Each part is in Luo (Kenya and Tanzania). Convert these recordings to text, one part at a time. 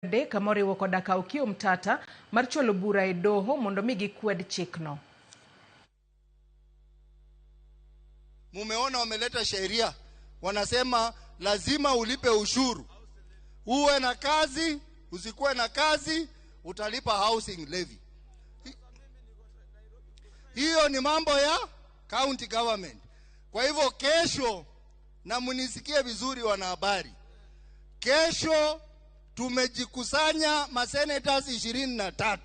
3 moriwo koda ka Okiya Omtata mar chwalo bura e doho mondo mi gikwed chikno. Mumeona wameleta sheria, wanasema lazima ulipe ushuru, uwe na kazi usikuwe na kazi, utalipa housing levy. Hiyo ni mambo ya county government. Kwa hivyo kesho, na mnisikie vizuri wanahabari, kesho tumejikusanya masenators 23,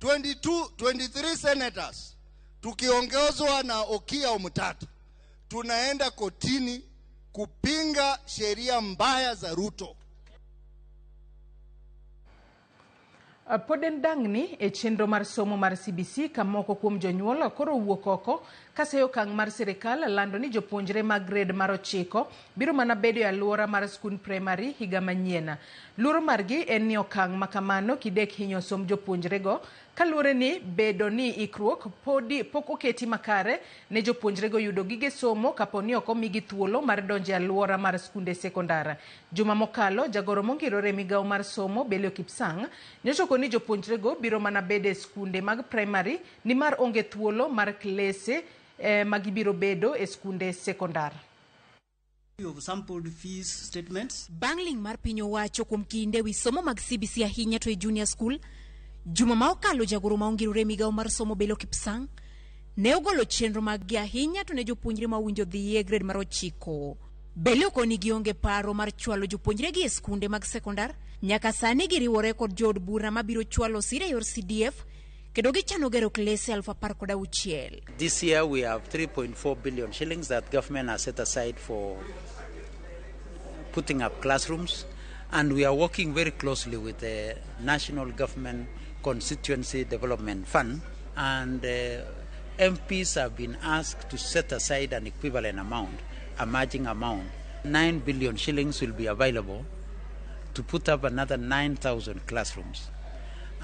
22, 23 senators tukiongozwa na Okiya Omtata, tunaenda kotini kupinga sheria mbaya za Ruto. Pod en dang'ni e chenro mar somo mar CBC ka moko kuom jonyuol koro wuok oko kaseyo okang' mar sirikal lando ni jopuonjre mag grade mar 9 biro mana bedo e alwora mar skund primary higa manyien. Luoro margi en ni okang' ma kamano kidek hinyo somb jopuonjrego kaluwore ni bedo ni ikruok podi pok oketi makare ne jopuonjrego yudo gige somo kapo ni ok omigi thuolo mar donjo e alwora mar skunde sekondar. Juma mokalo, jagoro mongirore e migawo mar somo Belio Kipsang nyochoko ni jopuonjrego biro mana bedo e skunde mag primary nimar onge thuolo mar klese ma gibiro bedo e skunde sekondar. Of sampled fees statements. Bang' ling' mar piny owacho kuom kinde wi somo mag CBC ahinya to e junior school, juma ma okalo jagoro ma ongirore e migawo mar somo Belio Kipsang ne ogolo chenro mag gi ahinya to ne jopuonjre ma owinjo dhi e grade mar 9. Belio koni gionge paro mar chwalo jopuonjre gi e skunde mag sekondar, nyaka sani giriwore kod jood bura mabiro chwalo sir e yor CDF kendo gichano gero klese 16,000. This year we have 3.4 billion shillings that government has set aside for putting up classrooms, and we are working very closely with the National Government Constituency Development Fund, and MPs have been asked to set aside an equivalent amount, a matching amount. 9 billion shillings will be available to put up another 9,000 classrooms.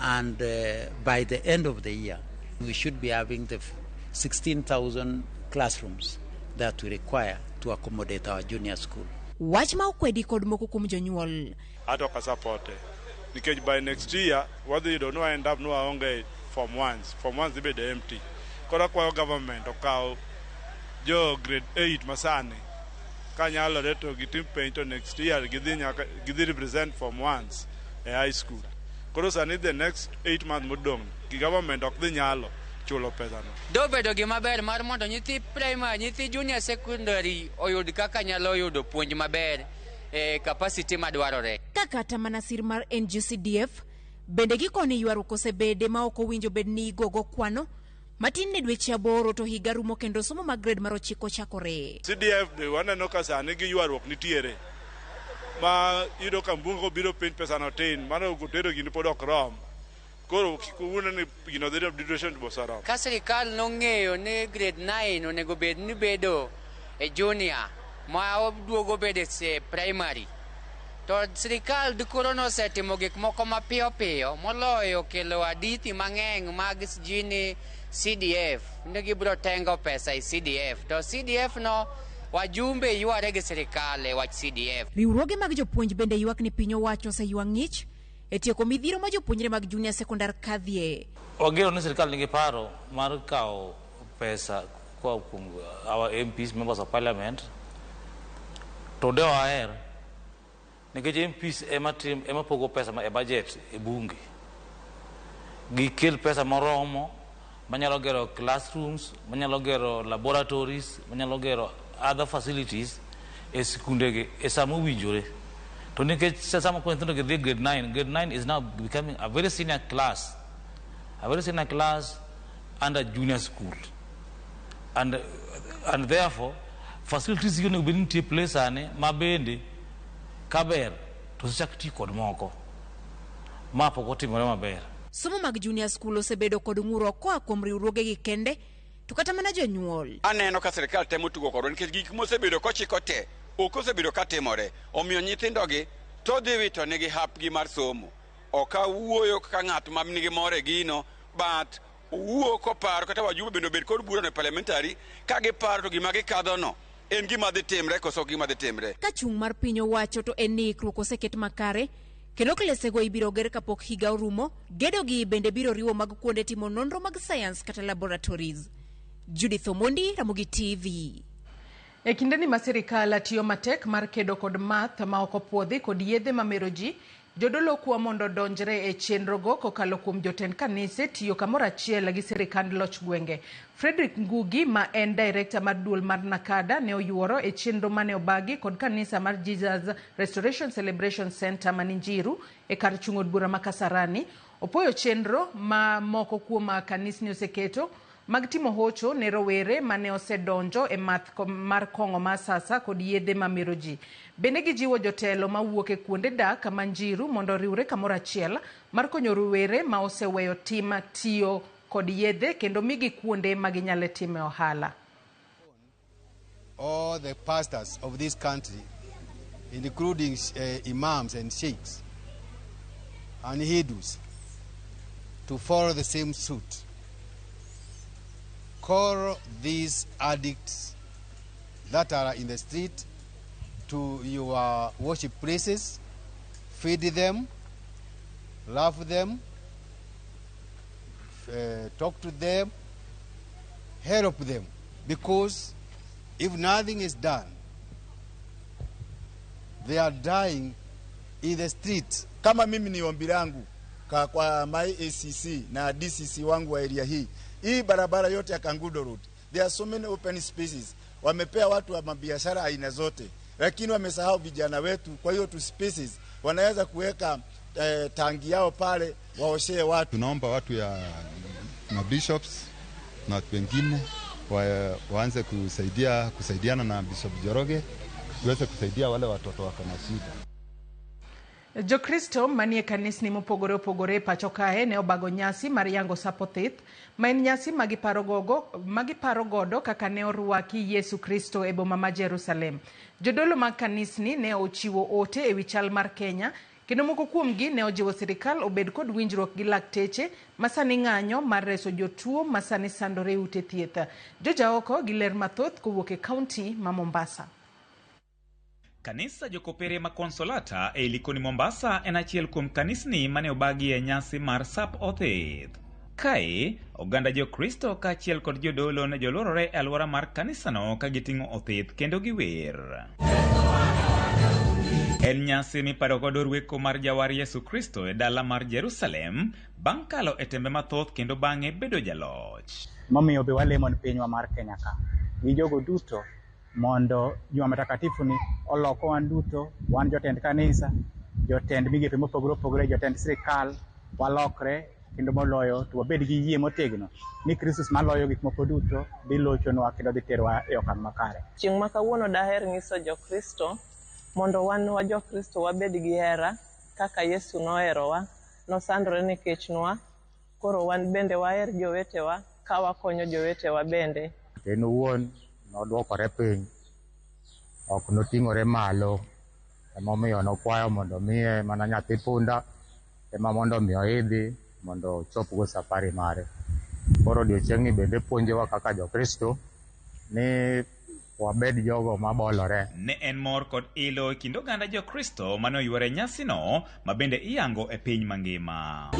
And by the end of the year, we should be having the 16,000 classrooms that we require to accommodate our junior school. Wach ma okwedi kod moko kuom jonyuol. Ato ka support nikech by next year wadhi yudo ni end up ni waonge form ones, form ones dhi bedo empty. Koro akwayo government okaw jo grade 8 masani kanyalore to gitim penj to next year gidhi nyaka gidhi represent form ones e high school. Koro sani the next 8 months modong' gi government ok dhi nyalo chulo pesano. Dobedo gima ber mar mondo nyithi primary, nyithi junior secondary oyud kaka nyalo yudo puonj maber e capacity madwarore. Ka kata mana sir mar NGCDF bende gikoni ywaruok osebede ma ok owinjo bed ni igogo kwano matin ne dweche 8 to higa rumo kendo somo mag grade mar 9 chakore. CDF be waneno ka sani gi ywaruok nitiere ma iyudo ka mbunge obiro penj pesa no tin, mano otero gini pod ok rom. Koro kik uwuond ni gino dhi duration to oseromo. Ka sirikal nong'eyo ni grade 9 onego bed ni bedo e junior ma oduogo bedo e primary, to sirikal koro nosetimo gik moko mapiyo piyo moloyo kelo hadithi mang'eny mag ji ni CDF ni gibiro tengo pesa e CDF, to CDF no wajumbe yware gi sirikal e wach CDF. Riwruoge mag jopuonj bende ywak ni piny owacho oseywa ng'ich e tieko midhiero ma jopuonjre mag junior secondar kadhie. Wageno ni sirikal nigi paro mar kawo pesa koa kuom our MPs, members of parliament, to de waher nikech MPs ema tim ema pogo pesa e budget e bunge. Gikel pesa moromo manyalo gero classrooms, manyalo gero laboratories, manyalo gero other facilities e skundegi e sama owinjore. To nikech sama koro nyithindo gidhi grade 9, grade 9 is now becoming a very senior class, a very senior class under junior school. And therefore, facilities gi onego bed ni nitie place sani ma bende kaber to osechak ti kod moko ma pok otimore maber. Somo mag junior school osebedo kod ng'uro koa kuom riwruogegi kende to kata mana jonyuol. Aneno ka sirikal temo tugo kodwa nikech gik mosebedo kochiko te ok osebedo katimore, omiyo nyithindogi to dhi wito nigi hapgi mar somo. Ok awuoyo kaka ng'at ma nigi mor e gino, but owuo koparo kata wajumbe bende obed kod burano e parliamentary ka giparo to gima gikadhono en gima dhi timre koso ok gima dhi timre. Ka chung' mar piny owacho to en ni ikruok oseket makare Kendo klesego ibiro ger kapok higa orumo. Gedo gi bende biro riwo mag kuonde timo nonro mag science kata laboratories. Judith Omondi, Ramogi TV. E kindeni ma sirikal tiyo matek mar kedo kod math ma ok opuodhi kod yedhe mamero ji, jodolo kwa mondo odonjre e chenrogo kokalo kuom jotend kanise tiyo kamoro achiel gi sirikand loch gwenge. Frederick Ngugi ma en director mar duol mar Nakada ne oyuoro e chenro mane obagi kod kanisa mar Jesus Restoration Celebration Center mani Njiru e kar chung' od bura ma Kasarani. Opoyo chenro ma moko kuom kanisni oseketo mag timo hocho ne rowere mane osedonjo e math mar kong'o ma asasa kod yedhe mamero ji. Bende gijiwo jotelo mawuok e kuonde dak ma Njiru mondo oriwre kamoro achiel mar konyo rowere ma oseweyo tim tiyo kod yedhe kendo migi kuonde ma ginyalo time ohala. All the pastors of this country, including imams and sheikhs and Hindus, to follow the same suit. Call these addicts that are in the street to your worship places, feed them, love them, talk to them, help them. Because if nothing is done, they are dying in the street. Kama mimi ni ombi langu kwa my ACC na DCC wangu wa area hii, hii barabara yote ya Kangudo Road, there are so many open spaces. Wamepea watu wa mabiashara aina zote, lakini wamesahau vijana wetu. Kwa hiyo tu spaces wanaweza kuweka tangi yao pale waoshee watu. Tunaomba watu ya na bishops na watu wengine waanze kusaidiana na Bishop Njoroge tuweze kusaidia wale watoto wako na shida. Jokristo manie kanisni mopogore opogore e pacho kae ne obago nyasi mar yango Sap Othith, ma en nyasi magiparo godo kaka ne orwaki Yesu Kristo e boma ma Jerusalem. Jodolo mag kanisni ne ochiwo ote ewi chal mar Kenya, kendo moko kuomgi ne ojiwo sirikal obed kod winjruok gi lakteche ma sani ng'anyo mar reso jotuo ma sani sandore e ute thieth. Jojaoko gi ler mathoth kowuok e kaunti ma Mombasa. Kanisa Jokopere ma Consolata e Likoni Mombasa en achiel kuom kanisni mane obagi e nyasi mar Sap Othith. Kae, oganda Jokristo kaachiel kod jodolo ne jolworore e alwora mar kanisano ka giting'o othith kendo giwer. En nyasi miparo godo rweko mar jawar Yesu Kristo e dala mar Jerusalem bang' kalo e tembe mathoth kendo bang'e bedo jaloch. Momiyo be walemo ni pinywa mar Kenya ka gi jogo duto mondo Juma Mtakatifu ni oloko wan duto, wan jotend kanisa, jotend migepe mopogore opogore, jotend sirikal, walokre kendo moloyo to wabed gi yie motegno ni Kristus maloyo gik moko duto dhi lochonwa kendo dhi terowa e okang' makare. Chieng' ma kawuono daher nyiso Jokristo mondo wan wa Jokristo wabed gi hera kaka Yesu noherowa, nosandore nikech nwa, koro wan bende waher jowetewa ka wakonyo jowetewa bende. En owuon nodwokore piny, ok noting'ore malo, emomiyo nokwayo mondo miye mana nyathi punda ema mondo mi oidhi mondo ochopgo safari mare. Koro odiochieng'ni bende puonjowa kaka Jokristo ni wabed jogo mabolore. Ne en mor kod ilo e kind oganda Jokristo mane oyuore nyasino ma bende iyango e piny mangima.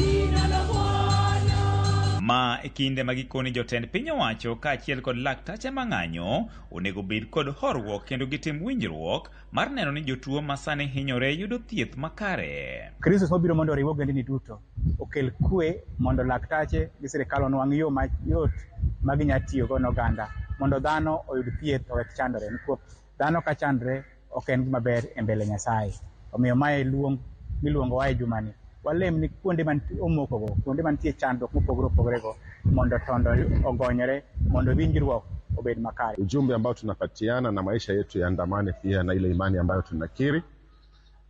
Ma e kinde ma gikoni jotend piny owacho kaachiel kod laktache mang'anyo onego bed kod horuok kendo gitim winjruok mar neno ni jotuo ma sani hinyore yudo thieth makare. Kristus mobiro mondo oriw ogendini duto, okel kwe mondo laktache gi sirikal onwang' yo mayot ma ginyalo tiyogo ne oganda mondo dhano oyud thieth owek chandore. Nikech dhano ka chandre ok en gima ber e mbele Nyasaye. Omiyo mae luong miluongowa e jumani. Walem ni kuonde mantie omokogo, kuonde mantie chandruok mopogore opogore go mondo tondo ogonyore, mondo winjruok obed makare. Ujumbe ambao tunapatiana na maisha yetu yaandamane pia na ile imani ambayo tunakiri,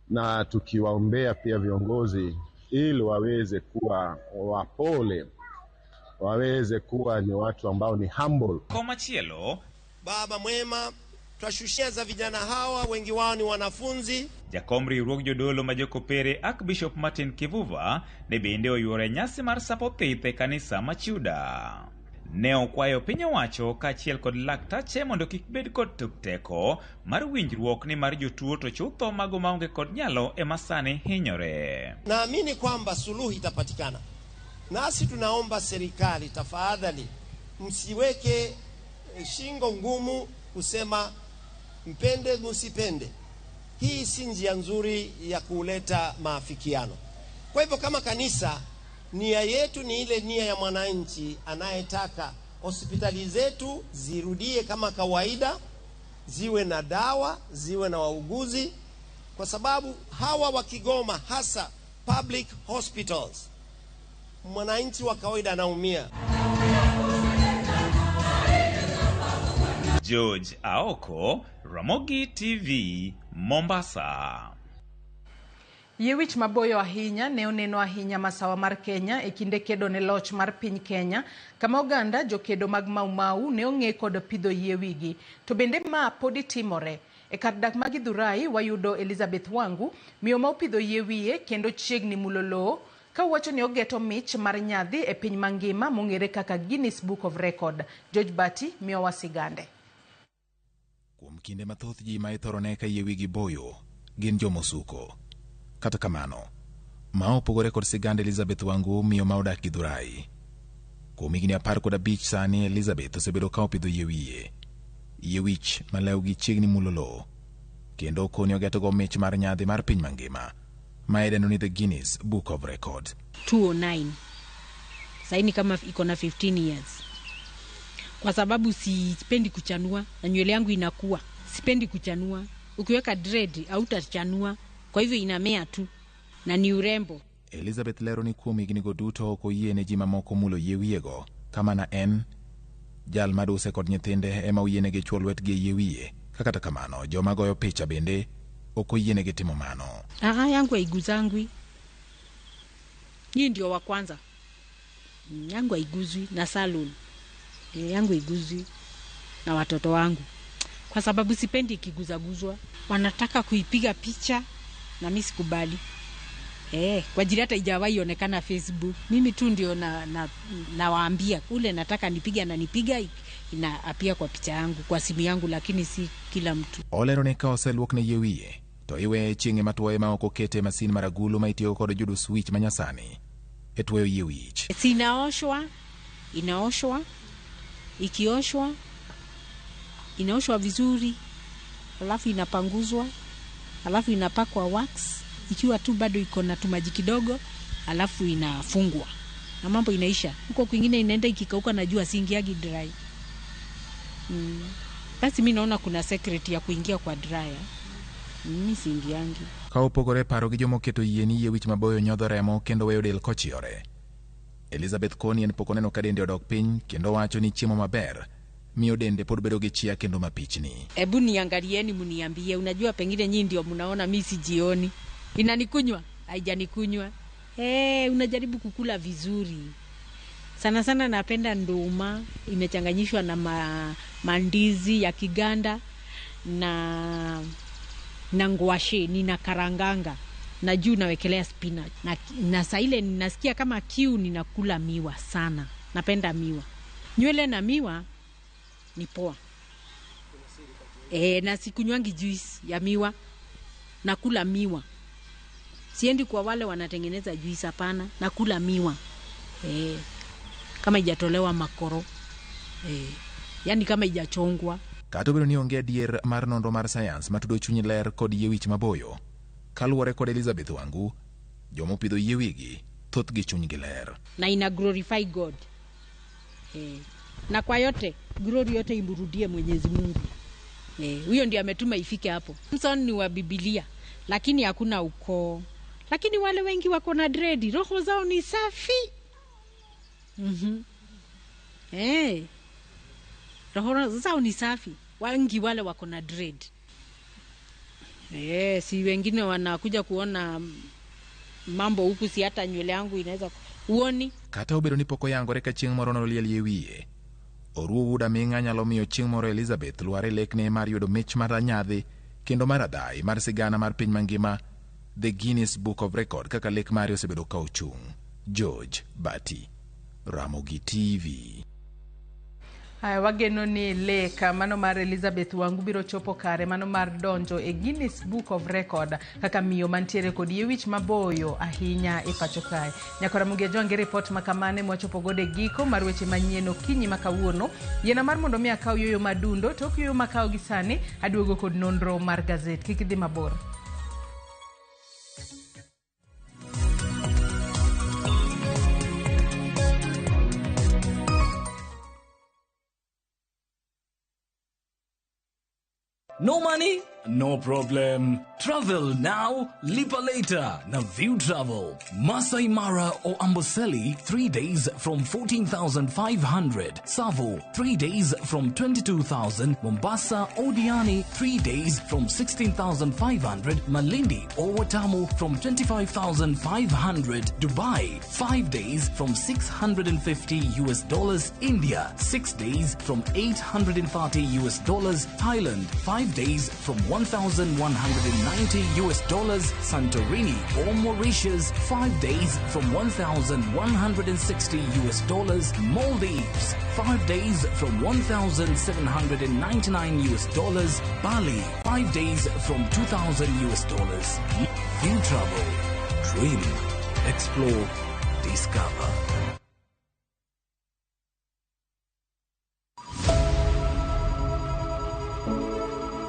na tukiwaombea pia viongozi ili waweze kuwa wapole, waweze kuwa ni watu ambao ni humble. Komachielo, Baba mwema, twashushia za vijana hawa, wengi wao ni wanafunzi. Jakom riwruog jodolo ma Jokopere Archbishop Martin Kivuva ne bende oyuoro e nyasi mar Sap Othith e kanisa ma Chuda. Ne okwayo piny owacho kaachiel kod laktache mondo kik bed kod tok teko mar winjruok ni mar jotuo to chutho mago maonge kod nyalo ema sani hinyore. Naamini kwamba suluhu itapatikana, nasi tunaomba serikali, tafadhali msiweke shingo ngumu kusema mpende msipende. Hii si njia nzuri ya kuleta maafikiano. Kwa hivyo kama kanisa, nia yetu ni ile nia ya mwananchi anayetaka hospitali zetu zirudie kama kawaida, ziwe na dawa, ziwe na wauguzi, kwa sababu hawa wa Kigoma, hasa public hospitals, mwananchi wa kawaida anaumia. George Aoko, Ramogi TV, Mombasa. Yie wich maboyo ahinya ne oneno ahinya masawa mar Kenya e kinde kedo ne loch mar piny Kenya, kama oganda jokedo mag Mau Mau ne ong'e kod pidho yie wigi. To bende ma podi timore. E kar dak ma Githurai wayudo Elizabeth Wangu, miyo ma opidho yie wiye kendo chiegni mulo lowo, ka owacho ni ogeto mich mar nyadhi e piny mangima mong'ere kaka Guinness Book of Record. George Bati miyowa sigande. Kuom kinde mathoth ji ma ithoro ne ka yie wigi boyo gin jomosuko. Kata kamano, ma opogore kod sigand Elizabeth Wangu, miyo ma odak Githurai. Kuom higni 15 sani, Elizabeth osebedo ka opidho yie wiye. Yie wich ma lewgi chiegni mulo lowo, kendo koni ogetogo mich mar nyadhi mar piny mangima, ma idendo ni The Guinness Book of Record. 209 saini kama iko na 15 years, kwa sababu sipendi kuchanua na nywele yangu inakuwa, sipendi kuchanua. Ukiweka dread hautachanua, kwa hivyo inamea tu na ni urembo. Elizabeth lero ni kuom hignigo duto ok oyie ne ji mamoko mulo yie wiyego, kama na en jal maduse kod nyithinde ema oyienegi chwo lwetgi e yie wiye. Ka kata kamano, joma goyo picha bende ok oyienegi timo mano. Aha, yangu haiguzangwi. Hii ndio wa kwanza. Yangu haiguzwi na salon. Yangu haiguzwi na watoto wangu, kwa sababu sipendi ikiguzaguzwa. Wanataka kuipiga picha na mimi sikubali. Kwa ajili hata haijawahi onekana Facebook. Mimi tu ndio nawaambia ule nataka nipiga na nipiga inaapia kwa picha yangu, kwa simu yangu, lakini si kila mtu. Olero ni ka oseluok ne yie wiye to iweye chieng' ema tuoye ma ok okete masin mar agulu ma itiyogo kod judo switch manyasani e tuoyo yie wich. Si inaoshwa, inaoshwa, ikioshwa, inaoshwa vizuri, alafu inapanguzwa, alafu inapakwa wax, ikiwa tu bado iko na tumaji kidogo, alafu inafungwa. Na mambo inaisha. Huko kwingine inaenda ikikauka na jua, siingiagi dry. Basi mimi naona kuna secret ya kuingia kwa dryer. Mimi siingiangi. Ka opogore paro gi jomoketo yie ni yie wich maboyo nyodho remo kendo weyo del kochiyore. Elizabeth koni en pok oneno ka dende odok piny kendo wacho ni chiemo maber miyo dende pod bedo gi chia kendo mapichni. Ebu niangalieni mniambie, unajua pengine nyinyi ndio mnaona mimi sijioni. Inanikunywa? Haijanikunywa. Unajaribu kukula vizuri. Sana sana napenda nduma imechanganyishwa na mandizi ya Kiganda na ngwashe, nina karanganga na juu nawekelea spinach. Na saa ile ninasikia kama kiu, ninakula miwa sana. Napenda miwa. Nywele na miwa ni poa. Na sikunywangi juice ya miwa. Nakula miwa. Siendi kwa wale wanatengeneza juice, hapana. Nakula miwa. Kama haijatolewa makoro. Yani kama haijachongwa. Kata obedo ni onge adier mar nonro mar sayans matudo chuny ler kod yie wich maboyo, kaluwore kod Elizabeth Wangu, joma opidho yie wigi thothgi chunygi ler. Na ina glorify God. Na kwa yote, glory yote imrudie Mwenyezi Mungu. Huyo ndiye ametuma ifike hapo. Samson ni wa Biblia, lakini hakuna ukoo. Lakini wale wengi wako na dread, roho zao ni safi. Roho zao ni safi. Wengi wale wako na dread. Si wengine wanakuja kuona mambo huku, si hata nywele yangu inaweza uoni. Kata obedo ni pok oyangore ka chieng' moro noliel yie wiye, Oruo wuod aming'a nyalo miyo chieng' moro Elizabeth lwar e lekne mar yudo mich mar nyadhi kendo mar adhai mar sigana mar piny mangima, The Guinness Book of Record, kaka lek mare osebedo ka ochung'. George Bati, Ramogi TV. Haya, wageno ni lek mano mar Elizabeth Wangu biro chopo kare mano mar donjo e Guinness Book of Record kaka miyo mantiere kod yie wich maboyo ahinya e pacho kae. Nyakora Ramogi Ajwang' gi ripot ma kamano ema wachopo godo e giko mar weche manyien okinyi ma kawuono. Yiena mar mondo mi akaw yueyo madundo, tok yueyo makawo gi sani aduogo kod nonro mar gazet. Kik idhi mabor. No money? No problem. Travel now, lipa later. Na View Travel. Masai Mara or Amboseli, 3 days from 14,500. Savo, 3 days from 22,000. Mombasa or Diani, 3 days from 16,500. Malindi or Watamu from 25,500. Dubai, 5 days from $650 US. India, 6 days from $830 US. Thailand, 5 days from $1,190 US, Santorini or Mauritius, 5 days from $1,160 US, Maldives, 5 days from $1,799 US, Bali, 5 days from $2,000 US. View Travel, dream, explore, discover.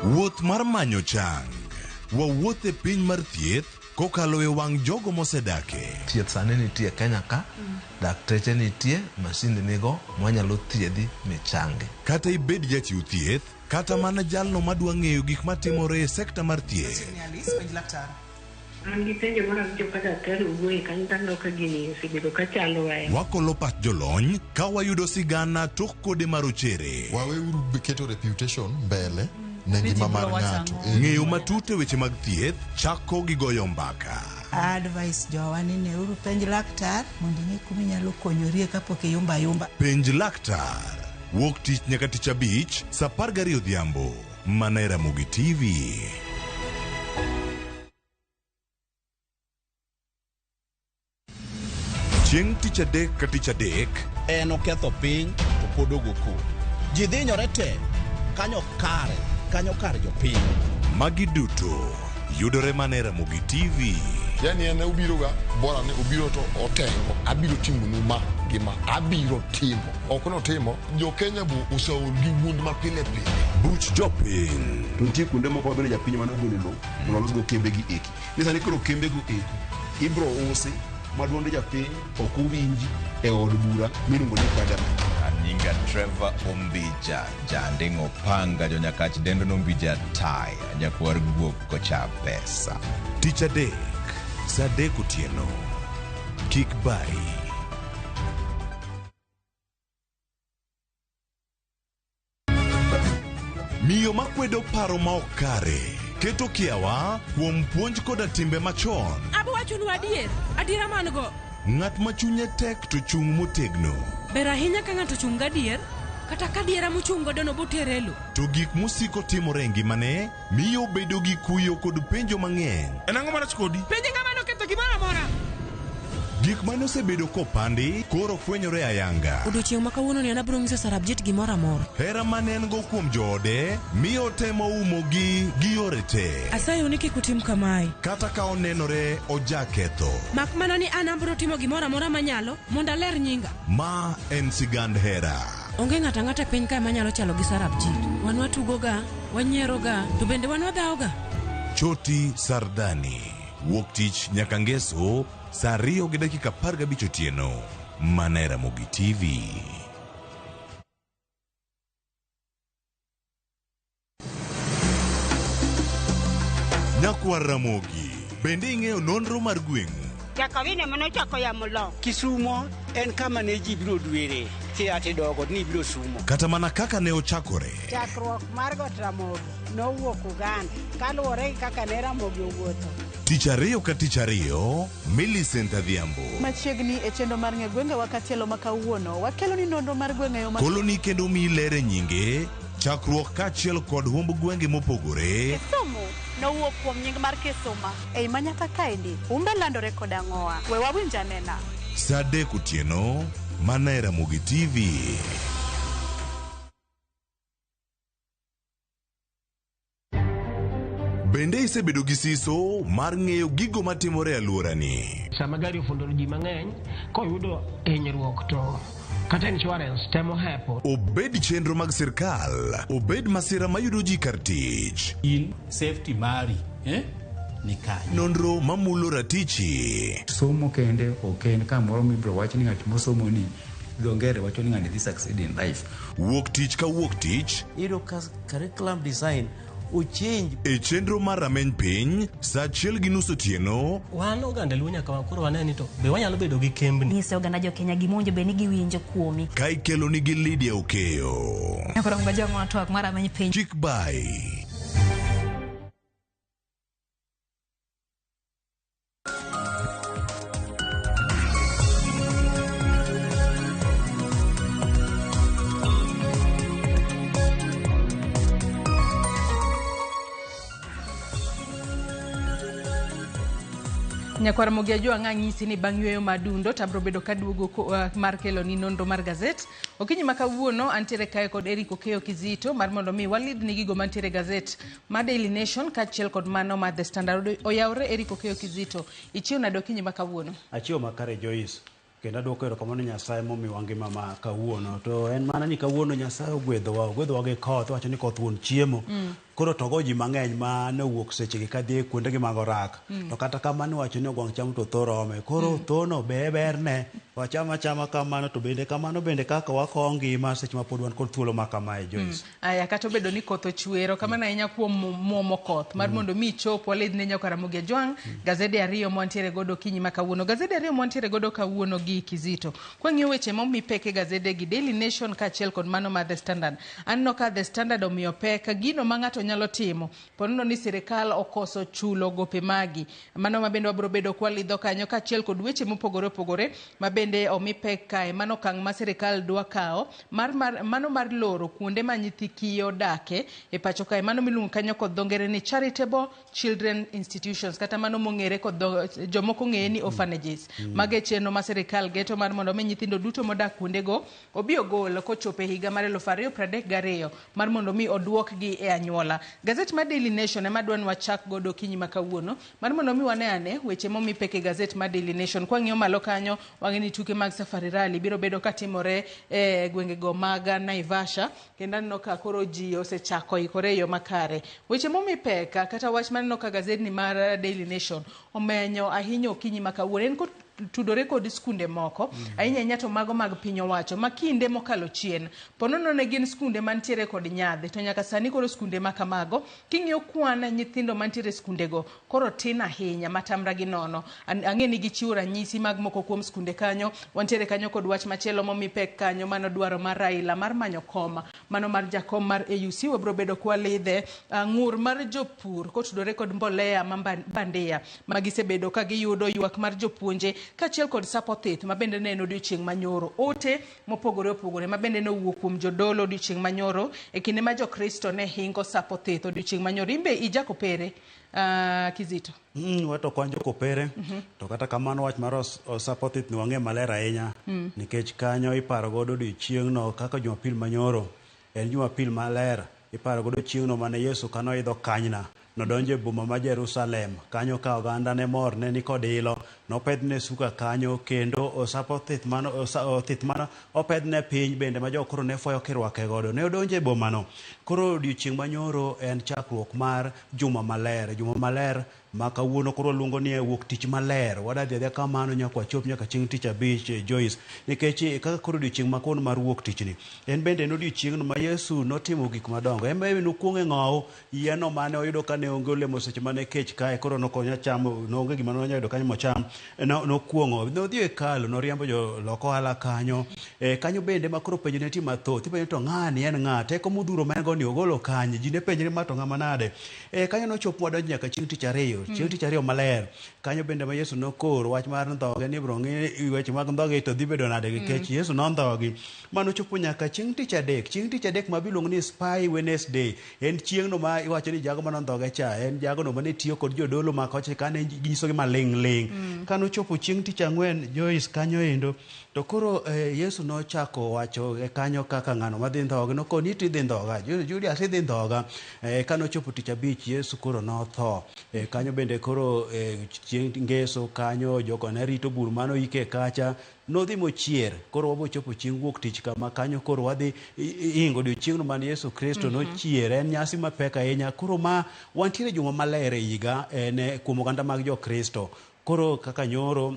Wuoth mar manyo chang. Wawuoth e piny mar thieth kokalo e wang' jogo mosedake. Thieth sani nitie Kenya ka, dakteche nitie, masinde nigo mwanyalo thiedhi michangi. Kata ibed jachiw thieth, kata mana jalno madwa ng'eyo gik matimore e sekta mar thieth. An gi penjo moro awinjo ka daktari owuoye kanyo taneno ka gini osebedo ka chandowa e Wakolo pach jolony ka wayudo sigana tok kode marochere. Waweuru keto reputation mbele ne ngima mar ng'ato. Ng'eyo matut e weche mag thieth chako gi goyo mbaka. Advice jowa ni neuru penj laktar mondo ing'e kuma inyalo konyorie kapok iyumba ayumba. Penj laktar. Wuok tich nyaka tich abich, saa 12 odhiambo. Mana e Ramogi TV. Chieng' tich adek ka tich adek, En oketho piny to pod ogo koko. Ji dhinyore te kanyo kare, kanyo kar jopiny. Magi duto yudore mana e Ramogi TV. Yani en obiro ga bora ni obiro to otengo abiro timonu ma gi ma abiro timo ok notimo jo Kenya bo oseol gi wuond ma pile pile. Buch jopiny. To nitie kuonde moko ma bende japiny mane ogolo lowo mondo olosgo kembe gi eki. Ni sani koro kembe go eko ibro usi ma duond japiny ok owinji e od bura miluongo ni parliament. Anyinga Trevor Ombija, janding'o panga jonyakach dendo nombija taya, nyakwar guok kocha pesa. Tich adek, saa 3 otieno. Kik bari. Miyo makwedo paro ma ok kare keto kiawa kuom puonj koda timbe machon. Abo wachonu adier, adiera man go. Ng'at ma chunye tek to chung' motegno. Ber ahinya ka ng'ato chung' gadier, kata ka adiera mochung' godo no botere e lo. To gik mosiko timore e ngimane miyo obedo gi kuyo kod penjo mang'eny. En ang'o marach kodi? Penje ng'ama noketho gimoro amora. Gik mane osebedo kopandi koro fwenyore ayanga. Odiochieng' ma kawuono ni an abiro nyiso Sarabjit gimoro amora. Hera mane en go kuom joode miyo otemo umogi gi yore te. Asayou ni kik utim kamae. Kata ka onenore ojaketho. Mak mana ni an abiro timo gimoro amora manyalo mondo aler nyinga. Ma en sigand hera. Onge ng'ato ang'ata e piny kae manyalo chalo gi Sarabjit. Wan watugoga, wanyieroga, to bende wan wadhawoga. Choti Sardani. Wuok tich nyaka ngeso saa 2:15 otieno. Mana e Ramogi TV. Nyakwar Ramogi, bende ing'eyo nonro mar gweng'u? Jakawine manochako yamo lo. Kisumo en kama ne ji biro dwere kiya tidogo ni ibiro sumo. Kata mana kaka ne ochakore. Chakruok mar Got Ramogi nowuok Uganda kaluwore gi kaka ne Ramogi owuotho. Tich ariyo ka tich ariyo, Millicent Adhiambo. Machiegni e chenro mar ng'e gwengewa katielo ma kawuono, wakelo ni nonro mar gwenge yo ma Koloni kendo miyi ler e nyinge, chakruok kaachiel kod humb gwenge mopogore. Kisumu nowuok kuom nying mar Kisuma. Ei manyaka kaendi, humbe landore kod ang'owa. We wawinj anena. Saa 3 otieno, mana e Ramogi TV. Bende isebedo gi siso mar ng'eyo gigo matimore e alworani? Sama gari ofundo ji mang'eny, koyudo hinyruok to kata insurance temo hepo. Obed chenro mag sirkal, obed masira mayudo ji kar tich. In safety mari, eh? Ni kanye? Nonro mamulo ratichi. Somo kende ok en kamoro mibiro wach ni ng'at mosomo ni dho ngere wacho ni ng'ani dhi succeed in life. Wuok tich ka wuok tich. Iyudo ka curriculum design ochange. E chenro mar rameny piny, saa achiel gi nus otieno. Wan oganda Luo nyaka koro wane ni to be wanyalo bedo gi kembni. Nyise oganda jo Kenya gima owinjo bed ni giwinjo kuomi. Ka ikeloni gi Lydia Okeyo. Koro ngojong'o twak mar rameny piny. Chik bai. Nyakwar Mogi Ajwang' anyisi ni bang' yweyo madundo to abiro bedo kaduogo mar kelo ni nonro mar gazet. Okinyi ma kawuono antiere kae kod Eric Okeyo Kizito mar mondo mi walidhni gigo mantiere e gazet ma Daily Nation kaachiel kod mano mar The Standard. Oyawre Eric Okeyo Kizito, ichiew nade okinyi ma kawuono? Achiew makare Joyce, kendo aduoko erokamano Nyasaye momiwa ngima ma kawuono. To en mana ni kawuono Nyasaye ogwedhowa, ogwedhowa gi koth, owacho ni koth wuon chiemo. Koro to go ji mang'eny ma nowuok sechegi kadhi e kuondegi mag orak. To kata kamano iwacho ni ogwang' cham to tho rome. Koro thono be berne, wacham achama kamano to bende kamano bende kaka wakowo ngima seche ma pod wan kod thuolo ma kamae Joyce. Aya, kata obedo ni koth ochwe, erokamano ahinya kuom muomo koth mar mondo mi ichop walidhne nyaka Ramogi Ajwang' gazede ariyo mwantiere godo okinyi ma kawuono. Gazede ariyo mwantiere godo kawuono gi Kizito. Kwang'iyo weche momi pek e gazede gi Daily Nation kaachiel kod mano mar The Standard. Aneno ka The Standard omiyo pek gino ma ng'ato nyalo timo ponono ni sirikal okoso chulo gope magi. Mano ma bende wabiro bedo kwalidho kanyo kaachiel kod weche mopogore opogore ma bende omi pek kae. Mano okang' ma sirikal dwa kawo mano mar loro kuonde ma nyithi kiye odake e pacho kae. Mano miluongo kanyo kod dho ngere ni charitable children institutions kata mano mong'ere kod jomoko ong'eye ni orphanages. Mago e chenro ma sirikal geto mar mondo mi nyithindo duto modak kuondego obi ogol kochopo e higa mar 2032 mar mondo mi oduokgi e anyuola. Gazet mar Daily Nation ema dwa ni wachak godo okinyi ma kawuono mar mondo mi wane ane weche momi pek e gazet mar Daily Nation. Kwang'iyo malo kanyo wang'e ni tuke mag Safari Rally biro bedo katimore e gwengego mag Naivasha kendo aneno ka koro ji osechako ikore e yo makare. Weche momi pek kata wach maneno ka gazetni mar Daily Nation omenyo ahinya okinyi ma kawuono en tudore kod skunde moko ahinya ahinya to mago mag piny owacho ma kinde mokalo chien ponono ne gin skunde mantiere kod nyadhi to nyaka sani koro skunde ma kamago king'iyo kwan nyithindo mantiere skundego koro tin ahinya matamra gi nono. Ang'e ni gichiwo ranyisi mag moko kuom skunde kanyo. Wantiere kanyo kod wach machielo momi pek kanyo mano dwaro mar Raila mar manyo kom mano mar jakom mar AUC wabiro bedo kwalidhe ng'ur mar jopur kotudore kod mbolea ma bandia magisebedo ka giyudo ywak mar jopuonje kaachiel kod sapo thith ma bende ne en odiochieng' manyoro. Ote mopogore opogore ma bende nowuok kuom jodolo odiochieng' manyoro e kinde ma jokristo ne hingo sapo thith odiochieng' manyoro. Imbe ijako pere Kizito? Wato kwan joko pere. To kata kamano wach mar sapo thith ni wang'e maler ahinya. Nikech kanyo iparo godo odiochieng'no kaka Jumapil manyoro en Jumapil maler iparo godo chieng'no mane Yesu kanoidho kanyna nodonjo e boma ma Jerusalem kanyo ka oganda ne mor ne ni kod ilo nopedhne suka kanyo kendo osapo thith mano othith mano opedhne piny bende ma jokoro ne fwayo kirwake godo ne odonjo e bomano. Koro odiochieng' manyoro en chakruok mar juma maler, juma maler ma kawuono koro waluongo ni wuok tich maler. Wadadhi adhiya kamano nyaka wachop nyaka chieng' tich abich Joyce, nikech kaka koro odiochieng' ma kawuono mar wuok tichni en bende en odiochieng'no ma Yesu notimo gik madongo. En bende nokuong'o e ng'owu yienno mane oyudo ka ne onge olemo seche mane kech kae koro nokonya chamo noonge gima nonya yudo kanyo mocham nokuong'o nodhi e hekalu noriembo jolok ohala kanyo. Kanyo bende ma koro penjo ne nitie mathoth ipenjo to ng'ani en ng'a teko modhuro ma en go ni ogolo kanye ji ne penjre ma to ng'ama nade. Kanyo nochopo wadonjo nyaka chieng' tich ariyo. Chieng' tich ariyo maler kanyo bende ma Yesu nokoro wach mar ndhoge ni ibiro ng'i weche mag ndhoge to dhi bedo nade nikech Yesu nondhogi. Mano chopo nyaka chieng' tich adek. Chieng' tich adek ma biluongo ni Spy Wednesday en chieng'no ma iwacho ni jago manondhoge cha en jagono mane tiyo kod jodolo ma kocha kane ginyisogi maling' ling'. Kanochopo chieng' tich ang'wen Joyce kanyo endo to koro Yesu nochako wacho kanyo kaka ng'ano madhi ndhoge nokoni to idhi ndhoga Julius idhi ndhoga. Kanochopo tich abich Yesu koro notho. Kanyo bende koro chieng' ngeso kanyo jogo ne rito bur mano ike kacha nodhi mochier. Koro wabochopo chieng' wuok tich kama kanyo koro wadhi ingo odiochieng'no man Yesu Kristo nochier. En nyasi mapek ahinya. Koro ma wantiere juma maler e higa en kuom oganda mag jo-Kristo. Koro kaka nyoro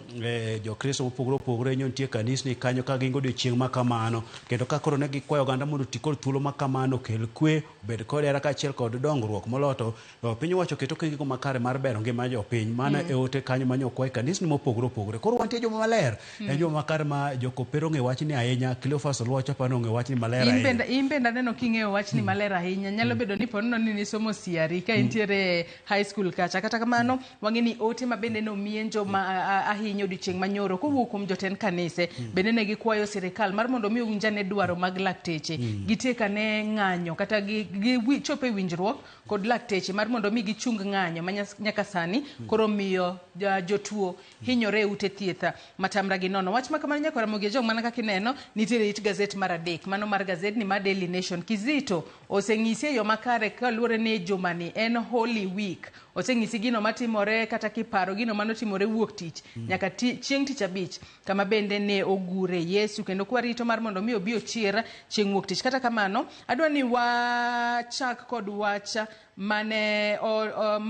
jo-Kristo mopogore opogore nyo nitie kanisni kanyo ka gingo odiochieng' ma kamano. Kendo ka koro ne gikwayo oganda mondo oti kod thuolo ma kamano okel kwe, obed kod hera kaachiel kod dongruok. Moloyo to piny owacho oket okenge makare mar bero ngima jopiny. Mano e ote kanyo manyo okwa e kanisni mopogore opogore. Koro wantie juma maler. En juma makare ma jokopere ong'e wachni ahinya. Cleophas Oluoch apani ong'e wachni maler ahinya. In bende aneno king'eyo wachni maler ahinya. Nyalo bedo ni ponono ni nisomo CRE ka intiere high school kacha. Kata kamano wang'e ni ote ma bende nomienjo ma ahinya odiochieng' manyoro kowuok kuom jotend kanise bende ne gikwayo sirikal mar mondo mi owinj ane dwaro mag lakteche. Gitiek ane ng'anyo kata gichop e winjruok kod lakteche mar mondo mi gichung ng'anyo ma nyaka sani koro miyo jotuo hinyore e ute thieth matamra gi nono. Wach ma kamano nyaka Ramogi Ojwang' mana kaka ineno nitiere it gazet mar 3 mano mar gazetni mar Daily Nation. Kizito oseng'isi e yo makare kaluwore ni jumani en Holy Week. Oseng'isi gino matimore kata kiparo gino manotimore wuok tich nyaka chieng' tich abich kama bende ne ogure Yesu kendo kwarito mar mondo mi obi ochier chieng' wuok tich. Kata kamano adwa ni wachak kod wach mane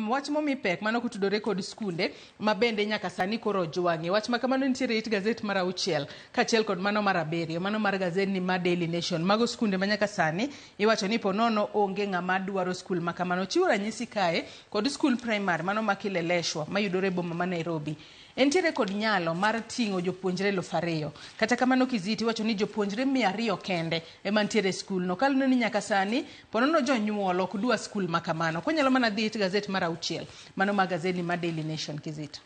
wach momi pek mano kotudore kod skunde ma bende nyaka sani koro ojwang'i. Wach ma kamano nitiere it gazet mar 6 kaachiel kod mano mar 7 mano mar gazetni mar Daily Nation. Mago skunde ma nyaka sani iwacho ni ponono onge ng'ama dwaro skul ma kamano. Chiwo ranyisi kae kod skul primary mano ma Kileleshwa mayudore e boma ma Nairobi. Entiere kod nyalo mar ting'o jopuonjre 2,000. Kata kamano Kizito iwacho ni jopuonjre 200 kende ema ntiere e skul no. Kaluwore ni nyaka sani ponono jonyuol ok dwa skul ma kamano. Konyalo mana dhi it gazet mar 6 mano mar gazetni mar Daily Nation. Kizito.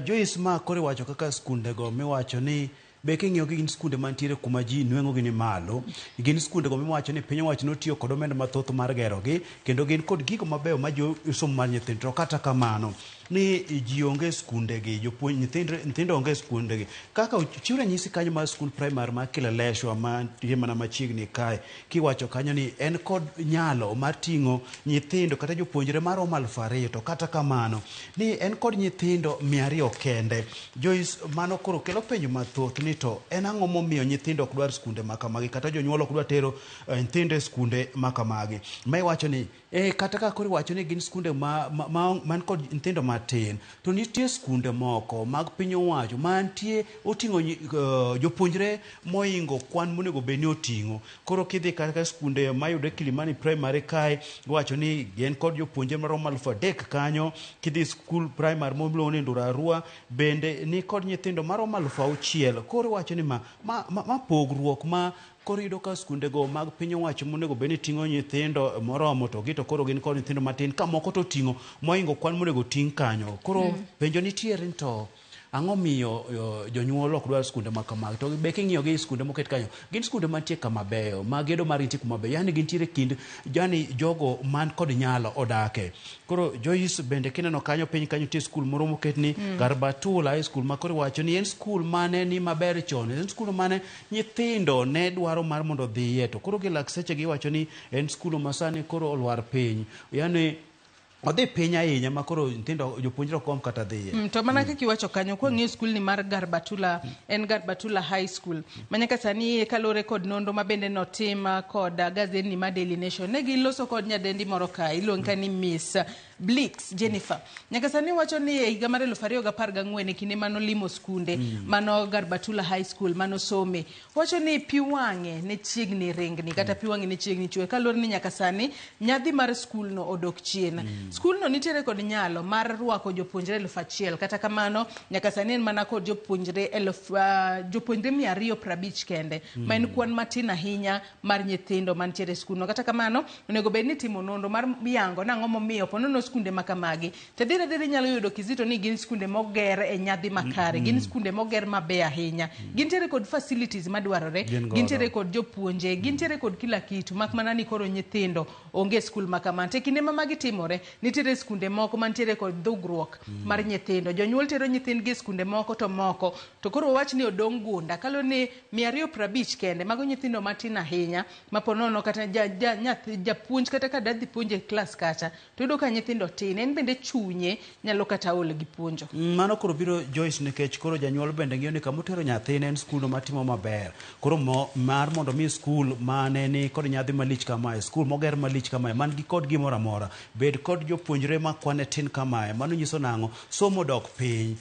Joyce ma koro iwacho kaka skundego miwacho ni be king'iyo gi gin skunde mantiere kuma ji nweng'o gi ni malo. Gin skunde go miwacho ni piny owacho notiyo kod omenda mathoth mar gerogi kendo gin kod gigo mabeyo ma jiwo somo mar nyithindo. To kata kamano ni ji onge skunde gi, jopuonj nyithindo onge skunde gi. Kaka chiw ranyisi kanyo mar skul primary ma Kileleshwa mantie mana machiegni kae, kiwacho kanyo ni en kod nyalo mar ting'o nyithindo kata jopuonjre maromo 2,000 to kata kamano ni en kod nyithindo 200 kende. Joyce, mano koro kelo penjo mathoth ni to en ang'o momiyo nyithindo ok dwar skunde ma kamagi kata jonyuol ok dwar tero nyithindo e skunde ma kamagi. Ma iwacho ni kata ka koro iwacho ni gin skunde man kod nyithindo matin to nitie skunde moko mag piny owacho mantie oting'o jopuonjre moingo kwan monego bed ni oting'o. Koro kidhi kata skunde mayudore Kilimani Primary kae iwacho ni gin kod jopuonjre maromo 3,000 kanyo. Kidhi skul primary miluongo ni Ndurarua bende ni kod nyithindo maromo 6,000. Koro iwacho ni ma pogruok ma koro iyudo ka skundego mag piny owacho monego bed ni ting'o nyithindo moromo to gi to koro gin kod nyithindo matin ka moko to ting'o moingo kwan monego ting' kanyo. Koro penjo nitiere ni to ang'o miyo jonyuol ok dwar skunde ma kamagi? To be king'iyo gi skunde moket kanyo, gin skunde mantie kama beyo, ma gedo mar nitie kuma beyo, yani gintiere kind yani jogo man kod nyalo odake. Koro Joyce bende kineno kanyo piny kanyo nitie skul moro moket ni Garbatula High School ma koro iwacho ni en skul mane ni maber chon, en skul mane nyithindo ne dwaro mar mondo odhiye, to koro gi lakseche gi iwacho ni en skul ma sani koro olwar piny, yani odhi piny ahinya ma koro nyithindo jopuonjre ok gomb kata dhiye. To mana kaka iwacho kanyo, kwang'iyo skul ni mar Garbatula, en Garbatula High School ma nyaka sani kaluwore kod nonro ma bende notim kod gazetni mar Daily Nation, ne giloso kod nyadendi moro kae iluonge ka ni Miss Blix Jennifer. Nyaka sani wacho ni e higa mar 2014 e kinde manolimo skunde mano Garbatula High School manosome, wacho ni pi wang'e ne chiegni ringni kata pi wang'e ne chiegni chwe kaluwore ni nyaka sani nyadhi mar skulno odok chien. Skulno nitiere kod nyalo mar rwako jopuonjre 1,000 kata kamano nyaka sani en mana kod jopuonjre 250 kende ma en kwan matin ahinya mar nyithindo mantiere e skulno. Kata kamano onego bed ni timo nonro mar yango nang'o momiyo ponono skunde ma kamagi to adier adier inyalo yudo Kizito ni gin skunde moger e nyadhi makare, gin skunde moger mabeyo ahinya, gintiere kod facilities madwarore, Gin godo. gintiere kod jopuonje, gintiere kod kila kitu, mak mana ni koro nyithindo onge e skul ma kamano. To e kinde ma magi timore, nitiere skunde moko mantiere kod dhugruok mar nyithindo. Jonyuol tero nyithindgi e skunde moko to moko to koro wach ni odong' gunda kaluwore ni 250 kende, mago nyithindo matin ahinya ma po nono kata japuonj kata ka dadhi puonjo e klas kacha to iyudo ka nyithindo tin, en bende chunye nyalo kata ol gi puonjo. Mano koro biro Joyce nikech koro janyuol bende ng'iyo ni kamotero nyathine en skul no matimo maber. Koro mo, mar mondo mi skul mane ni kod nyadhi malich kamae, skul moger malich kamae, man gi kod gimoro amora, bed kod jopuonjre ma kwane tin kamae, mano nyiso nang'o? Somo dok piny,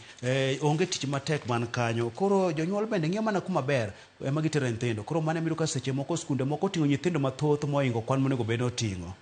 onge tich matek man kanyo. Koro jonyuol bende ng'iyo mana kuma ber ema gitero nyithindo. Koro mano ema iyudo ka seche moko skunde moko oting'o nyithindo mathoth mohingo kwan monego bed ni oting'o.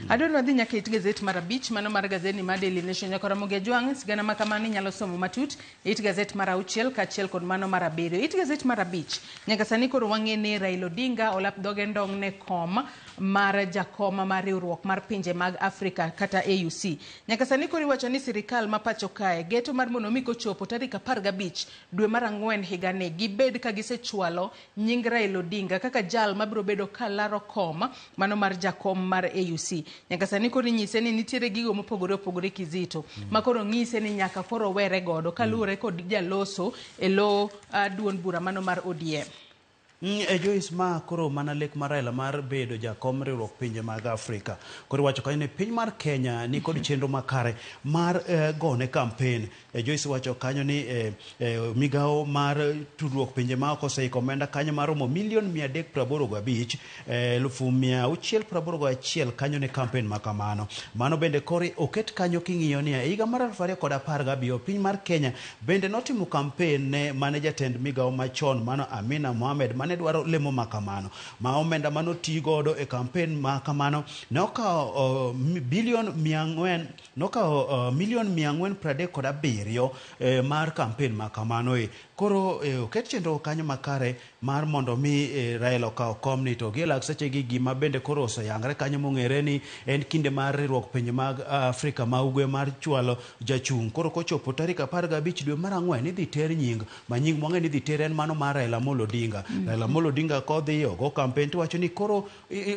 Adwa ni wadhi nyaka e it gazet mar 5, mano mar gazedni mar Daily Nation. Nyaka Ramogi Ajwang', sigana ma kamano inyalo somo matut e it gazet mar 6 kaachiel kod mano mar 7. It gazet mar 5, nyaka sani koro wang'e ni Raila Odinga olap dhoge ndong' ne kom mar jakom mar riwruok mar pinje mag Afrika kata AUC. Nyaka sani koro iwacho ni sirikal ma pacho kae geto mar mondo mi kochopo tarik 15 dwe mar 4 higani gibed ka gisechwalo nying Raila Odinga kaka jal mabiro bedo kalaro kom mano mar jakom mar AUC. Nyaka sani koro inyise ni nitiere gigo mopogore opogore Kizito ma koro ng'ise ni nyaka koro were godo kaluwore kod jaloso e lo duond bura mano mar ODM. E Joyce, ma koro mana lek mar Raila mar bedo jakom riwruok pinje mag Afrika. Koro iwacho kanyo ni piny mar Kenya ni kod chenro makare mar gone kampen. Joyce wacho kanyo ni migawo mar tudruok pinje ma oko oseiko omenda kanyo maromo milion 385 681 kanyo ne kampen ma kamano. Mano bende koro oket kanyo king'iyo ni e higa mar 2017 piny mar Kenya bende notimo kampen ne mane jatend migawo machon mano Amina Mohamed mane dwaro lemo ma kamano. Ma omenda manoti godo e kampen ma kamano ne okawo bilion 400, nokawo milion 437 mar kampen ma kamano e. Koro oket chenro kanyo makare mar mondo mi Raila okaw komni to gi lak seche gi gima bende koro oseyangre kanyo mong'ere ni en kinde mar riwruok pinje mag Afrika ma ugwe mar chwalo jachung'. Koro kochopo tarik 15 dwe mar 4 idhi ter nying, ma nying mwang'e ni idhi ter en mano mar Raila Amolo Odinga. Raila Amolo Odinga kodhi ogo kampen to wacho ni koro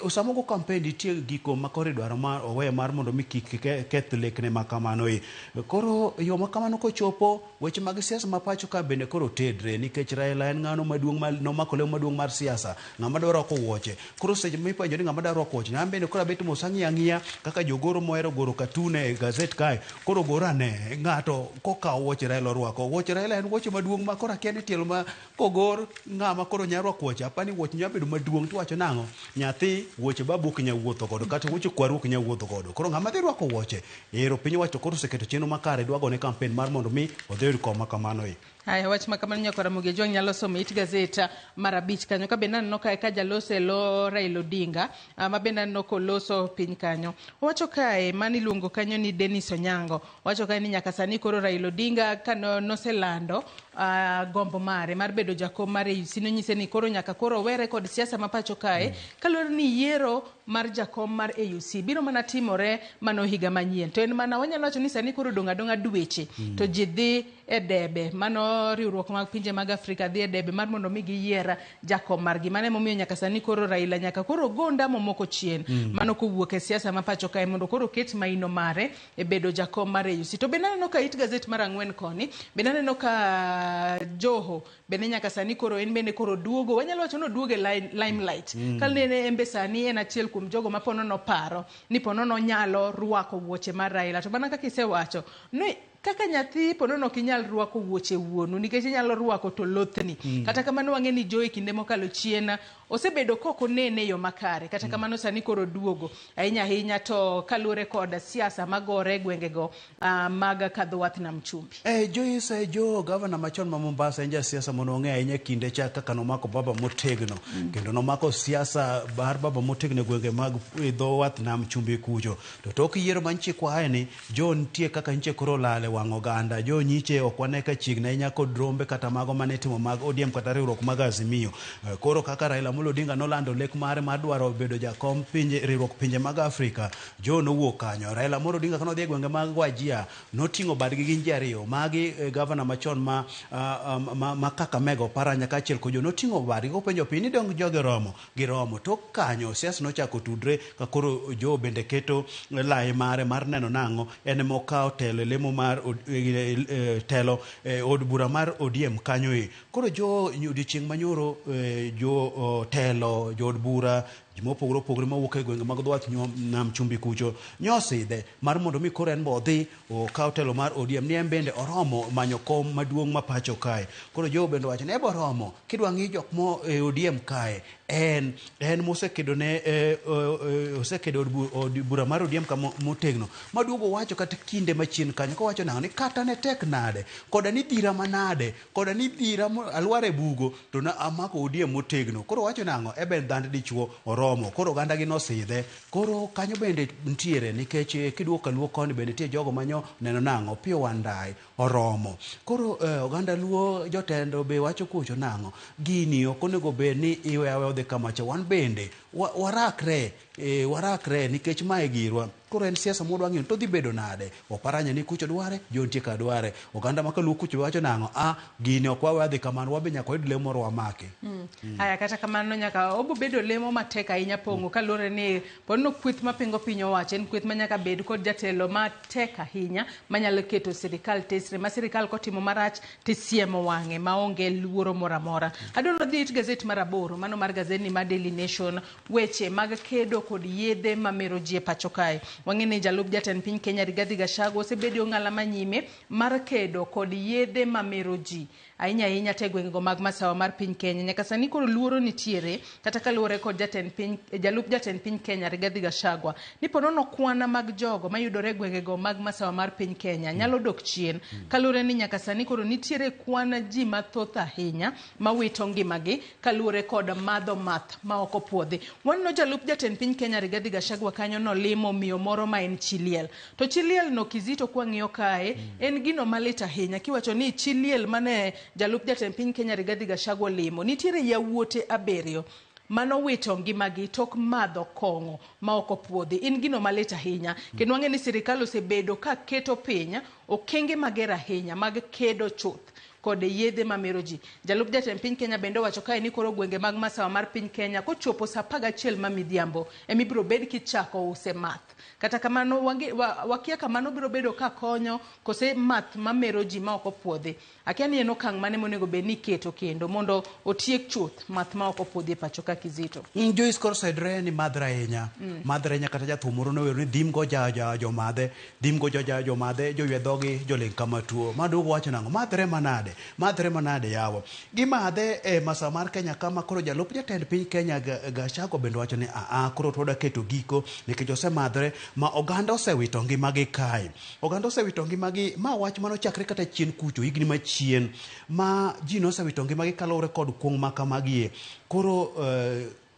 sama ogo kampen nitie giko ma koro idwaro mar owe mar mondo mi kik keth lekne ma kamano e. Koro yo ma kamano kochopo weche mag siasa ma pacho ka bende koro tedre nikech Raila en ng'ano maduong' ma nomako lemo maduong' mar siasa, ng'ama dwa rwako wuoche. Koro seche mipenjo ni ng'ama dwa rwako wuoche, an bende koro abet mos ang'iyo ang'iya kaka jogoro mohero goro katun e gazet kae, koro gor ane ng'ato kokawo wuoche Raila orwako. Wuoche Raila en wuoche maduong' ma koro akia ni tielo ma kogor ng'ama koro nyalo rwako wuoche, apani wuoche nyalo bedo maduong' tiwacho nang'o? Nyathi wuoche babu ok nyal wuotho godo kata wuoche kwaru ok nyal wuotho godo. Koro ng'ama dhi rwako wuoche, ero piny owacho koro oseketo chenro makare dwa gone kampen mar mondo mi odhi oyud kom ma kamano e. Haya, wach ma kamano nyaka Ramogi Ajwang' nyalo somo it gazet mar 5 kanyo. Ka bende aneno kae ka jaloso e lo Raila Odinga, ma bende aneno koloso piny kanyo. Owacho kae, mano iluongo kanyo ni Dennis Onyango. Owacho kae ni nyaka sani koro Raila Odinga ka noselando gombo mare mar bedo jakom mar AUC, nonyise ni koro nyaka koro owere kod siasa ma pacho kae, kaluwore ni yiero mar jakom mar AUC biro mana timore mano higa manyien. To en mana wanyalo wacho ni sani koro odong' adong'a dweche to ji dhi e debe, mano riwruok mag pinje mag Afrika dhi e debe mar mondo mi giyier jakom margi. Mano emomiyo nyaka sani koro Raila nyaka koro go ndamo moko chien, mano kowuok e siasa ma pacho kae mondo koro oket maino mare e bedo jakom mar AUC. To bende aneno ka it gazet mar 4 koni, bende aneno ka Joho bende nyaka sani koro en bende koro duogo, wanyalo wacho ni oduogo e limelight. Kalene en be sani en achiel kuom jogo ma pono noparo ni pono nonyalo rwako wuoche mar Raila. To mana kaka isewacho ni kaka nyathi pono ok inyal rwako wuoche wuonu nikech inyalo rwako to lothni. Kata kamano wang'e ni Joho e kinde mokalo chien osebedo kok onene e yo makare. Kata kamano sani koro duogo ahinya ahinya to kaluwore kod siasa magore e gwengego mag kadho wath Nam Chumbi. Joyce, Joho gavana machon ma Mombasa en jasiasa mondo ong'e ahinya kinde cha kaka nomako baba motegno. Kendo nomako siasa mar baba motegno e gwenge mag dho wath Nam Chumbi kucho. To tok yiero manyiche kwae ni Joho nitie kaka nyiche koro olal e wang' oganda. Joho nyiche ok wane ka chiegni ahinya kod rombe kata mago mane itimo mag ODM kata riwruok mag Azimio. Koro kaka Raila Amolo Odinga nolando lek mare mar dwaro bedo jakom pinje riwruok pinje mag Afrika, Joho nowuok kanyo. Raila Amolo Odinga kane odhi e gwenge mag Wajir noting'o badgi gin ji ariyo, magi gavana machon ma Kakamega Oparanya kaachiel kod Joho noting'o badgi kopenjo piny ni dong jogi oromo, giromo. Tok kanyo siasa nochako tudre ka koro Joho bende keto lai mare mar neno nang'o en ema okawo telo e lemo mar telo e od bura mar ODM kanyo e. Koro Joho odiochieng' manyoro jo telo jood bura ji mopogore opogore mawuok e gwenge mag dho wath nam chumbi kucho nyosidhe mar mondo mi koro en bo odhi okaw telo mar ODM ni en bende oromo manyo kom maduong' ma pacho kae. Koro Joho bende owacho ni ebo oromo kidwa ng'i jok mo e ODM kae en mosekedo ne osekedo od bura mar ODM ka motegno maduogo wacho kata kinde machien kanyo kowacho nang'o ni kata ne tek nade koda ni dhira manade koda ni dhira alwar e bugo to na amako ODM motegno. Koro wacho nang'o eben dhand dichuo oromo. Koro oganda gi nosidhe. Koro kanyo bende ntiere nikech kiduogo kaluo koni bende nitie jogo manyo neno nang'o Opiyo Wandayi oromo. Koro oganda luo jotendo be wacho kucho nang'o gini ok onego bed ni iwe aweya odhi kamacha, wan bende warakre nikech mae girwa. Koro en siasa mwadwa ng'iyo to dhi bedo nade. Oparanya ni kucho dware, jo nitie ka dware. Oganda ma kaluo kucho wacho nang'o a gini ok wawe adhi kamano, wabe nyaka wayud lemo moro wamaki. Aya, kata kamano nyaka obo bedo lemo matek ahinya pong'o kaluwore ni pono kweth mapingo piny owacho en kweth ma nyaka bed kod jatelo matek ahinya manyalo keto sirikal tesre ma sirikal kotimo marach tisiemo wang'e maonge luoro moro amora. Adwaro dhi it gazet mar 8 mano mar gazetni mar Daily Nation, weche mag kedo kod yedhe mamero ji e pacho kae. Wang'e ni jalup jatend piny Kenya Rigathi Gachagua osebedo ong'ala manyime mar kedo kod yedhe mamero ji ahinya ahinya te gwengego mag masawa mar piny Kenya. Nyaka sani koro luoro nitiere kata kaluwore kod jalup jatend piny Kenya Rigathi Gachagua ni ponono kwana mag jogo mayudore e gwengego mag masawa mar piny Kenya nyalo dok chien kaluwore ni nyaka sani koro nitiere kwan ji mathoth ahinya mawito ngimagi kaluwore kod madho math ma ok opuodhi. Waneno jalup jatend piny Kenya Rigathi Gachagua kanyo nolimo miyo moro ma en chi liel. To chi liel no Kizito kwang'iyo kae en gino malit ahinya kiwacho ni chi liel mane jalup jatend piny Kenya Rigathi Gachagua olimo nitiere yawuote 7 manowito ngimagi tok madho kong'o ma ok opuodhi. In gino malit ahinya kendo wang'e ni sirikal osebedo ka keto piny okenge mager ahinya mag kedo chuth kod yedhe mamero ji. Jalup jatend piny Kenya bende owacho kae ni koro gwenge mag masawa mar piny Kenya kochopo saa 11 ma midhiambo emibiro bed kichako use math. Kata kamano wakia kamano biro bedo ka konyo kose math mamero ji ma ok opuodhi. Akia ni en okang' mane monego bed ni iketo kendo mondo otiek chuth math ma ok opuodhi e pacho ka Kizito. Joyce koro osedre ni madhre ahinya. Madhre ahinya kata jathum moro nowero ni dhim go jomadhe, dhim go jomadhe, joywe dhogi joling' kama tuo. Maduogo wacho nang'o? Madhre manade? Madhre manade yawa? Gimadhe e masawa mar Kenya kama koro jalup jatend piny Kenya Gachagua bende wacho ni aa koro to wadwa keto giko nikech osemadhre ma oganda osewito ngimagi kae. Oganda osewito ngimagi ma wach manochakre kata chien kucho higni machien ma ji nosewito ngimagi kaluwore kod kuong' ma kamagie. Koro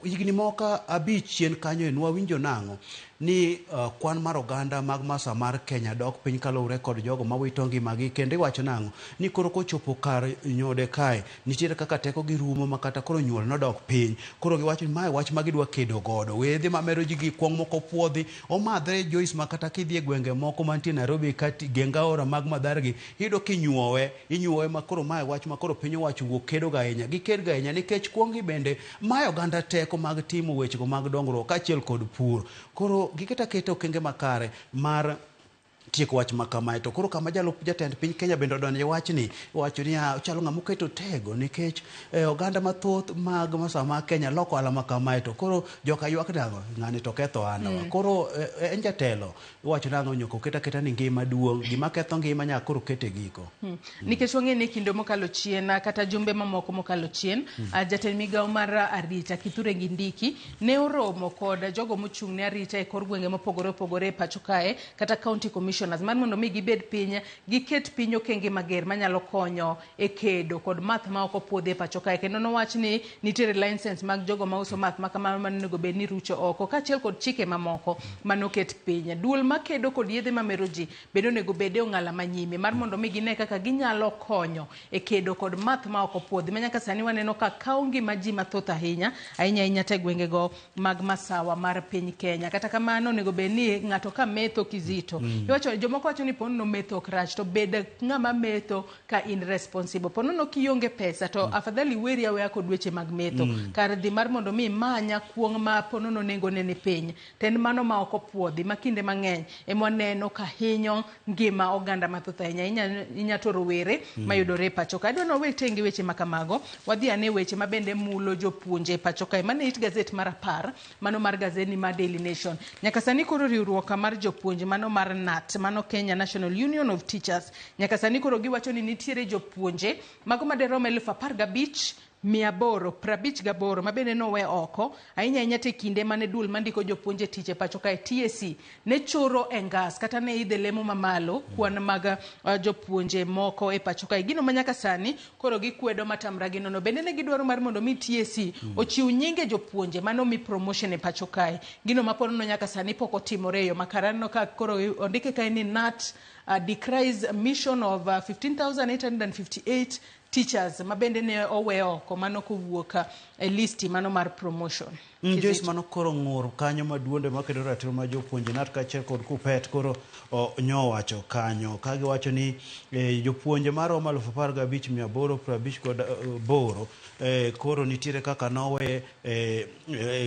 higni moko 5 chien kanyo en wawinjo nang'o ni kwan mar oganda mag masawa mar Kenya dok piny kaluwore kod jogo mawito ngimagi kendo iwacho nang'o ni koro kochopo kar nyode kae nitiere kaka teko gi rumo ma kata koro nyuol nodok piny. Koro giwacho ni mae wach ma gidwa kedo godo. Wedhe mamero ji gi kuong' moko puodhi omadhre Joyce ma kata kidhi e gwenge moko mantie Nairobi kati geng aora mag Mathare gi iyudo kinyuowe inyuowe ma koro mae wach ma koro piny owacho wuok kedo ga ahinya. Giked ga ahinya nikech kuong' gi bende mayo oganda teko mag timo wechego mag dongruok kaachiel kod pur. Koro giketo aketa okenge makare mar tieko wach ma kamae. To koro kama jalup jatend piny Kenya bende odonje wachni, wacho ni ochalo ng'ama oketo tego nikech oganda mathoth mag masawa mag Kenya loko ohala ma kamae to koro joka ywak nang'o ng'ani to ketho ohala wa. Koro en jatelo iwacho nang'o nyaka oket aketa ni ngima duong', gima ketho ngima nyaka koro ket e giko. Nikech wang'e ni kinde mokalo chien kata jumbe mamoko mokalo chien jatend migawo mar arita Kithure Kindiki ne oromo kod jogo mochung' ne arita e kor gwenge mopogore opogore e pacho kae kata county commission commissioners mar mondo mi gibed piny giket piny okenge mager manyalo konyo e kedo kod math ma ok opuodhi e pacho kae. Kendo nowach ni nitiere license mag jogo mauso math ma kamano manonego bed ni rucho oko, kaachiel kod chike mamoko manoket piny. Duol makedo kod yedhe mamero ji bende onego bed e ong'ala manyime mar mondo mi gine kaka ginyalo konyo e kedo kod math ma ok opuodhi ma nyaka sani waneno ka kawo ngima ji mathoth ahinya ahinya ahinya te gwengego mag masawa mar piny Kenya. Kata kamano onego bed ni ng'ato ka metho Kizito, iwacho jomoko wacho ni ponono metho ok rach, to bed ng'ama metho ka in responsible. Ponono kionge pesa to afadhali weri aweya kod weche mag metho, kar dhi mar mondo mi imanya kuong' ma ponono nengone ni piny, to en mano ma ok opuodhi ma kinde mang'eny ema waneno ka hinyo ngima oganda mathoth ahinya inya to rowere mayudore e pacho ka. Adwa ni wawe tenge weche ma kamago, wadhi ane weche ma bende mulo jopuonje e pacho kae. Mano e it gazet mar 10, mano mar gazeti mar Daily Nation. Nyaka sani koro riwruok mar jopuonj mano mar KNUT, mano Kenya National Union of Teachers, nyaka sani koro giwacho ni nitiere jopuonje mago maderom 15,858 mabende nowe oko ahinya ahinya te kinde mane duol mandiko jopuonje tich e pacho kae TSC ne choro e ngas kata ne idhe lemo mamalo kwan mag jopuonje moko e pacho kae. Gino ma nyaka sani koro gikwedo matamra gi nono. Bende ne gidwaro mar mondo mi TSC ochiw nyinge jopuonje mano mi promotion e pacho kae. Gino ma pod no nyaka sani pok otimore e yo makare. Aneno ka koro ondike kae ni KNUT decries mission of 15,858 teachers mabende ne owe oko mano kowuok e listi mano mar promotion. Joyce, mano koro ng'ur kanyo maduonde makedo ratiro mar jopuonje KNUT kaachiel kod KUPPET koro nyowacho kanyo ka giwacho ni jopuonje maromo 15,858 koro nitiere kaka nowe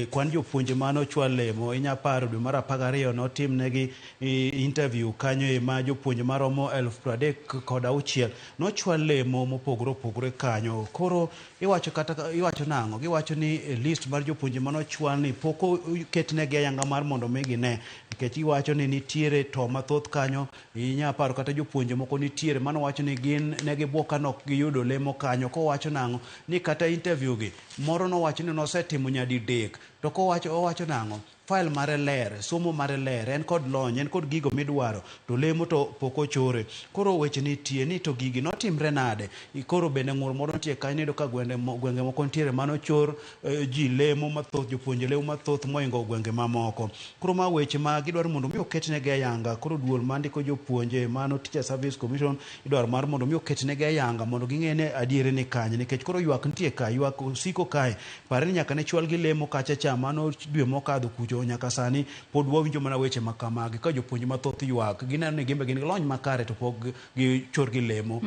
kwan jopuonje manochwal lemo. Inya paro dwe mar 12 notimnegi interview kanyo ma jopuonje maromo 36,000 nochwal lemo mopogore opogore kanyo. Koro iwacho kata iwacho nang'o? Giwacho ni list mar jopuonje manochwal ni pok oketnegi ayanga mar mondo mi gine, nikech iwacho ni nitiere to mathoth kanyo. Inya paro kata jopuonje moko nitiere manowacho ni gin ne gibuok ka nok giyudo lemo kanyo. Kowacho nang'o ni kata interview gi moro nowacho ni nosetimo nyadidek, to kowacho owacho nang'o file mare ler, somo mare ler, en kod lony, en kod gigo midwaro, to lemo to pok ochore. Koro weche nitie ni to gigi notimre nade? Koro bende ng'ur moro nitie kanyo, iyudo ka gwenge moko nitiere manochor ji lemo mathoth, jopuonje lemo mathoth mohingo gwenge mamoko. Koro ma weche ma gidwaro mondo mi oketnegi ayanga. Koro duol mandiko jopuonje mano Teacher Service Commission idwaro mar mondo mi oketnegi ayanga mondo ging'e ni adieri ni kanye, nikech koro ywak nitie ka, ywak osiko kae. Pare ni nyaka ne chwal gi lemo kacha cha mano dwe mokadho kucho, nyaka sani pod wawinjo mana weche ma kamagi ka jopuonj mathoth ywak, gineno ni gimbe gin gi lony makare to pok gichor gi lemo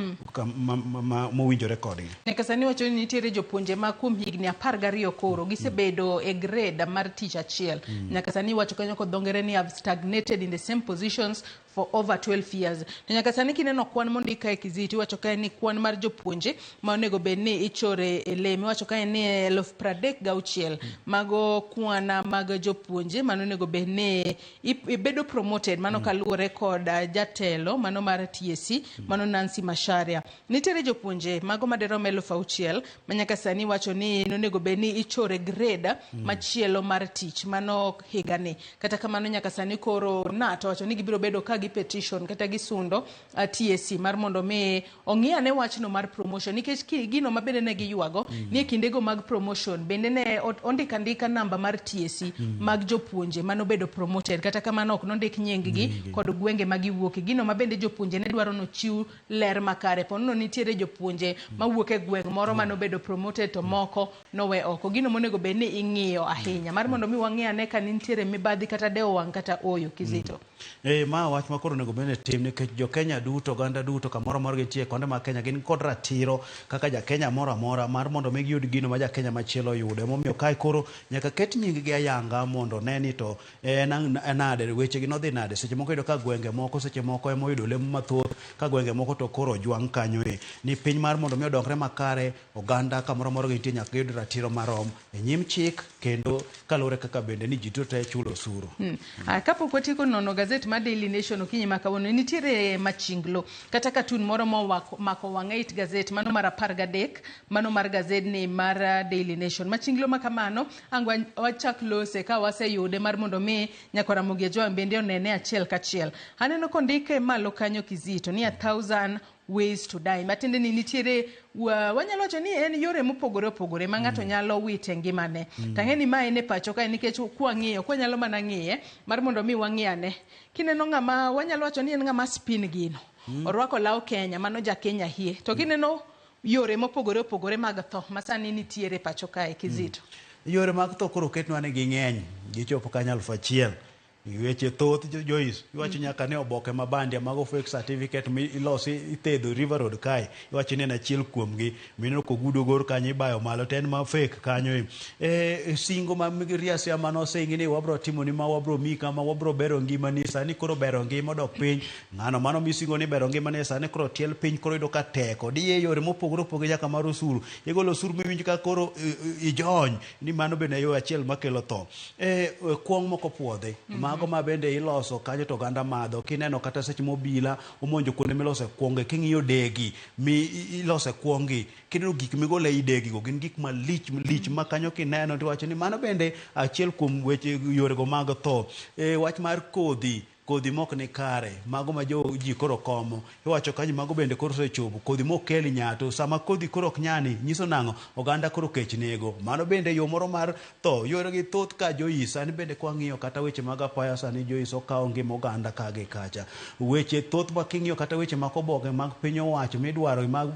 mowinjore kodgi. Nyaka sani wacho ni nitiere jopuonje ma kuom higni 12 koro gisebedo e grade mar tich achiel. Nyaka sani wacho kanyo kod dho ngere ni have stagnated in the same positions for over 12 years. To nyaka sani kineno kwan mondik kae Kizito, iwacho kae ni kwan mar jopuonje ma onego bed ni ichore e lemo, iwacho kae ni 36,000 mago kwan mag jopuonje mano onego bed ni ibedo promoted, mano kaluwore kod jatelo mano mar TSC mano Nancy Macharia. Nitiere jopuonje mago maderom 6,000 ma nyaka sani wacho ni onego bed ni ichore grade machielo mar tich mano higani. Kata kamano nyaka sani koro KNUT wacho ni gibiro bedo ka gi petition kata gisundo TSC mar mondo mi ong'i ane wachno mar promotion, nikech gino ma bende ne giywago ni e kindego mag promotion bende ne ondik andika namba mar TSC mag jopuonje manobedo promoted, kata kamano ok nondik nying gi kod gwenge ma giwuoke. Gino ma bende jopuonje ne dwaro nochiw ler makare, ponono nitiere jopuonje mawuok e gweng' moro manobedo promoted to moko nowe oko. Gino monego bed ni ing'iyo ahinya mar mondo mi wang'i ane ka nitiere mibadhi kata dewo wang' kata oyo Kizito. Ma wach ma koro onego bed ni tim, nikech jo Kenya duto, oganda duto kamoro amora gintie konde mag Kenya gin kod ratiro kaka ja Kenya moro amora mar mondo mi giyud gino ma ja Kenya machielo oyudo. Emomiyo kae koro nyaka ket nying gi ayanga mondo ne ni to en nade, weche gi nodhi nade. Seche moko iyudo ka gwenge moko seche moko ema oyudo lemo mathoth, ka gwenge moko to koro ojwang' kanyo e. Ni piny mar mondo mi odongre makare, oganda kamoro amora gintie nyaka giyud ratiro marom e nyim chik, kendo kaluwore kaka bende ni ji duto te chulo osuru. Kapok watieko nono gazet mar Daily Nation okinyi ma kawuono nitiere machinglo kata katun moro mako wang'a it gazet mano mar 13 mano mar gazedni mar Daily Nation. Machinglo ma kamano ang' wachak lose ka waseyude mar mondo mi nyakwa Ramogi Ajwang' bende onene achiel kachiel. Aneno kondike malo kanyo Kizito ni 1000 ways to die, matiende ni nitiere wanyalo wacho ni en yore mopogore opogore ma ng'ato nyalo wite ngimane. Tang'e ni ma en e pacho kae nikech kwang'iyo kwanyalo mana ng'iye mar mondo mi wang'i ane. Kineno ng'ama wanyalo wacho ni en ng'ama spin gino. Orwako law Kenya, mano ja Kenya hie. To kineno yore mopogore opogore mag tho ma sani nitiere pacho kae Kizito. Yore mag tho koro oketnwa ni ging'eny, gichopo kanyo 1000. Weche thoth Joyce, iwacho nyaka ni oboke ma bandia mago fake certificate mi ilosi ithedho River Road kae, iwacho ni en achiel kuomgi, mineno kogudo gor kanyo ibayo malo to en ma fake kanyo. Singo ma Riasia manosingi ni wabro timo ni ma wabro miyi kama wabro bero ngimani, sani koro bero ngima odok piny. Ng'ano mano misingo ni bero ngimani sani koro tiel piny koro iyudo ka tek, odiye yore mopogore opogore nyaka mar osuru. Igolo osuru miwinj ka koro ijony, ni mano bende yo achiel makelo tho. Kuong' moko puodhi. Mago ma bende iloso kanyo to oganda madho. Kineno kata seche mobila omonjo kuonde milose kuonge, king'iyo degi mi ilose kuongi, kineno gik migolo ei degi go gin gik malich lich ma kanyo kineno to iwacho ni mano bende achiel kuom weche yorego mag tho. Wach mar kodhi, kodhi mok ni kare, mago ma jo ji koro komo, iwacho kanyo mago bende koro osechopo, kodhi mokel nyato, sama kodhi koro ok nyani, nyiso nang'o? Oganda koro kech nego. Mano bende yo moro mar tho. Yore gi thoth ka Joyce, sani bende kwang'iyo kata weche mag apaya sani Joyce okawo ngima oganda ka gi kacha. Weche thoth ma king'iyo kata weche mag oboke mag piny owacho midwaro mag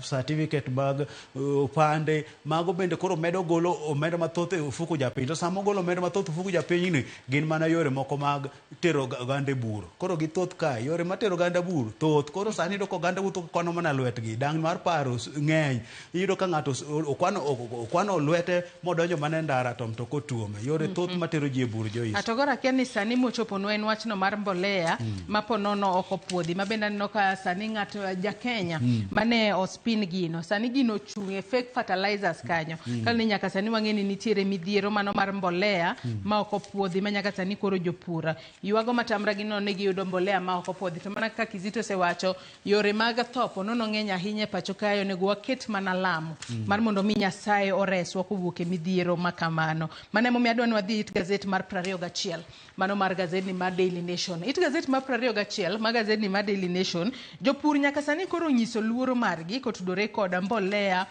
certificate mag opande, mago bende koro medo golo omenda mathoth e ofuko japiny. To sama ogolo omenda mathoth e ofuko japiny ni, gin mana yore moko mag tero oganda e bur. Koro githoth kae, yore matero oganda bur thoth. Koro sani iyudo ka oganda wuotho kwano mana lwetgi, dang' mar paro ng'eny. Iyudo ka ng'ato okwano lwete modonjo mana e ndara to mtoka otuome. Yore thoth matero ji e bur Joyce. Atogora akia ni sani mochoponwa en wachno mar mbolea ma ponono ok opuodhi. Ma bende aneno ka sani ng'ato ja Kenya mane ospin gino. Sani gino ochung' e fake fertilizers kanyo. Kalo ni nyaka sani wang'e ni nitiere midhiero mano mar mbolea ma ok opuodhi ma nyaka sani koro jopur ywago matamra gino ni giyudo mbolea ma ok opuodhi. To mana kaka Kizito osewacho, yore mag tho ponono ng'eny ahinya e pacho kae, onego waket mana lamo mar mondo mi Nyasaye oreswa kowuok e midhiero ma kamano. Mano emomiyo adwa ni wadhi it gazet mar 21 mano mar gazedni mar Daily Nation. It gazet mar 21 mar gazedni mar Daily Nation, jopur nyaka sani koro onyiso luoro margi kotudore kod mbolea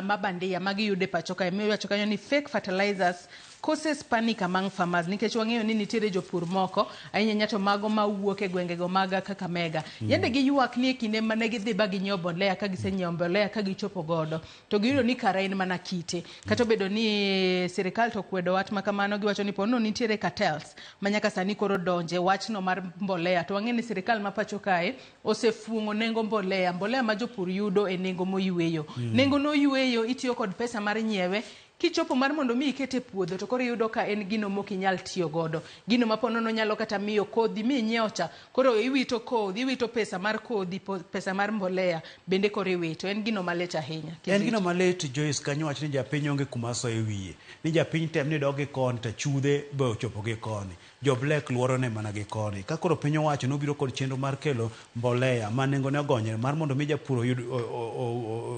ma bandia ma giyudo e pacho kae. Miwacho kanyo ni fake fertilizers causes panic among farmers, nikech wang'eyo ni nitiere jopur moko ahinya to mago mawuok e gwengego mag Kakamega. Yande giywak ni e kinde mane gidhi ba ginyiewo mbolea, ka gisenyiewo mbolea ka gichopo godo to giyudo ni kara en mana kite. Kata obedo ni sirikal to okwedo wach ma kamano, giwacho ni ponono nitiere cartels ma nyaka sani koro donje wachno mar mbolea. To wang'eyo ni sirikal ma pacho kae osefuong'o nengo mbolea, mbolea ma jopur yudo e nengo moyweyo. Nengo noyweyo itiyo kod pesa mar nyiewe, kichopo mar mondo mi ikete e puodho to koro iyudo ka en gino mok inyal tiyo godo. Gino ma ponono nyalo kata miyo kodhi minyiewo cha, koro iwito kodhi, iwito pesa mar kodhi, pesa mar mbolea bende koro iwito. En gino malit ahinya. En gino malit Joyce, kanyo wach ni japiny onge kuma soyo wiye. Ni japiny tem ni dog gi koni to achudhe be ochopo gi koni. Jo black luoro ne mana gi koni. Ka koro piny owacho nobiro kod chenro mar kelo mbolea ma nengone ogonyore mar mondo mi japur oyud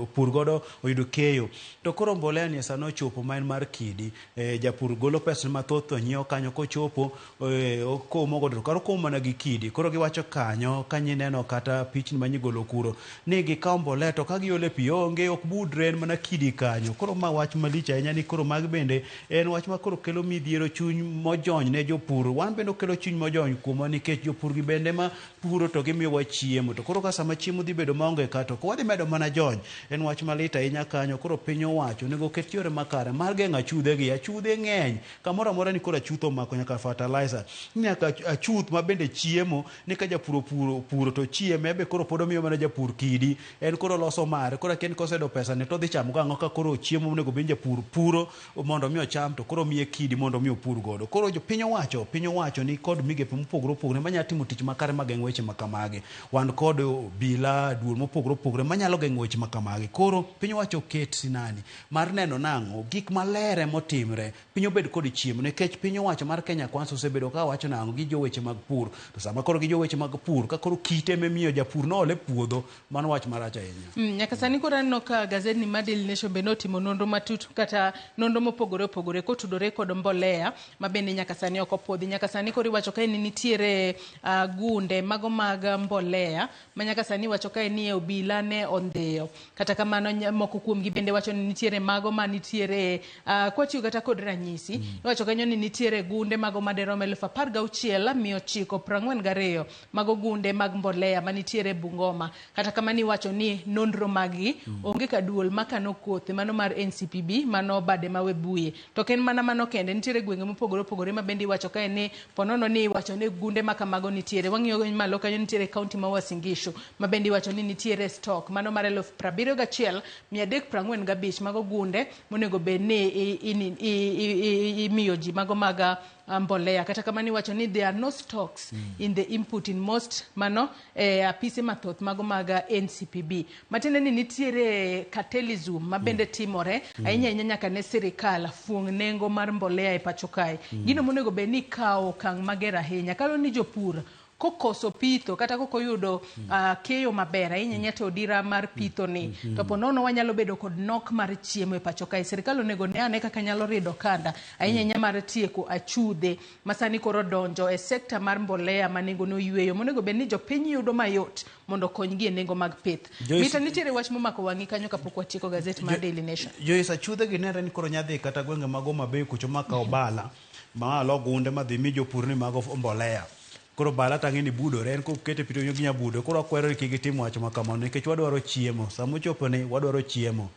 opur godo oyud keyo. To koro mbolea ni sani ochopo ma en mar kidi. Japur golo pesa mathoth to nyiewo kanyo kochopo okomo godo to koro okomo mana gi kidi. Koro giwacho kanyo kanyineno kata pichni manyigolo kuro ni gikawo mbolea to ka giole pi onge ok budre en mana kidi kanyo. Koro ma wach malich ahinya ni koro magi bende en wach ma koro kelo midhiero chuny mojony ne jopur. Wan bende okelo chuny mojony kuomwa nikech jopur gi bende ma puro to gimiyowa chiemo. To koro ka sama chiemo dhi bedo maonge ka to wadhi medo mana jony. En wach malit ahinya kanyo. Koro piny owacho onego oket yore makare mar geng'o achudhe gi. Achudhe ng'eny. Kamoro amora ni koro achuth omako nyaka fertilizer. Nyaka achuth ma bende chiemo ni ka japur opuro to chieme be koro pod omiyo mana japur kidi. En koro loso mare. Koro akia ni koseyudo pesa ni to odhi chamo gang'o ka koro chiemo monego bed ni japur puro mondo mi ocham to koro miye kidi mondo mi opur godo. Koro piny owacho ni kod migepe mopogore opogore manyalo timo tich makare mageng'o weche makamagi. Wan kod obila, duol mopogore opogore manyalo geng'o weche makamagi. Koro piny owacho oket sinani mar neno nang'o Gik maler emotimre, piny obed kod chiemo nikech piny owacho mar Kenya Kwanza osebedo ka wacho nang'o gi joweche mag pur. To sama koro gi joweche mag pur, ka koro kite emimiyo japur nool e puodho, mano wach marach ahinya. Nyaka sani koro aneno ka gazetni mar Daily Nation bende otimo nonro matut kata nonro mopogore opogore kotudore kod mbolea ma bende nyaka sani ok opuodhi. Nyaka sani koro iwacho kae ni nitiere gunde mago mag mbolea ma nyaka sani iwacho kae ni obila ne ondhiyo. Kata kamano moko kuomgi bende wacho ni nitiere mago ma nitiere kwatiyo kata kod ranyisi iwacho kanyo ni nitiere gunde mago maderom 16,942 mago gunde mag mbolea manitiere Bungoma. Kata kamano iwacho ni nonro maggi onge ka duol makano kothe mano mar NCPB mano bade ma Webuye. To ok en mana mano kende, nitiere gwenge mopogore opogore ma bende iwacho kae ni ponono ni iwacho ni gunde ma kamago nitiere. Wang'iyo malo kanyo nitiere kaunti ma Uasin Gishu ma bende iwacho ni nitiere stock mano mar 71,345 mago gunde monego bed ni imiyo ji mago mag mbolea. Kata kamano iwacho ni there are no stocks in the input in most mano apise mathoth mago mag NCPB. Matiende ni nitiere cartelism ma bende timore ahinya ahinya nyaka ne sirikal fuong nengo mar mbolea e pacho kae. Gino monego bed ni ikawo okang' mager ahinya kaluwore ni jopur kokoso pitho kata kokoyudo keyo maber ahinya ahinya to odira mar pitho ni to po nono wanyalo bedo kod nok mar chiemo e pacho kae. Sirikal onego ne ane kaka nyalo rido kanda ahinya ahinya mar tieko achudhe ma sani koro donjo e sekta mar mbolea ma nengo ne oyweyo monego bed ni jopiny yudo mayot mondo okonygi e nengo mag pith. Mita nitiere wach momako wang'i kanyo kapok watieko gazet mar Daily Nation. Joyce, achudhe gi nenre ni koro nyadhi kata gwenge mag Homa Bay kucho ma kawo bala ma alo gunde madhi mi jopur ni mago mbolea. Koro bala tang'e ni budore, en kokete pi to ginya budore. Koro akwero ni kik gitim wach ma kamano nikech wadwaro chiemo. Sama ochopo ni wadwaro chiemo.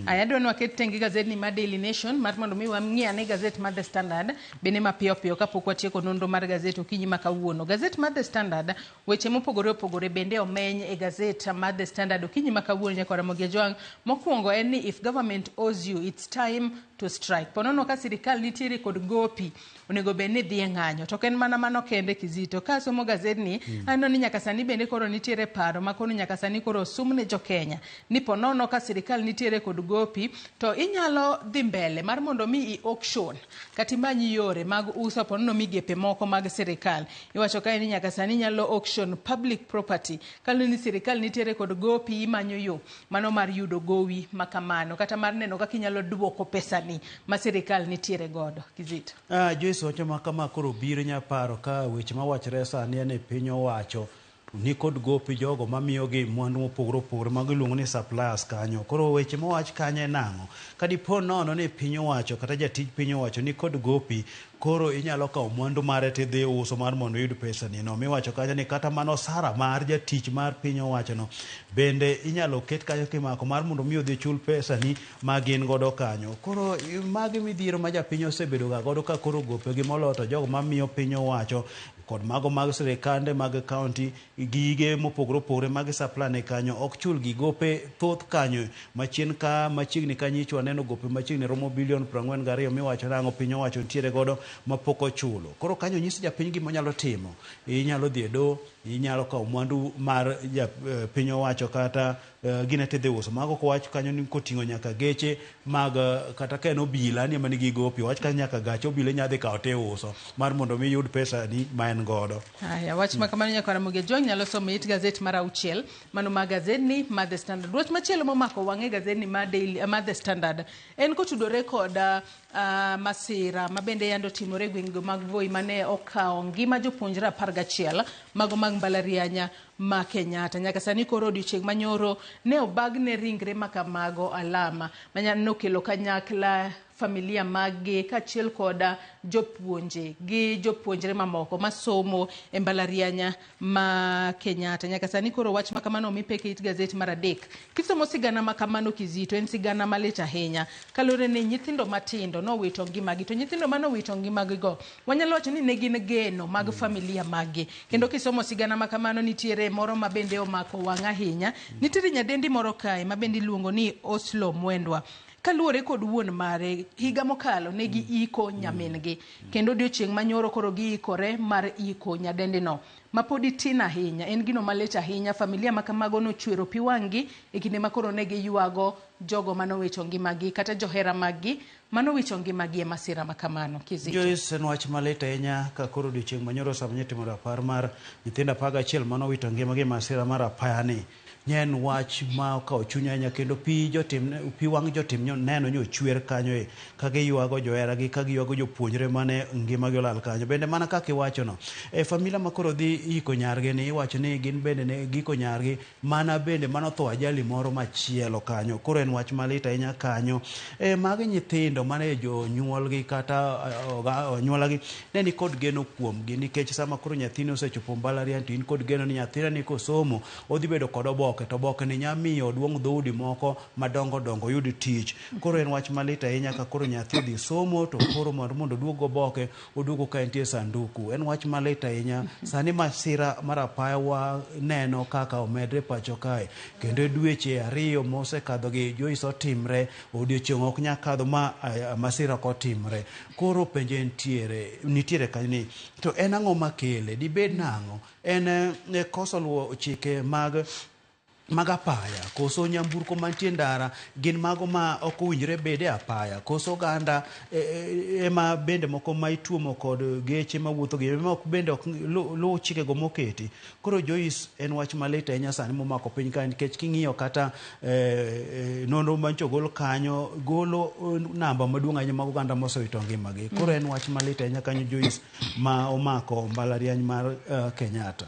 Aya, adwa ni waket tenge gazetni mar Daily Nation mar mondo mi wang'i ane gazet mar The Standard bende mapiyo piyo kapok watieko nonro mar gazet okinyi ma kawuono. Gazet mar The Standard weche mopogore opogore bende omeny e gazet mar The Standard okinyi ma kawuono nyaka Ramogi Ajwang'. Mokwongo en ni if government owes you it's time to strike. Ponono ka sirikal nitiere kod gopi onego bed ni dhi e ng'anyo. To ok en mana mano kende Kizito. Ka asomo gazetni aneno ni nyaka sani bende koro nitiere paro ma koro nyaka sani koro osum ne jokenya ni ponono ka sirikal nitiere kod gopi to inyalo dhi mbele mar mondo mi i auction kata imany yore mag uso ponono migepe moko mag sirikal. Iwacho kae ni nyaka sani inyalo auction public property. Kaluwore ni sirikal nitiere kod gopi imanyo yo mano mar yudo gowi makamano kata mar neno kaka inyalo duoko pesani ma sirikal nitiere godo. Kizito. Joyce, wacho ma kama koro biro nya paro ka weche mawachore sani en e piny owacho ni kod gopi jogo mamiyogi mwandu mopogore opogore mago iluongo ni suppliers kanyo. Koro weche mowach kanyo en nang'o? Ka dipo nono ni piny owacho kata jatij piny owacho ni kod gopi, koro inyalo kawo mwandu mare tidhi uso mar mondo iyud pesani no. Miwacho kanyo ni kata mana osara mar jatich mar piny owacho no bende inyalo ket kanyo kimako mar mondo mi odhi chul pesani ma gin godo kanyo. Koro magi midhiero ma japiny osebedo ga godo ka koro gopegi moloyo to jogo mamiyo piny owacho kod mago mag sirikande mag kaunti gige mopogore opogore mag supply ne kanyo ok chul gi gope thoth kanyo machien ka machiegni kanyicho waneno gope machiegni romo bilion 42 miwacho nang'o piny owacho nitiere godo mapok ochulo. Koro kanyo nyis japiny gima onyalo timo. Inyalo dhi e doho, inyalo kawo mwandu mar piny owacho kata gine tidhi uso. Mago kowach kanyo ni koting'o nyaka geche mag kata ka en obila ni ema nigi gopi, owach kanyo nyaka gach obila inyalo dhi kawo tiuso mar mondo mi iyud pesa ni ma en godo. Aya, wach ma kamano nyaka Ramogi Ajwang' nyalo somo it gazet mar 6 mano mar gazetni mar The Standard. Wach machielo momako wang'e gazetni mar Daily mar The Standard en kotudore kod masira ma bende yando timore e gwenge mag Voi mane okawo ngima jopuonjre 11 mago mag mbalariany ma Kenyatta. Nyaka sani koro odiochieng' manyoro ne obagne ringre makamago alama manyalo kelo kanyakla familia maggi kaachiel kod jopuonje gi jopuonjre mamoko masomo e mbalariany ma Kenyatta. Nyaka sani koro wach makamano omi pek e it gazet mar 3. Kisomo sigana makamano Kizito en sigana malit ahinya kaluwore ni nyithindo matindo nowito ngimagi to nyithindo manowito ngimagigo wanyalo wacho ni ne gin geno mag familia maggi. Kendo kisomo sigana makamano nitiere moro ma bende omako wang' ahinya. Nitiere nyadendi moro kae ma bende iluongo ni Oslo Mwendwa. Kaluwore kod wuon mare higa mokalo ne giiko nyamin-gi kendo odiochieng' manyoro koro giikore mar iko nyadendino. ma podi tin ahinya. En gino malit ahinya, familia ma kamago nochwero pi wang'gi e kinde ma koro ne giywago jogo manowito ngimagi kata johera maggi manowito ngimagi e masira ma kamano. Kizito. Joyce, en wach malit ahinya ka koro odiochieng' manyoro sama nyitimo rapar mar nyithindo 11 manowito ngimagi e masira mar apaya ni. Nye en wach ma okawo chuny ahinya kendo pi jotim pi wang' jotim neno ni ochwer kanyo e ka giywago joheragi ka giywago jopuonjre mane ngimagi olal kanyo. Bende mana kaka iwachono, e familia ma koro dhi iko nyargi ni iwacho ni gin bende ne giko nyargi mana bende manotho ajali moro machielo kanyo. Koro en wach malit ahinya kanyo. E magi nyithindo mane jonyuolgi kata anyuolagi ne nikod geno kuomgi nikech sama koro nyathini osechopo mbalariany to in kod geno ni nyathina ni kosomo odhi bedo kod oboke to oboke ni nya miyo oduong' dhoudi moko madongo dongo oyud tich. Koro en wach malit ahinya ka koro nyathi odhi somo to koro mondo oduog goboke oduogo ka entie sanduku. En wach malit ahinya. Sani masira mar apaya waneno kaka omedre pacho kae kendo e dweche 2 mosekadho gi Joyce otimre odiochieng' ok nyal kadho ma masira ok otimre. Koro penjo nitiere kanyo ni to en ang'o makele? Dibed nang'o? En koso luwo chike mag apaya, koso nyamburko mantie ndara gin mago ma ok owinjore bede e apaya, koso oganda ema bende moko ma ituomo kod geche mawuotho gi ema ok bende ok luw chikego moketi. Koro Joyce, en wach malit ahinya sani momako piny kae nikech king'iyo kata nonro manyocha ogol kanyo golo namba maduong' ahinya mag oganda mosewito ngimagi. Koro en wach malit ahinya kanyo Joyce ma omako mbalariany mar Kenyatta.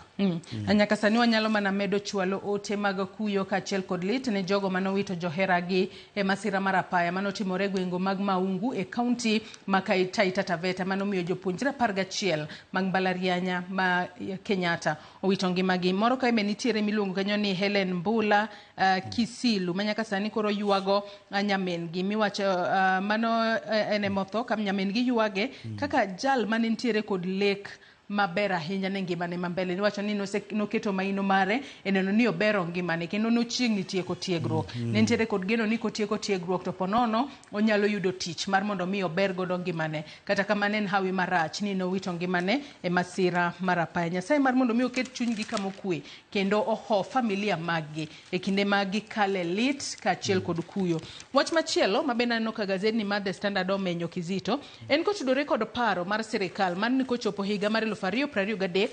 Nyaka sani wanyalo mana medo chwalo ote mag kuyo kaachiel kod lit ne jogo manowito joheragi e masira mar apaya manotimore e gwenge mag Maungu e kaunti ma Taita Taveta manomiyo jopuonjre 11 mag mbalariany ma Kenyatta owito ngimagi. Moro kae be nitiere miluongo kanyo ni Helen Mbula Kisilu ma nyaka sani koro ywago nyamin gi miwacho mano en emotho ka nyamin gi ywage kaka jal mane nitiere kod lek maber ahinya ne ngimane ma mbele. Niwacho ni noketo maino mare e neno ni obero ngimane kendo nochiegni tieko tiegruok. Ne nitiere kod geno ni kotieko tiegruok to ponono onyalo yudo tich mar mondo mi ober godo ngimane. Kata kamano en hawi marach ni nowito ngimane e masira mar apaya. Nyasaye mar mondo mi oket chunygi kama okwe kendo oho familia maggi e kinde ma gikale lit kaachiel kod kuyo. Wach machielo ma bende aneno ka gazetni mar The Standard omenyo Kizito en kotudore kod paro mar sirikal mar ni kochopo higa mar 2023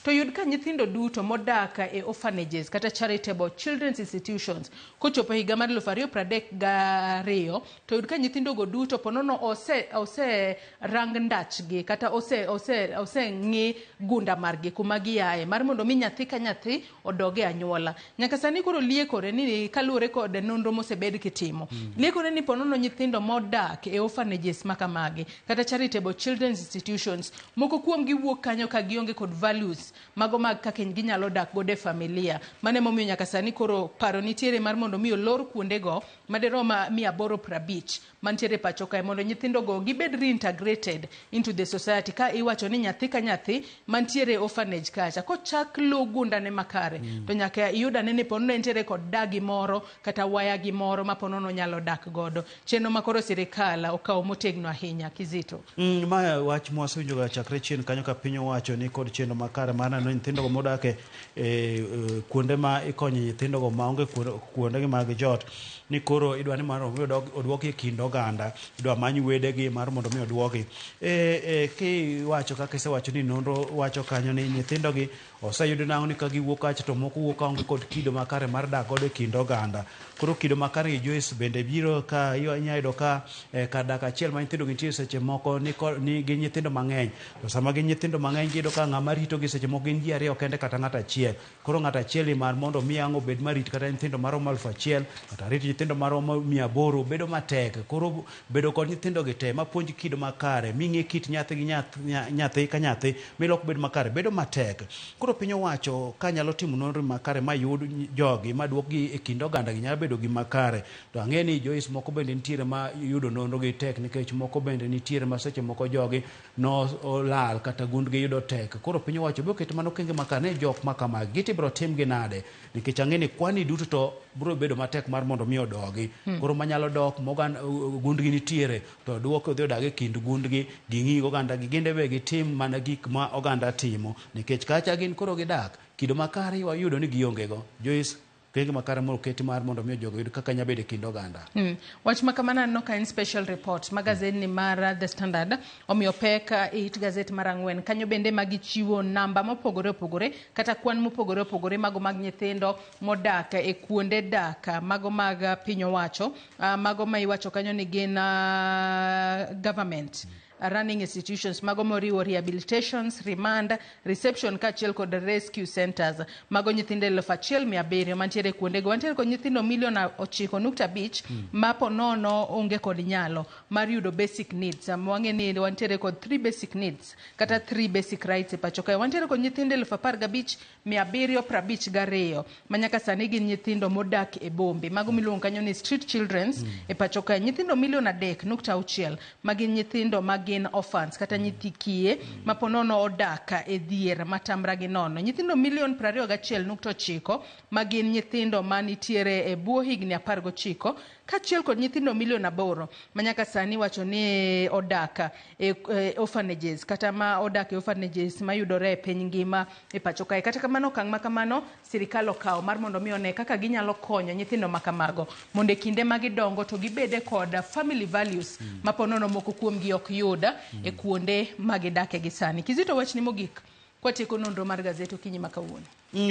to yud ka nyithindo duto modak e orphanages kata charitable children's institutions kochopo higa mar 2032 to yud ka nyithindogo duto ponono ose rang ndachgi kata ose ng'i gunda margi kuma giaye mar mondo mi nyathi ka nyathi odog e anyuola. Nyaka sani koro liekore ni kaluwore kod nonro mosebed kitimo liekore ni ponono nyithindo modak e orphanages makamagi kata charitable children's institutions moko kuomgi wuok kanyo ka gionge kod values mago mag kaka ginyalo dak godo e familia. Mano emomiyo nyaka sani koro paro nitiere mar mondo mi olor kuondego madirom 850 mantiere pacho kae mondo nyithindogo gibed reintegrated into the society. Ka iwacho ni nyathi ka nyathi mantiere orphanage kacha kochak luw gundane makare to nyaka iyud ane ni ponono entiere kod dagi moro kata waya gi moro ma ponono nyalo dak godo. Chenro ma koro sirikal okawo motegno ahinya. Kizito. Ma wach mwasewinjoga chakre chien kanyo ka piny owacho ni kod chenro makare mar neno nyithindogo modak e kuonde ma ikonye nyithindogo maonge kuondegi mag jot ni koro idwa ni mar mi oduoki e kind oganda, idwa many wedegi mar mondo mi oduoki. Kiwacho kaka isewacho ni nonro wacho kanyo ni nyithindogi oseyud nang'o ni ka giwuok kacha to moko wuok kaonge kod kido makare mar dak godo e kind oganda. Koro kido makare gi Joyce bende biro ka inya yudo ka kar dak achiel ma nyithindo nitie seche moko ni gin nyithindo mang'eny to sama gin nyithindo mang'eny giyudo ka ng'ama ritogi seche moko gin ji 2 kende kata ng'ato achiel. Koro ng'ato achiel ni mar mondo mi ang' obed marit kata nyithindo maromo 1000 kata rit nyithindo maromo 800 bedo matek. Koro bedo kod nyithindo gi te mapuonj kido makare ming'e kit nyathi gi nyathi ka nyathi milok bed makare bedo matek. Koro piny owacho ka nyalo timo nonro makare mayud jogi maduokgi e kind oganda gi nyalo bedo gima kare. To ang'e ni Joyce moko bende nitiere ma yudo nonro gi tek nikech moko bende nitiere ma seche moko jogi no olal kata gundgi yudo tek. Koro piny owacho biro keto mana okenge makare ne jok makamagi gitibiro timgi nade nikech ang'e ni kwani duto to biro bedo matek mar mondo mi odogi. Koro manyalo dok gundgi nitiere to duoke odhi odag e kind gundgi ging'i oganda gi ginde be gitim mana gik ma oganda timo nikech kacha gin koro koro gidak kido makare wayudo ni gionge go. Joyce, okenge makare moketi mar mondo mi jogo yud kaka nyalo bedo e kind oganda. Wach ma kamano aneno ka en special report ma gazetni mar The Standard omiyo pek e it gazet mar 4. Kanyo bende ma gichiwo namba mopogore opogore kata kwan mopogore opogore mago mag nyithindo modak e kuonde dak mago mag piny owacho, mago ma iwacho kanyo ni gin government running institutions mago moriwo rehabilitations, remand, reception kaachiel kod rescue centers. Mago nyithindo 1700 mantiere kuondego. Wantiere kod nyithindo milion 9.5 ma po nono onge kod nyalo mar yudo basic needs. Wang'e ni wantiere kod 3 basic needs kata 3 basic rights e pacho kae. Wantiere kod nyithindo 15752 ma nyaka sani gin nyithindo modak e bombe. Mago miluongo kanyo ni street childrens e pacho kae. Nyithindo milion 3.6 ma gin nyithindo ma gin orphans kata nyithi kiye ma po nono odak e dhier matamra gi nono. Nyithindo milion 21.9 ma gin nyithindo manitiere e bwo higni 19 kaachiel kod nyithindo milion 8 ma nyaka sani wacho ni odak e orphanages kata ma odak e orphanages mayudore e piny ngima e pacho kae. Kata kamano, okang' ma kamano sirikal okawo mar mondo mi one kaka ginyalo konyo nyithindo ma kamago mondo e kinde ma gidongo to gibede kod family values ma po nono moko kuomgi ok yud e kuonde ma gidake gi sani. Kizito, wachni mogik kwatieko nonro mar gazet okinyi ma kawuono.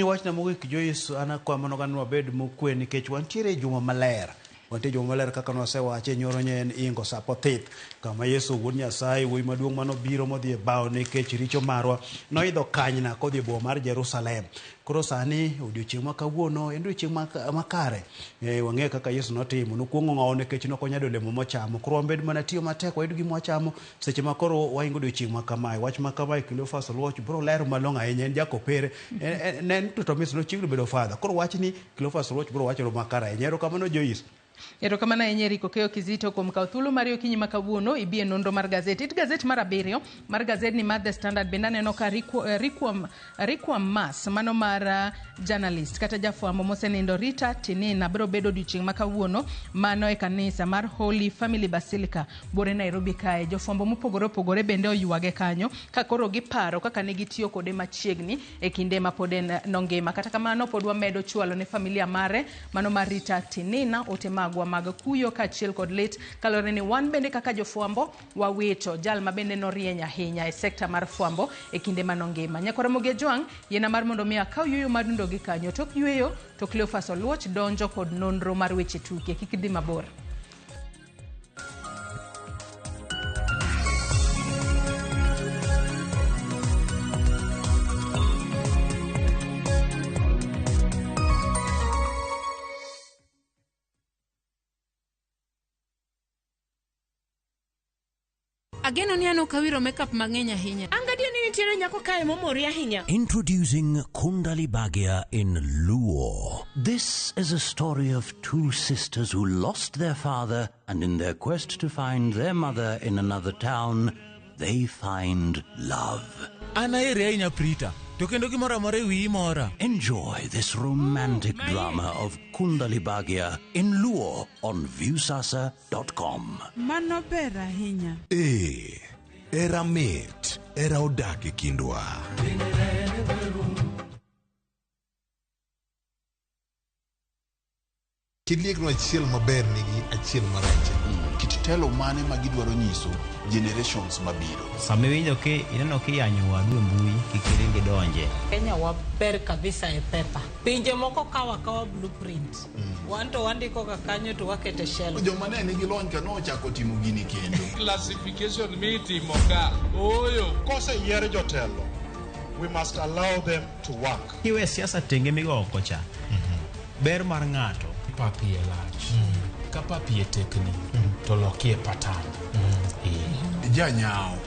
Wachna mogik Joyce, an akwayo mana oganda wabed mokwe nikech wantiere e juma maler. Wantie juma maler kaka nwasewache nyoro nye en ingo sap othith kama Yesu wuod Nyasaye wuoyi maduong' manobiro modhi e bao nikech richo marwa noidho kanyna kodhi e boma mar Jerusalem. Koro sani odiochieng' ma kawuono en odiochieng' makare. Wang'eyo kaka Yesu notimo, nokuong'o ng'owo nikech nokonyado olemo mochamo. Koro wabed mana tiyo matek wayud gima wachamo seche ma koro waingo odiochieng' ma kamae. Wach ma kamae Cleophas Oluoch biro lero malong'o ahinya, en jakopere. Ne en to Thomas nochiegni bedo father. Koro wachni Cleophas Oluoch biro wacho makare ahinya. Erokamano Joyce. Erokamano ahinya Eric Okeyo Kizito kuom kawo thuolo mari okinyi ma kawuono ibi e nonro mar gazet. It gazet mar 7 mar gazetni mar The Standard bende aneno ka Requiem Mass mano mar journalist kata jafwambo mosenindo Rita Tinina biro bedo odiochieng' ma kawuono mano e kanisa mar Holy Family Basilica buore Nairobi kae. Jofwambo mopogore opogore bende oywage kanyo ka koro giparo kaka ne gitiyo kode machiegni e kinde ma pod en nongima. Kata kamano pod wamedo chwalo ne familia mare mano mar Rita Tinina ote magwa mag kuyo kaachiel kod lit kaluwore ni wan bende kaka jofwambo wawito jal ma bende norieny ahinya e sekta mar fwambo e kinde manongima. Nyakwar Ramogi Ajwang', yiena mar mondo mi akaw yueyo mar dundo gi kanyo. Tok yueyo to Cleophas Oluoch donjo kod nonro mar weche tuke. Kik idhi mabor. Ageno ni an ok awiro makeup mang'eny ahinya. An gadier ni nitiere nyako kae momori ahinya. Introducing Kundali Bhagya in Luo. This is a story of two sisters who lost their father, and in their quest to find their mother in another town, they find love. An aheri ahinya Prita, to kendo gimoro amora e wiyi mora. Enjoy this romantic drama of Kundali Bhagya in Luo on Viusasa.com. Mano ber ahinya. Ee, era mit, era odak e kindwa. Kiliekno achiel maber nigi achiel marach. Kit telo mane ma gidwaro nyiso generations mabiro. Sama iwinjo ki ineno kiyanyo wadu e mbui, kik iring idonje. Kenya waber kabisa e pepa. Pinje moko kawo akawa blueprint. Wan to wandiko ga kanyo to wakete shelf. Joma ne nigi lony ka nochako timo gini kendo. Classification mitimo ka ooyo. Koseyier jotelo, we must allow them to work. Kiwe siasa tenge migo oko cha. Ber mar ng'ato. Pap iye lach. Ka pap iye tekni, to lokie patan. Janyao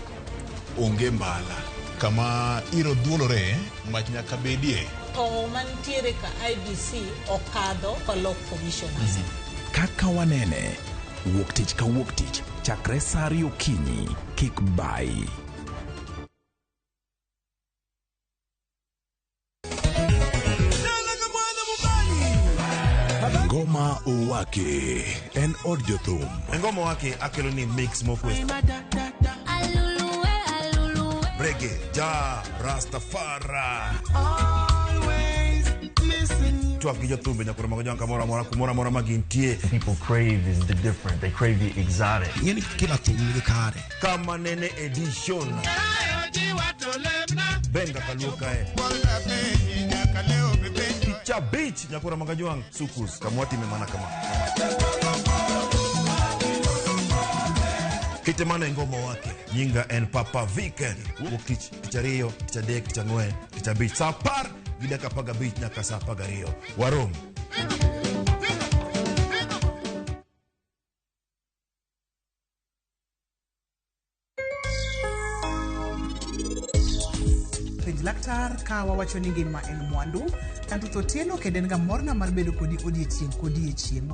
onge mbala. Kama iro dhuolore, mach nyaka bedie. To mantiere ka IBC okadho kolok commissioners. Kaka wanene, wuok tich ka wuok tich, chakre sa 2 okinyi, kik bayi. Ngoma Owake en od jothum. Ngoma Owake akelo ni mix mokwe. Reggae, Ja, Rastafari. Twak gi jothumbe nyakoro mag jwang' kamoro amora kumoro amora ma gintie. People crave is the different. They crave the exotic. Ing'eni kila thum nigi kare. Kama nene edition. Benga kaluo kae. Tich abich nyakoro mag jwang' sukus kamwatime mana kama. Kite mana e ngoma wake. Nyinga en Papa Viken. Wuok tich, tich ariyo, tich adek, tich ang'wen, tich abich. Saa apar gi dakika apar gabich nyaka saa apar gariyo. Warom. Penj laktar ka wawacho ni ngima en mwandu. An Ruth Otieno kendo en ga morna mar bedo kodi odiechieng' kodiechieng'.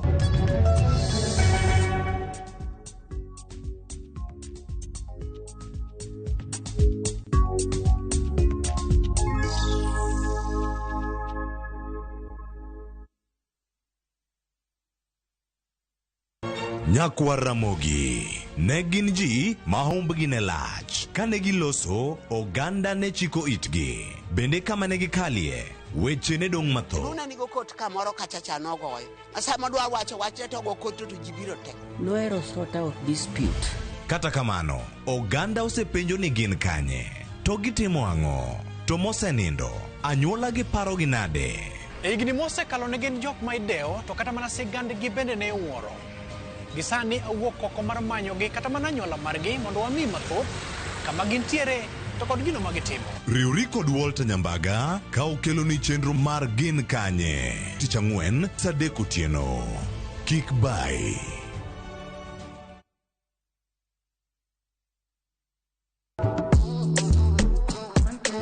Nyakwar Ramogi ne gin ji ma humbgi ne lach. Kane giloso, oganda ne chiko itgi. Bende kama ne gikalie, weche ne dong' mathoth. Luna nigo kot kamoro kacha cha nogoyo. Sama dwa wacho wachne to go kot to ji biro te. Nohero sort out dispute. Kata kamano, oganda osepenjo ni gin kanye, to gitimo ang'o, to mosenindo, anyuola gi parogi nade? E higni mosekalo ne gin jok ma idewo to kata mana sigandgi bende ne iwuoro. Gi sani awuok oko mar manyogi kata mana anyuola margi mondo wang'i mathoth kama gintiere to kod gino ma gitimo. Riwri kod Walter Nyambaga ka okeloni chenro mar Gin Kanye tich ang'wen saa adek otieno. Kik bayi.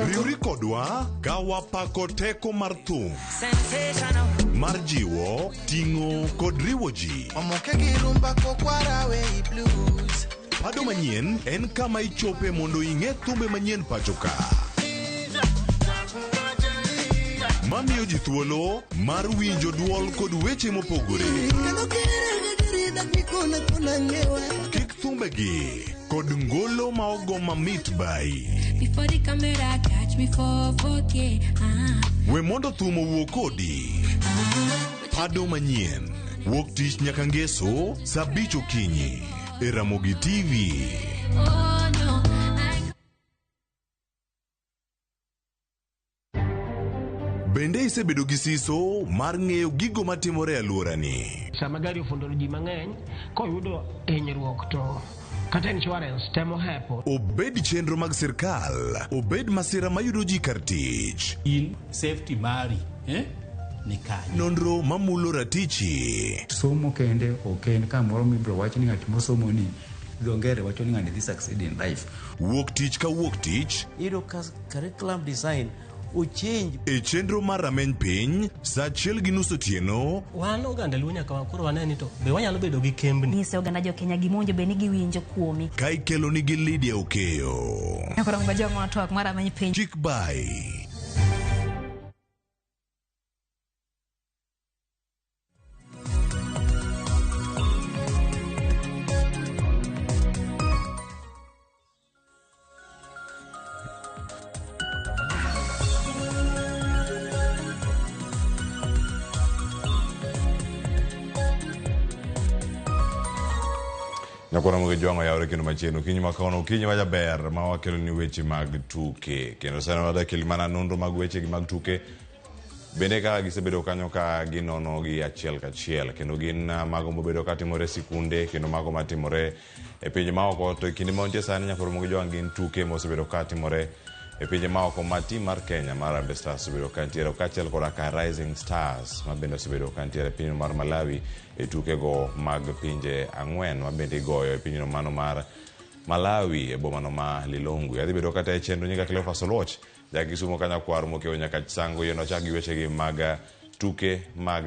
Riwri kodwa ka wapako teko mar thum mar jiwo, ting'o kod riwo ji. Omoke gi rumba kokwara we blues. Pado manyien en kama ichope mondo ing'e thumbe manyien pacho ka. Mamiyo ji thuolo mar winjo duol kod weche mopogore. Kik thumbegi kod ngolo ma ogo mamit bai. Before the camera catch me for 4K. We mondo thum owuo kodi. Pado manyien wuok tich nyaka ngeso saa abich okinyi e Ramogi TV. Oh no, I Bende isebedo gi siso mar ng'eyo gigo matimore e alworani? Sama gari ofundo ji mang'eny, koyudo hinyruok to kata insurance temo hepo. Obed chenro mag sirkal, obed masira mayudo ji kar tich. In safety mari, eh? Ni kanye? Nonro mamulo ratichi. Somo kende ok en kamoro mibiro wach ni ng'at mosomo ni dho ngere wacho ni ng'ani dhi succeed in life. Wuok tich ka wuok tich. Iyudo ka curriculum design ochange. E chenro mar rameny piny, saa achiel gi nus otieno. Wan oganda Luo nyaka koro wane ni to be wanyalo bedo gi kembni. Nyise oganda jo Kenya gima bed ni giwinjo kuomi. Ka ikelo nigi Lydia Okeyo. Nyakoro mga twak mar rameny piny. Kik bai. Nyakwara Ramogi Jwang' oyawre kendo machiegni okinyi ma kawuono okinyi ma jaber ma wakelo ni weche mag tuke kendo sani wadwa mana nonro mag weche gi mag tuke bende kaka gisebedo kanyo ka ginono gi achiel kachiel kendo gin mago mobedo katimore e sikunde kendo mago matimore e pinje maoko to e kinde ma wantie sani Nyakwara Ramogi Jwang' gin tuke mosebedo katimore e pinje maoko ma tim mar Kenya mar Harambee Stars osebedo kantiere kaachiel koda ka Rising Stars ma bende osebedo kantiere e piny mar Malawi e tukego mag pinje ang'wen ma bende igoyo e pinyno mano mar Malawi e bomano ma Lilongwe. Adhi bedo kata e chenro nyinga Cleophas Oluoch, ja Kisumo ka nyakwar mokewo nyaka Sango yien wachak gi wechegi mag tuke mag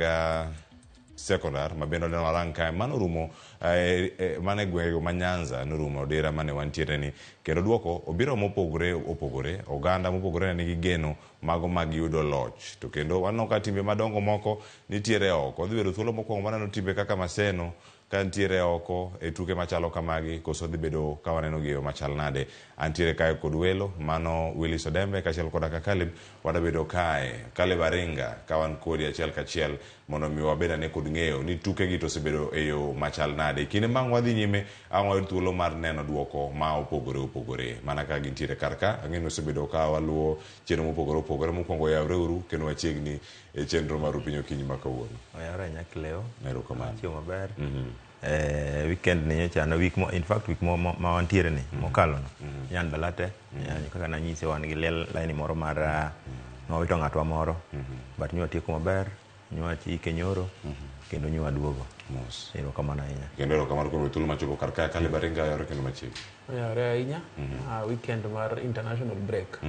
sekondar ma bende oneno warang kae mano rumo mane gwengego ma Nyanza norumo odira mane wantiere ni kendo duoko obiro mopogore opogore oganda mopogore ne nigi geno mago mag yudo loch to kendo waneno ka timbe madongo moko nitiere oko. Odhi bedo thuolo mokwongo maneno timbe kaka Maseno ka ntiere oko e tuke machalo kamagi koso dhi bedo ka waneno gi e yo machal nade. Antiere kae kod welo mano Willis Odembe kaachiel koda ka Caleb wadabedo kae Caleb Aringa ka wan kodi achiel kachiel mondo mi wabed ane kod ng'eyo ni tuke gi to osebedo e yo machal nade. E kinde ma ang' wadhi nyime ang' wayud thuolo mar neno duoko ma opogore opogore mana ka gintiere kar ka. Ang'e ni osebedo ka waluwo chenro mopogore opogore. Mokwongo yawre uru kendo wachiegni e chenro mar Upiny Okinyi ma kawuono. Oyawre ahinya Cleo. Erokamano. Achiewo maber. Weekend ni nyocha na week mo, in fact week mo, mo, ma wantiere ni mokalo no. Nyan dala te. Kaka nanyise wan gi liel laini moro mar nwawito ng'atwa moro. But nywatieko maber, nywachike nyoro, kendo nywaduogo. Mos. Erokamano ahinya. Kendo erokamano kuom thuolo machopo kar kae. Caleb Aringa oyawre kendo machiegni. Oyawre ahinya. Weekend mar international break.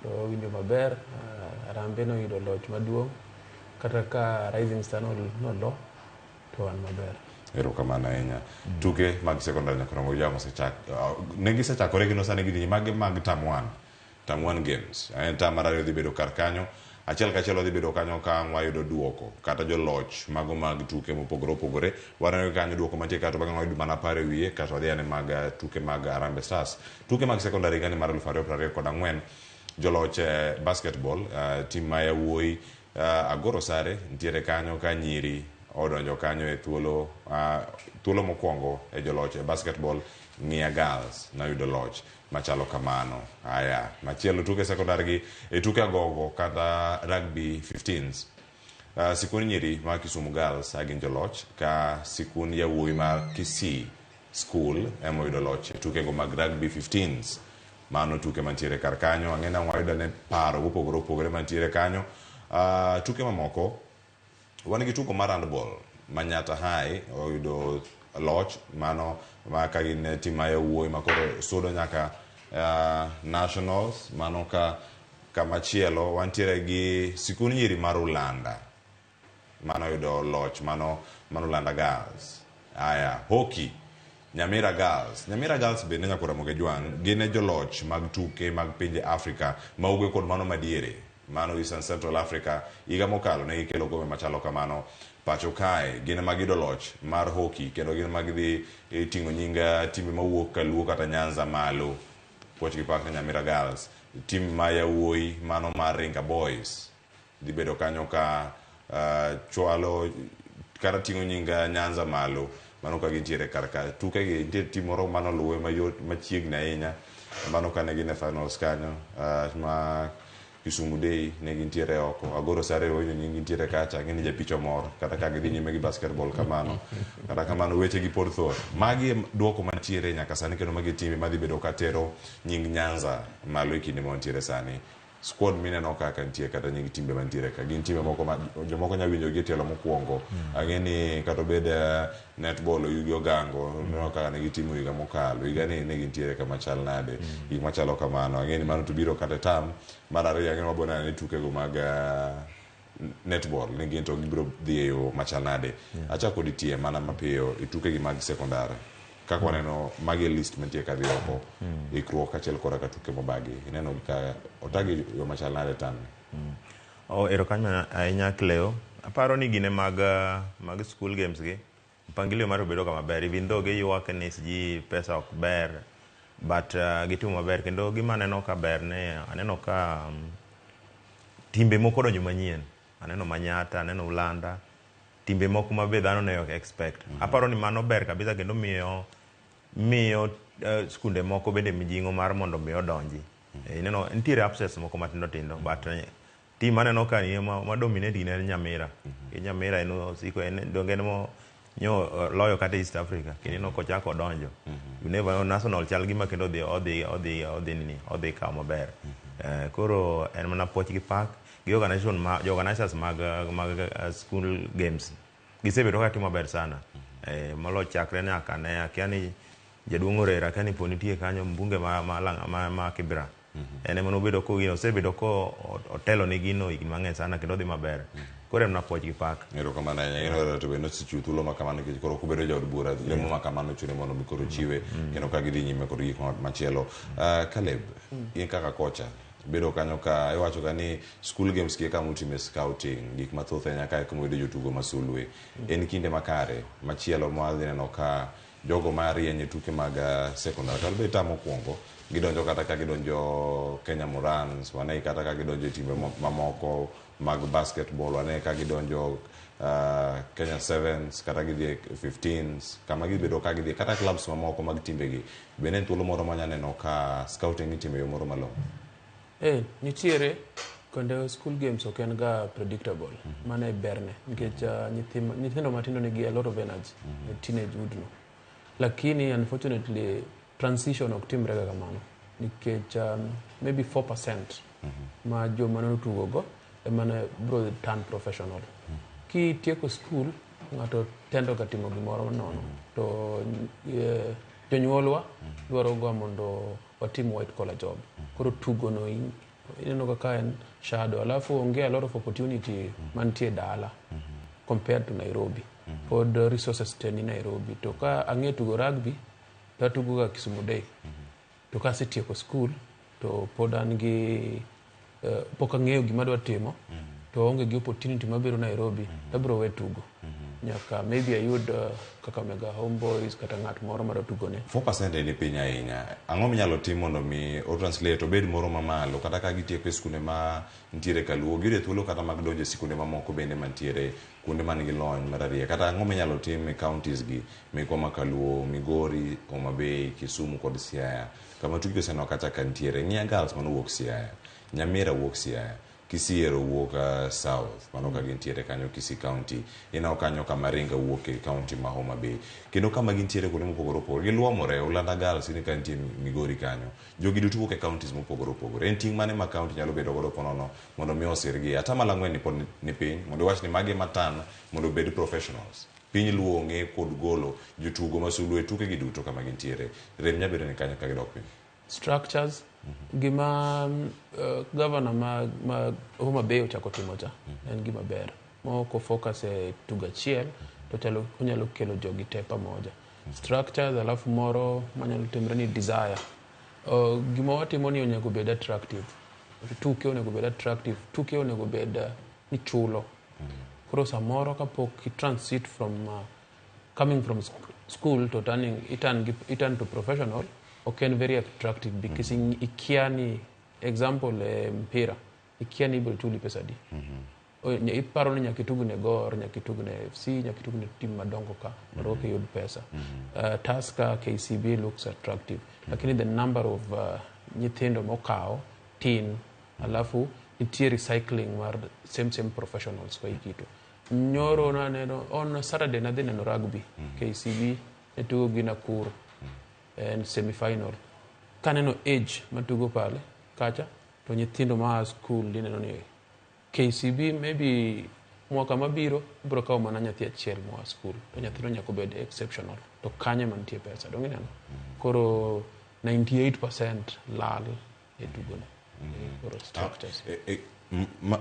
To winjo maber, Harambee noyudo loch maduong' kata ka Rising Star nolo to wan maber. Erokamano ahinya. Tuke mag sekondar nyaka Ramogi Jwang' osechak ne gisechakore kendo sani gidhi magi mag term 1. Term 1 games. En term mar ariyo dhi bedo kar kanyo. Achiel kachiel wadhi bedo kanyo ka ang' wayudo duoko kata joloch mago mag tuke mopogore opogore. Waneno kanyo duoko mantie kae to bang'e wayudo mana paro e wiye kato wadhi ane mag tuke mag Harambee Stars. Tuke mag sekondar higani mar 2024 joloch basketball team ma yawuoyi Agoro Sare nitiere kanyo ka nyiri odonjo kanyo e thuolo thuolo mokwongo e joloch e basketball Ng'iya Girls noyudo loch machalo kamano. Aya, machielo tuke sekondar gi e tuke agogo kata rugby 15s. Sikund nyiri ma Kisumu Girls gin joloch ka sikund yawuoyi ma Kisii School ema oyudo loch e tukego mag rugby 15s. Mano tuke mantiere kar kanyo. Ang'e ni wayudo ne paro mopogore opogore mantiere kanyo. Tuke mamoko wan gi tugo mar handball Manyatta High oyudo loch mano ma ka gin tim ma yawuoyi ma koro sudo nyaka nationals. Mano ka kamachielo wantiere gi sikund nyiri mar Ulanda mano oyudo loch mano mar Ulanda Girls. Aya, hockey Nyamira Girls. Nyamira Girls bende nyaka Ramogi Jwang' gin e joloch mag tuke mag pinje Afrika ma ugwe kod mano madiere. Mano Eastern Central Africa higa mokalo ne gikelo kombe machalo kamano pacho kae. Gin ema giyudo loch mar hockey kendo gin ema gidhi ting'o nying timbe mawuok Kaluo kata Nyanza malo. Puoch gi pak ne Nyamira Girls. Tim ma yawuoyi mano mar Ringa Boys dhi bedo kanyo ka chwalo kata ting'o nying Nyanza malo. Mano ka gintiere kar ka. Tuke gi nitie tim moro manoluwe mayot machiegni ahinya. Mano kane gin e finals kanyo ma Kisumu Day ne gintiere oko. Agoro Sare winjo ni gintiere kacha, ang'e ni japicha mor kata ka gidhi nyime gi basketball kamano. Kata kamano weche gi pod thoth. Magi e duoko mantiere nyaka sani kendo magi e timbe madhi bedo ka tero nying Nyanza malo e kinde ma wantiere sani. Squad mineno kaka nitie kata nying timbe mantiere ka gin timbe moko ma jomoko nya winjo gi e tielo mokwongo. Ang'e ni kata obed netball Oyugi Ogango neno kaka ne gitimo higa mokalo. Higa ni ne gintiere kama chal nade. Gik machalo kamano. Ang'e ni mano to biro kata e term mar ariyo ang'e ni wabo neno ni tukego mag netball ni gin to gibiro dhi e yo machal nade. Achako kodi tie mana mapiyo e tukegi mag sekondar. Kaka waneno magi e list mantie kadhi oko. Ikruok kaachiel koda ka tuke mobagi. Ineno ka otagi yo machal nade term ni? Oh, erokamano ahinya Cleo. Aparo ni gine mag school games gi mpangilio mar obedo ga maber even though giywak ni sijui pesa ok ber but gitimo maber kendo gima aneno ka ber ni aneno ka timbe moko odonjo manyien. Aneno Manyatta, aneno Ulanda, timbe moko ma be dhano ne ok expect. Aparo ni mano ber kabisa kendo miyo skunde moko bende mijing'o mar mondo mi odonji. Ineno nitiere upsets moko matindo tindo but team aneno ka ni ma dominate gini en Nyamira. Nyamira en osiko en donge en mo nyo loyo kata East Africa kendo ineno kochako odonjo. You never know, national chal gima kendo odhi nini odhi kawo maber. Koro en mana puoch gi pak gi organization ma jo organizers mag school games gisebedo ka timo maber sana. Molo chakre nyaka ne akia ni jaduong' Orera akia ni po nitie kanyo mbunge ma Kibra. En ema nobedo ko gino osebedo ko otelo ne gino higni mang'eny sana kendo odhi maber. Koro en mana puoch gi pak. Erokamano ahinya. In Orera to be nosechiwo thuolo ma kamano nikech koro kobedo jaod bura lemo ma kamano chune mondo mi koro chiwe kendo ka gidhi nyime kod gik machielo. Caleb, in kaka kocha Bedo kanyo ka iwacho ga ni school games gi kama utime scouting, gik mathoth ahinya kae kuma uyudo jotugo masulwe. En kinde makare machielo ma wadhi neno ka jogo marieny e tuke mag secondary kata bed term mokwongo gidonjo kata ka gidonjo Kenya Morans, wane kata ka gidonjo e timbe mamoko mag basketball, wane ka gidonjo Kenya Sevens kata gidhi e 15s kama gibedo ka gidhi kata clubs mamoko mag timbegi. Bende en thuolo moro manya neno ka scouting itimo e yo moro malong'o. Nitiere kendo school games ok en ga predictable. Mano e berne nikech nyithindo matindo nigi a lot of energy e teenagehood no. Lakini unfortunately transition ok timre ga kamano nikech maybe 4% ma joma notugo go ema ne bro turn professional. Kitieko school ng'ato tendo ga timo gimoro nono to jonyuolwa dwaro ga mondo watim white collar job. Koro tugo no ineno kaka en shadow, alafu onge a lot of opportunity mantie dala compared to Nairobi. Pod resources te ni Nairobi. To ka ang'e tugo rugby to atugo ga Kisumu Day. To kasetieko school to pod an gi pok ang'eyo gima adwa timo to aonge gi opportunity mabiro Nairobi to abiro we tugo. Nyaka maybe ayud Kakamega Homeboys kata ng'at moro madwa tugone. 4% en piny ahinya. Ang'o minyalo tim mondo mi o translate obed moro mamalo kata ka gitieko e skunde ma nitiere kaluo giyude thuolo kata mag donjo e sikunde mamoko bende mantiere kuonde man gi lony mararieya kata ang'o minyalo tim e counties gi mekwa ma Kaluo, Migori, Homa Bay, Kisumu kod Siaya kama tuke oseneno kacha ka nitiere. Ng'iya Girls manowuok Siaya, Nyamira wuok Siaya, Kisii wuok South, mano ka gintiere kanyo Kisii County. Ineno kanyo ka Maringa wuok e county ma Homa Bay. Kendo kama gintiere kuonde mopogore opogore. Giluomore, Olanda Girls ni ka nitie Migori kanyo. Jogi duto wuok e counties mopogore opogore. En ting' mane ma county nyalo bedo godo ponono mondo mi osirgi. Atamalo 4 ni pod ni piny mondo iwach ni magi matan mondo obed professionals. Piny Luo ong'e kod golo jotugo masulwe e tuke gi duto kama gintiere. Rem nyalo bedo ni kanyo ka gidok piny. Structures gima governor ma Homa Bay ochako timo cha en gima ber. Moko focus e tugo achiel to chalo onyalo kelo jogi te pamoja. Structures alafu moro manyalo timre ni desire. Gima watimo ni onego bed attractive. Tuke onego bed attractive. Tuke onego bed ni chulo. Koro samoro kapok i transit from coming from school to turning iturn to professional ok en very attractive because ikia ni example mpira ikia ni ibiro chuli pesa adi. Iparo ni nyaka itug ne Gor, nyaka itug ne FC, nyaka itug ne team madongo ka mondo eka iyud pesa. Tusker, KCB looks attractive. Lakini the number of nyithindo mokawo tin, alafu nitie recycling mar same professionals kwa ikito. Nyoro naneno on Saturday nadhi neno rugby KCB ne tugo gi Nakuru en semi-final. Kaneno age matugo pale kacha to nyithindo ma school ineno ni KCB maybe mwaka mabiro biro kawo mana nyathi achiel moa school to nyathino nyaka obed exceptional to kanyo ema nitie pesa dong ineno. Koro 98% lal e tugono. Koro structures.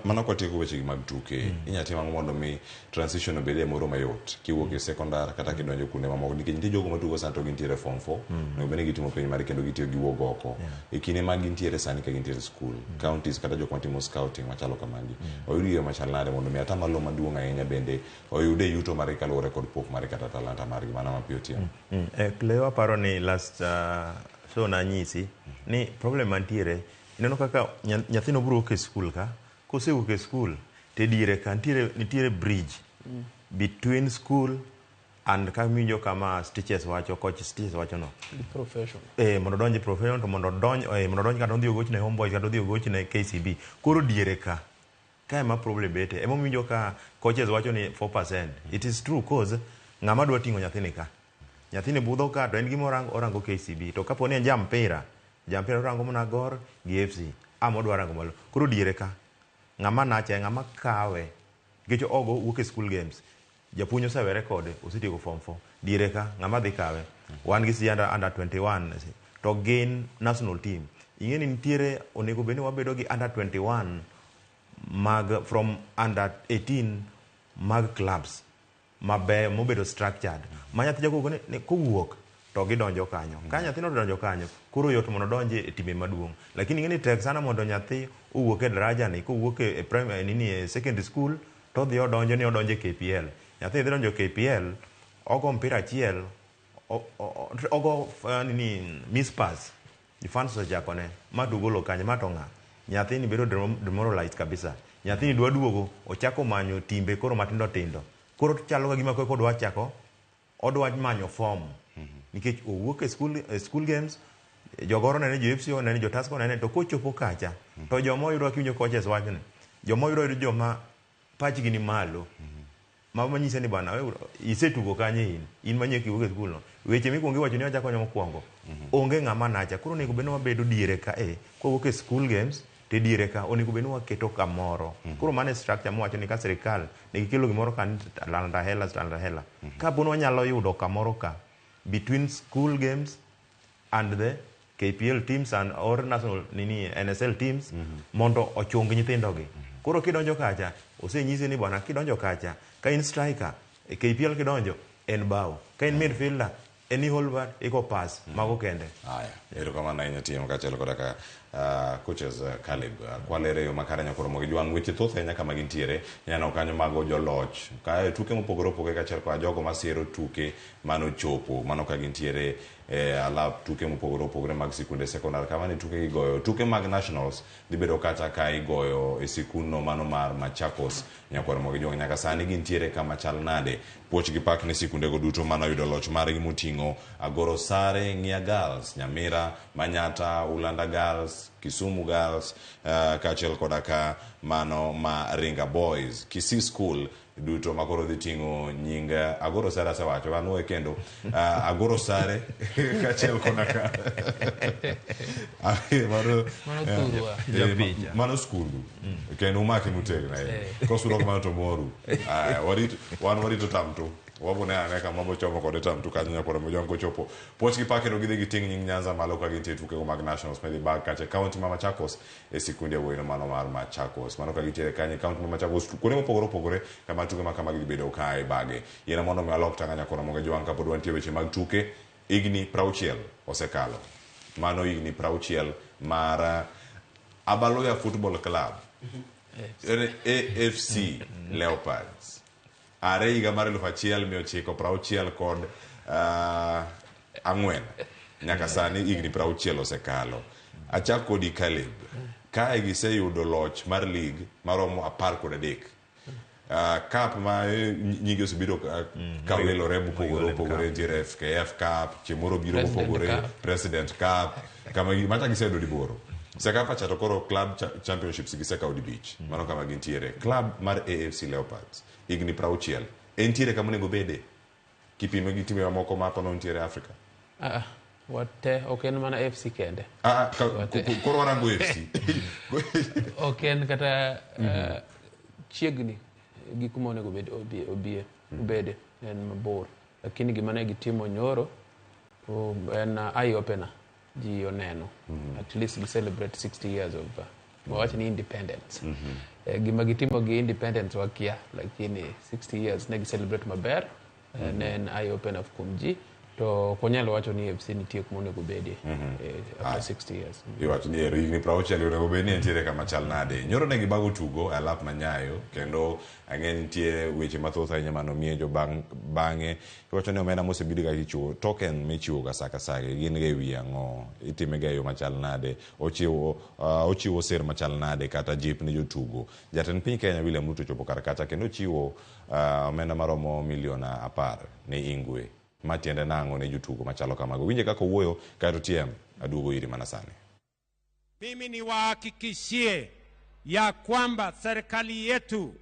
Mano kwatieko wechegi mag tuke, inyalo timo ang'o mondo mi transition obed e moro mayot kiwuok e secondary kata kidonjo kuonde mamoko nikech nitie jogo matugo sani to gintiere form 4 onego bed ni gitimo penj margi kendo gitiyo giwuok oko e kinde ma gintiere sani ka gintiere school counties kata jok matimo scouting machalo kamagi oyud yo machal nade mondo mi atamalo maduong' ahinya bende oyude yuto margi kaluwore kod pok margi kata talanta margi mana mapiyo tieno. Cleo aparo ni last show nanyisi ni problem mantiere ineno kaka nyathino biro wuok e school ka kosewuok e school te diere ka nitiere bridge between school and kama kama teachers wacho coach teachers wacho no profession mondo odonj e profession to mondo odonj kata odhi ogoch ne Homeboys kata odhi ogoch ne KCB koro diere ka ema problem bete ema winjo ka coaches wacho ni 4%. It is true cause ng'ama dwa ting'o nyathini ka nyathini budho ka to en gima orango KCB to kapo ni en jampira orango mana Gor gi FC ama odwa rango malo koro diere ka ng'ama nache ng'ama kawe nikech ogo wuok e school games japuonj osewere kode osetieko form 4 diere ka ng'ama dhi kawe wan gi si under 21 to gin national team ing'e ni nitiere onego bed ni wabedo gi under 21 mag from under 18 mag clubs mabeyo mobedo structured ma nyathi jagogo ni kowuok to to gidonjo kanyo. Ka nyathino odonjo kanyo, koro yot mondo odonje e timbe maduong'. Lakini ing'e ni tek sana mondo nyathi owuok e daraja ni, kowuok e primary nini e secondary school to odhi odonjo ni odonjo e KPL. Nyathi dhi donjo KPL, ogo mpira achiel, ogo nini miss pass. Fans osechakone, ma to ugolo kanye, ma to ng'a? Nyathini bedo demoralized kabisa. Nyathini dwa duogo, ochako manyo timbe koro matindo tindo. Koro chalo ka gima koro odwa chako, odwa manyo form. Nikech owuok e school games, jogoro nene, jo FC onene, jo Tusker onene, to kochopo kacha, to joma oyudo kiwinjo coaches wacho ni, joma oyudo yudo joma pachgi ni malo. Ma manyise ni bana, wewe isetugo kanye in manyie kiwuok e skul no. Weche mikwongo iwacho ni ochako mokwongo. Onge ng'ama nacha. Koro onego bed ni wabedo diere ka e, kowuok e school games, to diere ka onego bed ni waketo kamoro. Koro mano e structure mowacho ni ka sirikal ne gikelo gimoro ka ni talanta hela, talanta hela. Kapo ni wanyalo yudo kamoro ka between school games and the KPL teams and or national nini NSL teams mondo ochung nyithindo gi. Koro kidonjo kacha, osenyisi ni bwana kidonjo kacha, ka in striker, e KPL kidonjo en bao. Ka in midfielder, en i hold iko pass mago kende. Aya, erokamano ahinya TM kaachiel koda ka coaches Caleb. Kwalere yo makare nyakoro mogi jwang' weche thoth ahinya kama gintiere. Ineno kanyo mago joloch. Kae tuke mopogore opogore kaachiel koda jogo masiro tuke manochopo. Mano ka gintiere e alap tuke mopogore opogore mag sikunde sekondar kama ne tuke gigoyo. Tuke mag nationals dhi bedo kata ka igoyo e sikundno mano mar Machakos. Nyakwar mogi jwang' nyaka sani gintiere kama chal nade. Puoch gi pak ne sikundego duto manoyudo loch margi moting'o Agoro Sare, Ng'ia Girls, Nyamira, Manyata, Ulanda Girls, Kisumu Girls, kaachiel koda ka mano ma Ringa Boys, Kisii School duto makoro dhi ting'o nying Agoro Sare asewacho anuoye kendo Agoro Sare kaachiel koda ka mano, Mano thurwa. Japicha. Mano skundu kendo umake motegno ahinya kosudo kamano to moru. Aya, wan warito tamtu wabone ane kama bochomo kode tamtu kanyo nyakwara mojwang' kochopo puoch gi pak kendo gidhi giting' nying Nyanza malo ka gintie e tukego mag nationals madhi bag kacha e kaunti ma Machakos e sikunde yawuoyino mano mar Machakos mano ka gintiere kanyo e kaunti ma Machakos kuonde mopogore opogore kama tuke ma kamagi dhi bedo ka ibage. Yiena mondo mi alok tanga nyakwara Mojwang' kapod wantie weche mag tuke. Higni 60 osekalo, mano higni 60 mar Abaluya Football Club, AFC Leopards, are higa mar 1964 nyaka sani higni 60 osekalo. Achak kodi Caleb, kae giseyudo loch mar league maromo 13. Cup ma nyinge osebiro ka wilore mopogore opogore, nitiere FKF Cup, chieng' moro biro mopogore, President Cup, kama macha giseyudo diboro. Sekafa cha to koro club championships gisekawo dibich. Mano kama gintiere. Club mar AFC Leopards higni 60 entiere kama onego bede kipime gi timbe mamoko ma pano nitiere Afrika. Wate ok en mana AFC kende. Koro warango AFC. Ok en kata chiegni gi kuma onego bed obie obede, en mabor. Lakini gima ne gitimo nyoro en eye opener. Ji oneno. At least we celebrate 60 years of wawach ni independence. Gima gitimo gi independence wakia, lakini 60 years ne gi celebrate maber. Ne en eye opener kuom ji. To ok wanyal wacho ni AFC nitie kuma onego bedie after 60 years. Iwacho ni ero higni 60 onego bed ni entiere kama chal nade. Nyoro ne gibago tugo e alap manyayo kendo ang'e ni nitie weche mathoth ahinya manomiye jo bang'e iwacho ni omenda mosebed ga kichiwo token michiwo ga sa ka sa gin ga e wi ang'o, itime ga e yo machal nade, ochiwo ser machal nade kata jip ne jotugo. Jatend piny Kenya William Ruto ochopo kar kacha kendo ochiwo omenda maromo milion 10 ne Ingwe. Ma tiende nang'o ne jotugo machalo kamago. Winje kaka owuoyo kaeto TM aduogo iri mana sani. Mimi niwahakikishie ya kwamba serikali yetu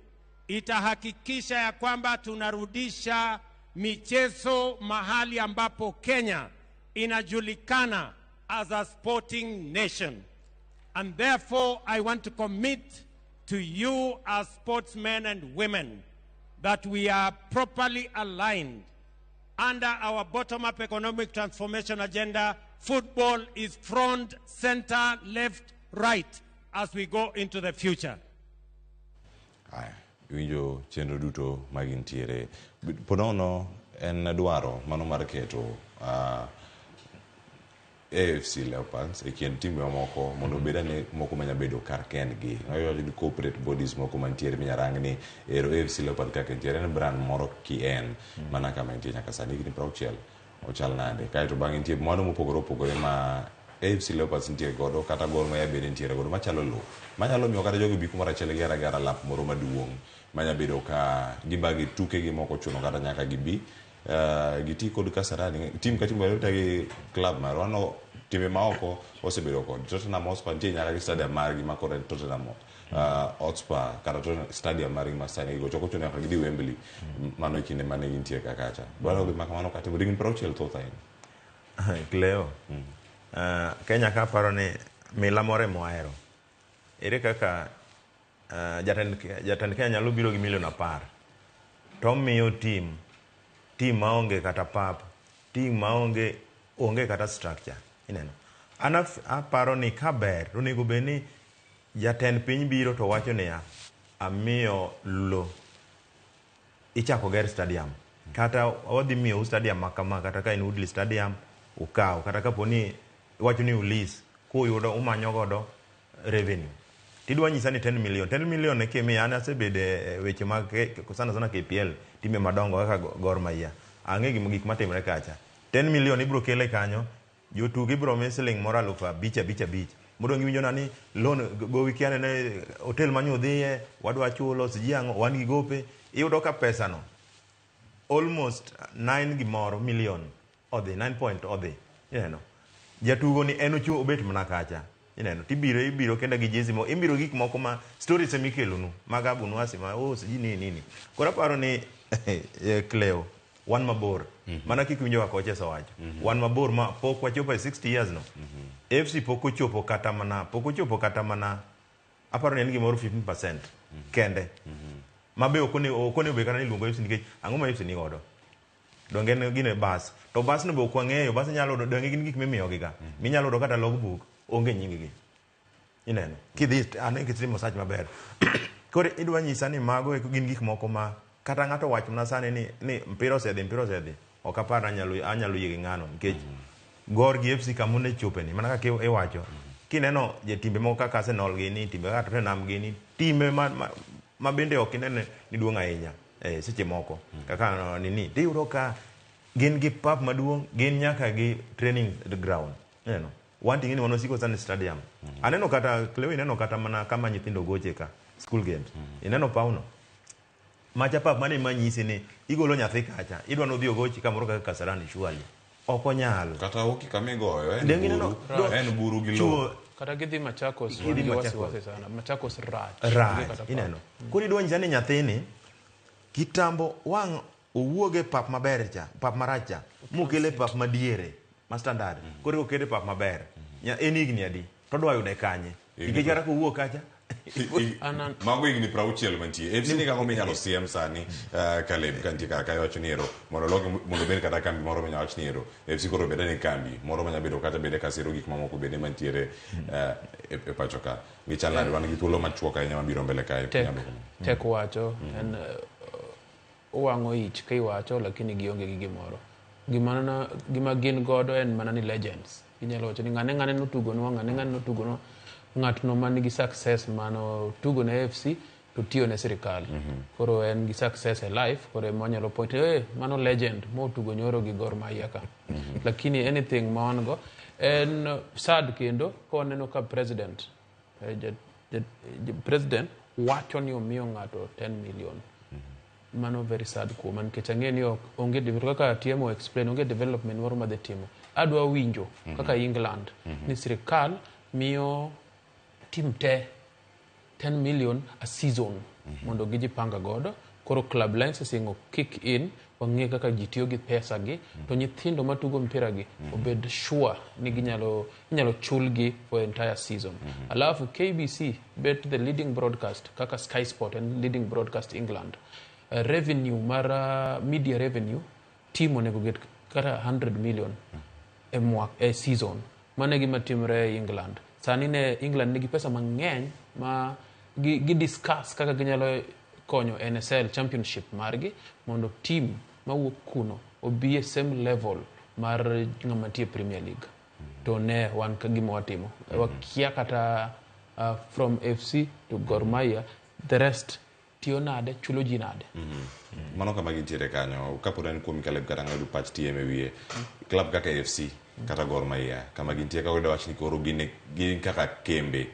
itahakikisha ya kwamba tunarudisha michezo mahali ambapo Kenya inajulikana as a sporting nation. And therefore I want to commit to you as sportsmen and women that we are properly aligned under our bottom-up economic transformation agenda. Football is front, center, left, right as we go into the future. Aya, iwinjo chenro duto magintiere. Ponono en dwaro mano mar keto AFC Leopards e kind timbe mamoko mondo obed ane moko manya bedo kar kendgi. Wayudo ni corporate bodies moko mantiere minya rang ni ero AFC Leopards kaka entiere en brand moro ki en mana kama entie nyaka sani higni 60 ochal nade. Kaeto bang'e nitie mwandu mopogore opogore ma AFC Leopards nitie godo kata Gor Mahia bende nitiere godo machalo lo manyalo miyo kata jogi bi kumoro achiel giger agera lap moro maduong' manya bedo ka gibagi tukegi mok ochuno kata nyaka gibi giti kod Kasarani team ka team waluta gi club marwa no timbe maoko osebedo kod Tottenham Hotspur nitie nyaka gi stadium margi ma koro en Tottenham Hotspur kata Tottenham stadium margi ma sani gigocho ok ochuno nyaka gidhi Wembley mano e kinde mane gintie ka kacha dwaro gima kamano katimo higni 60 thoth ahinya. Cleo, Kenya ka aparo ni mila moro ema wahero. Ere kaka jatend Kenya nyalo biro gi milion 10 to omiyo team maonge kata pap, team maonge onge kata structure. Ineno. An aparo ni kaber onego bed ni jatend piny biro to wacho niya, amiyo lo ichako ger stadium. Kata wadhi miyou stadium ma kama, kata ka en Woodley Stadium ukaw, kata kapo ni iwacho ni ulease, kuyudo umanyo godo revenue. Tidwa nyisa ni 10 million. 10 million e kimiya, an asebedo e weche mag sana sana KPL, timbe madongo kaka Gor Mahia. Ang'e gik matimre kacha. 10 million ibro kele kanyo, jotugo ibro mi siling moro 5,000 5 5. Modong' iwinjo na ni loan gowi kia nene hotel manyo udhiye, wadwa chulo, sijui ang'o, wan gi gope. Iyudo ka pesa no almost 9 gimoro million odhi, 9 point odhi. Ineno. Jatugo ni en ochuo obet mana kacha. Ineno, tibiro ibiro kenda gi jezi mo, ibiro gik moko ma stories ema ikelonu mag Abunuwasi ma oh sijui nini nini. Koro aparo ni Cleo, wan mabor. Mana kik iwinjo kaka kocha osewacho. Wan mabor ma pok wachopo e 60 years no. AFC pok ochopo kata mana, pok ochopo kata mana aparo ni en gimoro 15% kende. Ma be ok onego bed kata ni iluongo AFC nikech ang'o ma AFC ni godo? Donge en gine bas. To bas no be ok wang'eyo, bas inyalo yudo, donge gin gik mimiyogi ga. Minyalo yudo kata logbook, onge nying gi. Ineno. Kidhi ane kitimo search maber. Koro idwa nyisa ni mago eko gin gik moko ma kata ng'ato wacho mana sani ni mpira osedhi, mpira osedhi. Ok apar anyalo yie gi ng'ano nikech Gor gi FC kama one chope ni, mana kaka iwacho. Kineno jotimbe moko kaka Arsenal gini, timbe kaka Tottenham gini, timbe ma bende ok inene ni duong' ahinya seche moko. Kaka nini, tiyudo ka gin gi pap maduong', gin nyaka gi training ground. Ineno. Wan ting'eni wan wasiko sana e stadium. Aneno kata, Cleo ineno kata mana kama nyithindo goche ka, school games. Ineno pawno. Macha pap mane manyisi ni igolo nyathi kacha, idwa nodhi ogochi kamoro kaka Kasarani surely. Ok onyal. Kata hoki kama igoyo, en Deng ineno, buru, en buru gi lowo. Kata gidhi Machakos, Gidhi wan gi Machakos. wasiwasi sana. Machakos rach. Rach, Kata pap. ineno. Koro idwa nyisa ni nyathini kitambo wang' owuog e pap maber cha, pap marach cha, mokele pap madiere, ma standard. Koro okete pap maber. En higni adi? To odwa yude kanye? Nikech kata kowuok kacha, Mago higni 60 mantie. AFC ni kang'o minyalo siem sani, Caleb, ka nitie kar kae wacho ni ero, mondo oloke, mondo obed kata kambi moro minyalo wach ni ero, AFC koro obed ni kambi moro manyalo bedo kata bende ka siro gik mamoko bende mantiere e pacho ka. Gichal nade? Wan gi thuolo machuok ahinya mabiro mbele kae. Tek wacho, en owang'o ich ka iwacho, lakini gionge gi gimoro. Gima gin godo en mana ni legends. Inyalo wacho ni ng'ane ng'ane notugonwa, ng'ane ng'ane notugonwa. Ng'atno man gi success mano tugo ne AFC to tiyo ne sirikal. Koro en gi success e life, koro ema wanyalo point, mano legend motugo nyoro gi Gor Mahia ka. Lakini anything ma wan go en sad kendo ka waneno ka president, president wacho ni omiyo ng'ato 10 million. Mano very sad kuoma nikech ang'e ni ok onge kaka TMO explain, onge development moro madhi timo. Adwa winjo kaka England ni sirikal miyo team te 10 million a season mondo gijipanga godo. Koro club licensing o kick in, wang'e kaka ji tiyo gi pesa gi, to nyithindo matugo mpira gi obed sure ni inyalo chulgi for entire season. Alafu KBC bet the leading broadcast kaka Sky Sport and leading broadcast England. Revenue mar media revenue team onego get kata 100 million e mwaka, e season. Mano e gima timre e England. Sani ne England nigi pesa mang'eny ma gi discuss kaka ginyalo konyo NSL championship margi mondo team mawuok kuno obi e same level mar ng'ama nitie Premier League. To ne wan ka gima watimo. Wakia kata from FC to Gor Mahia, the rest tiyo nade, chulo ji nade. Mano kama gintiere kanyo kapod an kuom Caleb kata ng'ado pach TM e wiye club kaka AFC kata Gor Mahia kama gintie ka wayudo wach ni koro gin kaka kembe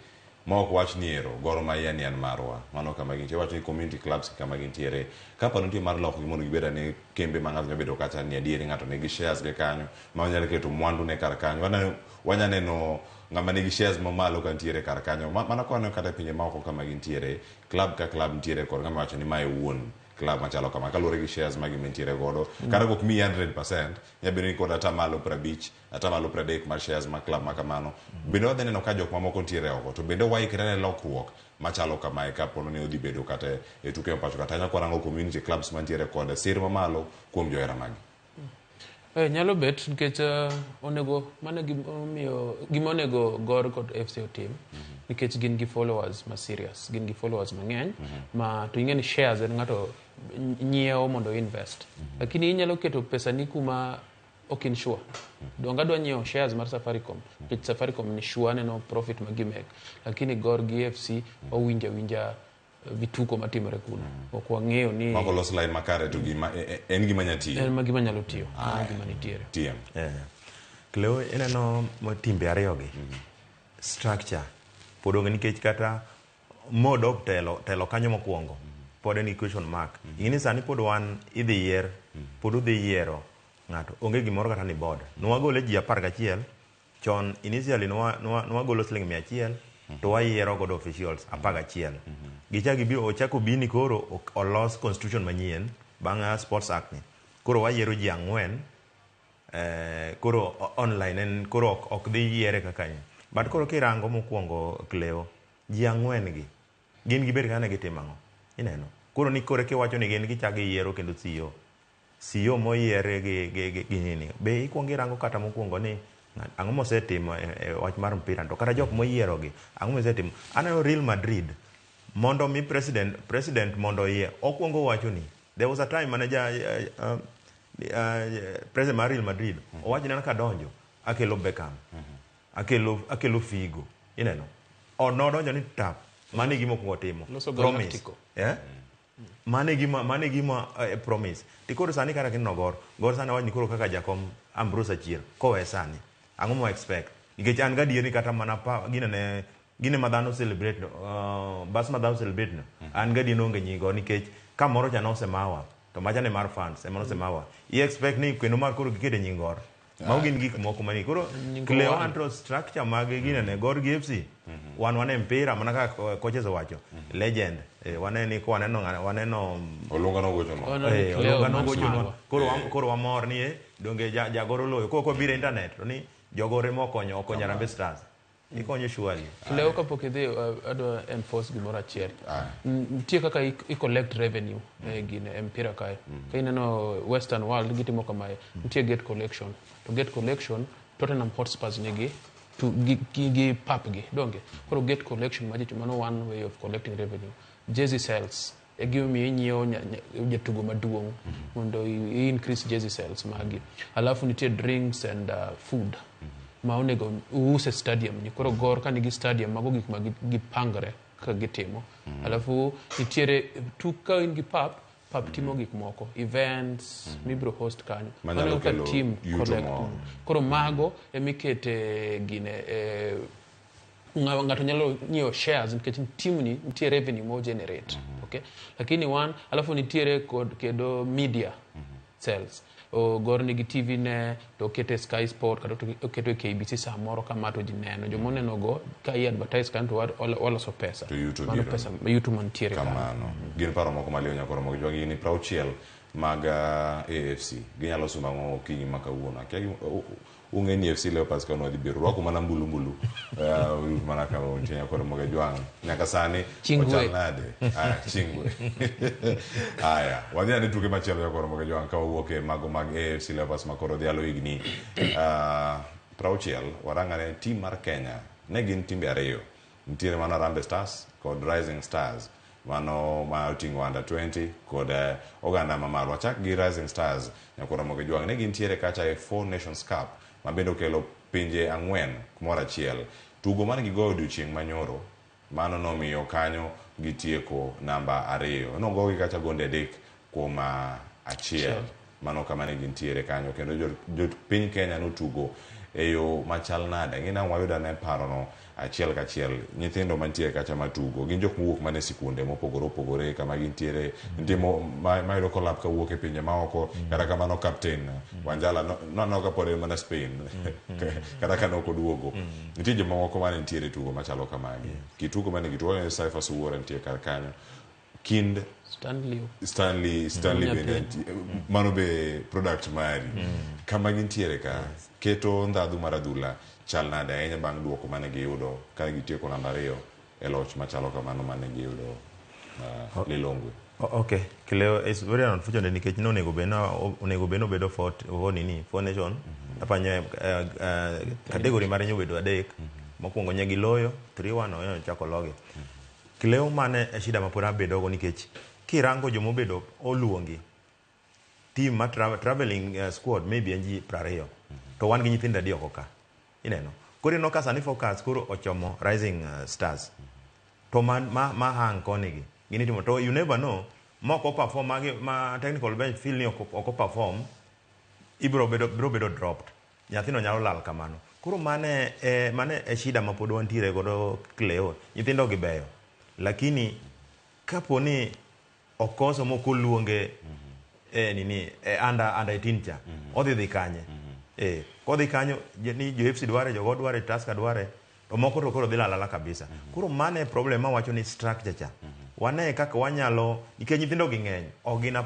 ma ok wach ni ero Gor Mahia ni en marwa mano kama gintie wach ni community clubs kama gintiere ka paro nitie mar loko gi mondo gibed ane kembe ma ng'ato nyalo bedo kacha ni adieri ng'ato nigi shares ge kanyo ma onyalo keto mwandu ne kar kanyo wanya neno ng'ama nigi shares mamalo ka nitiere kar kanyo mano ka waneno kata e pinje maoko kama gintiere club ka club nitiere kod ng'ama wacho ni mae wuon club machalo kama kaluwore gi shares ma gima nitiere godo kata kok miyi 100% nyalo bedo ni kod atamalo 50 atamalo 30 mar shares ma club ma kamano bende wadhi neno ka jok mamoko nitiere oko to bende waikre ne lokruok machalo kamae kapo ni odhi bedo kata e tuke ma pacho kata nyaka warango community clubs mantiere kod sir mamalo kuom johera magi. Nyalo bet nikech onego mano gimomiyo gima onego Gor kod FC otim nikech gin gi followers ma serious, gin gi followers mang'eny ma to ing'e ni shares en ng'ato nyiewo mondo invest lakini inyalo keto pesa ni kuma ok in sure. Donge adwa nyiewo shares mar Safaricom nikech Safaricom ni sure aneno profit ma gimake, lakini Gor gi FC wawinjo awinja vituko matimore kuno ok wang'eyo ni mako los line makare to gima en gima nya tiyo en ma gima nyalo tiyo mano gima nitiere. TM Cleo ineno timbe ariyo gi structure pod onge nikech kata modok telo kanyo mokwongo pod en gi question mark. Ing'e ni sani pod wan idhi yier pod udhi yiero ng'ato onge gimoro kata ni board nwagole ji 11 chon initially nwagolo siling 100 to wayiero godo officials 11 gichak gibiro ochako bini koro olos constitution manyien bang' sports act ni koro wayiero ji 4 koro online en koro ok dhi yiere kaka but koro kirango mokwongo Cleo ji 4 gi gin gibed kaka ne gitimo ang'o ineno koro ni koro kiwacho ni gin gichako giyiero kendo CEO moyiere gi nini be ikwongo irango kata mokwongo ni ang'o mosetimo e wach mar mpira to kata jok moyiero gi ang'o mosetimo. Aneno Real Madrid mondo mi president mondo oyie okwongo wacho ni there was a time mane ja president mar Real Madrid owacho ni an kadonjo akelo Beckham akelo Figo ineno nodonjo ni tap mano e gima okwongo timo promise mano e gima promise ti koro sani kata kineno Gor sani awach ni koro kaka jakom Ambrose Achier kowe sani ang'o ma expect nikech an gadier ni kata mana gine ma dhano celebrate no bas ma dhano celebrate no an gadier ni onge nyigo nikech kamoro cha nosemawa to macha ne mar fans ema nosemawa i expect ni kendo mar koro gikete nying Gor mago gin gik moko mani koro Cleo anto structure mag gine ne Gor gi FC wan wane mpira mana kaka coaches owacho legend wane ni ko waneno Olunga nogochonwa Olunga nogochonwa koro wamor ni donge jagor oloyo koko biro internet to ni jogore mokonyo okonyo Harambee Stars ikonyo surely. Cleo kapok idhi adwa enforce gimoro achiel. Nitie kaka i collect revenue gine e mpira kae. Ka ineno Western world gitimo kamae, nitie gate collection. To gate collection Tottenham Hotspurs nigi gi pap gi donge. Koro gate collection majicho mano one way of collecting revenue. Jersey sales e gimomiyo inyiewo jatugo maduong' mondo i increase jersey sales magi. Alafu nitie drinks and food ma onego uuse stadium ni koro Gor ka nigi stadium mago gik ma gipangre kaka gitimo. Alafu nitiere tuk ka in gi pap timo gik moko events mibiro host kanyo mano ka team collect koro mago emikete gine ng'ato nyalo nyiewo shares nikech team ni nitie revenue mo generate okay lakini one alafu nitiere kod kedo media sales Gor nigi TV ne to okete Sky Sport kata oketo KBC samoro kama to ji neno joma oneno go ka i advertise kanyo to waloso pesa mano pesa yuto mantiere kamano. Gin paro moko maliw nyakoro mogo jwagi ni 60 mag AFC ginyalo sumo ang'o okinyi ma kawuono akia ung'e ni FC Leopards ka nwadhi biro rwako mana mbulu mbulu mana kama untie nyakoro mogo jwang' nyaka sani ochal nade chingwe aya wadhi ane tuke machielo nyakoro mogo jwang' ka wawuok e mago mag AFC Leopards makoro dhialo higni 60 warang'ane team mar Kenya ne gin timbe ariyo nitiere mana Harambee Stars kod Rising Stars mano ma oting'o under 20 kod oganda mamalo. Wachak gi Rising Stars nyakoro mogo jwang' ne gintiere kacha e Four Nations Cup ma bende okelo pinje ang'wen kumoro achiel. Tugo mane gigoyo odiochieng' manyoro mano nomiyo kanyo gitieko namba 2. Nogogi kacha gonde 3-1. Mano kama ne gintiere kanyo kendo jo piny Kenya notugo e yo machal nade. Ng'ina wayudo ane parono achiel kachiel. Nyithindo mantie kacha matugo gin jok mowuok mana e sikunde mopogore opogore kama gintiere. Nitie mayudo kolap kawuok e pinje maoko. Kata kamano captain Wanjala noneno ka pod en mana Spain kata ka nok oduogo. Nitie jomamoko mane nitiere tugo machalo kamagi. Kitugo mane gitugo Cyphers Wuora nitie kar kanyo. Kind Stanley bende mano be product mari. Kama gintiere ka keto ndhadhu mar adhula chal nade ahinya bang' duoko mane giyudo ka gitieko namba 2 e loch machalo kamano mane giyudo Lilongwe. Okay, Cleo, it's very unfortunate nikech nonego bed obedo four nation. Apanyo category mare nyobedo 3. Mokwongo ne giloyo 3-1 oyo chako logi. Cleo mane e shida mapod abedogo nikech kirango jomobedo oluongi team ma traveling squad maybe en ji 20 to wan gi nyithindo adi oko ka ineno. Koro ineno ka sani focus koro ochomo Rising Stars to ma hang koni gi gini timo to you never know moko perform ma technical bench feel ni ok perform ibro bedo dropped nyathino nyalo lal kamano. Koro mane e shida mapod wantiere godo Cleo. Nyithindo gi beyo lakini kapo ni okoso moko luonge nini under 18 cha odhi dhi kanye kodhi kanyo ni jo FC dware jogo dware Tusker dware to moko to koro dhi lalala kabisa. Koro mane problem ma wacho ni structure cha wane kaka wanyalo nikech nyithindo gi ng'eny ok gin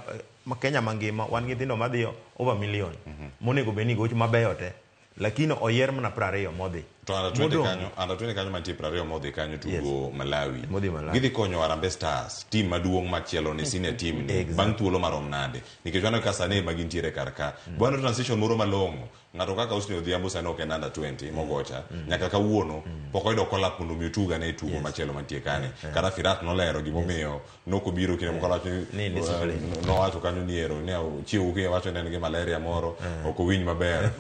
Kenya mangima wan gi nyithindo madhi over million monego bed ni gocho mabeyo te lakini oyier mana 20 modhi. To under 20 kanyo, under 20 kanyo mantie 20 modhi kanyo tugo Malawi. Gidhi konyo Harambee Stars, team maduong' machielo ni senior team ni bang' thuolo marom nade. Nikech waneno ka sani ema gintiere kar ka. Bwana transition moro malong'o. Ng'ato kaka Austin Odhiambo sani ok en under 20 mogocha. Nyaka kawuono pok oyudo call-up mondo mi otuga ne tugo machielo mantie kane. Kata Firat nolero gimomiyo nokobiro kinde moko nowacho kanyo ni ero ne chiew okinyi wacho ne en gi malaria moro ok owinj maber.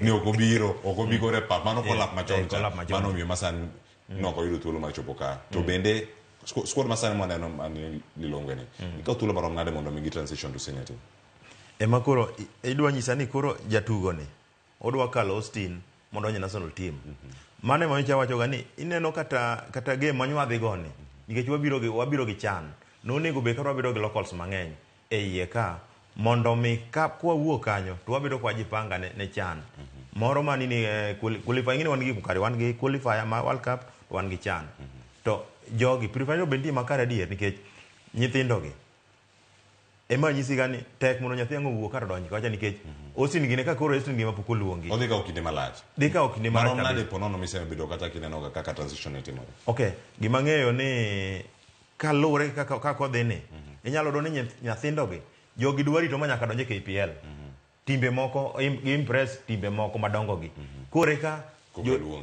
Ni ok obiro, ok obi kore pap. Mano call-up machon cha. Mano omiyo masani nok oyudo thuolo mar chopo ka. To bende squad masani mwaneno mani Lilongwe ni ikawo thuolo marom nade mondo mi gi transition to senior team? Ema koro idwa nyisa ni koro jatugo ni odwa kalo Austin mondo onye national team. Mano ema nyocha wachoga ni ineno kata game manywadhi go ni nikech wabiro gi chan nonego bed ka wabedo gi locals mang'eny e iye ka mondo mi ka kwawuok kanyo to wabedo kwa jipanga ne chan moro mani ni qualifying ni wan gi kare wan gi qualifier ma World Cup to wan gi chan to jogi preparation bende makare adier nikech nyithindo gi ema nyisi ga ni tek mondo nyathi ang' owuok kata donj kacha nikech Austin gine ka koro Austin gima pok oluongi. Odhi kawo kinde malach. Dhi kawo kinde malach. Marom nade ponono misebedo kata kineno ga kaka transition ne timore? Okay, gima ng'eyo ni kaluwore kaka odhi ni inyalo yudo ni nyithindo gi jogi dwa rito ma nyaka donj e KPL. Timbe moko impress timbe moko madongo gi. Kore ka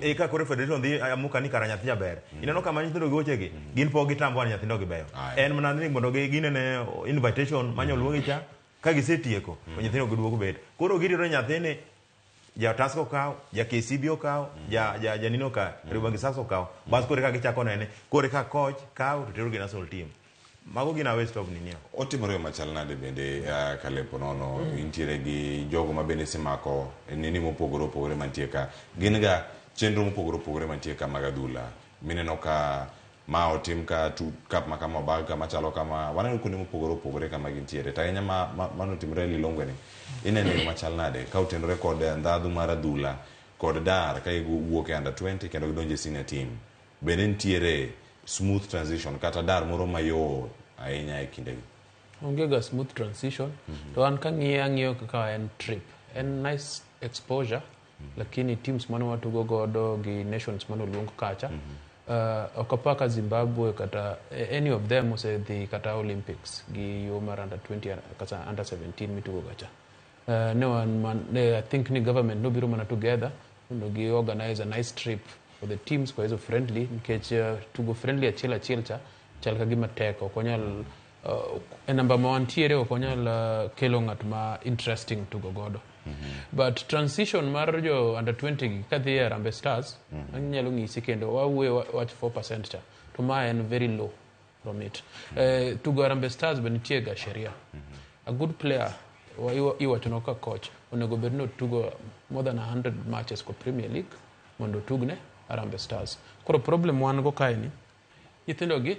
eka kore federation dhi amuka ni kara nyathi jaber. Ineno kama nyithindo gi gochegi gin pok gitambo ni nyithindo gi beyo. En mana ni mondo ginene invitation manyo luongi cha ka gisetieko to nyithindo gi duogo bet. Koro girito nyathini ja Tusker okaw, ja KCB okaw, ja nino ka Kariobangi Sharks okaw. Bas kore ka gichako nene, kore ka coach kaw to tero gi national team. Mago gin a waste of nini. Otimore machal nade bende Caleb Ponono intiere gi jogo ma bende simako nini mopogore opogore mantie ka. Gin ga chenro mopogore opogore mantie ka mag adhula. Mineno ka ma otim ka tu cup ma kama obag kama chalo kama waneno kuonde mopogore opogore kama gintiere. To ahinya mano otimore Lilongwe ni. Ineno yo machal nade ka otenore kod ndhadhu mar adhula kod dar ka giwuok e under 20 kendo gidonjo e senior team. Bende nitiere smooth transition kata dar moro mayot ahinya e kindegi? Onge ga smooth transition. To an kang'iye ang'iyo kaka en trip. En nice exposure lakini teams mane watugo godo gi nations mane oluong kacha ok apar ka Zimbabwe kata any of them osedhi kata Olympics gi yo mar under 20 kata under 17 mitugo gacha. Ne wan man, I think ni government nobiro mana together mondo gi organize a nice trip for the teams kwa hizo friendly nikech tugo friendly achiel achiel cha chal ka gima tek ok onyal e namba ma wantiere ok onyal kelo ng'at ma interesting tugo godo. But transition mar jo under 20 gi kadhi e Harambee Stars, anyalo ng'isi kendo wawuoyo wach 4% cha. To ma en very low from it. Tugo Harambee Stars be nitie ga sheria. A good player iwacho ka coach onego bed ni otugo more than 100 matches ko Premier League mondo otugne Harambee Stars. Koro problem wan go kae ni nyithindo gi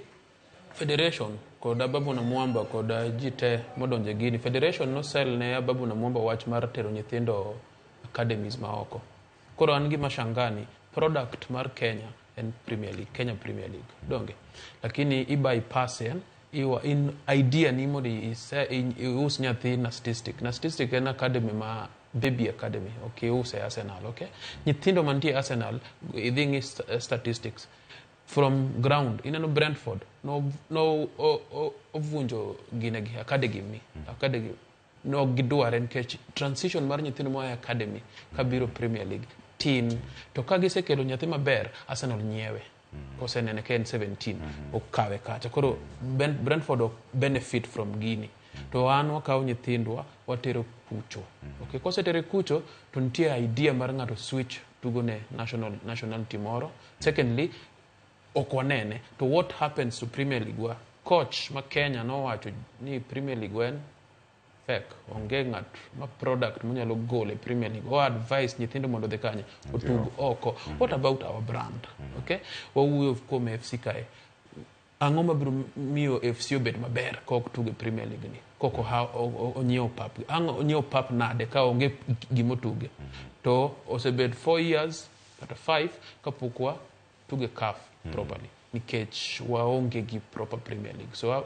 federation kod Ababu Namwamba kod ji te modonje gini federation nosel ne Ababu Namwamba wach mar tero nyithindo academies ma oko. Koro an gima shangani product mar Kenya en Premier League, Kenya Premier League donge, lakini i bypass en iwa in idea ni mondo ius nyathi na statistic na statistic en academy ma baby academy, ok iuse Arsenal. Okay, nyithindo mantie Arsenal idhi ng'i statistics from ground. Ineno Brentford no ovunjo ginegi academy ni academy no gidware nikech transition mar nyithindo moa e academy kabiro Premier League tin. To ka gisekelo nyathi maber, Arsenal nyiewe kosenene ka en 17, okawe kacha. Koro Brentford ok benefit from gini, to an wakawo nyithindwa watero kucho. Okay, kosetere kucho to nitie idea mar ng'ato switch tugo ne national team moro. Secondly, ok wanene to what happens to Premier League wa coach ma Kenya nowacho ni Premier League wa en fake, onge ng'at ma product monyalo golo e Premier League. O advice nyithindo mondo odhi kanye otug oko. What about our brand? Okay, wawuoyo kuom FC kae, ang'o mabiro miyo FC obed maber ka ok tugo e Premier League ni koko onyiewo pap? Ang' onyiewo pap nade ka onge gimotuge? To osebed 4 years kata 5 kapok wa tuge CAF properly nikech waonge gi proper Premier League. So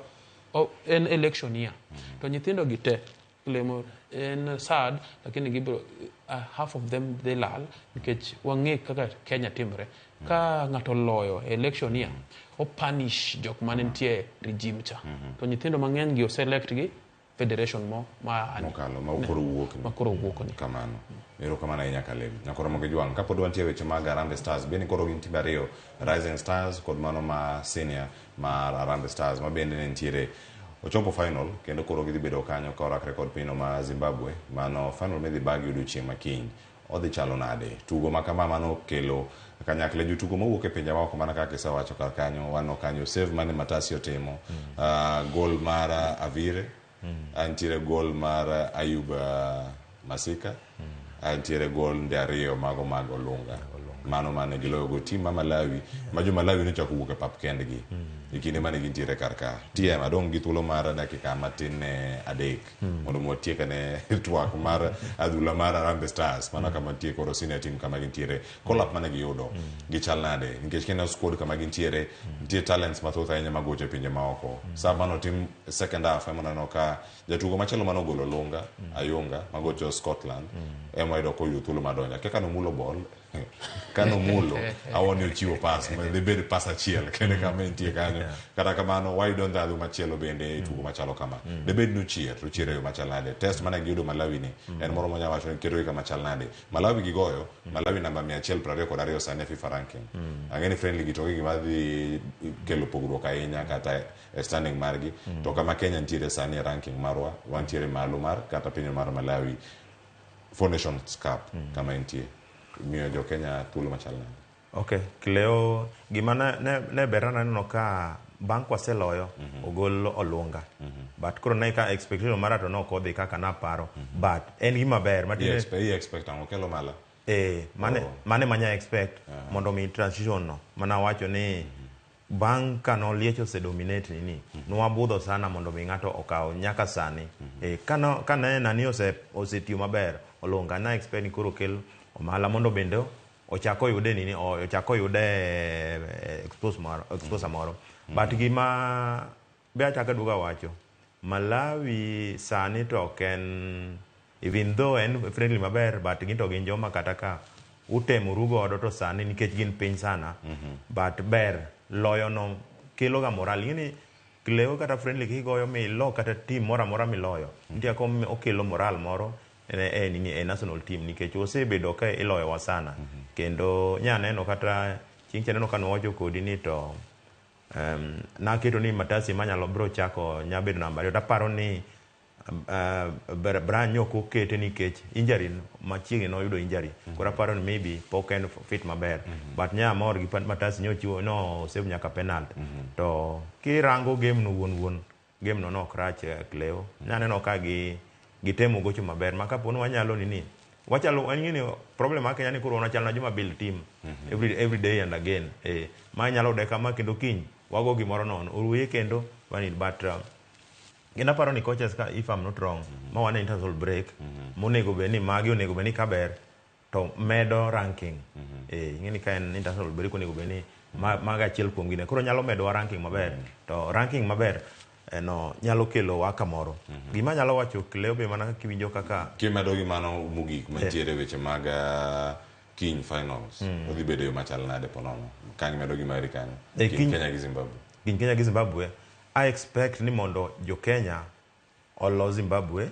en election year to nyithindo gi te lemo en sad, lakini gibiro half of them dhi lal nikech wang'e kaka Kenya timre. Ka ng'ato oloyo e election year, o punish jok mane nitie regime cha. To nyithindo mang'eny gi oselect gi federation mo ma mokalo ma koro wuok ni. Ma koro wuok ni. Kamano, erokamano ahinya Kalem nyakoro mogi jwang'. Kapod wantie e weche mag Harambee Stars, bende koro gin timbe ariyo, Rising Stars kod mano ma senior mar Harambee Stars ma bende ne nitiere ochopo final, kendo koro gidhi bedo kanyo ka orakre kod pinyno ma Zimbabwe. Mano final midhi bagi odiochieng' ma kiny. Odhi chalo nade tugo ma kama mano kelo kanyakla jotugo mowuok e pinje maoko? Mana kaka isewacho kar kanyo, waneno kanyo save mane Matasi otimo, gol mar Avire, nitiere gol mar Ayub Masika, nitiere gol nde ariyo mago mag Olunga, mano mane giloyo go team ma Malawi, ma jo Malawi nochako wuok e pap kendgi e kinde mane gintiere kar ka. TM adong' gi thuolo mar dakika matin ne 3 mondo mi watiek ane twak mar adhula mar Harambee Stars. Mano kama nitie koro senior team kama gintiere, call-up mane giyudo gichal nade? Nikech kineno squad kama gintiere, nitie talents mathoth ahinya magocho e pinje maoko. Sa manotim second half ema naneno ka jatugo machielo manogolo Olunga Ayunga magocho Scotland ema wayudo koyudo thuolo mar donjo. Akia kanomulo ball, kanomulo awoni ochiwo pass dhi bed pass achiel kende kama entie kanyo. Kata kamano wayudo ndhadhu machielo bende e tugo machalo kama. Debed ni ochier to ochier e yo machal nade? Test mane giyudo Malawi ni en moro manya wacho ni ketogi kama chal nade? Malawi gigoyo Malawi namba 122 sani e FIFA ranking. Ang'e ni friendly gi to onge gima dhi kelo pogruok ahinya kata e standing margi. To kama Kenya nitiere sani e ranking marwa, wantiere malo mar kata piny mar Malawi. Four Nations Cup kama entie miyo jo Kenya thuolo machal nade? Okay, Cleo, gima ne ber naneno ka bang' kwaseloyo ogol Olunga. But koro ne ka expectation mara to nok odhi kaka naparo. But en gima ber. I expect ang'o kelo mala? Mane, Oh. mane manya expect mondo mi transition no. Mana wacho ni bang' ka noliech osedominate nini, nwabudho sana mondo mi ng'ato okaw nyaka sani. Ka ne nani osetiyo maber Olunga, na expect ni koro kel Omala mondo bende ochak oyude nini, ochak oyude expose moro, exposure moro. But gima be achako aduogo awacho, Malawi sani to ok en, even though en friendly maber, but gin to gin joma kata ka utemoru godo to sani nikech gin piny sana. But ber loyo no kelo ga moral. Ing'eni Cleo, kata friendly kigoyo milo kata team moro amora miloyo, nitie kaka okelo moral moro e nini, e national team, nikech osebedo ka iloyowa sana. Kendo nya neno kata chieng' cha neno ka nwawacho kodi ni to naketo ni Matasi manyalo bro chako nya bedo namba 2 taparo ni Brian nyok okete nikech injury machiegni noyudo injury. Koro aparo ni maybe pok en fit maber. But nya amor gi Matasi nyochiwo no save nyaka penalty. To kirango game no wuon wuon game no nok rach Cleo. Nyaneno ka gi gitemo gocho maber ma kapo ni wanyalo nini wachalo ing'eni problem mar Kenya ni koro wachalo na joma build team every day and again ma nyalo yude kama kendo kiny wago gimoro nono oruye kendo wanid but kendo aparo ni coaches ka if I'm not wrong ma wan e international break monego bed ni magi onego bed ni kaber to medo ranking ing'eni ka en international break onego bed ni maga achiel kuom gine koro nyalo medowa ranking maber to ranking maber eno nyalo kelo wa kamoro gima nyalo wacho Cleo be mana kiwinjo kaka kimedo gi mano mogik mantiere weche mag kiny finals odhi bedo yo machal nade ponono ka gimedo gi mari kanyo kiny Kenya gi Zimbabwe. Kiny Kenya gi Zimbabwe I expect ni mondo jo Kenya olo Zimbabwe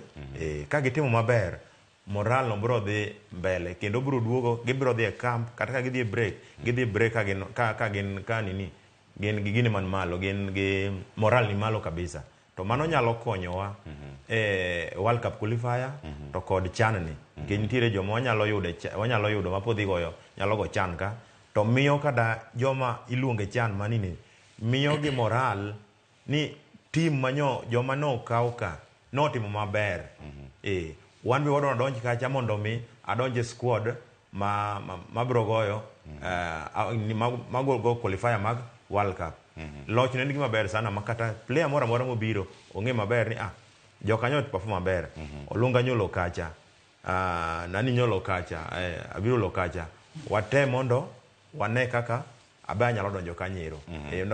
ka gitimo maber moral no biro dhi mbele kendo biro duogo gibiro dhi e camp kata ka gidhi e break gidhi break ka gin ka gin ka nini gin gi gini man malo gin gi moral ni malo kabisa to mano nyalo konyowa e World Cup qualifier to kod CHAN ni nikech nitiere joma wanyalo yudo wanyalo yudo ma podhi goyo nyalo go CHAN ka to miyo kata joma iluonge CHAN manini miyo gi moral ni team manyo joma nokaw ka notimo maber wan be wadwa donj kacha mondo mi adonj e squad ma mabiro goyo ma go qualifier mag World Cup. Loch ne en gima ber sana ma kata player moro amora mobiro ong'e maber ni jokanyo perform maber. Olunga nyolo kacha, nani nyolo kacha, abiro lo kacha. Watem mondo wane kaka abe anyalo donjo kanyero.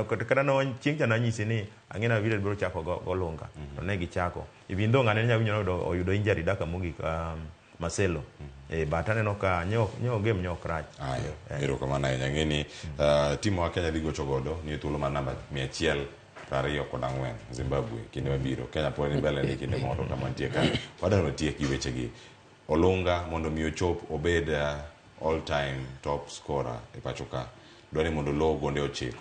Kata no chieng' cha nanyisi ni ang'e na Abiro biro chako go Olunga. To ne gichako. Even though ng'ane nyawinjo oyudo injury dakika mogik Marcelo. But aneno ka nyo game nyo ok rach. Ayo, erokamano ahinya. Ng'e ni team wa Kenya dhi gocho godo ni thuolo mar namba 124 Zimbabwe kinde mabiro. Kenya pod ni mbele ni kinde moro kama nitie ka. Wadwaro tiek gi wechegi. Olunga mondo mi ochop obed all time top scorer e pacho ka. Dwaro ni mondo olo gonde 9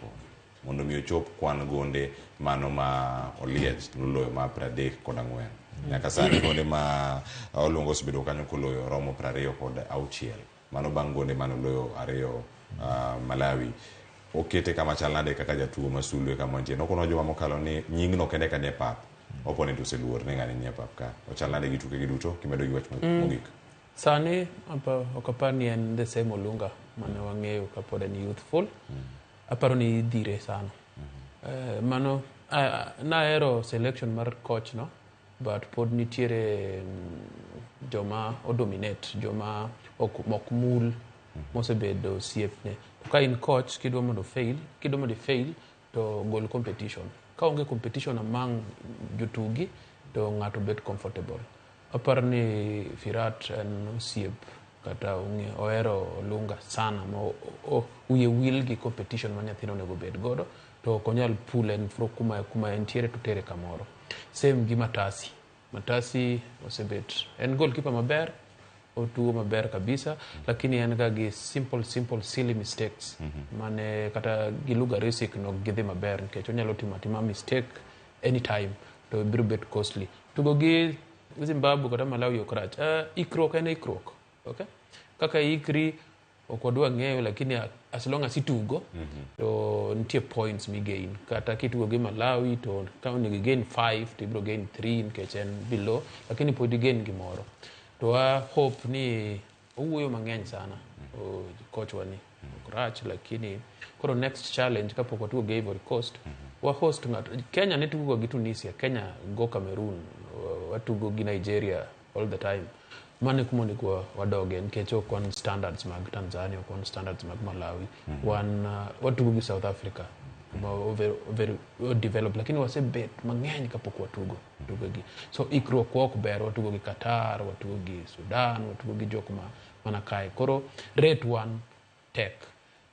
mondo mi ochop kwan gonde mano ma Oliech noloyo ma 34. Nyaka sani gonde ma Olunga osebedo kanyo koloyo romo 26. Mano bang' gonde mane oloyo 2 Malawi. Okete kama chal nade kaka jatugo ma sulwe kama nitie. Nokono juma mokalo ni nyingno kende ka nie pap. Opponent oseluor ni ng'ani nie pap ka. Ochal nade gi tuke gi duto kimedo gi wach mogik. Sani ok apar ni en the same Olunga mane wang'eyo kapod en youthful. Aparo ni idhire sana. Mano nahero selection mar coach no, but pod nitiere joma odominate, joma ok mul mosebedo osiepne. To ka in coach kidwa mondo fail, kidwa mondo fail to gol competition. Ka onge competition among jotugi to ng'ato bet comfortable. Aparo ni Firat en osiep kata ohero Olunga sana ma wiye wil gi competition ma nyathino onego bed godo to ok onyal pull en from kuma entiere to tere kamoro. Same gi Matasi. Matasi osebet en goalkeeper maber, otugo maber kabisa, lakini en ga gi simple silly mistakes mane kata gi lugha risik no gidhi maber nikech onyalo timo atima mistake anytime to biro bet costly. Tugo gi Zimbabwe kata Malawi ok rach. Ikruok en ikruok. Okay? Kaka ikri ok wadwa ng'eyo lakini as long as itugo to nitie points migain. Kata kitugo gi Malawi to ka onego igain 5 to ibiro gain 3 nikech en below, lakini pod igain gimoro. To a hope ni owuoyo mang'eny sana coach wa ni ok rach, lakini koro next challenge kapok watugo gi Ivory Coast wa host ng'ato. Kenya ne tugo gi Tunisia, Kenya go Cameroon, watugo gi Nigeria all the time. Mano kuma onego wadoge nikech ok wan standards mag Tanzania, ok wan standards mag Malawi. Wan watugo gi South Africa ma very developed, lakini wasebet mang'eny kapok watugo gi. So ikruok ok ber, watugo gi Qatar, watugo gi Sudan, watugo gi jok ma mana kae. Koro rate one tek.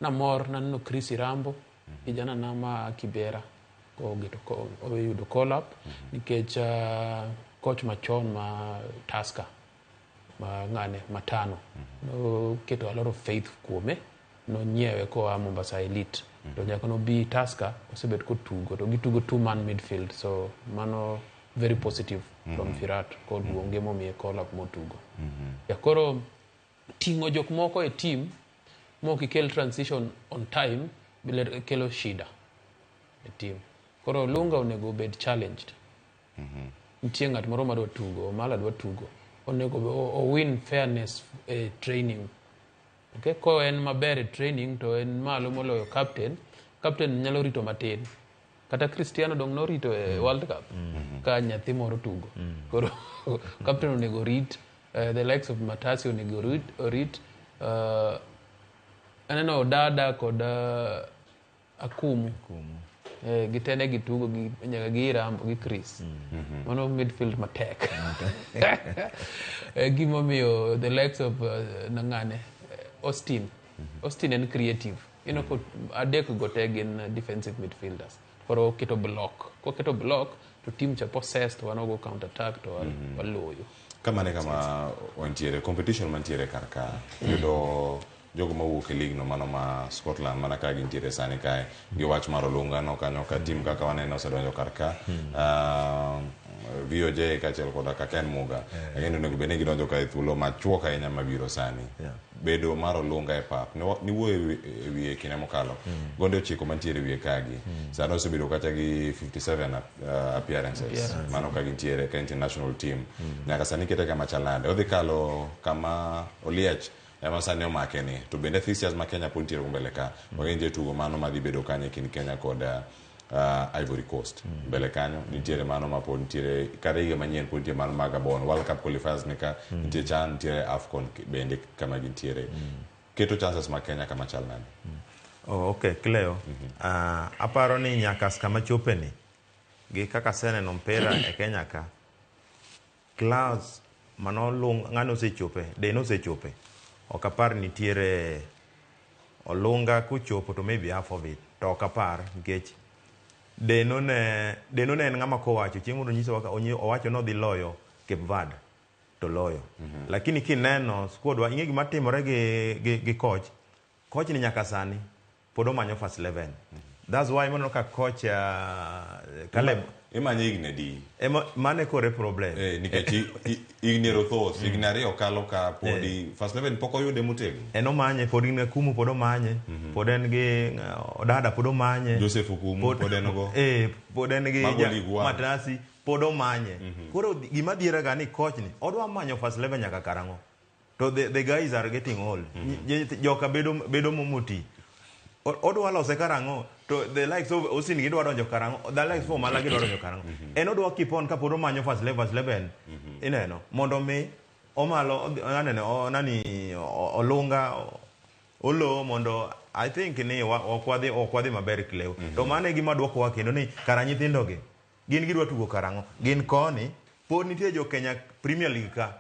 Namor naneno Chris Irambo, kijana na ma Kibera kogeto oyudo call up nikech coach machon ma Tusker ma ng'ane matano noketo a lot of faith kuome, nonyiewe koa Mombasa Elite. To nyaka nobi Tusker osebet kotugo to gitugo 2-man midfield, so mano very positive from Firat koluonge momiye call up motugo. Ya koro ting'o jok moko e team mok ikel transition on time bile kelo shida e team. Koro Olunga onego obed challenged. Nitie ng'at moro madwa tugo, Omala dwa tugo. Onego o win fairness e training. Okay? Ko en maber e training to en malo moloyo captain, captain nyalo rito matin. Kata Cristiano dong norito e World Cup ka nyathi moro tugo. Koro captain onego rit, the likes of Matasi onego orit, aneno Odada kod Akumu. Gitene gitugo gi nyaka gi Rambo gi Chris. Mano midfield matek. Gimomiyo the likes of Nang'ane, Austin. Austin en creative. Ko adek go te gin defensive midfielders. Koro oketo block. Koketo block to team cha possessed, wanogo counter attack to waloyo. Kamane kama wantiere competition mantiere kar ka yudo jogo mawuok e league no mano ma Scotland mana ka gintiere sani kae gi wach mar Olunga no kanyo ka team kaka waneno osedonjo kar ka, VOJ kaachiel koda ka Ken Muga, lakini onego bed ni gidonjo ka e thuolo machuok ahinya mabiro sani. Bedo mar Olunga e pap niwuoyo e wiye kinde mokalo, gonde 9 mantiere e wiye kagi sani osebedo kata gi 57 appearances mano ka gintiere ka international team nyaka sani kete kama chal nade odhi kalo kama Oliech ema sani omake ni to bende fixtures ma Kenya pod nitiere mbele ka wang'e nitie tugo mano madhi bedo kanyo e kind Kenya kod Ivory Coast mbele kanyo nitiere mano ma pod nitiere kata higa manyien pod nitie mano ma Gabon World Cup qualifiers ni ka nitie CHAN, nitiere AFCON bende kama gintiere keto chances ma Kenya kama chal nade? Oh, okay, Cleo. Aparo ni nyaka kama chope ni gi kaka aseneno mpira e Kenya ka class mano ng'ano osechope de nosechope ok apar nitiere Olunga kochopo to maybe half of it to ok apar nikech Deno ne en ng'ama kowacho chieng' moro nyisowa owacho nodhi loyo Cape Verde to loyo. Lakini kineno squad wa ing'e gima timore gi coach coach ni nyaka sani pod omanyo first 11. That's why maneno ka coach Caleb imanye higni adi? Mane kore problem. Nikech higni ero thoth, higni 2 kalo ka podi first 11 pok oyude motegno. En omanye, pod gin Akumu pod omanye, pod en gi Odada pod omanye. Joseph Okumu pod en go. Pod en gi Matasi pod omanye. Koro gima dhiera ga ni coach ni odwa manyo first 11 nyaka karang'o? To the guys are getting old. Joka bedo momoti. Odwa lose karang'o? To the likes of Osin gidwa donjo karang'o? The likes of Omala gidwa donjo karang'o? En odwa keep on kapod omanyo first 11. Ineno mondo mi Omalo aneno nani Olunga olo mondo I think ni ok wadhi maber Cleo. To mano e gima dwokowa kendo ni kara nyithindo gi gin gidwa tugo karang'o? Gin koni pod nitie jo Kenya Premier League ka.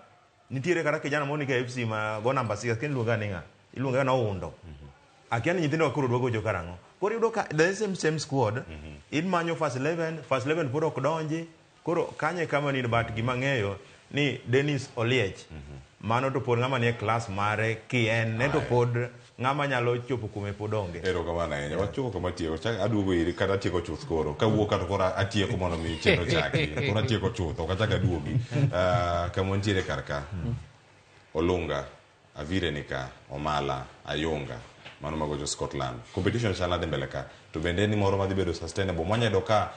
Nitiere kata kijana moro ni ka FC ma go namba 6 kendo iluonga ni ng'a? Iluonga na Oundo. Akia ni nyithindo koro dwa gocho karang'o. Koro iyudo ka the same squad imanyo first 11, first 11 pod ok donji. Koro kanye kama ni but gima ng'eyo ni Dennis Oliech mano to pod ng'ama nie class mare kien ne to pod ng'ama nyalo chopo kuome pod onge. Erokamano ahinya. Wachopo kama tieko. Chak aduogo iri kata atieko chuth koro. Kawuok kata koro atieko mondo mi chenro chaki. Koro atieko chuth ok achak aduogi. Kama wantiere kar ka. Olunga, Avire nika, Omala, Ayunga. Mano magocho Scotland. Competition chal nade mbele ka. To bende ni moro madhi bedo sustainable. Mwanyedo ka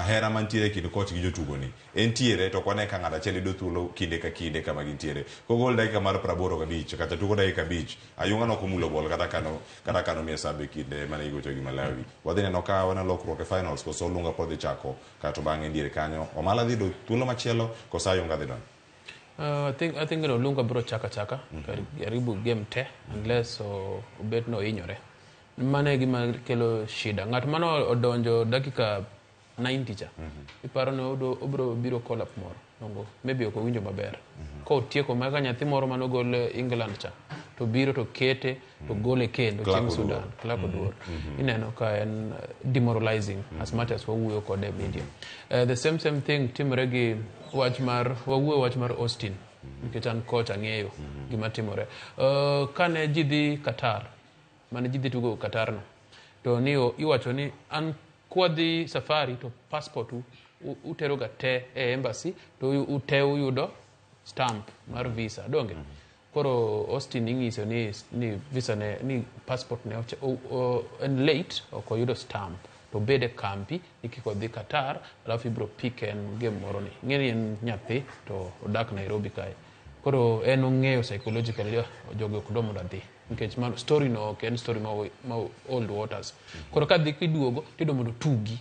hera mantiere e kind coach gi jotugo ni. Entiere to ok wane ka ng'ato achiel yudo thuolo kinde ka kinde kama gintiere. Kogol dakika mar 85 kata tugo dakika 5, Ayunga nok omulo bol kata kano miye sub e kinde mane gigocho gi Malawi. Wadhi neno ka wana lokruok e finals koso Olunga pod dhi chako kato bang'e diere kanyo. Omala dhi yudo thuolo machielo koso Ayunga dhi donjo? I think Olunga bro chaka karibu game te unless obet no hinyore. Mano e gima kelo shida. Ng'at mano odonjo dakika 90 cha. Iparo ni obro biro call up moro. Dongo maybe ok owinjo maber. Kotieko ma ka nyathi moro mano gol England cha to biro to kete to gole kendo chieng' Sudan. Clark Oduor. Ineno ka en demoralizing as much as wawuoyo kode e media. The same thing timore gi wach mar wawuoyo wach mar Austin. Nikech an coach ang'eyo gima timore. Kane ji dhi Qatar, mane ji dhi tugo Qatar no, to ni iwacho ni an kwadhi safari to passport u Utero ga te e embassy to ute uyudo stamp mar visa donge. Koro Austin ing'iso ni visa ne ni passport ne en late ok oyudo stamp to obed e kampi ni kik odhi Qatar alafu ibiro pick en game moro ni ing'e ni en nyathi to odak Nairobi kae. Koro en ong'eyo psychologically jogi ok dwa mondo adhi nikech mano story no ok en story ma old waters. Koro kadhi kiduogo tidwa mondo tugi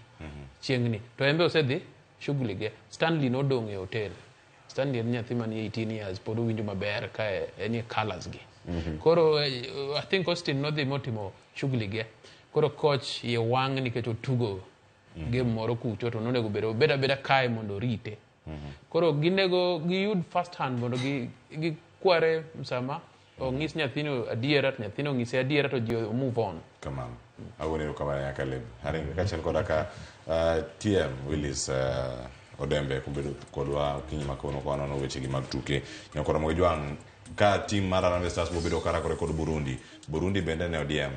chieng'ni to en be osedhi shughuli ge. Stanley nodong' e hotel. Stanley en nyathi manie 18 years pod owinjo maber ka en e colours gi. Koro I think Austin nodhi motimo shughuli ge. Koro coach iye wang' nikech otugo game moro kucho to nonego bed abeda kae mondo orite. Koro ginego giyud first hand mondo gikware msama ong'is nyathino adiera to nyathino ong'ise adiera to ji move on. Kamano. Agone erokamano nyaka Caleb. Haringa kaachiel koda ka TM Willis Odembe kubedo kodwa okinyi ma kawuono ka wanono wechegi mag tuke. Nyakoro Ramogi Jwang' ka tim mar Harambee Stars bobedo karakore kod Burundi. Burundi bende ne odiem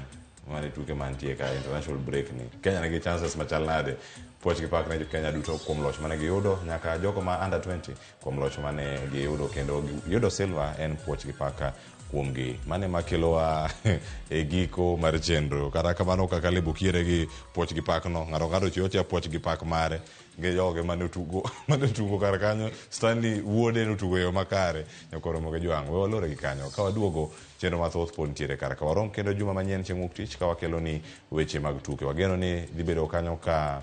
mane tuke mantie ka international break ni. Kenya nigi chances machal nade? Puoch gi pak ne jo Kenya duto kuom loch mane giyudo nyaka jogo ma under 20 kuom loch mane giyudo kendo yudo silver en puoch gi pak kuomgi. Mane makelowa e giko mar chenro. Kata kamano kaka Caleb Okiere gi puoch gi pak no, ng'ato ng'ato chiwo achiwa puoch gi pak mare. Gi joge mane otugo kar kanyo, Stanley wuode notugo e yo makare. Nyakoro Ramogi Jwang', we walore gi kanyo. Ka waduogo, chenro mathoth pod nitiere kar ka. Warom kendo juma manyien chieng' wuok tich ka wakelo ni weche mag tuke. Wageno ni dhi bedo kanyo ka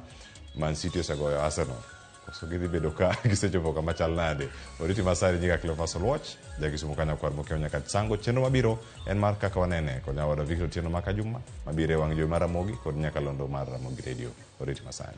Man City osegoyo Arsenal. Koso gidhi bedo ka gisechopo kama chal nade. Oriti masani nyinga Cleophas Oluoch, ja Kisumu kanyo kwar Mokeo nyaka Sango. Chenro mabiro en mar kaka wanene kod nyawadwa Victor Otieno Maka Juma mabiro e wang' jowi mar Ramogi kod nyakalondo mar Ramogi Radio. Oriti masani.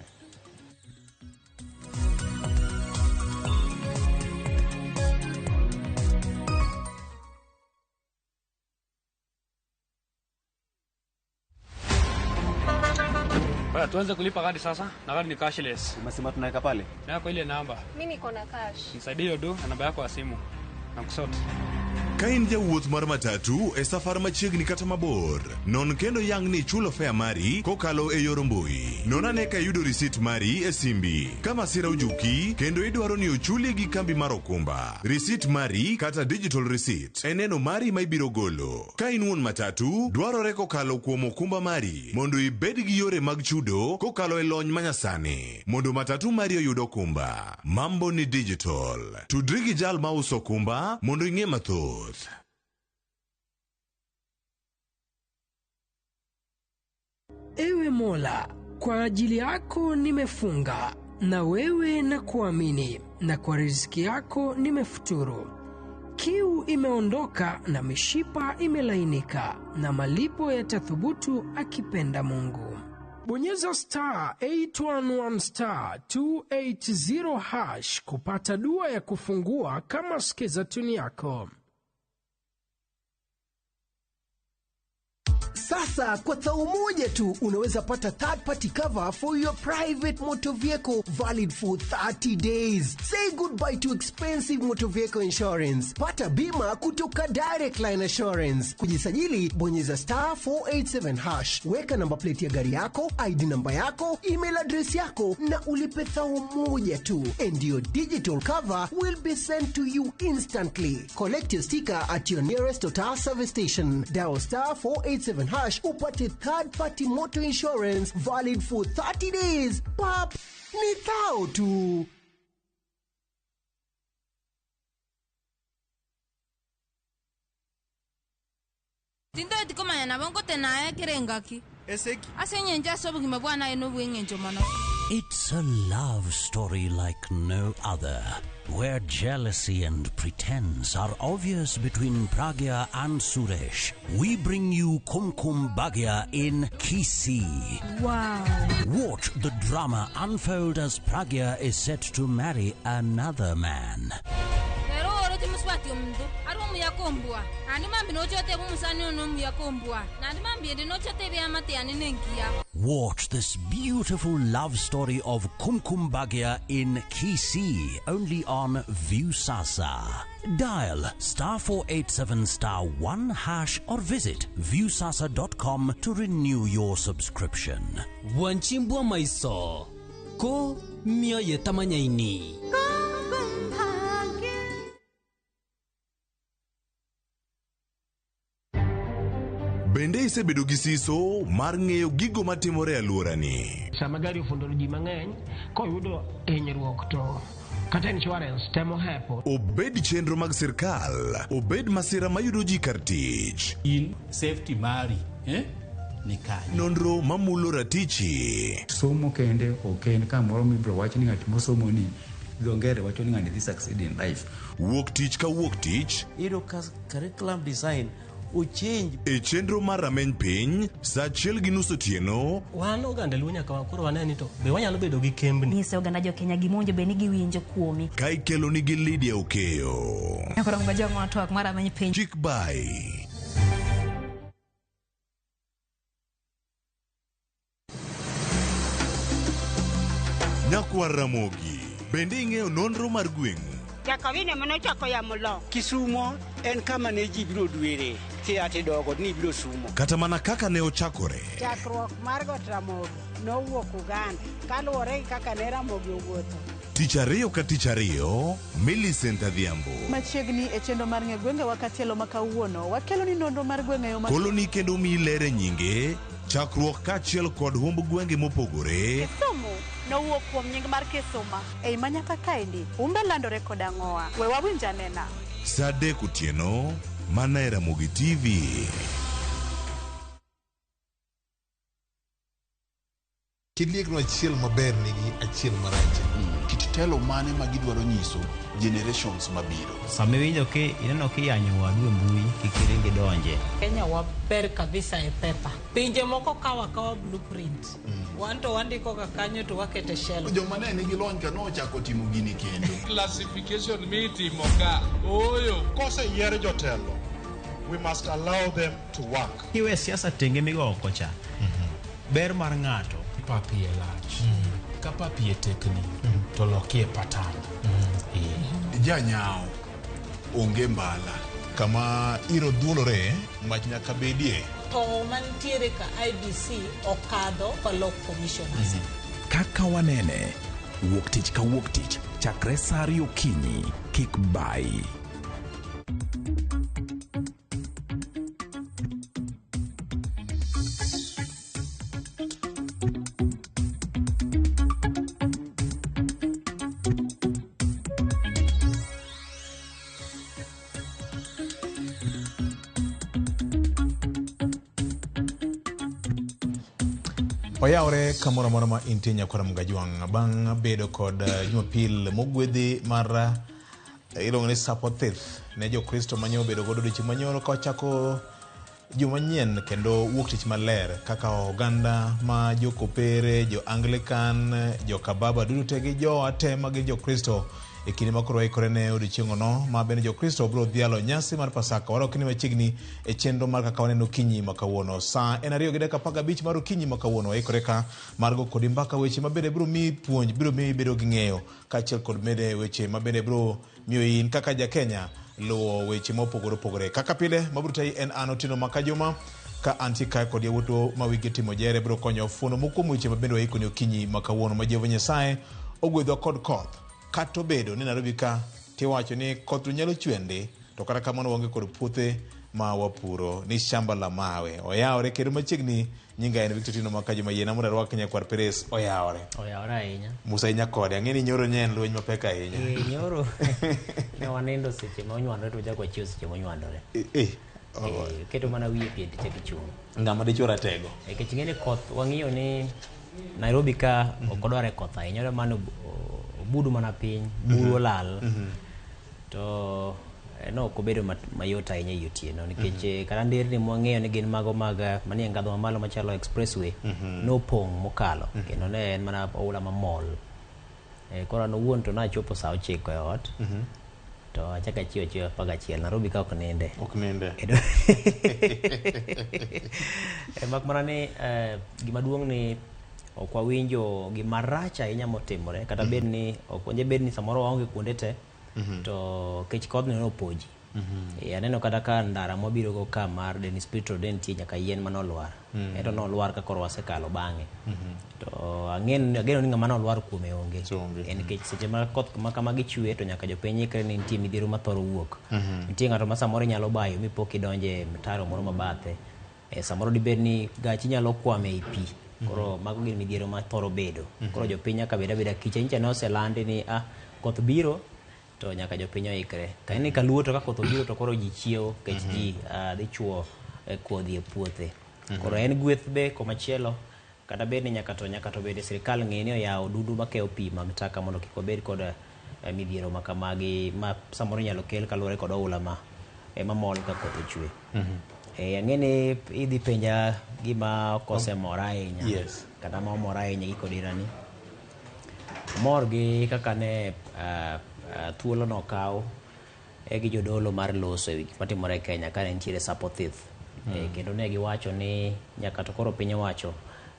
Baya, tuanze kulipa kadi sasa na kadi ni cashless. Umesema tunaweka pale? Na kwa ile namba. Mimi niko na cash. Nisaidie hiyo do na namba yako ya simu. Na kusort. Ka in jawuoth mar matatu e safar machiegni kata mabor, non kendo yang ni ichulo fare mari kokalo e yor mbui. Non ane ka iyudo risit mari e simbi. Ka masira ojuki kendo idwaro ni ochuli gi kambi mar okumba, risit mari kata digital receipt en neno mari ma ibiro golo. Ka in wuon matatu, dwarore kokalo kuom okumba mari mondo ibed gi yore mag chudo kokalo e lony manyasani mondo matatu mari oyud okumba. Mambo ni digital. Tudri gi jal mauso okumba mondo ing'e mathoth. Ewe Mola, kwa ajili yako nimefunga, na wewe na kuamini, na kwa riziki yako nimefuturu. Kiu imeondoka na mishipa imelainika, na malipo yatathubutu akipenda Mungu. Bonyeza star 811 star 280 hash kupata dua ya kufungua kama skiza tuni yako. Sasa kwa thao moja tu unaweza pata third party cover for your private motor vehicle valid for 30 days. Say goodbye to expensive motor vehicle insurance. Pata bima kutoka Direct Line Assurance. Kujisajili, bonyeza star 487 hash. Weka namba plate ya gari yako, ID namba yako, email address yako na ulipe thao moja tu. And your digital cover will be sent to you instantly. Collect your sticker at your nearest Total service station. Dial star 487 hash upate third party motor insurance valid for 30 days. Pap, ni thao tu. Tintoeti komanya nabo nkotenaye kerengaki Eseki ase eng'encho ase obogima bwa naye na obweng'encho mono. It's a love story like no other, where jealousy and pretense are obvious between Pragya and Suresh. We bring you Kumkum Bhagya in Kisii. Wow. Watch the drama unfold as Pragya is set to marry another man. Rero oroti muswati omuntu ari omuyaka ombwa nandi mambi nochote bumusani ono omuyaka ombwa nandi mambi ende nochote ebyamate yane nenkiya. Watch this beautiful love story of Kumkum Bhagya in Kisii, only on Viusasa. Dial star 487 star 1 hash or visit viusasa.com to renew your subscription. Wanchimbwa maiso. Ko Mĩoyo ĩtamanyaini. Bende isebedo gi siso mar ng'eyo gigo matimore e alworani? Sama gari ofundo ji mang'eny koyudo hinyruok to kata insurance temo hepo. Obed chenro mag sirkal, obed masira mayudo ji kar tich. In safety mari ni kanye? Nonro mamulo ratichi. Somo kende ok en kamoro mibiro wach ni ng'at mosomo ni dho ngere wacho ni ng'ani dhi succeed in life. Wuok tich ka wuok tich. Iyudo ka curriculum design ochange. E chenro mar rameny piny, saa 1:30 otieno. Wan oganda Luo nyaka koro wane ni to be wanyalo bedo gi kembni. Nyiso oganda jo Kenya gima bed ni giwinjo kuomi. Ka ikelo nigi Lydia Okeyo. Koro ngajong twak mar rameny piny. Chik bai. Nyakwar Ramogi, bende ing'eyo nonro mar gweng'u? Jakawine manochako yamo lo. Kisumo en kama ne ji biro dwere kia tidogo ni biro sumo. Kata mana kaka ne ochakore. Chakruok mar got Ramogi nowuok Uganda kaluwore gi kaka ne Ramogi owuotho. Tich ariyo ka tich ariyo, Millicent Adhiambo. Machiegni e chenro mar ng'e gwenge wa katielo ma kawuono, wakelo ni nonro mar gwenge yo ma Koloni kendo miyi lere nyinge, chakruok kaachiel kod humb gwenge mopogore. Kisumu nowuok kuom nying mar Kisuma. Ei manyaka kaendi, umbe landore kod ang'owa. We wawinj anena. Saa 3 otieno, mana e Ramogi TV. Kit liekno achiel maber nigi achiel marach. Kit telo mane ma gidwaro nyiso generations mabiro. Sama iwinjo ki ineno kiyanyo wadu e mbui kik iring idonje. Kenya waber kabisa e pepa. Pinje moko kawa kawa blueprint. Wan to wandiko ga kanyo to wakete shelf. Joma ne nigi lony ka nochako timo gini kendo. Classification mitimo ka. Ooyo. Koseyier jotelo, we must allow them to work. Iwe siasa tenge migo oko cha. Ber mar ng'ato. Papi e lach. Ka papi e tekni, to lokie patan. Janyao onge mbala. Kama iro dhuolore, mach nyaka bedie. To mantiere ka IBC okadho kolok commissioners. Kaka wanene, wuok tich ka wuok tich, chakre saa 2 okinyi, kik bai. Oyawre kamoro amora ma intie nyakwar Mgajwang' bang' bedo kod Jumapil mogwedhi mar iluongo ni Sapo Thith ne Jokristo manye obedo godo odiochieng' manyoro ka ochako juma manyien kendo wuok tich maler kaka oganda ma jokopere, jo Anglican, jo Kababa duto te gi jowa te ma gin Jokristo e kinde ma koro waikore ne odiochieng'ono ma bende Jokristo biro dhialo nyasi mar Pasaka. Warokni machiegni e chenro mar kaka waneno okinyi ma kawuono. Saa en 2:15 mar okinyi ma kawuono. Waikore ka mar go kodi mbaka weche ma bende biro miyi puonj, biro miyi bedo gi ng'eyo kaachiel kod bende weche ma bende biro miyo in kaka ja Kenya luwo weche mopogore opogore. Kaka pile mabiro tayi en an Otieno Makajuma ka antie kae kod yawuotwa ma wigi timo jere biro konyo fuono moko kuom weche ma bende waikoni okinyi ma kawuono ma Jehova Nyasaye ogwedhwa kod koth. Kata obedo ni Nairobi ka tiwacho ni koth nyalo chwende to kata kamano waonge kod puothe ma wapuro ni shamba la mawe oyawore kendo machiegni. Nyinga en Victor Tino Makajuma, yiena mondo arwak nyakwar Peres. Oyawore. Oyawore ahinya. Musa inya kode, ang'e ni nyoro ne en lweny mapek ahinya. Nyoro ne wanindo seche ma onywandore to wachako wachiew seche monywandore. Keto mana wiye pien tichako ichung'. Ng'ama dichuo ratego. Nikech ing'e ni koth wang'iyo ni Nairobi ka ok odware koth ahinya, odwa mana obudu mana piny, buru olal. To no ok obedo mayot ahinya e otieno nikech kata nderni mwang'eyo ni gin mago mag manie ngadho mamalo machalo expressway nopong' mokalo kendo ne en mana oula mamol. Koro an owuon to nachopo saa 9 e ot to achako achiewo 11 Nairobi ka ok ninde. Ok ninde. Mak mana ni gima duong' ni ok wawinjo gima rach ahinya motimore kata bed ni ok bed ni samoro waonge kuonde te to kech kodhni nopoji. Aneno kata ka ndara mwabiro go ka mar Dennis Petro de nitie nyaka yien manolwar. Ento nolwar ka koro wasekalo bang'e. To ageno ni ng'ama nolwar kuome onge. En nikech seche ma koth ma kamagi chwe to nyaka jopiny ikre ni nitie midhiero mathoro wuok. Nitie ng'ato ma samoro inyalo bayo mipo kidonje mtaro moro mabathe. Samoro dibed ni gachi nyalo kwame ei pi. Koro mago gin midhiero ma thoro bedo. Koro jopiny nyaka bed abeda kicha nyicha ne oselandi ni koth biro to nyaka jopiny oikre. Ka en kaluo to ka koth obiro to koro ji chiewo nikech ji dhi chuo kodhi e puothe. Koro en gweth be komachielo kata bed ni nyaka to bende sirikal ng'e ni oyawo dudu makeyo pi mag taka mondo kik wabed kod midhiero ma kamagi ma samoro inyalo kel kaluwore kod oula ma mamol ka koth ochwe. Ang'e ni idhi penja gima ok osemora ahinya. Yes. Kata ma omora ahinya gi kodirani. Mor gi kaka ne thuolo nokaw gi jodolo mar loso e wi gik matimore e Kenya kane nitiere Sap Othith. Kendo ne giwacho ni nyaka to koro piny owacho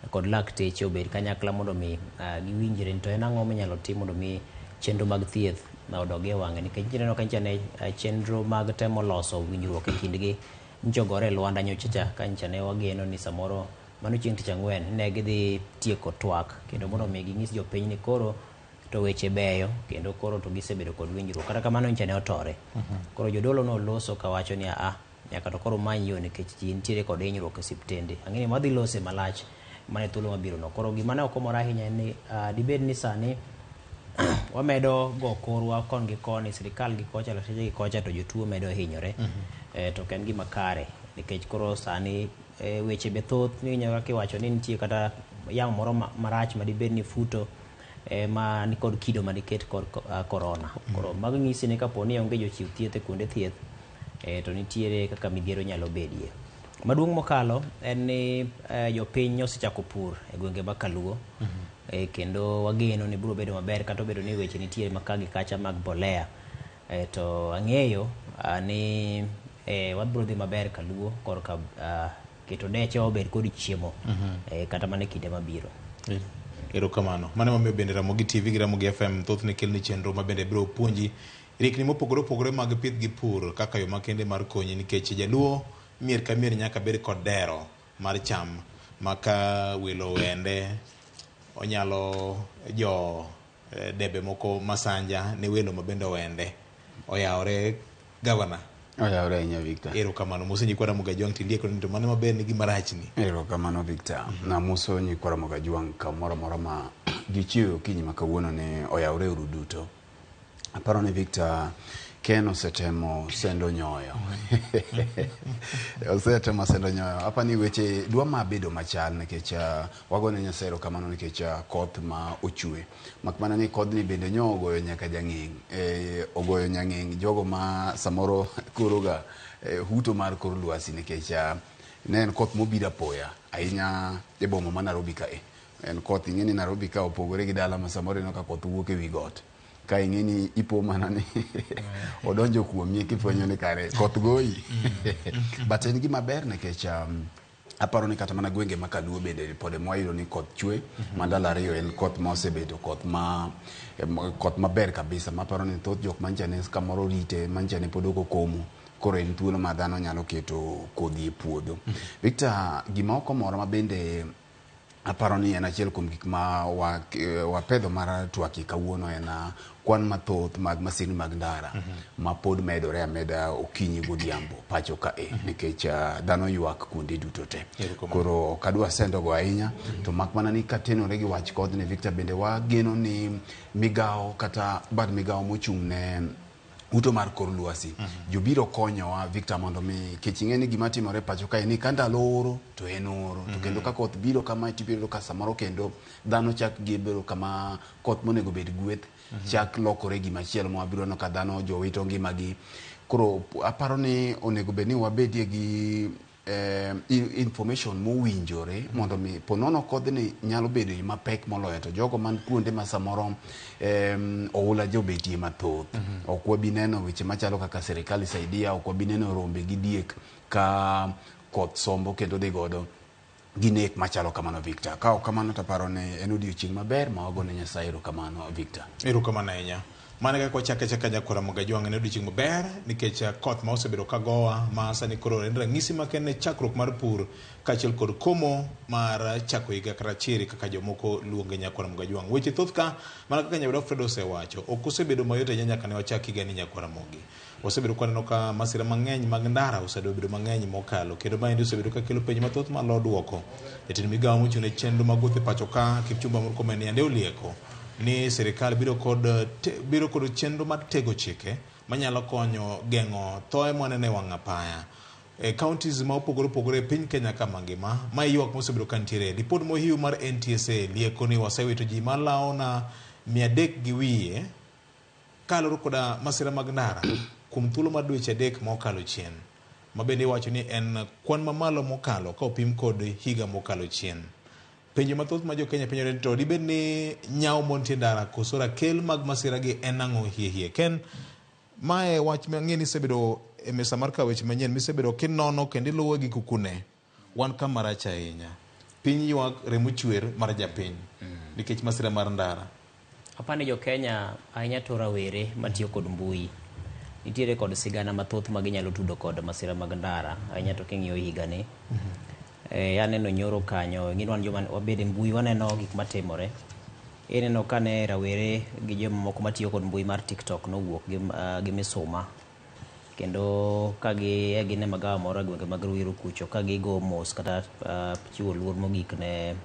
kod lakteche obed kanyakla mondo mi giwinjre ni to en ang'o minyalo tim mondo mi chenro mag thieth odog e wang'e nikech ineno ka nyicha ne chenro mag temo loso winjruok e kindgi nchogore e lwanda nyocha cha ka nyicha ne wageno ni samoro mano chieng' tich ang'wen ne gidhi tieko twak kendo mondo mi ginyis jopiny ni koro to weche beyo kendo koro to gisebedo kod winjruok kata kamano nyicha ne otore. Koro jodolo noloso kawacho ni nyaka to koro many yo nikech ji nitiere kod hinyruok e osiptende. Ang'e ni wadhi lose malach mana e thuolo mabiro no. Koro gima ne ok omora ahinya en ni dibed ni sani wamedo go korwa kon gi koni, sirikal gi kocha, lakteche gi kocha, to jotuo medo hinyore. To ok en gima kare nikech koro sani weche be thoth ni inyalo kiwacho ni nitie kata yamo moro marach madibed ni futo ma nikod kido madiket kod korona. Koro mago nyisi ni kapo ni onge jochiw thieth e kuonde thieth to nitiere kaka midhiero nyalo bedie. Maduong' mokalo en ni jopiny osechako pur e gwenge mag Kaluo. Kendo wageno ni biro bedo maber kata obedo ni weche nitie ma ka gi kacha mag mbolea. To ang'eyo ni wabiro dhi maber Kaluo korka keto deche obed kod chiemo kata mana e kinde mabiro. Erokamano. Mano emomiyo bende Ramogi TV gi Ramogi FM thothne keloni chenro ma bende biro puonji rikni mopogore opogore mag pith gi pur kaka yo makende mar konyi nikech jaluo mier ka mier nyaka bed kod dero mar cham ma ka welo wende onyalo jo debe moko masanja ne welo ma bende owende. Oyawore gavana. Oyawore ahinya Victor. Erokamano. Moso nyikwa Ramogi Ajwang' tindieko ni to mano maber ni gima rach ni. Erokamano Victor. Namoso nyikwa Ramogi Ajwang' kamoro amora ma gichiewo okinyi ma kawuono ni oyawore uru duto. Aparo ni Victor Ken osetemo sendo nyoyo. Osetemo sendo nyoyo. Apa ni weche dwa ma bedo machal nikech wagone Nyasaye erokamano nikech koth ma ochwe. Mak mana ni kodhni bende nyo ogoyo nyaka jang'eng'. Ogoyo nyang'eng' jogo ma samoro koroga huto mar kor lwasi nikech ne en koth mobiro apoya ahinya e boma ma Nairobi kae. En koth ing'e ni Nairobi ka opogore gi dala ma samoro ineno ka koth wuok e wi got. Ka ing'e ni ipo mana ni odonjo kuomi kifwenyo ni kare koth goyi. But en gima ber nikech aparo ni kata mana gwenge ma Kaluo bende pod mwayudo ni koth chwe. Ma ndalo ariyo en koth ma osebedo koth maber kabisa. Maparo ni thoth jok mancha ne kamoro rite mancha ne pod ok okomo. Koro en thuolo ma dhano nyalo keto kodhi e puodho. Victor, gima ok omora ma bende aparo ni en achiel kuom gik ma wapedho mar twak kawuono en kwan mathoth mag masirni mag ndara ma pod medore ameda okinyi godhiambo pacho kae nikech dhano ywak kuonde duto te. Koro ok adwa sendo go ahinya to mak mana ni katenore gi wach kodhni Victor bende wageno ni migawo kata bad migawo mochung' ne uto mar kor lwasi jobiro konyowa Victor mondo mi kech ing'e ni gima timore pacho kae ni ka ndalo oro to en oro to kendo ka koth biro kama tibiro ka samoro kendo dhano chak gibedo kama koth monego bed gweth chak lokore gimachielo ma wabiro neno ka dhano jowito ngimagi. Koro aparo ni onego bed ni wabedie gi information mowinjore mondo mi ponono kodhni nyalo bedo mapek moloyo to jogo man kuonde ma samoro oula jobetie mathoth. Ok wabi neno weche machalo kaka serikali saidia, ok wabi neno rombe gi diek ka koth sombo kendo dhi godo gi nek machalo kamano Victor. Ka ok kamano to aparo ni en odiochieng' maber ma wagone Nyasaye erokamano Victor. Erokamano ahinya. Mano e kaka wachake achaka nyakwar Ramogi Ajwang' en odiochieng' maber nikech koth ma osebedo ka gowa ma sani koro en ranyisi makende ne chakruok mar pur kaachiel kod komo mar chako higa kata chiri kaka jomoko luonge nyakwar Ramogi Ajwang'. Weche thoth ka mana kaka nyawadwa Fred osewacho ok osebedo mayot ahinya nyaka ne wachak higani nyakwar Ramogi. Wasebedo ka waneno ka masira mang'eny mag ndara osebedo mang'eny mokalo kendo maendi osebedo ka kelo penjo mathoth ma lo duoko. Jatend migawo mochung' ne chenro mag wuoth e pacho ka Kipchumba Murkomen yande olieko ni sirikal biro kod biro kod chenro mar tego chike manyalo konyo geng'o thoe mwaneno e wang' apaya e counties ma opogore opogore e piny Kenya ka mangima. Ma e ywak mosebedo ka nitiere. Lipot mohiu mar NTSA lieko ni wasewito ji malawo na 300 gi wiye kaluwore koda masira mag ndara kuom thuolo mar dweche adek ma okalo chien, ma bende iwacho ni en kwan mamalo mokalo ka opim kod higa mokalo chien. Penjo mathoth ma jo-Kenya penjore ni to dibed ni nyawo montie ndara koso rakel mag masira gi en ang'o hie hie? Ken, mae wach mang'e ni isebedo e mesa mar kawo weche manyien misebedo kinono kendo iluwe gi kukune. Wan kama rach ahinya. Piny ywak remo chwer mar japiny nikech masira mar ndara. Apani jo Kenya ahinya to rawere matiyo kod mbui nitiere kod sigana mathoth ma ginyalo tudo kod masira mag ndara ahinya to king'iyo higani. Aneno nyoro kanyo ing'e ni wan joma wabedo e mbui waneno gik matimore. Ineno kane rawere gi jomamoko matiyo kod mbui mar TikTok nowuok gi misuma kendo ka gi gin e magawa moro e gwenge mag Ruiru kucho ka gigo mos kata chiwo luor mogik ne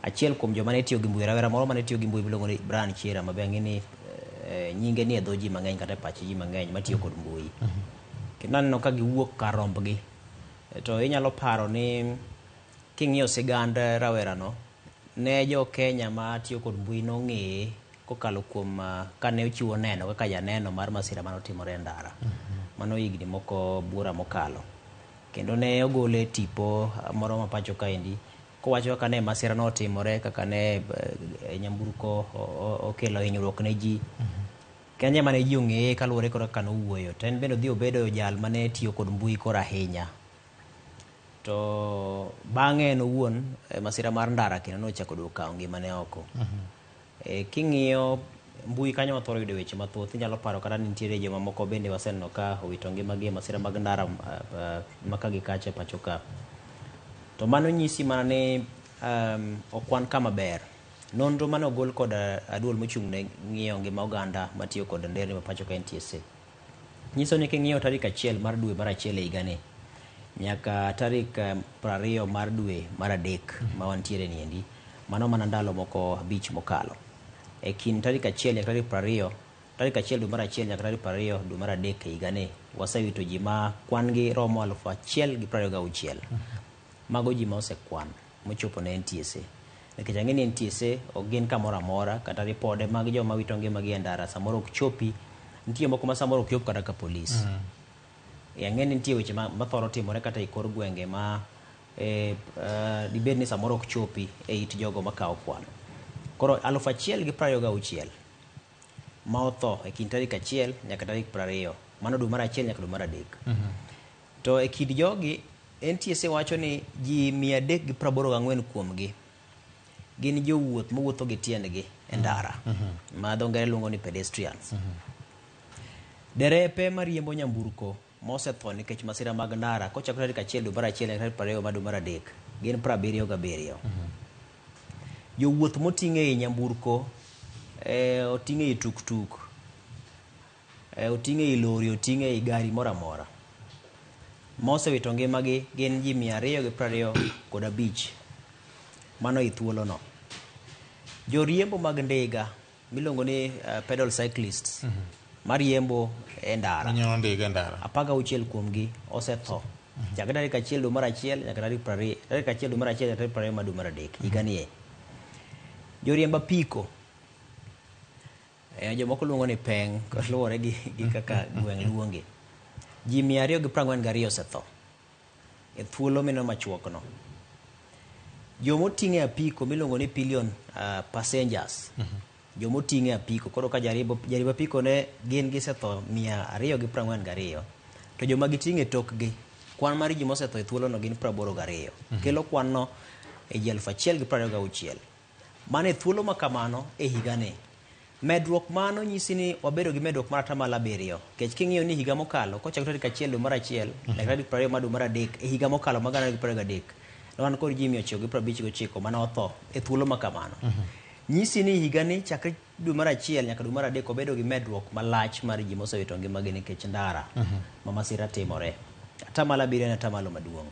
achiel kuom joma ne tiyo gi mbui, rawera moro mane tiyo gi mbui miluongo ni Brian Chira ma be ang'e ni nyinge ni e dho ji mang'eny kata e pach ji mang'eny matiyo kod mbui. Kendo aneno ka giwuok kar rombgi. To inyalo paro ni king'iyo sigand rawerano, ne jo Kenya matiyo kod mbui nong'eye kokalo kuom kane ochiwo neno kaka janeno mar masira mane otimore e ndara. Mano higni moko buora mokalo. Kendo ne ogole tipo moro ma pacho kaendi kowacho kaka ne masira no otimore, kaka ne nyamburko okelo hinyruok ne ji. Kenya mane ji ong'eye kaluwore kod kaka nowuoyo. To en bende odhi obedo jal mane tiyo kod mbui koro ahinya. To bang'e en owuon masira mar ndara kendo nochako duogo kawo ngimane oko. King'iyo mbui kanyo wathoro yudo weche mathoth. Inyalo paro kata ni nitiere joma moko bende waseneno ka owito ngimagi e masira mag ndara ma ka gi kacha e pacho ka. To mano nyisi mana ni ok wan kama ber. Nonro mane ogol kod aduol mochung' ne ng'iyo ngima oganda matiyo kod nderni ma pacho ka NTSA nyiso ni king'iyo tarik 1 mar dwe mar 1 e higani nyaka tarik 20 mar dwe mar 3 ma wantiere niendi, mano mana ndalo moko 5 mokalo. E kind tarik 1 nyaka tarik 20, tarik 1 dwe mar 1 nyaka tarik 20 dwe mar 3 e higani, wasewito ji ma kwan gi romo 1026. Mago ji ma osekwan mochopo ne NTSA. Nikech ang'e ni NTSA ok gin kamoro amora, kata ripode mag joma wito ngimagi e ndara samoro ok chopi. Nitie moko ma samoro ok chop kata ka polis. Ang'e ni nitie weche mathoro timore kata e kor gwenge ma dibed ni samoro ok chopi e it jogo makawo kwan. Koro 1026 ma otho e kind tarik 1 nyaka tarik 20, mano dwe mar 1 nyaka dwe mar 3. To e kind jogi NTSA wacho ni ji 384 kuomgi gin jowuoth mowuotho gi tiendgi e ndara ma dho ngere luongo ni pedestrians. Derepe mariembo nyamburko mosetho nikech masira mag ndara kochakore tarik 1 dwe mar 1 nyaka tarik 20 mar dwe mar 3 gin 77. Jowuoth moting'o ei nyamburko, oting'o ei tuktuk, oting'o ei lori, oting'o ei gari moro amora mosewito ngimagi gin ji 225. Mano e thuolono. Joriembo mag ndiga miluongo ni pedal cyclists mariembo e ndara, Manyono ndiga e ndara, 16 kuomgi osetho chakre tarik 1 dwe mar 1 nyaka tarik 20, tarik 1 dwe mar 1 nyaka tarik 20 mar dwe mar 3 higani e. Joriemb apiko, jomoko luongo ni peng' luwore gi kaka gweng' luonge. Ji 242 osetho e thuolo mino machuok no. Jomoting'o e apiko miluongo ni pillion passengers, jomoting'o e apiko, koro ka jariemb apiko ne gin gisetho 242, to joma giting'o e tokgi, kwan mar ji mosetho e thuolono gin 82. Kelo kwan no e ji 1026. Mano e thuolo ma kamano e higani. Medruok mano nyisi ni wabedo gi medruok mar 7%, nikech king'iyo ni higa mokalo kochakore tarik 1 dwe mar 1 nyaka tarik 20 mar dwe mar 3 e higa mokalo mag 2023 ne wan kod ji 959 mane otho e thuolo ma kamano. Nyisi ni higani chakre dwe mar 1 nyaka dwe mar 3 wabedo gi medruok malach mar ji mosewito ngimagi nikech ndara ma masira timore. 7% en atamalo maduong'.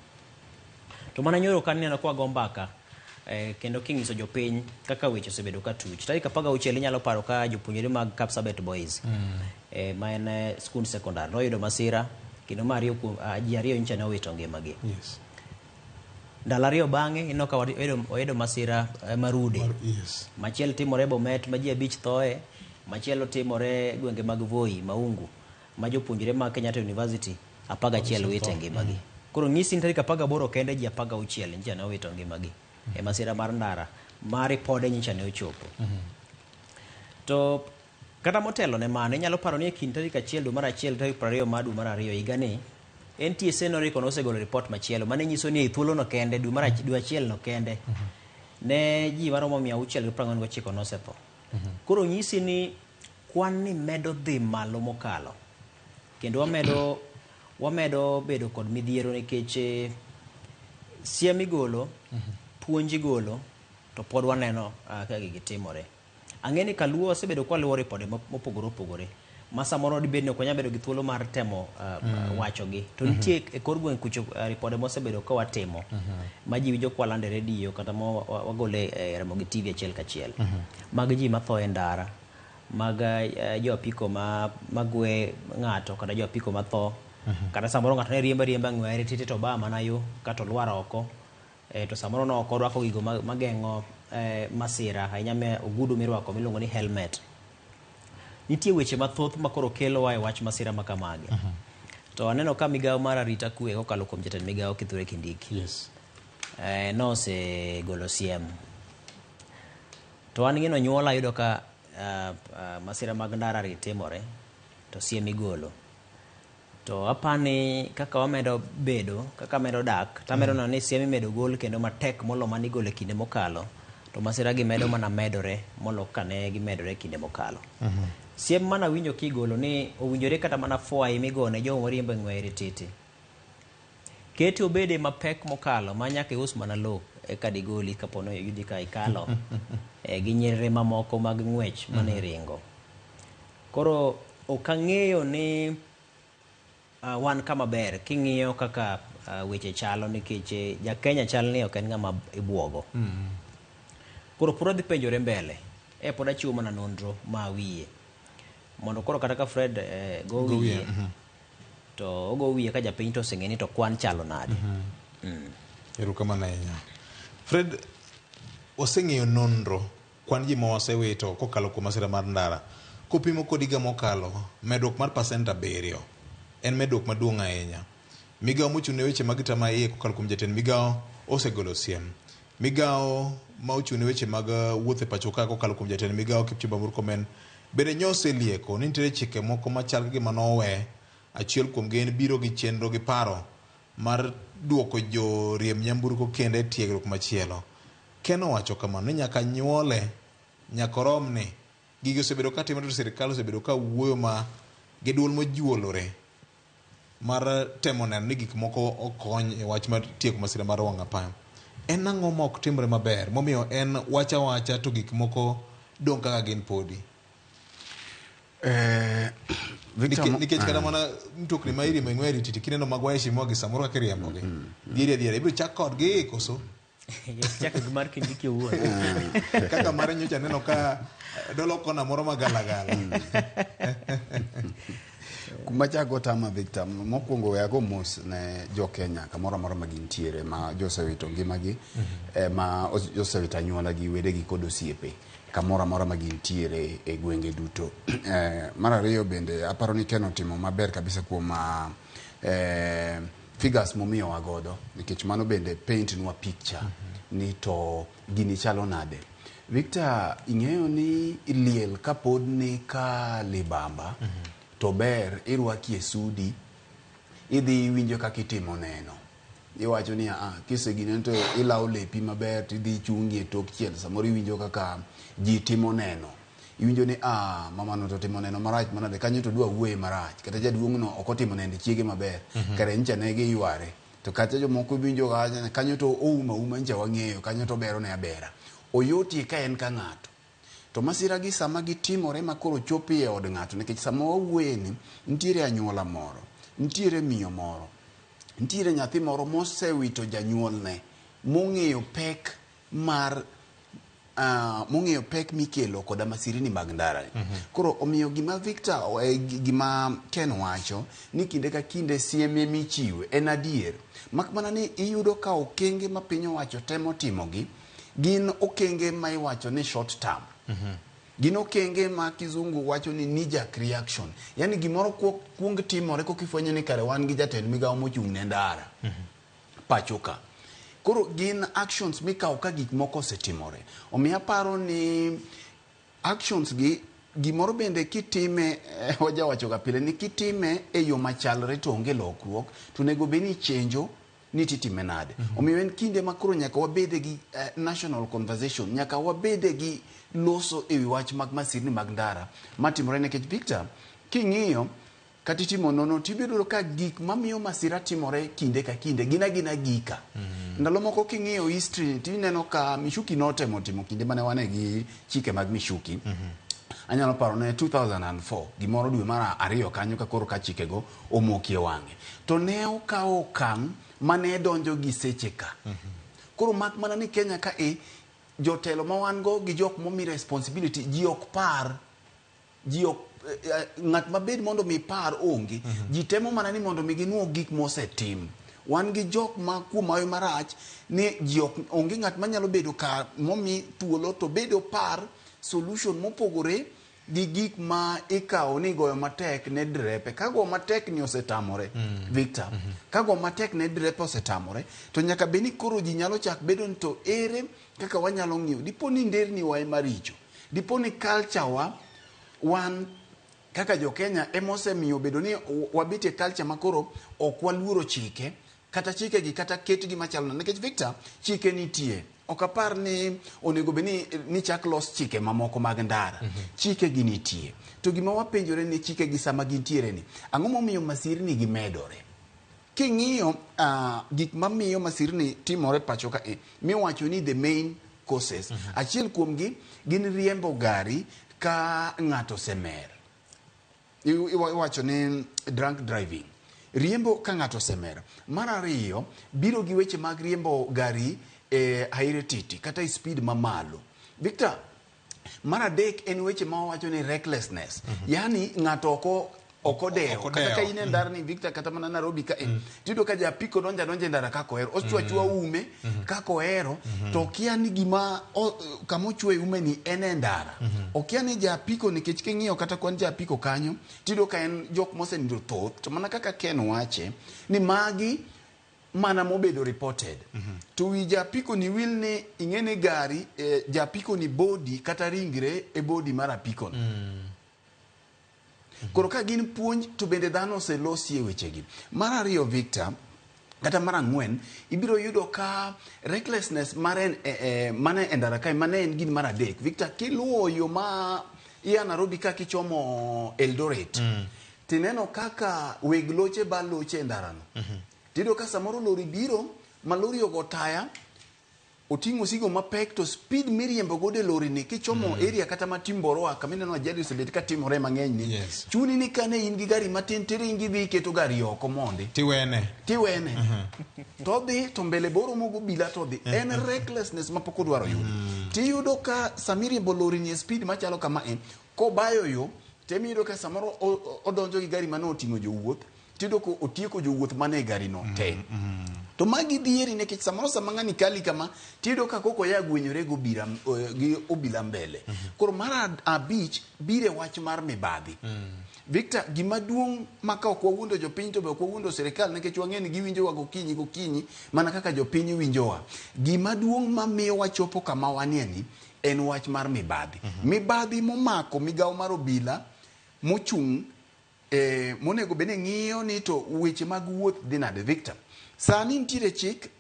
To mana nyoro ka neno kwa go mbaka kendo king'iso jopiny kaka weche osebedo ka tuch. Tarik 16 inyalo paro ka jopuonjre mag Kapsabet Boys ma en skund sekondar noyudo masira kendo ma ariyo kuom ji ariyo nyicha ne owito ngimagi. Yes. Ndalo ariyo bang'e ineno ka oyudo masira Marude. Yes. Machielo timore Bomet ma ji 5 thoe, machielo timore gwenge mag Voi, Maungu, ma jopuonjre mag Kenyatta University 11 wito ngimagi. Koro nyisi ni tarik 18 kende ji 16 nyicha ne owito ngimagi e masira mar ndara ma ripode nyicha ne ochopo. To kata motelo ne mano inyalo paro ni e kind tarik 1 dwe mar 1 tarik 20 mar dwe mar 2 higani NTSA noriko nosegolo ripot machielo mane nyiso ni e thuolono kende dwe mar dwe achiel no kende ne ji maromo 649 nosetho. Koro nyisi ni kwan ni medo dhi malo mokalo kendo wamedo bedo kod midhiero nikech siem igolo, puonj igolo, to pod waneno ka gigi timore. Ang'e ni kaluo osebedo kwa luwo ripode mopogore opogore ma samoro dibed ni ok wanyal bedo gi thuolo mar temo wachogi. To nitie e kor gweng' kucho ripode mosebedo ka watimo ma ji winjo kwa lando e redio kata ma wagole e Ramogi TV achiel kachiel. Mag ji matho e ndara, mag jo apiko magwe ng'ato kata jo apiko matho. Kata samoro ng'ato ne riembo riemba ng'were tite to ba mana yo kata olwar oko. To samoro no ok orwako gigo mageng'o masira ahinya me ogudu mirwako miluongo ni helmet. Nitie weche mathoth ma koro kelowa e wach masira ma kamagi. To aneno ka migawo mar arita kwe kokalo kuom jatend migawo Kithure Kindiki. Yes. Nosegolo siem. To an gino nyuola ayudo ka masira mag ndara ri timore to siem igolo. To apani kaka wamedo bedo, kaka medo dak, tamedo neno ni siem imedo gol kendo matek molo mane igolo e kinde mokalo, to masira gi medo mana medore molo kane gimedore e kinde mokalo. Siem mana winjo kigolo ni owinjore kata mana fwai migone jogo mariembo e ng'weye titi. Kete obede mapek mokalo ma nyaka ius mana lo eka digoli kapo ni oyudi ka ikalo gi nyerere mamoko mag ng'wech mane iringo. Koro ok ang'eyo ni wan kama ber king'iyo kaka weche chalo nikech ja Kenya chal ni ok en ng'ama ibuogo. Koro pod adhi penjore mbele pod achiwo mana nonro ma wiye mondo koro kata ka Fred go wiye to ogo wiye ka japiny to oseng'e ni to kwan chalo nade. Erokamano ahinya. Fred, waseng'eyo nonro kwan ji ma wasewito kokalo kuom masira mar ndara kopimo kod higa mokalo medruok mar 7% en medruok maduong' ahinya. Migawo mochung' ne weche mag tama iye kokalo kuom jatend migawo osegolo siem. Migawo ma ochung' ne weche mag wuoth e pacho ka kokalo kuom jatend migawo Kipchumba Murkomen bende nyoselieko ni nitiere chike moko machal ka gima nowe. Achiel kuom gi en biro gi chenro gi paro mar duoko joriemb nyamburko kendo e tiegruok machielo. Ken owacho kamano ni nyaka nyuole, nyaka oromni. Gigi osebedo ka timore to sirikal osebedo ka wuoyo ma gi duol mojuolore mar temo neno ni gik moko okony e wach mar tieko masira mar wang' apaya. En ang'o ma ok timre maber momiyo en wach awacha to gik moko dong' kaka gin podi? Nikech kata mana mtokni ma iriembo e ng'we titi kineno mag waheshimiwa gi samoro kaka iriembogi. Dhieri adiera ibiro chak kodgi koso? Chak gi mar Kindiki owuon. Kaka mare nyocha aneno ka dolo kona moro magalagala. Kuma chako tama Victor, mokwongo we ago mos ne jo Kenya kamoro amora ma gintiere ma josewito ngimagi, ma josewito anyuola gi, wedegi kod osiepe kamoro amora ma gintiere e gwenge duto. Mar ariyo bende aparo ni Ken otimo maber kabisa kuom figures momiyowa godo nikech mano bende paint nwa picture ni to gini chalo nade. Victor, ing'eyo ni liel kapod ni ka libamba to ber irwaki e sudi idhi iwinjo kaka itimo neno iwacho ni a kisegine to ilawo lepi maber tidhi ichungi e tok chiel samoro iwinjo kaka ji timo neno Iwinjo ni ah, mamano to timo neno marach manade kanyo to dwa wuoye marach kata jaduong' no ok otimo nend chiege maber kare ncha ne giyware to kata jomoko iwinjo kacha kanyo to ouma uma ncha wang'eyo kanyo to bero ne abera oyotie ka en ka ng'ato to masira gi sama gitimore ma koro chopi e od ng'ato nikech sama wawuoye ni nitiere anyuola moro nitiere miyo moro nitiere nyathi moro mosewito janyuolne mong'eyo pek mar mong'eyo pek mikelo koda masirni mag ndara ni. Koro omiyo gima Victor gima Ken wacho ni kinde ka kinde siem michiwo en adier. Mak mana ni iyudo ka okenge ma piny owacho temo timogi gin okenge ma iwacho ni short term. Gin okenge ma kizungu wacho ni knee jerk reaction. Yani gimoro kuong timore kokifwenyo ni kare wan gi jatend migawo mochung' ne ndara pacho ka. Koro gin actions mikawo ka gik moko osetimore. Omiyo aparo ni actions gi gimoro bende kitime wajawacho ga pile ni kitime e yo machalre to onge lokruok to onego bed ni ichenjo ni titime nade. Omiyo en kinde ma koro nyaka wabede gi national conversation, nyaka wabede gi loso ewi wach mag masirni mag ndara matimore nikech Victor king'iyo kata itimo nono tibiro yudo ka gik mamiyo masira timore kinde ka kinde gin agina gika. Ndalo moko king'iyo history tineno ka Michuki notemo timo kinde mane wane gi chike mag Michuki. Anyalo paro ne 2004 gimoro dwe mar ariyo kanyo ka koro ka chikego omokie wang'e. To ne okawo okang' mane donjo gi seche ka. Koro mak mana ni Kenya ka e jotelo ma wan go gi jok momi responsibility ji ok par ji ok ng'at mabed mondo mi par onge. Ji temo mana ni mondo mi ginuo gik mosetim. Wan gi jok ma kuom hawi marach ni ji ok onge ng'at manyalo bedo ka momi thuolo to bedo par solution mopogore gi gik ma ikawo ni goyo matek ne drepe. Ka go matek ni osetamore, Victor, ka go matek ne drepe osetamore, to nyaka bed ni koro ji nyalo chak bedo ni to ere kaka wanyalo ng'iyo. Dipo ni nderni wa ema richo. Dipo ni culture wa wan kaka jo Kenya ema osemiyo bedo ni wabet e culture ma koro ok waluoro chike kata chike gi kata ketgi machalo nade. Nikech Victor, chike nitie. Ok apar ni onego bed ni chak los chike mamoko mag ndara. Chike gi nitie. To gima wapenjore ni chike gi sama gintiere ni, ang'o momiyo masirni gi medore? King'iyo gik mamiyo masirni timore pacho ka e, miwacho ni the main causes. Achiel kuomgi gin riembo gari ka ng'ato osemer. Iwacho ni drunk driving. Riembo ka ng'ato osemer. Mar ariyo, biro gi weche mag riembo gari e airititi kata e speed mamalo. Victor, mar adek en weche ma wawacho ni recklessness. Yani ng'ato ok odewo. Kata ka in e ndarni Victor kata mana Nairobi ka tiyudo ka japiko donjo adonja e ndara kaka ohero. Ochwo achwa ume kaka ohero to okia ni gima kama ochwe ume ni en e ndara. Okia ni japiko nikech king'iyo kata kwan japiko kanyo tiyudo ka en jok mosenindo thoth to mana kaka Ken wache ni magi mana mobedo reported. To wi japiko ni wil ni ing'e ni gari japiko ni body kata ringre e body mar apiko no. Koro ka gin puonj to bende dhano oselosi e wechegi. Mar ariyo Victor, kata mar ang'wen, ibiro yudo ka recklessness mare mane e ndara kae mane en gin mar adek. Victor, kiluwo yo ma ia Nairobi ka kichomo Eldoret, tineno kaka weg loche ba loche e ndarano. Tiyudo ka samoro lori biro ma lori ogo taya, oting'o osigo mapek to speed miriembo godo e lori ni kichomo area kata ma Timboroa kama ineno ajali osebet ka timore mang'eny ni. Chuni ni kane in gi gari matin tiringi idhi iketo gari oko mondi. Tiwene. Tiwene. To odhi to mbele boro mogo bila to odhi. En recklessness ma pok odwaro yudo. Tiyudo ka samiriembo lori ni e speed machalo kama e, kobayo yo, temiyudo ka samoro odonjo gi gari mane oting'o jowuoth, tiyudo ka otieko jowuoth mane e gari no te. To magi dhieri nikech samoro sama ng'ani kali kama, tiyudo ka koko ya gwenyore gi obila mbele. Koro mar abich bire wach mar mibadhi. Victor, gima duong' ma ka ok wawuondo jopiny to be ok wawuondo sirikal nikech wang'e ni giwinjowa gokinyi gokinyi mana kaka jopiny winjowa. Gima duong' mamiyo wachopo kama wanie ni en wach mar mibadhi. Mibadhi momako migawo mar obila mochung' monego bed ni ng'iyo ni to weche mag wuoth dhi nade Victor. Sani nitiere chik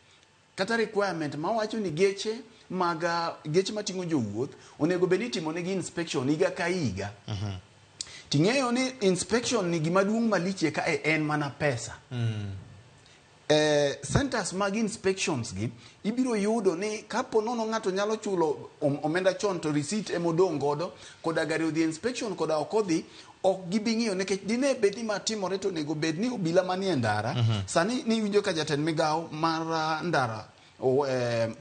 kata requirement mawacho ni geche mag geche mating'o jowuoth onego bed ni itimonegi inspection higa ka higa. Ting'eyo ni inspection ni gima duong' malich ka en mana pesa. Centers mag inspections gi ibiro yudo ni kapo nono ng'ato nyalo chulo omenda chon to receipt emodong' godo koda gari odhi inspection koda ok odhi, ok gibi ng'iyo nikech dine bed ni matimore to onego bed ni obila manie ndara. Sani niwinjo ka jatend migawo mar ndara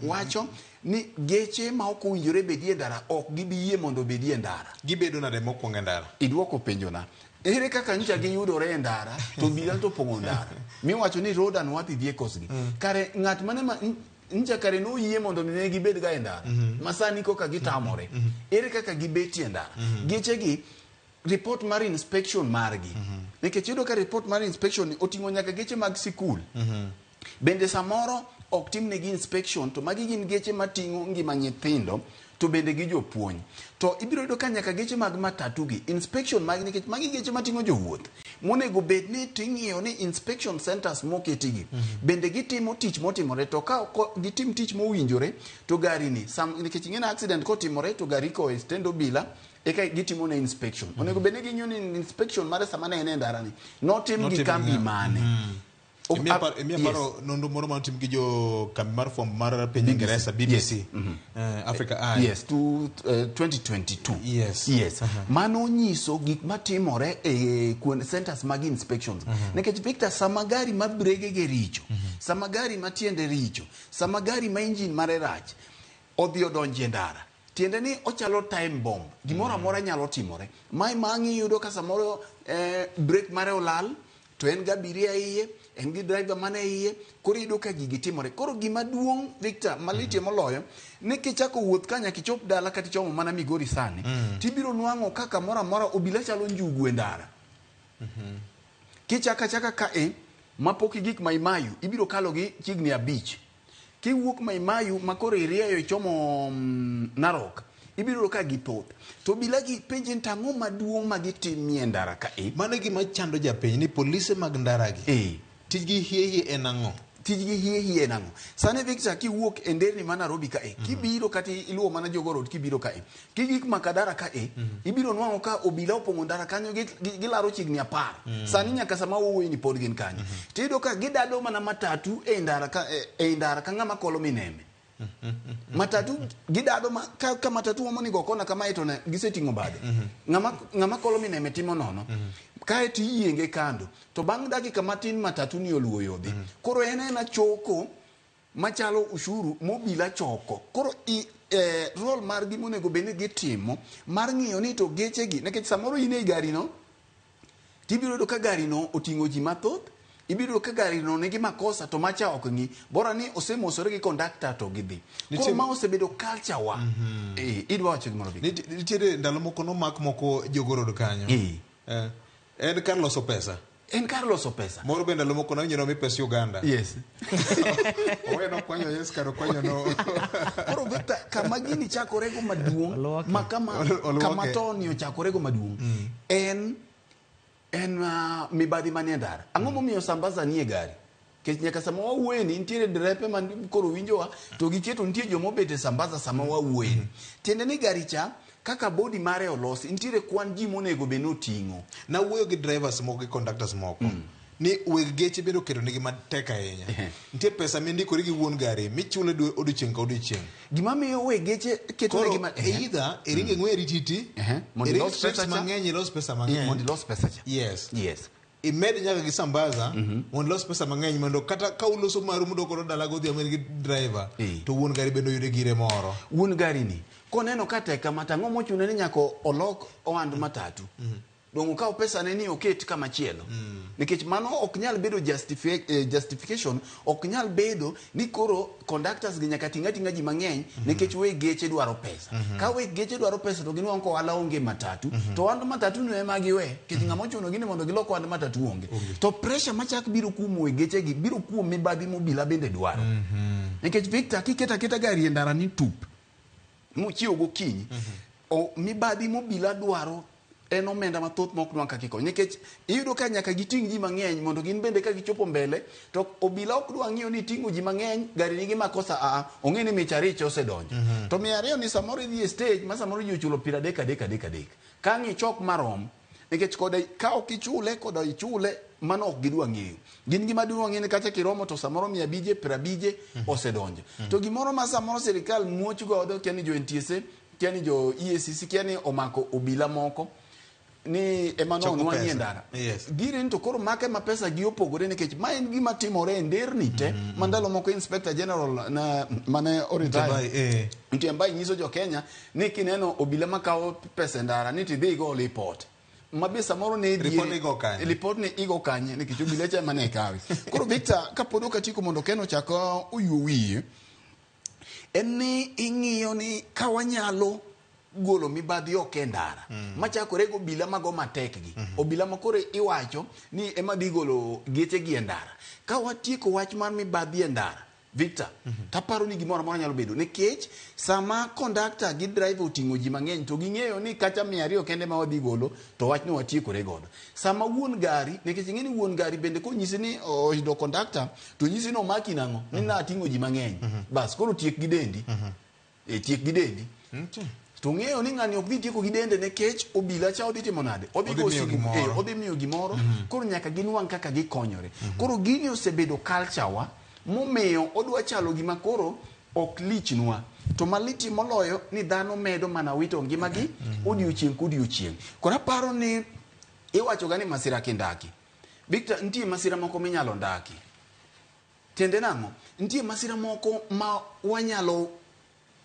wacho ni geche ma ok owinjore bedie ndara ok gibi yie mondo obedie ndara. Gibedo nade mokwongo e ndara? Idwoko penjona. Ere kaka nyocha giyudore e ndara to obila to opong'o ndara miwacho ni road unworthy vehicles gi? Kare ng'at mane ma ncha kare noyie mondo ne gibed ga e ndara ma sani koka gitamore? Ere kaka gibetie e ndara geche gi? Report mar inspection margi, nikech iyudo ka report mar inspection ni oting'o nyaka geche mag sikul bende samoro ok timnegi inspection, to magi gin geche mating'o ngima nyithindo to bende gi jopuonj. To ibiro yudo ka nyaka geche mag matatu gi inspection mag, nikech magi geche mating'o jowuoth monego bed ni ting'iyo ni inspection centers moketigi bende gitimo tich motimore. To ka ok gitim tich mowinjore to gari ni sam, nikech ing'e ni accident kotimore to gari ikowo e stand obila eka gitimo ne inspection. Onego bed ni ging'iyo ni inspection mare sama ne en e ndara ni notim gi Notim kambi gi- mane. Imiya paro nonro moro manotim gi jo kambi mar fwambo mar piny Ingeresa, BBC Africa Eye. Yes, to, 2022. Yes. Yes. Mano nyiso gik matimore e kuonde centers mag inspections. Nikech Victor, sama gari ma brege ge richo, sama gari ma tiende richo, sama gari ma engine mare rach, odhi odonjo e ndara. Tiende ni ochalo time bomb. Gimoro amora nyalo timore. Mae ma iyudo ka samoro brake mare olal, to en gi abiria e iye, en gi driver mane e iye, koro iyudo ka gigi timore. Koro gima duong' Victor, malitie moloyo, ni kichako wuoth ka nyaka ichop dala kata ichomo mana Migori sani, tibiro nwang'o ka kamoro amora obila chalo njugu e ndara. Kichako achaka ka e, mapok igik Maimayu, ibiro kalo gi chiegni 5. Kiwuok Maimayu ma koro irieyo ichomo Narok, ibiro yudo ka githoth. To obila gi penje ni to ang'o maduong' ma gitimie e ndara ka e? Mano e gima chando japiny ni polise mag ndara gi. Tijgi hie hie en ang'o? Tijgi hie hie en ang'o? Sani Victor, kiwuok e nderni ma Nairobi ka e, kibiro kata iluwo mana Jogoo Road kibiro ka e, kigik Makadara ka e, ibiro nwang'o ka obila opong'o ndara kanyo gilaro chiegni 10. Sani nyaka sama wawuoyo ni pod gin kanyo. Tiyudo ka gidado mana matatu e ndara ka, e ndara ka ng'ama kolo mineme. Matatu gidado ma, ka matatu monego kona kama to ne giseting'o bade. Ng'ama kolo mineme timo nono. Kae to iyienge kando. To bang' dakika matin matatu ni oluwo yo dhi. Koro en ena choko machalo ushuru mobila choko. Koro role margi monego bed ni gitimo mar ng'iyo ni to gechegi, nikech samoro in ei gari no, tibiro yudo ka gari no oting'o ji mathoth, ibiro yudo ka gari no nigi makosa to macha ok ng'i. Bora ni osemosore gi conductor to gidhi. Koro ma osebedo culture wa. Idwa wacho gimoro Victor? Nitiere ndalo moko nomak moko Jogoo Road kanyo. En kar loso pesa. En kar loso pesa. Moro bende ndalo moko nawinjo nomi pes Uganda. Yes. Owe nokwanyo yes kar okwanyo no. Koro Victor, kama gini chakorego maduong', ma kama toni ochakorego maduong', en mibadhi manie ndara. Ang'o momiyo Sambaza nie gari? Nikech nyaka sama wawuoye ni nitiere derepe ma koro winjowa to giketo nitie joma obet e Sambaza sama wawuoye ni. Tiende ni gari cha kaka body mare olosi nitiere kwan ji monego bed ni oting'o. Nawuoyo gi drivers moko gi conductors moko. Ni weg geche bende oketo negi matek ahinya. Nitie pesa mindikori gi wuon gari michule odiochieng' ka odiochieng'. Gima miyo weg geche keto negi ma- Either iringe ng'we rititi, Mondo iring ilos trips pesa cha. mang'eny, ilos pesa mang'eny. Mondo ilos pesa cha. Yes. Yes. Imed nyaka gi Sambaza, mondo ilos pesa mang'eny mondo kata ka uloso maru mudok godo dala godhiambo in gi driver, to wuon gari bende oyude gire moro. Wuon gari ni koneno ka tek kama to ang'o mochune ni nyaka olok ohand matatu? Dong' okaw pesa ne ni oket kama chielo. Nikech mano ok nyal bedo justification, ok nyal bedo ni koro conductors gi nyaka ting' ating'a ji mang'eny nikech weg geche dwaro pesa. Ka weg geche dwaro pesa to ginwang'o ka ohala onge matatu, to ohand matatu no ema giwe, nikech ng'ama ochuno gi ni mondo gilok ohand matatu onge. To pressure machak biro kuom weg geche gi biro kuom mibadhi mobila bende dwaro. Nikech Victor, kiketo aketa gari e ndara ni tup, mochiew gokinyi, mibadhi mobila dwaro En omenda mathoth ma ok nwang' kaka ikonyo nikech iyudo ka nyaka giting' ji mang'eny mondo gin bende ka gichopo mbele to obila ok dwa ng'iyo ni iting'o ji mang'eny gari nigi makosa aa ong'e ni micha aricho osedonjo. To 200 ni samoro idhi e stage ma samoro ji ochulo 30 adek adek adek ka ang' ichok marom nikech koda ka ok ichule koda ichule mano ok gidwa ng'eyo. Gin gima dwa ng'eyo ni kacha kiromo to samoro 500 50 osedonjo. To gimoro ma samoro sirikal muoch godo kia ni jo NTSA, kia ni jo EACC, kia ni omako obila moko ni ema Choko nonwang'i e pesa. ndara. Yes. Giri ni to koro make ma pesa gi opogore nikech ma en gima timore e nderni te ma ndalo moko Inspector General na mane oretire Mtembai, eh. Mtembai nyiso jo Kenya ni kineno obila makawo pesa e ndara ni tidhi igo report. Ma be samoro ne Report ni igo kanye? Report ni igo kanye nikech obila cha ema ne kawe. Koro Victor kapod ok atieko mondo Ken ochak oyuo wiye en ni ing'iyo ni ka wanyalo golo mibadhi oko e ndara machakore gi obila mago matek gi. Obila ma koro iwacho ni ema dhi golo geche gi e ndara. Ka watieko wach mar mibadhi e ndara Victor, taparo ni gimoro amora nyalo bedo nikech sama kondakta gi driver oting'o ji mang'eny to ging'eyo ni kata 200 kende ma wadhi golo to wachno watiekore godo. Sama wuon gari, nikech ing'e ni wuon gari bende konyisi ni oyudo kondakta to nyisi ni omaki nang'o ni nating'o ji mang'eny bas koro tiek gi dendi. E tiek gi dendi. To ng'eyo ni ng'ani ok dhi tieko gi dende nikech obila cha odhi timo nade? Odhi Odhi go miyo simu, gimoro. odhi miyo gimoro. Koro nyaka ginwang' kaka gikonyore. Koro gini osebedo culture wa momiyo odwa chalo gima koro ok lichnwa. To malitie moloyo ni dhano medo mana wito ngimagi odiochieng' kodiochieng'. Koro aparo ni iwacho ga ni masira kindaki. Victor, nitie masira moko minyalo ndaki. Tiende nang'o? Nitie masira moko ma wanyalo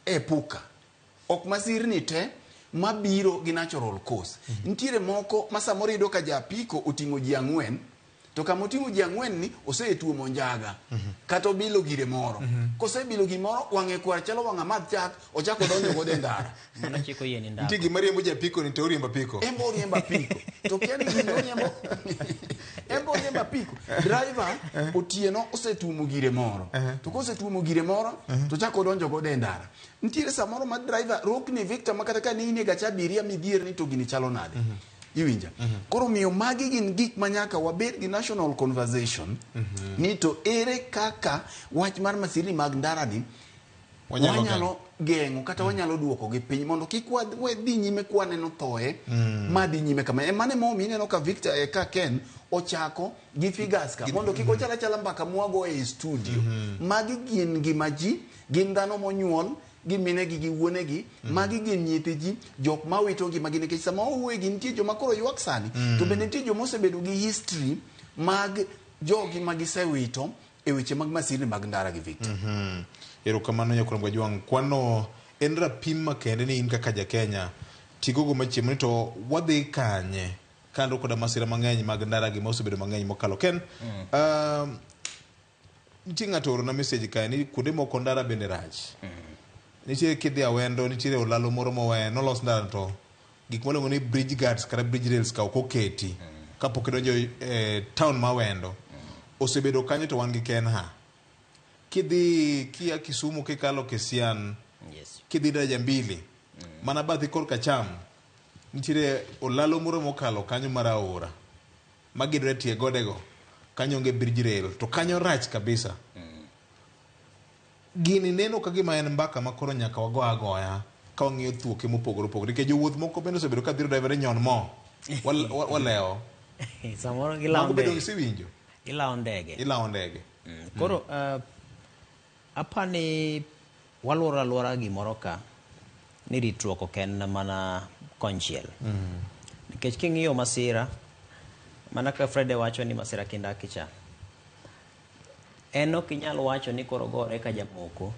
epuka. Ok masirni te mabiro gi natural cause. Nitiere moko ma samoro iyudo ka ja apiko oting'o ji 4 to kama oting'o ji 4 ni osetuomo njaga kata obilo gire moro. Kosebilo gimoro wang'e kwar chalo wang' amadh chak ochako donjo godo e ndara. Mano chiko yie ni ndako. Nitie gima riembo japiko ni to oriembo apiko. Embo oriembo apiko. To kia ni gini oriembo embo oriembo apiko. Driver otieno osetuomo gire moro. To kosetuomo gire moro to chako donjo godo e ndara. Nitiere samoro ma driver rokni Victor ma kata ka ne in e gach abiria midhier ni to gini chalo nade. Iwinja? Koro miyo magi gin gik ma nyaka wabed gi national conversation ni to ere kaka wach mar masirni mag ndara ni wanyalo geng'o kata wanyalo duoko gi piny mondo kik wadhi nyime kwaneno thoe ma dhi nyime kama. E mano emomiyo ineno ka Victor ka Ken ochako gi figures ka mondo kik ochal achala mbaka mwago e studio. Magi gin ngima ji, gin dhano monyuol gi minegi gi wuonegi, magi gin nyithi ji, jok mawito ngimagi nikech sama wawuoye gi nitie joma koro ywak sani, to bende nitie joma osebedo gi history mag jogi ma gisewito e weche mag masirni mag ndara gi Victor. Erokamano Nyakwar Gwajwang'. Kwano en rapim makende ni in kaka ja Kenya tigogo machiemo ni to wadhi kanye kaluwore koda masira mang'eny mag ndara gi ma osebedo mang'eny mokalo. Ken, nitie ng'ato oorona message kae ni kuonde moko ndara bende rach. Nitie kidhi Awendo, nitiere olalo moro mowe, nolos ndara to gik miluongo ni bridge guards kata bridge rails ka ok oketi kapok idonjo e town ma Awendo. Osebedo kanyo to wan gi Kenha. Kidhi kia Kisumu kikalo Kisian, kidhi daraja mbili, mana bathi korka cham, nitiere olalo moro mokalo kanyo mar aora magidore tie godego, kanyo onge bridge rail to kanyo rach kabisa. Gini neno ka gima en mbaka ma koro nyaka wago agoya ka wang'iyo thuoke mopogore opogore nikech jowuoth moko bende osebedo ka dhiro driver ni nyon mo walewo. Samoro gilawo Mago bende ndege. isewinjo? Gilawo ndege. Ilawo ndege. Koro apani waluoro aluora gimoro ka ni ritruok ok en mana konchiel. Nikech king'iyo masira, mana ka Fred wacho ni masira kindaki cha, en ok inyal wacho ni koro gore ka jamoko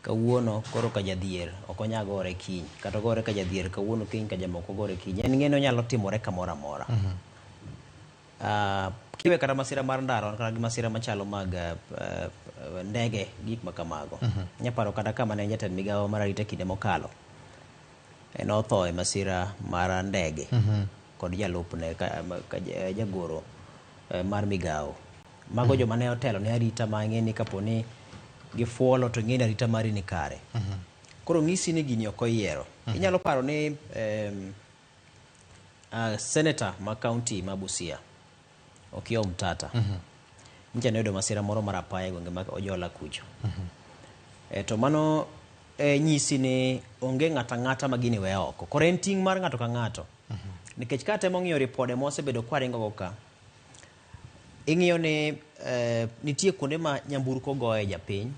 kawuono koro ka jadhier ok onyal gore kiny, kata gore ka jadhier kawuono kiny ka jamoko gore kiny. En ng'e ni onyalo timore kamoro amora. Kiwe kata masira mar ndara, wan kata gi masira machalo mag ndege, gik ma kamago. Nyaparo kata kama ne jatend migawo mar arita kinde mokalo, en otho e masira mar ndege kod jalupne ka jagoro mar migawo. Mago joma ne otelo ne arita ma ng'e ni kapo ni gifuolo to ng'e ni arita mari ni kare. Koro ng'isi ni gini ok oyiero. Inyalo paro ni Senator ma county ma Busia, Okiya Omtata, nyicha ne oyudo masira moro mar apaya e gwenge mag Ojola kucho. To mano nyisi ni onge ng'ato ang'ata ma gini weyo oko. Koro en ting' mar ng'ato ka ng'ato. Nikech ka atemo ng'iyo ripode mwasebedo kwaringo go ka, ing'iyo ni nitie kuonde ma nyamburko goye japiny,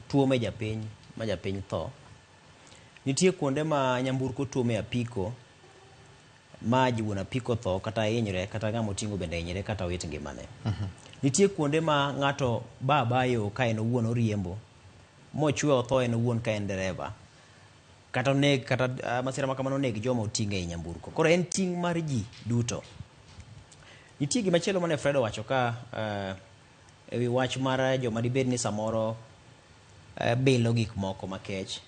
tuome japiny, ma japiny tho. Nitie kuonde ma nyamburko tuome apiko, ma wuon apiko tho kata hinyre, kata ng'ama oting'o bende hinyre kata owit ngimane. Nitie kuonde ma ng'ato ba abaya yo ka en owuon oriembo, mochwe otho en owuon ka en dereva, kata oneg kata masira ma kamano oneg joma oting'o ei nyamburko. Koro en ting' mar ji duto. Nitie gimachielo mane Fred owacho ka ewi wach mar joma dibed ni samoro bilo gik moko makech,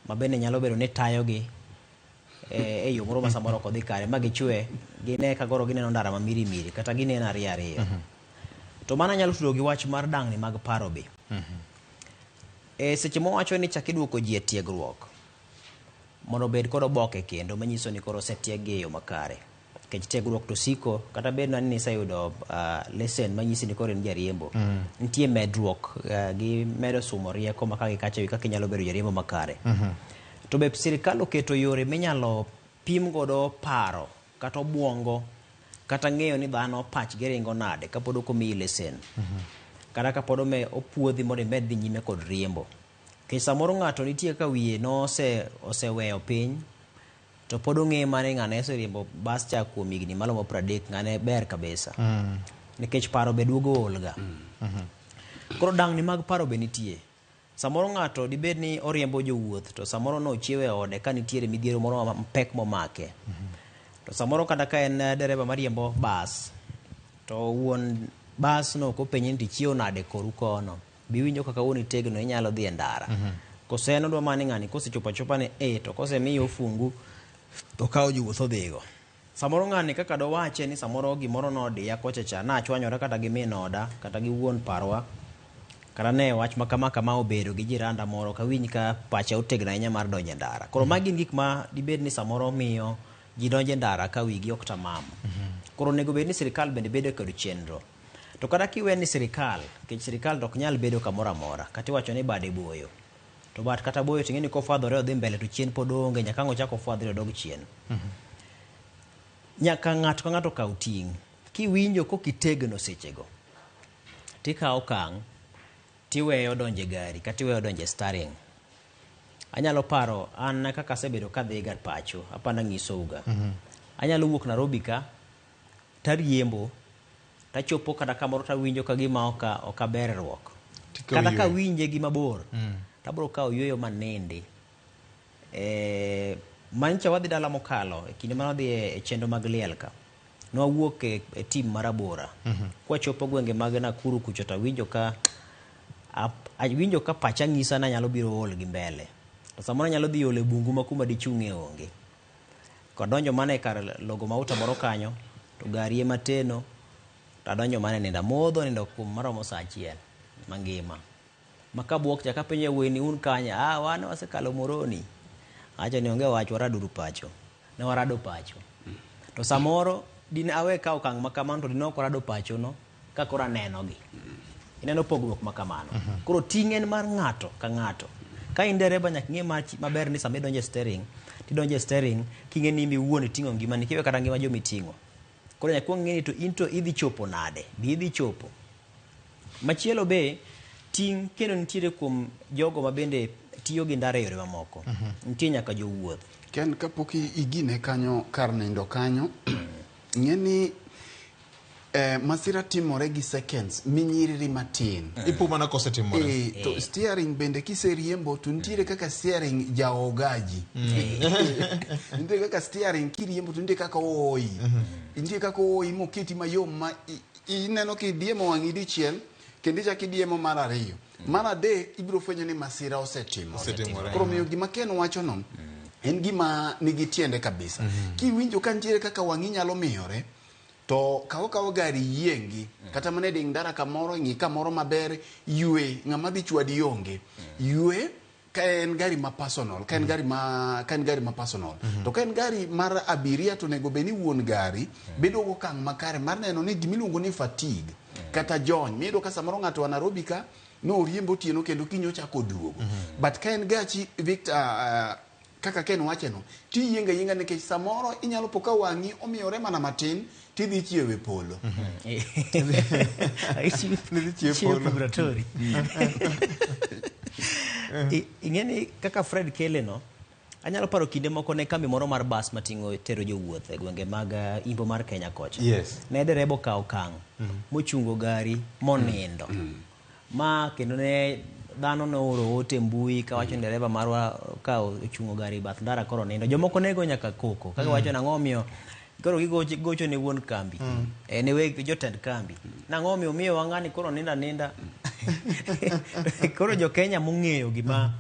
ma bende nyalo bedo ni tayogi e yo moro ma samoro ok odhi kare, ma gichwe gine ka koro gineno ndara ma miri miri kata gineno ariyo ariyo. To mano anyalo tudo gi wach mar dang'ni mag paro be. Seche mwawacho ni chak iduoko ji e tiegruok mondo obed kod oboke kendo manyiso ni koro osetieg gi e yo makare. Nikech tiegruok to siko, kata bed ni iseyudo lesen manyisi ni koro in jariembo. Nitie medruok gi medo sumo rieko ma ka gi kacha kaka inyalo bedo jariembo makare. To be sirikal oketo yore minyalo pim godo paro kata obuongo kata ng'eyo ni dhano pachgi ringo nade kapod ok omiyi lesen. Kata kapod opuodhi mondo imed dhi nyime kod riembo. Nikech samoro ng'ato nitie ka wiye no oseweyo piny, to pod ong'e mana ni ng'ane oseriembo bas cha kuom higni malomo 30, ng'ane ber kabisa. Nikech paro be duogo ol ga. Koro dang'ni mag paro be nitie. Samoro ng'ato dibed ni oriembo jowuoth, to samoro nochiewo e ode ka nitiere midhiero moro mapek momake. To samoro kata ka en dereba mariembo bas, to wuon bas no kopenje ni tichiewo nade koru kono, biwinjo kaka wuon itegno inyalo dhi e ndara. Kose en odwa mana ni ng'ani kosechopo achopa ni to kosemiye ofungu to okawo jowuoth odhigo. Samoro ng'ani kaka dowache ni samoro gimoro nodiya kocha cha, nachwanyora kata gi min oda, kata gi wuon parwa, kata ne wach ma kama kama obedo gi jiranda moro, kawinj ka pacha otegno ahinya mar donjo e ndara. Koro magi gin gik ma dibed ni samoro miyo ji donjo e ndara ka wigi ok tamam. Koro onego bed ni sirikal bende bedo kod chenro. To kata kiwe ni sirikal, nikech sirikal to ok nyal bedo kamoro amora, kata iwacho ni bade boyo. To bat kata boyo to ing'e ni kofwadhore odhi mbele to chien pod onge, nyaka ang' ochak ofwadhre odog chien. Nyaka ng'ato ka ng'ato kaw ting'. Kiwinjo kokitegno sechego, tikawo okang' tiweyo donjo e gari kata iweyo donjo e steering. Anyalo paro an kaka asebedo kadhi ga pacho, apani anyisou ga. Anyalo wuok Nairobi ka, tariembo, tachopo kata kamoro tawinjo ka gima ok aberruok. Kata ka winje gi mabor, tabro kawo yueyo manende. Manyicha wadhi dala mokalo, e kinde mane wadhi e chenro mag liel ka, nwawuok e team mar abora. Kwachopo gwenge mag Nakuru kucho to awinjo ka awinjo ka pacha nyisa ni anyalo biro ol gi mbele. To samoro anyalo dhi ol e bungu ma kuma dichung'e onge. Kadonjo mana e kar logo mauta moro kanyo, to gari ema teno, to adonjo mana e nindo. Amodho nindo kuom maromo saa achiel mangima. Ma kabuok cha kapenjo wuoyi ni un kanye? Ah, wan wasekalo Moroni. Awacho ni onge wach, waraduru pacho. Ne warado pacho. To samoro dine awe kawo okang' ma kamano to dine ok warado pacho no ka koro anenogi. Ineno pogruok ma kamano. Koro ting' en mar ng'ato ka ng'ato. Ka in dereba nyaka ing'e maber ni sama idonjo e steering, tidonjo e steering king'e ni in iwuon iting'o ngimani, kiwe kata ngima joma iting'o. Koro nyaka ikwong ing'e ni to in to idhi chopo nade? Be idhi chopo? Machielo be, ting' kendo nitiere kuom jogo ma bende tiyo gi ndara e yore mamoko. Nitie nyaka jowuoth. Ken, kapok igine kanyo kar nindo kanyo, ng'e ni masira timore gi seconds minyiriri matin. Ipo mana kosetimore. To steering bende kiseriembo to nitiere kaka steering jaogaji. Nitiere kaka steering kiriembo to nitie kaka ooyi. Nitie kaka ooyi moketi mayom ma ineno kidiemo wang'i dichiel kendo ichako idiemo mar ariyo. Mar adek ibiro fwenyo ni masira osetimore. Osetimore. Koro omiyo gima Ken wachono en gima nigi tiende kabisa. Kiwinjo ka nitiere kaka wang'i nyalo miyore, to kaw akawa gari yiengi, kata mana e ding ndara kamoro, ng'i kamoro maber, ywe, ng'ama dhi chwadi onge. Ywe, Ka en gari ma personal, ka en gari ma ka en gari ma personal. To ka en gari mar abiria to onego bed ni wuon gari bedo gokang' makare mar neno ni gimiluongo ni fatigue kata jony. Miyudo ka samoro ng'ato wa Nairobi ka noriembo otieno kendo kiny ochako oduogo. But ka en gachi Victor kaka Ken wacheno, tiyienga yienga nikech samoro inyalo po ka wang'i omiyore mana matin tidhi chiewo e polo. Nidhi chiewo purgatory. Ing'e ni kaka Fred Keleno, anyalo paro kinde moko ne kambi moro mar bas mating'o tero jowuoth e gwenge mag imbo mar Kenya kocha. Ne dereba okawo okang' mochungo gari monindo. Ma kendo ne dhano nooro ote mbui kawacho ni dereba marwa ka ochungo gari bath ndara koro nindo. Jomoko ne go nyaka koko kaka wacho nang'o omiyo koro gigocho gocho ne wuon kambi. Ne weg jotend kambi. Nang'o omiyo miyo ng'ani koro ninda ninda. Koro jo Kenya mong'eyo gima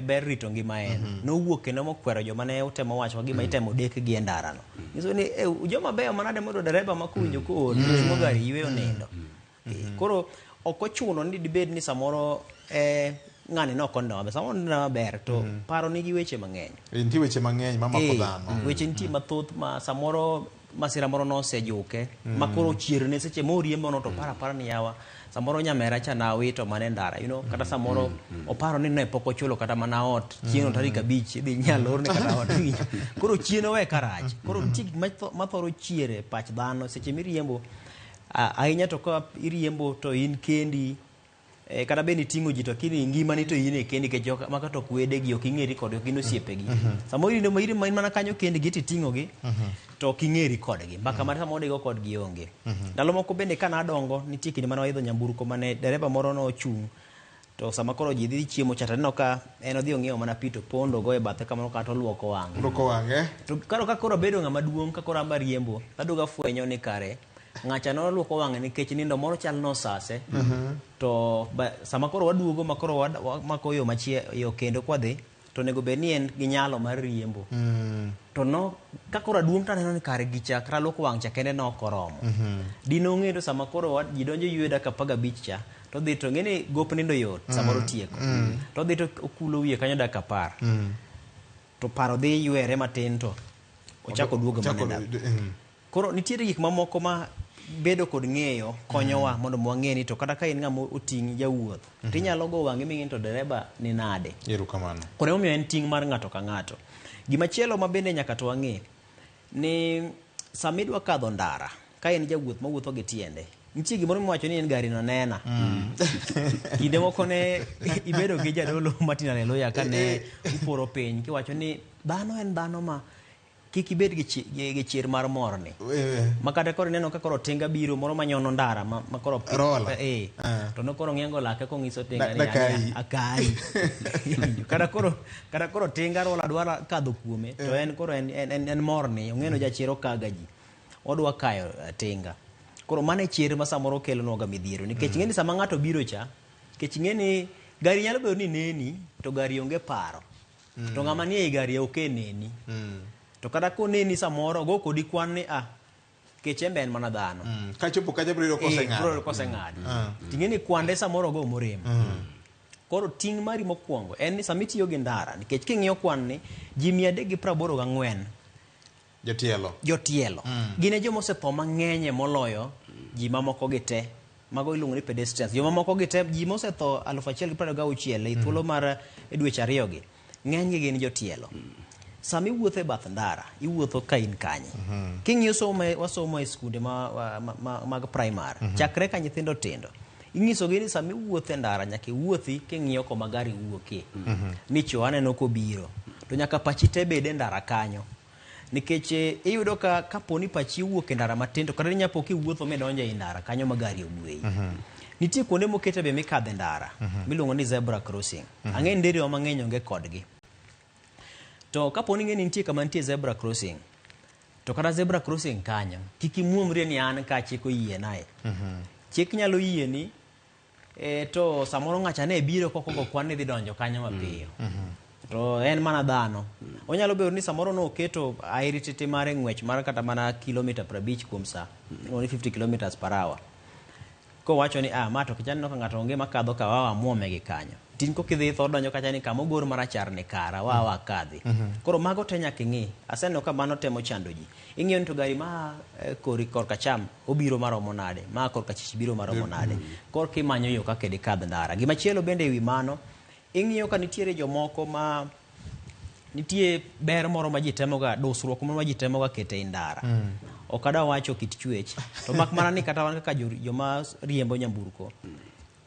ber rito ngima en. Nowuok kendo mokwero joma ne otemo wacho gima itemo dek gi e ndara no. Nyiso ni joma beyo manade mondo dereba ma kowinjo kool to chungo gari yweyo nindo. Koro ok ochuno ni dibed ni samoro ng'ani ne ok onindo maber. Samoro onindo maber to paro nigi weche mang'eny. Nitie weche mang'eny mamako dhano. Weche nitie mathoth ma samoro masira moro nosejuke ma koro chierne seche moriembo no to paro apara ni yawa samoro nyamera cha nawito mana e ndara, you know, kata samoro oparo ni ne pok ochulo kata mana ot chieng' tarik 5 idhi nyalo orne kata ot. Koro chien owe karach. Koro nitie gik mathoro chiere pach dhano seche miriembo. Ahinya to ka iriembo to in kendi, kata bed ni iting'o ji to kini ngimani to in e kendi nikech maka to ok wedegi, ok ing'eri kodgi, ok gin osiepegi. Samoro in in mana kanyo kendgi titing'o gi to ok ing'eri kodgi. Mbaka mar samoro digo kodgi onge. Ndalo moko bende ka nadongo, nitie kinde mane waidho nyamburko mane dereba moro nochung' to sama koro ji dhi chiemo cha to aneno ka en odhi ong'iewo mana pi to pondo go e bathe kamoro kata oluoko wang'e. Oluoko wang'e. To koro ka koro abedo ng'ama duong' ka koro amba riembo, aduogo afwenyo ni kare ng'acha noluoko wang'e nikech nindo moro chal nosase. To sama koro waduogo ma koro wamako yo yo kendo kwadhi to onego bed ni en gi nyalo mar riembo. To no ka koro aduong' to aneno ni kare gicha kata luoko wang' cha kende ne ok oromo. Dino to sama koro ji donjo yweyo dakika 15 cha to dhi to ng'e ni gop nindo yot samoro tieko. To dhi to okulo wiye kanyo dakika 10. To paro dhi ywere matin to ochako duogo mana. Koro nitiere gik mamoko ma bedo kod ng'eyo konyowa mondo wang'e ni to kata ka in ng'ama oting' jawuoth tinyalo go wang'i ming'e to dereba ni nade. Erokamano. Koro emomiyo en ting' mar ng'ato ka ng'ato. Gimachielo ma bende nyaka to wang'e ni sama idwa kadho ndara ka in jawuoth mawuotho gi tiende, nitie gimoro miwacho ni en gari no nena. Kinde moko ne ibedo gi jadolo Martin Aleluya kane uporo piny kiwacho ni dhano en dhano ma kik ibed gi chir mar morni. Ma kata koro ineno ka koro tinga biro moro manyono ndara ma koro Rola. To no koro ng'iengo lake kong'iso tinga ni akai. Kata koro tinga rola dwaro kadho kuome to en koro en morni ong'eno jachir okaga ji. Odwa kayo tinga. Koro mano e chir ma samoro kelonwaga midhiero nikech ing'e ni sama ng'ato biro cha, nikech ing'e ni gari nyalo bedo ni neni to gari onge paro. To ng'ama nie ei gari ok neni. To kata koneni samoro go kodi kwan ni kech embe en mana dhano. Kachopo kacha biro yudo koseng'ado. Biro yudo koseng'ado. Ting'e ni kwande samoro go morem. Koro ting' mari mokwongo en ni sama itiyo gi ndara nikech king'iyo kwan ni ji 384 Jotielo. Gin e joma osetho mang'eny moloyo ji mamoko gi te. Mago iluongo ni pedestrians. Joma moko gi te ji mosetho 1026 e thuolo mar dweche ariyo gi. Ng'enygi gin jotielo. Sama iwuotho e bath ndara, iwuotho ka in kanye. King'iyo somo wasomo e skunde mag primary, chakre ka nyithindo tindo. Inyisogi ni sama iwuotho e ndara nyaka iwuothi king'iyo koma gari wuokie. Ni cho aneno kobiro. To nyaka pachi te bed e ndara kanyo. Nikech iyudo ka kapo ni pachi wuok e ndara matin to kata inya po kiwuotho midonjo ei ndara kanyo ma gari ogweyi. Nitie kuonde mokete be mikadhe ndara miluongo ni zebra crossing. Ang'e nderewa mang'eny onge kodgi. To kapo ni ing'e ni nitie kama nitie zebra crossing, to kata zebra crossing kanyo, kik imuomri ni an ka chik oyiena. Chik nyalo yieni to samoro ng'acha ne biro kokogo kwan ni dhi donjo kanyo mapiyo. To en mana dhano. Onyalo bedo ni samoro noketo airititi mare ng'wech mar kata mana kilomita 50 kuom sa, iluongo ni 50 kilometers per hour. Kowacho ni ma to kichaneno ka ng'ato onge makadho ka wawa muome gi kanyo. Tin kokidhi tho donjo kacha ni kama ogor marachar ni kara wa wa kadhi. Koro mago te nyaka ing'i. Aseneno ka mano temo chando ji. Ing'iyo ni to gari ma kori korka cham obiro maromo nade, ma korka chich biro maromo nade. Korka imanyo yo kaka dikadh ndara. Gimachielo bende ewi mano, ing'iyo ka nitiere jomoko ma nitie ber moro ma ji temoga, dusruok moro ma ji temoga keto ei ndara. Ok adwa wacho kit chwech, to mak mana ni kata wan kaka joma riembo nyamburko,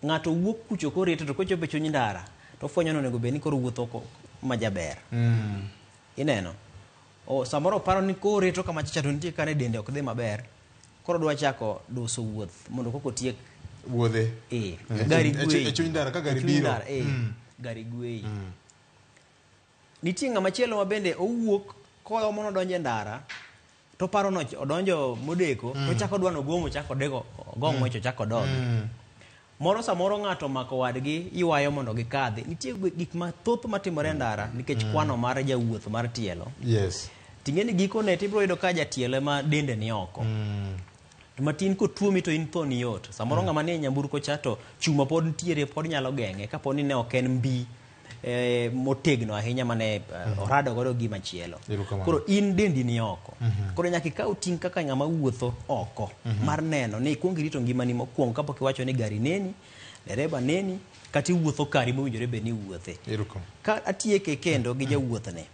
ng'ato wuok kucho korito to kochopo e chuny ndara to ofwenyo ni onego bed ni koro wuotho majaber. Ineno? Samoro oparo ni koreto kama chacha to nitie kane dende ok dhi maber, koro odwa chako duso wuoth mondo koko otiek wuodhe. Gari gweyi. E chuny ndara ka gari E chuny biro. ndara, Gari gweyi. Nitie ng'ama chielo ma bende owuok koyo mondo odonj e ndara, to paro no odonjo modeko, to chako dwa nogomo, chako dego, ogo ng'wech, ochako dogi. Moro samoro ng'ato omako wadgi ywayo mondo gikadhi. Nitie gik mathoth matimore e ndara nikech kwano mar jawuoth mar tielo. Ting'e ni gikone tibiro yudo ka jatielo ema dende ni oko. To matin kotuomi to in tho ni yot. Samoro ng'ama nie nyamburko cha to chuma pod nitiere, pod nyalo geng'e kapo ni ne ok en mbi motegno ahinya mane orado godo gi machielo. Koro in dendi ni oko. Koro nyaka ikaw ting' kaka ng'ama wuotho oko mar neno ni ikuong irito ngimani mokwongo kapok iwacho ni gari neni, dereba neni, kata iwuotho kari mowinjore bed ni iwuothe. Ka atieke kendo gi jawuothne.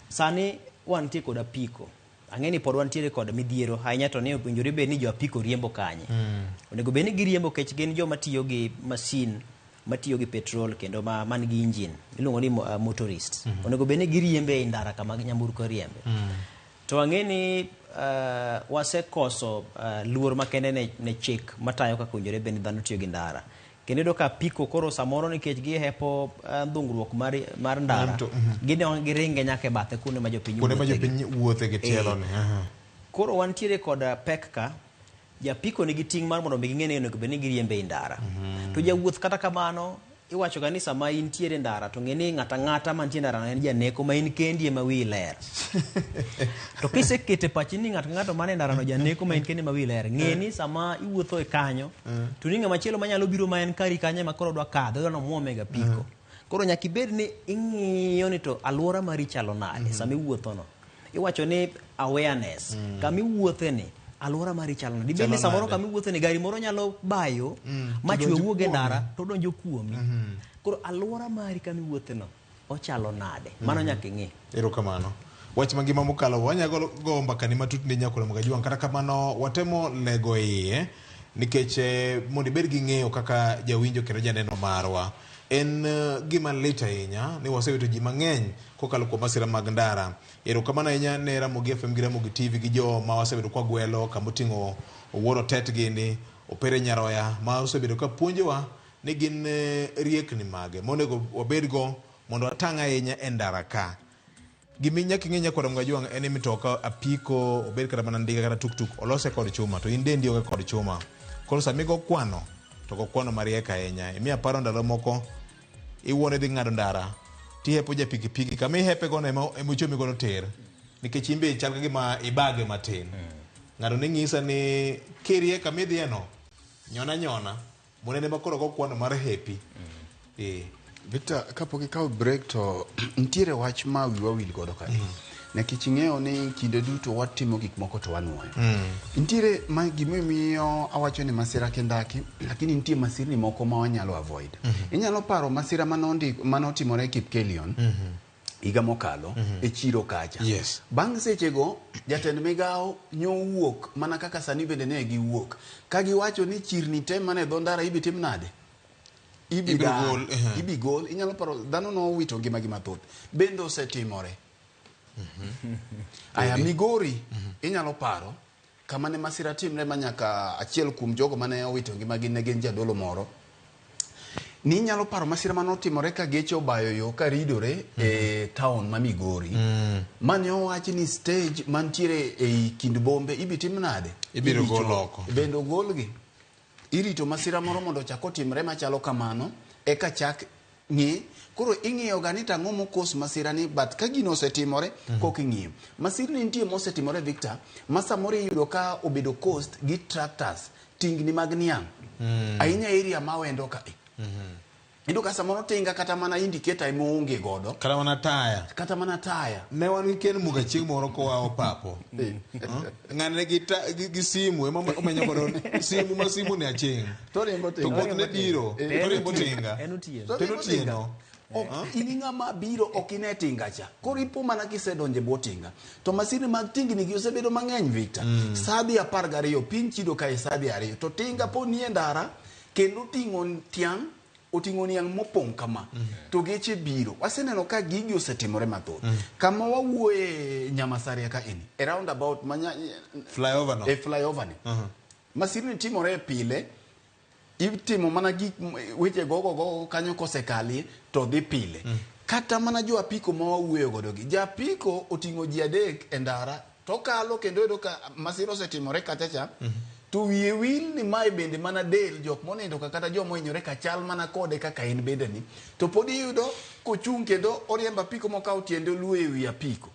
Sani wantie kod apiko. Ang'e ni pod wantiere kod midhiero ahinya to ni owinjore bed ni jo apiko riembo kanye. Onego bed ni giriembo kech gin joma tiyo gi masin matiyo gi petrol kendo man gi engine iluongo ni motorist. Onego bed ni giriembe e ndara kama nyamburko riembe. To ang'e ni wasekoso luor makende ne chik matayo kaka owinjore bed ni dhano tiyo gi ndara. Kendo iyudo ka apiko koro samoro nikech gihepo dhungruok mar ndara, giringe nyaka e bathe kuonde ma jopiny Kuonde ma wuothe gi. jopiny wuothe gi tielo ni. Koro wantiere kod pek ka, japiko nigi ting' mar mondo mi ging'e ni onego bed ni giriembe e ndara. To jawuoth kata kamano, iwacho ga ni sama intiere e ndara to ng'e ni ng'ata ng'ata mantie e ndara no en janeko ma in kendi ema wiyi ler. To kisekete pachi ni ng'ato ng'ato man e ndara no janeko ma in kendi ema wiyi ler, ng'e ni sama iwuotho e kanyo, to ni ng'ama chielo manyalo biro ma en kari kanyo ema koro odwa kadho, odwa nomuome ga apiko. Koro nyaka ibed ni ing'iyo ni to alwora mari chalo nade sama iwuotho no. Iwacho ni awareness, kama iwuothe ni, alwora mari chalo nade. Dibed ni Chalo samoro nade. kama iwuothe ni gari moro nyalo bayo ma To chwe donjo wuog e kuomi. ndara to donjo kuomi. Koro alwora mari kama iwuothe no ochalo nade? Mano nyaka ing'i. Erokamano. Wach mangima mokalo wanyalo go mbakani matut ne Nyakoro Magajuang', kata kamano watemo lego iye nikech mondo ibed gi ng'eyo kaka jawinjo kendo janeno marwa. En gima lit ahinya ni wasewito ji mang'eny kokalo kuom masira mag ndara. Erokamano ahinya ne Ramogi FM gi Ramogi TV gi jo ma wasebedo kwa gwelo kamoting'o Owuor Otet gini, Opere Nyaroya ma osebedo ka puonjowa ni gin riekni mage monego wabedgo mondo watang' ahinya e ndara ka. Gima nyaka ing'e Nyakwar Mgajuang' en ni mitoka apiko obed kata mana ndiga kata tuktuk olose kod chuma to in dendi onge kod chuma. Koro sama igo kwano to go kwano mariek ahinya. Imiya paro ndalo moko iwuono idhi ng'ado ndara tihepo ja pikipiki kama ihepe gono ema ochomi godo tir nikech in be chal ka gima ibage matin. Ng'ato ne ng'isa ni kirie kama idhiye no nyona nyona mondo en ema koro go kwano mar hepi. Victor, kapok ikawo break to nitiere wach ma wiwa wil godo kae. Nikech ing'eyo ni kinde duto watimo gik moko to wanuoyo. Nitiere ma gimomiyo awacho ni masira kindaki, lakini nitie masirni moko ma wanyalo avoid. Inyalo paro masira manotimore Kipkelion higa mokalo e chiro kacha. Bang' sechego jatend migawo nyowuok mana kaka sani bende ne giwuok. Ka giwacho ni chirni te mane dho ndara ibi tim nade? Ibi Ibiro dar, gol, ibi gol. Inyalo paro dhano nowito ngimagi mathoth. Bende osetimore. Aya Migori inyalo paro kama ne masira timre ma nyaka achiel kuom jogo mane owito ngimagi ne gin jadolo moro. Ni inyalo paro masira manotimore ka geche obayo yo ka ridore e town ma Migori. Mane owachi ni stage mantiere ei kind bombe ibi tim nade? Ibiro Ibi gol chor. oko. Bende ogolgi. Irito masira moro mondo ochak otimre machalo kamano eka chak ng'i. Koro ing'iyo ga ni tang'o mokos masira ni, but ka gino osetimore kok ing'iyo. Masirni nitie mosetimore Victor, ma samoro iyudo ka obedo cost gi tractors, tingni mag niang'. Ahinya area ma Awendo ka. Iyudo ka samoro tinga kata mana indicator ema oonge godo. Kata mana taya. Kata mana taya. Ne wan gi Ken Muga chieng' moro koa Opapo. Ng'ani gi, ta, gi, gi simu ema omenyo godo simu ma simu ni aching'. To riembo To tinga. koth ne biro, to riembo tinga. En otieno. To To en riembo tinga. otieno. Ok, in ng'ama biro ok ine tinga cha. Koro ipo mana kisedonjo e bwo tinga. To masirni mag tingni gi osebedo mang'eny Victor. Sa dhi 12 piny chido kae sa dhi 2. To tinga po nie ndara kendo oting'o tiang' oting'o niang' mopong' kama to geche biro. Waseneno ka gigi osetimore mathoth. Kama wawuoye Nyamasaria ka eni, e roundabout ma Flyover no. E flyover ni. Masirni timore pile. Itimo mana gik weche gogo gogo kanyo kosekalie to dhi pile. Kata mana jo apiko ma wawuoyo godo gi. Ja apiko oting'o ji 3 e ndara to kalo kendo yudo ka masira osetimore kacha cha. To wiye wil ni mae bende mana del jok monindo ka kata joma ohinyore ka chal mana kode kaka en bende ni. To pod iyudo kochung' kendo oriembo apiko mokawo tiende oluo e wi apiko.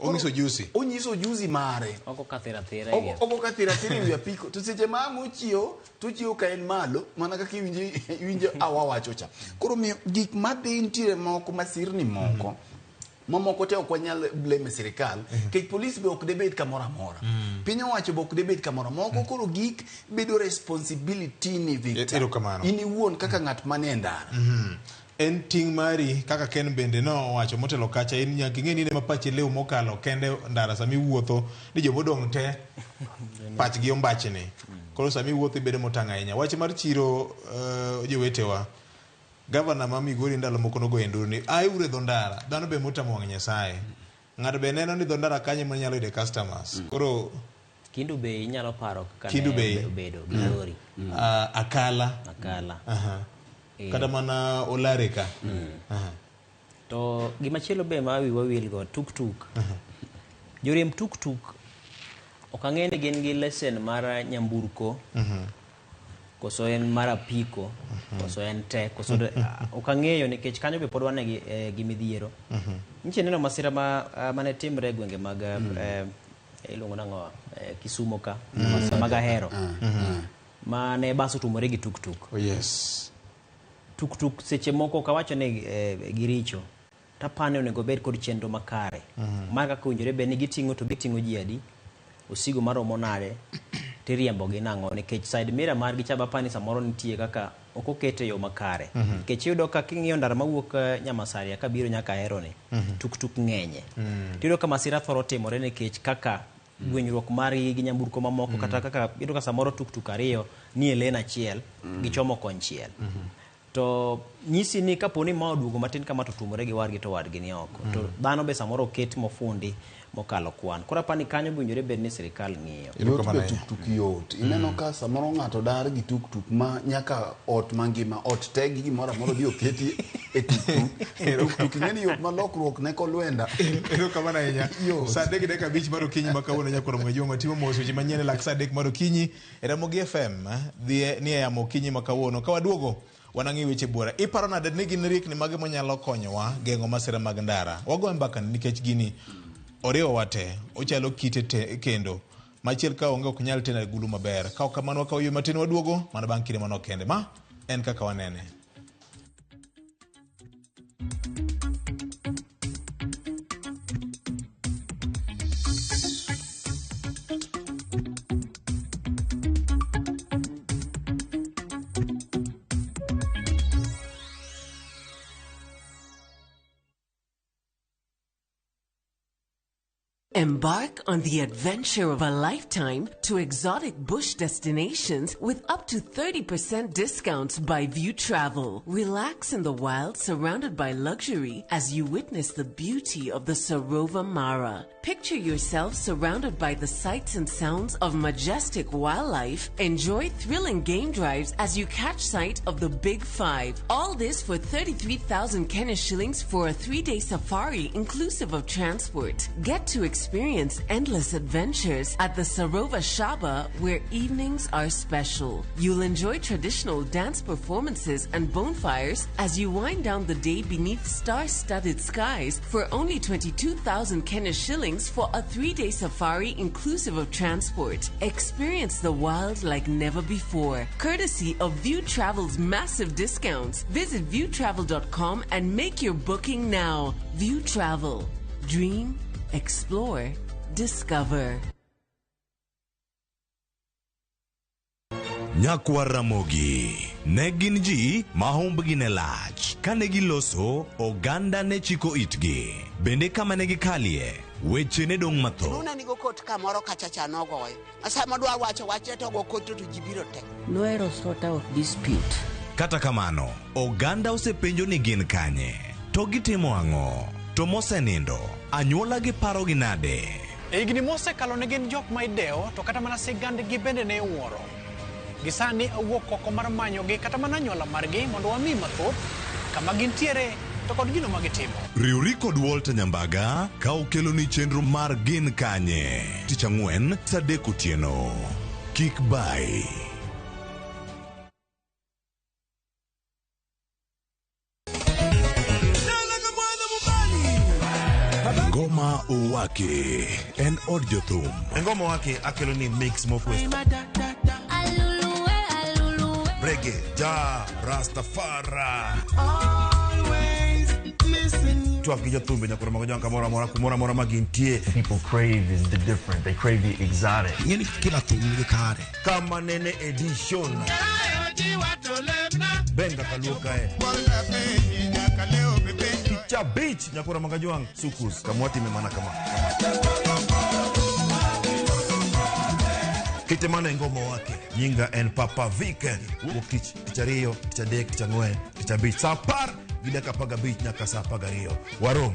Onyiso juzi. Onyiso juzi mare. Oko kathira thira. Oko kathira thira e wi apiko. To seche ma ang' ochiewo, to ochiewo ka en malo, mana kaka iwinjo awa wacho cha. Koro miyo gik madhi nitiere moko masirni moko. Mamoko te ok wanyal blame sirikal, nikech polis be ok debed kamoro amora. Piny owacho be ok debed kamoro amora. Moko koro gik bedo responsibility ni Victor. Erokamano. In iwuon kaka ng'at manie ndara. En ting' mari kaka Ken bende nowacho motelo kacha, in nyaka ing'e ni in ema pachi liw mokalo kende ndara sama iwuotho ni jomodong' te pachgi ombachni. Koro sama iwuotho ibedo motang' ahinya. Wach mar chiro jowetewa, gavana ma Migori ndalo moko nogoyo nduru ni ae uru e dho ndara, dhano be motamo wang' Nyasaye. Ng'ato be neno ni dho ndara kanyo ema nyalo yude customers. Koro Kindu Bay inyalo paro kaka Kindu ne Bay. obedo gi lori. Akala. Akala. Kata mana Olare ka. To gimachielo be ma wiwa wil go, tuk tuk. Joriemb tuk tuk ok ang'e ni gin gi lesen mar nyamburko koso en mar apiko koso en te koso ok ang'eyo nikech kanyo be pod wan gi midhiero. Nyiche neno masira ma mane timre e gwenge mag iluongo nang'o Kisumo ka mag Ahero mane bas otumore gi tuk tuk. Oh, yes. Tuk tuk seche moko ok awacho ni giricho. Tapani onego bed kod chenro makare. Mar kaka owinjore bed ni giting'o to giting'o ji adi, osigo maromo nade, tiriembo gi nang'o nikech side mirror margi cha bapani samoro nitie kaka ok okete e yo makare. Nikech iyudo ka king'iyo ndara mawuok Nyamasaria kabiro nyaka Ahero ni, tuk tuk ng'enye. Tiyudo ka masira thoro timore nikech kaka gwenyruok margi gi nyamburko mamoko kata kaka iyudo ka samoro tuk tuk 2 ni e lane achiel gichomo konchiel. To nyisi ni kapo ni ma oduogo matin kama to tumore gi wargi to wadgi ni oko. To dhano be samoro oket mofundi mokalo kwan. Koro apani kanyo owinjore bed ni sirikal ng'iyo. Yot be tuk tuk yot. Ineno ka samoro ng'ato dar gi tuk tuk ma nyaka ot mangima, ot te gi gimoro amora odhi oketi e tuk tuk. Tuk tuk ing'e ni yot ma lokruok ne kolwenda. Erokamano ahinya. Sa 3:05 mar okinyi ma kawuono nyakoro Mwajuma watimo mos weche manyien e lak sa 3 mar okinyi e Ramogi FM dhi ni e yamo okinyi ma kawuono. Ka waduogo wanang'i weche buora. Iparo nade ni gin riekni mage manyalo konyowa geng'o masira mag ndara? Wagoyo mbaka nikech gini oriwowa te, ochalo kite te kendo. Machiel ka onge ok nyal teno agulu maber. Ka ok kamano wakawo yo matin waduogo mana bang' kinde manok kende. Ma en kaka wanene. Embark on the adventure of a lifetime to exotic bush destinations with up to 30% discounts by View Travel. Relax in the wild surrounded by luxury as you witness the beauty of the Sarova Mara. Picture yourself surrounded by the sights and sounds of majestic wildlife. Enjoy thrilling game drives as you catch sight of the Big Five. All this for 33,000 Kenya shillings for a 3-day safari inclusive of transport. Get to experience Experience endless adventures at the Sarova Shaba, where evenings are special. You'll enjoy traditional dance performances and bonfires as you wind down the day beneath star-studded skies for only 22,000 Kenya shillings for a 3-day safari inclusive of transport. Experience the wild like never before, courtesy of View Travel's massive discounts. Visit viewtravel.com and make your booking now. View Travel. Dream, explore, discover. Nyakwar Ramogi ne gin ji ma humbgi ne lach. Kane giloso, oganda ne chiko itgi. Bende kama ne gikalie, weche ne dong' mathoth. Luna nigo kot kamoro kacha cha nogoye. Sama dwa wacho wache to go kot to ji biro te. Nohero sort out dispute. Kata kamano, oganda osepenjo ni gin kanye, to gitimo ang'o, to mosenindo, anyuola gi parogi nade? E higni mosekalo ne gin jok ma idewo to kata mana sigandgi bende ne iwuoro. Gi sani awuok oko mar manyogi kata mana anyuola margi mondo wami mathoth kama gintiere to kod gino ma gitimo. Riwri kod Walter Nyambaga ka okeloni chenro mar Gin Kanye tich ang'wen saa 3 otieno. Kik bai. Ngoma Owake en od jothum. Ngoma Owake akelo ni mix mofwes. Reggae, ja, Rastafari. Twak gi jothumbe nyakoro mago jonka moro amora kumoro amora ma gintie. People crave is the different. They crave the exotic. Ng'eni kila thum nigi kare. Kama nene edition. Benga kaluo kae. Kicha beach nyakoro mago jwang' sukus kamwati memana kama. Kite mana Ngoma Owake. Nyinga en Papa Vic. Wuok tich, tich ariyo, tich adek, tich ang'wen, tich abich. Saa 10 gi dakika 15 nyaka saa 12. Warom.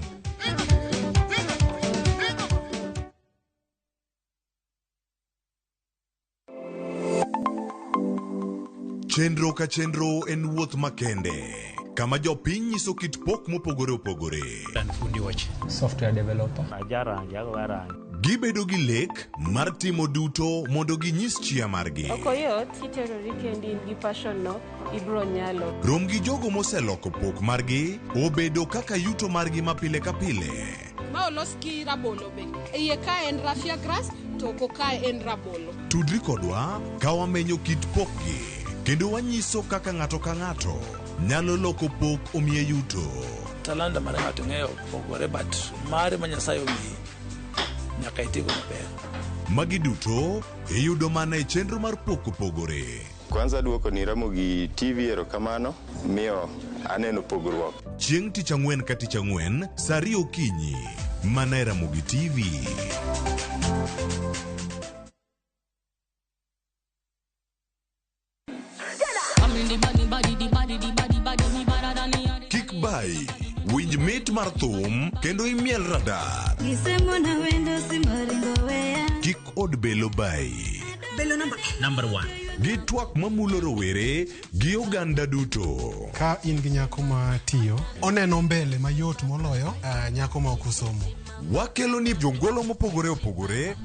Chenro ka chenro en wuoth makende, kama jopiny nyiso kit pok mopogore opogore. An fundi wach. Software developer. Ajarangi, agoyo rangi. Gibedo gi lek mar timo duto mondo ginyis chia margi. Ok oyot, kiterori kendi in gi passion no, ibro nyalo. Rom gi jogo moseloko pok margi obedo kaka yuto margi ma pile ka pile. Ma olos gi rabolo be. Iye ka en raffia grass, to oko ka en rabolo. Tudri kodwa ka wamenyo kit pokgi kendo wanyiso kaka ng'ato ka ng'ato nyalo loko pok omiye yuto. Talanta mar ng'ato ng'eyo opogore, but mare ma Nyasaye omiyi nyaka itigo maber. Magi duto iyudo mana e chenro mar pok opogore. Kwanza duoko ni Ramogi TV erokamano, miyo aneno pogruok. Chieng' tich ang'wen ka tich ang'wen, saa 2 okinyi, mana e Ramogi TV. Kik bai, winj mit mar thum kendo imiel radar. Kik od belo bai. Belo number 1. Gi twak mamulo rowere gi oganda duto. Ka in gi nyako ma tiyo, oneno mbele mayot moloyo nyako ma ok osomo. Wakelo ni jongolo mopogore opogore.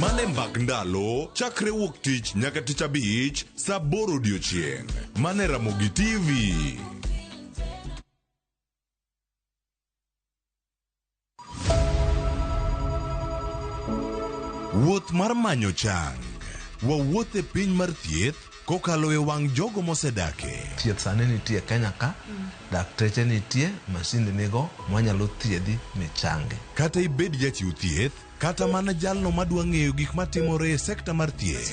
Mane mbak ndalo chakre wuok tich nyaka tich abich saa 8 odiochieng'. Mane Ramogi TV. Wuoth mar manyo chang. Wawuoth e piny mar thieth kokalo e wang' jogo mosedake. Thieth sani nitie Kenya ka, dakteche nitie, masinde nigo mwanyalo thiedhi michangi. Kata ibed jachiw thieth, kata mana jalno madwa ng'eyo gik matimore e sekta mar thieth.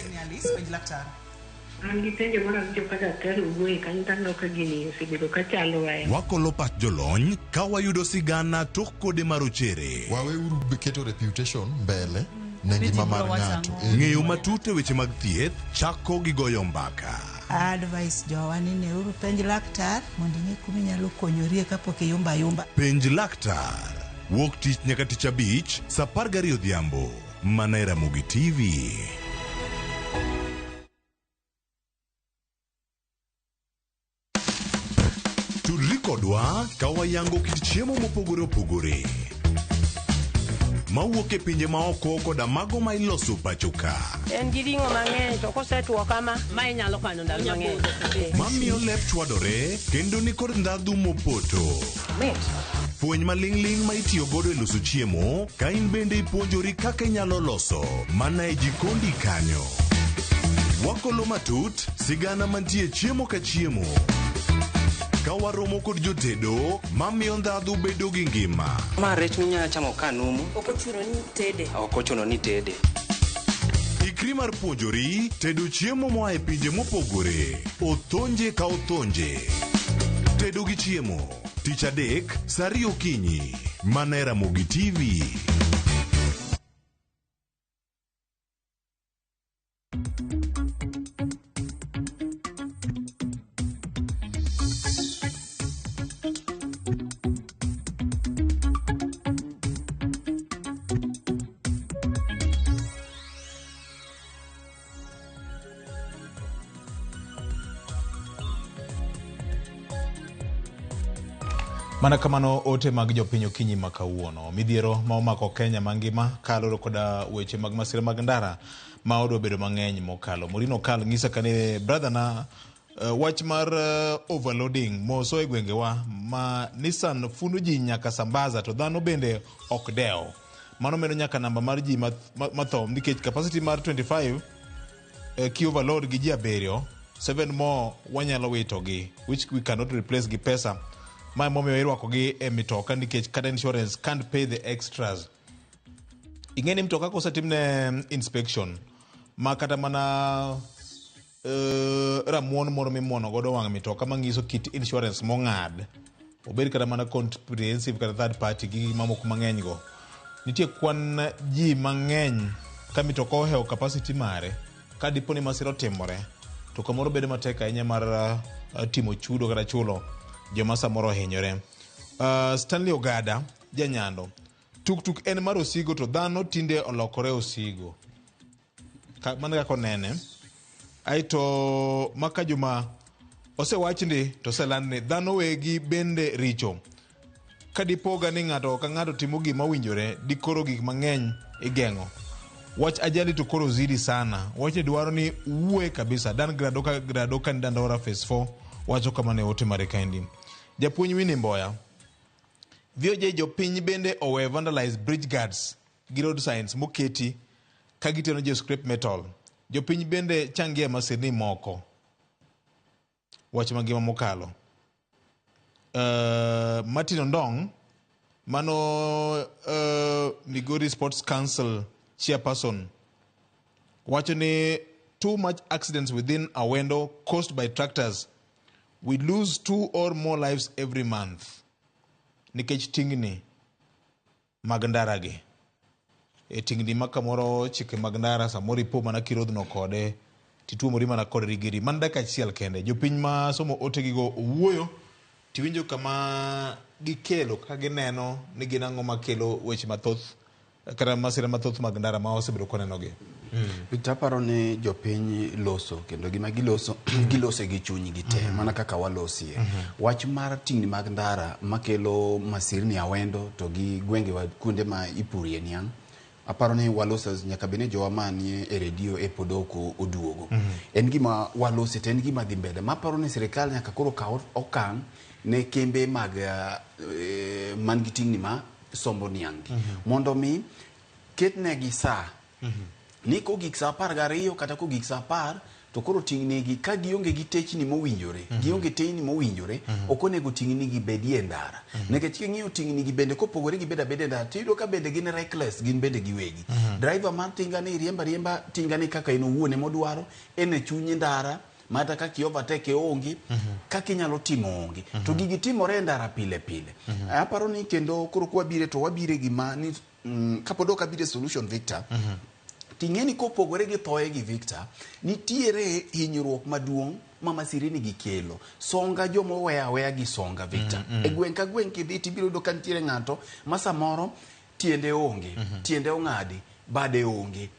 An gi penjo moro awinjo ka daktari owuoye kanyo taneno ka gini osebedo ka chando wa. Wakolo pach jolony ka wayudo sigana tok kode marochere. Waweuru keto reputation mbele ne ngima mar ng'ato. Ng'eyo matut e weche mag thieth chako gi goyo mbaka. Advice jowa ni neuru penj laktar mondo ing'e kuma inyalo konyorie kapok iyumba ayumba. Penj laktar. Wuok tich nyaka tich abich saa 12 odhiambo. Mana e Ramogi TV. Tudri kodwa ka wayango kit chiemo mopogore opogore mawuok e pinje maoko koda mago ma iloso pacho ka. En gi ring'o mang'eny to kosetwo kama, ma inyalo kano ndalo mang'eny. Mamiyo lep chwadore kendo nikod ndhadhu mopoto. Fweny maling'ling' ma itiyo godo e loso chiemo ka in bende ipuonjori kaka inyalo loso mana e jikondi kanyo. Wakolo matut sigana mantie chiemo ka chiemo. Ka waromo kod jotedo mamiyo ndhadhu bedo gi ngima. Ma rech minyalo chamo ka numu. Ok ochuno ni tede. Ok ochuno ni tede. Ikri mar puonjori tedo chiemo moa e pinje mopogore. Othonje ka othonje. Tedo gi chiemo. Tich adek, saa ariyo okinyi. Mana e Ramogi TV. Mana kamano ote mag jopiny okinyi ma kawuono. Midhiero ma omako Kenya mangima kaluwore koda weche mag masira mag ndara ma odwa bedo mang'eny mokalo. Morino Okal ng'isa kane brother na wach mar overloading moso e gwengewa ma Nissan fundo ji nyaka Sambaza to dhano bende ok dew. Mano medo nyaka namba mar ji matho nikech capacity mar 25 ki overload gi ji 7, 7 more wanyalo witogi which we cannot replace gi pesa. Ma emomiyo irwakogi e mitoka nikech kata insurance can't pay the extras. Ing'e ni mtoka kosetimne inspection ma kata mana ramuon moro mimuono godo wang' mitoka manyiso kit insurance mong'ad, obed kata mana comprehensive kata third party gi gik mamoko mang'eny go. Nitie kwan ji mang'eny ka mitoka ohewo capacity mare, ka dipo ni masira otimore to kamoro bedo matek ahinya mar timo chudo kata chulo joma samoro ohinyore. Stanley Ogada janyando, tuktuk en mar osigo to dhano tinde olokore osigo. Mano kaka onene. Aeto maka juma osewachni to oseland ni dhano wegi bende richo. Ka dipoga ni ng'ato ka ng'ato timo gima owinjore, dikoro gik mang'eny igeng'o. Wach ajali to koro zidi sana. Wachni dwaro ni wuoye kabisa. Dan Grado ka Grado ka Dandora Phase 4 wacho kama ne ote mare kaendi. Japuonj Winnie Mboya, VOJ jopiny bende owe vandalize bridge guards gi road signs moketi ka giteno jo scrap metal. Jopiny bende changie masirni moko. Wach mangima mokalo. Martin Ondong, mano Migori Sports Council chairperson, wacho ni too much accidents within Awendo caused by tractors. We lose 2 or more lives every month. Nikech tingni mag ndara gi. E tingni ma kamoro chike mag ndara samoro ipo mana kirodhno kode tituomori mana kod rigiri. Mana dakika achiel kende. Jopiny ma somo otegigo owuoyo tiwinjo kama gikelo ka gineno ni gin ang'o makelo weche mathoth kata masira mathoth mag ndara ma osebedo konenogi. Victor, aparo ni jopiny loso kendo gima giloso gilose gi chunygi te mana kaka walosie. Wach mar tingni mag ndara makelo masirni Awendo to gi gwengewa kuonde ma ipurie niang', aparo ni waloso nyaka bed ni jowa manie e redio e pod ok oduogo. En gima walose to en gima dhi mbele. Maparo ni sirikal nyaka koro kaw okang' ne kembe mag man gi tingni ma sombo niang' gi. Mondo mi ketnegi saa ni kogik saa 12 kata kogik saa 10 to koro ting'negi ka gionge gi techni mowinjore, gionge teyni mowinjore, ok onego ting'nigi bedie e ndara. Nikech king'iyo ting'nigi bende kopogore gi bedo abeda e ndara, tiyudo ka bende gin reckless, gin bende giwegi. Driver mar tinga ni riembo ariemba tinga ni kaka en owuon emodwaro, en e chuny ndara, mata kaka i overtake onge, kaka inyalo timo onge. To gigi timore e ndara pile pile. Aparo ni kendo koro kwabire to wabire gima ni kapod ok abire solution Victor, ting'e ni kopogore gi thoye gi Victor, nitiere hinyruok maduong' ma masirini gi kelo. Songa joma oweya aweya gi songa Victor. E gweng' ka gweng' kidhi tibiro yudo ka nitiere ng'ato ma samoro tiende onge, tiende ong'adi, bade onge.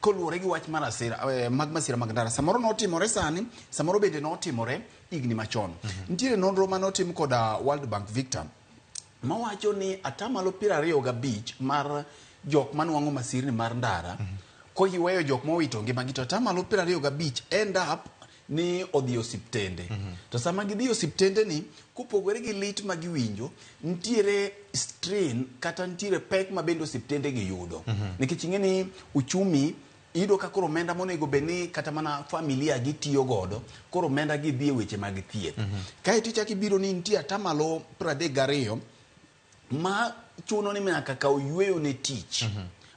Koluwore gi wach mar asira, mag masira mag ndara, samoro notimore sani, samoro bende notimore higni machon. Nitiere nonro manotim koda World Bank, Victor, mawacho ni 25% mar jok manwang'o masirni mar ndara, koiweyo jok mowito ngimagi, to 25% end up ni odhi e osiptende. To sama gidhi e osiptende ni, kopogore gi lit ma giwinjo, nitiere strain kata nitiere pek ma bende osiptende gi yudo. Nikech ing'e ni uchumi iyudo ka koro omenda monego bed ni kata mana familia gitiyo godo, koro omenda gi dhi e weche mag thieth. Kaeto ichako ibiro ni nitie 32% ma chuno ni nyaka kaw yueyo ne tich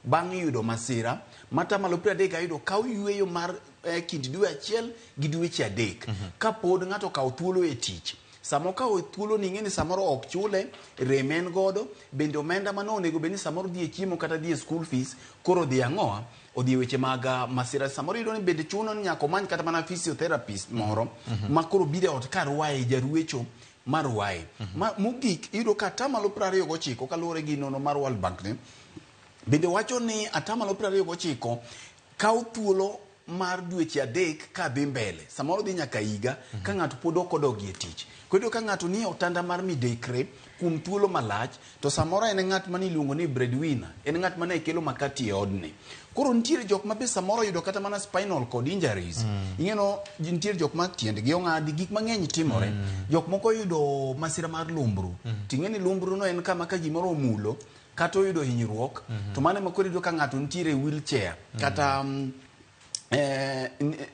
bang' yudo masira, ma 32% ayudo kaw yueyo mar kind dwe achiel gi dweche 3 kapod ng'ato okawo thuolo e tich. Sama okawo thuolo ni, ing'e ni samoro ok chule, rem en godo, bende omenda mane onego bed ni samoro dhi e chiemo kata dhi e school fees, koro dhi ang'oa odhi e weche mag masira. Samoro iyudo ni bende chuno ni nyaka omany kata mana physiotherapist moro ma koro biro e ot ka rwaye, jaruecho marwaye. Mogik iyudo ka 29% kaluwore gi nono mar World Bank ni bende wacho ni 29% kawo thuolo mar dweche 3 ka dhi mbele, samoro dhi nyaka higa ka ng'ato pod ok odogi e tich. Koro iyudo ka ng'ato nie otanda mar midekre kuom thuolo malach, to samoro en ng'at mane iluongo ni breadwinner, en ng'at mane kelo makati e odni. Koro nitiere jok ma be samoro oyudo kata mana spinal cord injuries. Ing'eno nitiere jok ma tiendgi ong'adi, gik mang'eny timore. Jok moko oyudo masira mar lumbru. Ting'e ni lumbru no en kama ka gimoro omulo kata oyudo hinyruok, to mano ema koro iyudo ka ng'ato nitiere e wheelchair kata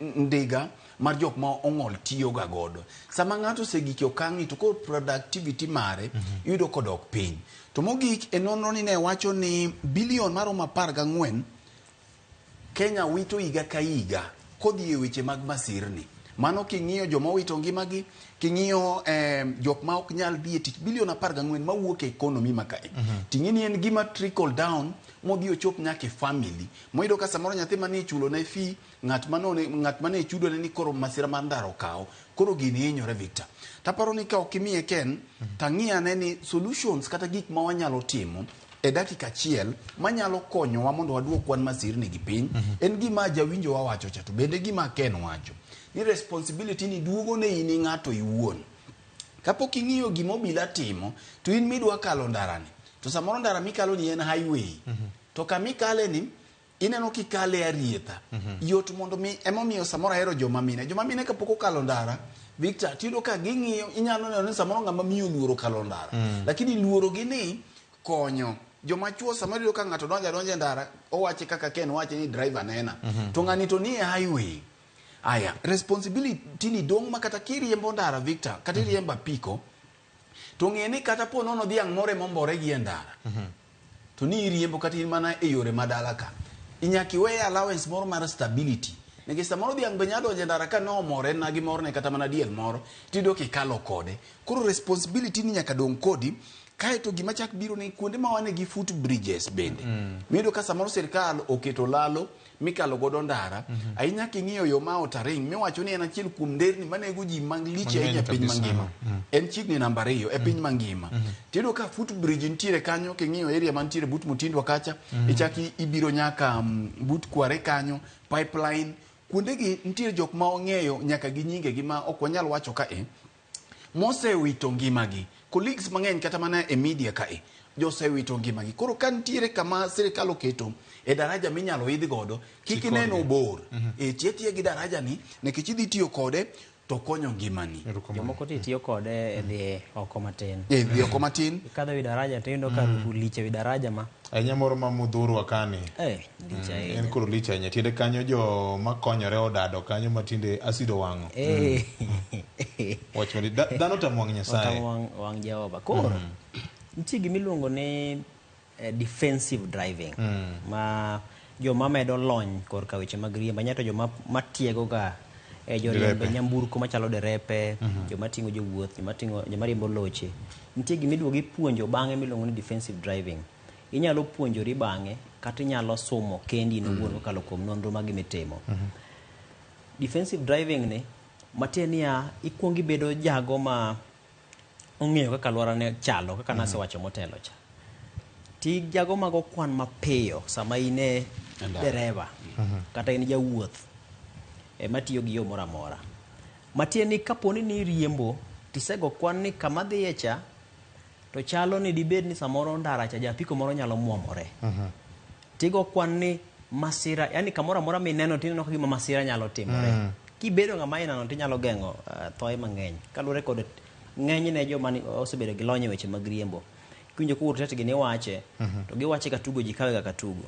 ndiga mar jok ma ong'ol tiyo ga godo. Sama ng'ato osegik e okang' ni, to koro productivity mare iyudo kodok piny. To mogik e nonro ni ne wacho ni bilion maromo 14 Kenya wito higa ka higa kodhi e weche mag masirni. Mano king'iyo joma owito ngimagi, king'iyo jok ma ok nyal dhi e tich, bilion 14 mawuok e economy ma kae. Ting'e ni en gima trickle down modhi ochop nyaka e family. Moyudo ka samoro nyathi mane ichulo ne fee, ng'at mane ichudone ni koro masira mar ndara okawo. Koro gini hinyore, Victor. Taparo ni ka ok imiye Ken, tang'i ane ni solutions kata gik ma wanyalo timo e dakika achiel manyalo konyowa mondo waduok kwan masirni gi piny. En gima jawinjo wa wacho cha, to bende gima Ken wacho ni responsibility ni duogo ne in ng'ato iwuon. Kapok ing'iyo gima obila timo, to in midwa kalo ndarani, to samoro ndara mikalo ni en highway, to kamikale ni ineno kikale arietha, yot mondo mi. Emomiyo samoro ahero joma mine. Joma mine kapok okalo ndara, Victor, tiyudo ka ging'iyo. Inyalo neno ni samoro ng'ama miyo oluoro kalo ndara, lakini luoro gi ni konyo joma chuo. Samoro iyudo ka ng'ato donjo adonja e ndara, owache kaka Ken wache ni driver nena, to ng'ani to nie highway. Aya, responsibility ni dong' ma kata kiriembo ndara, Victor, kata iriembo apiko, to ng'e ni kata po nono dhiang' moro emombore gi e ndara, to ni iriembo kata in mana e yore madala ka, inyaka iweye allowance moro mar stability, nikech samoro dhiang' be nyalo donjo e ndara ka nomore na gi morne, kata mana diel moro, tiyudo kikalo kode. Koro responsibility ni nyaka dong' kodi. Kaeto gima chak biro ni kuonde ma wane gi foot bridges bende, miyudo ka samoro sirikal oketo lalo mikalo godo ndara ahinya. King'iyo yo ma Outer Ring, miwacho ni en achiel kuom nderni manego ji malich ahinya e piny kabisa. mangima, en chiegni namba 2 e piny mangima, tiyudo ka foot bridge nitiere kanyo. King'iyo area mantiere but Mutindwa kacha, ichaki ibiro nyaka but Kware kanyo, Pipeline, kuondegi nitiere jok ma ong'eyo nyaka gi nyingegi ma ok wanyal wacho kae mosewito ngimagi. Colleagues mang'eny kata mana e media kae josewito ngimagi. Koro ka nitiere kama sirikal oketo e daraja minyalo idh godo, kik ineno bor e tie tie gi daraja ni, nikech idhi tiyo kode to konyo ngimani. Jomoko ti tiyo kode e dhi oko matin. E dhi oko matin. Ikadho wi daraja to iyudo ka lich e wi daraja ma Ahinya moro ma Mudhurwa kani. Lich ahinya. En koro lich ahinya. Tiende kanyo jo makonyore odado kanyo ma tinde asido wang'o. Wach madi dhano tamo wang' Nyasaye. Otamo wang' Jehova. Koro nitie gimiluongo ni defensive driving ma joma medo lony korka weche mag riembo ahinya, to joma matiego ga joriemb Derepe. nyamburko machalo derepe, joma ting'o jowuoth, joma ting'o, joma riembo loche. Nitie gimiduogo ipuonjo bang'e miluongo ni defensive driving. Inyalo puonjori bang'e kata inyalo somo kendi in owuon kokalo kuom nonro ma gimitimo. Defensive driving ni matiende niya, ikuongo ibedo jago ma ong'eyo kaka alworane chalo, kaka nasewacho motelo cha. Ti jago mago kwan mapiyo sama in e Ndara. Dereva kata in jawuoth ema tiyo gi yo moro amora. Matiende ni kaponi ni iriembo tisego kwan ni kama dhiye cha to chalo ni dibed ni samoro ndara cha japiko moro nyalo muomore. Tigo kwan ni masira, yani kamoro amora mineno tineno ka gima masira nyalo timore. Kibedo ng'ama inano tinyalo geng'o thoe mang'eny. Kaluwore kod ng'enyne joma osebedo gi lony e weche mag riembo. Kiwinjo kowuok tet gini wache, to giwache ka tugo ji kawe kaka tugo.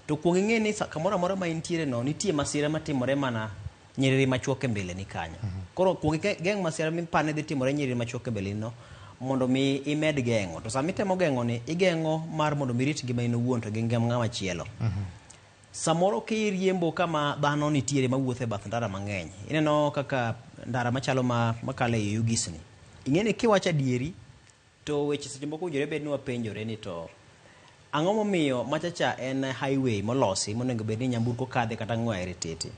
To kuong ing'e ni kamoro amora ma intiere no nitie masira matimore mana nyiriri machuok e mbele ni kanyo. Koro kuong geng' masira mipani dhi timore nyiriri machuok e mbele ni no mondo mi imed geng'o. To sama itemo geng'o ni igeng'o mar mondo mi irit ngima in owuon to gi ngima ng'ama chielo. Samoro kiriembo kama dhano nitiere mawuotho e bath ndara mang'eny, ineno kaka ndara machalo makalo e Oyugis ni. Ing'e ni kiwacho adieri to weche seche moko owinjore bed ni wapenjore ni to ang'o momiyo machacha en highway molosi monego bed ni nyamburko kadhe kata ng'were tete.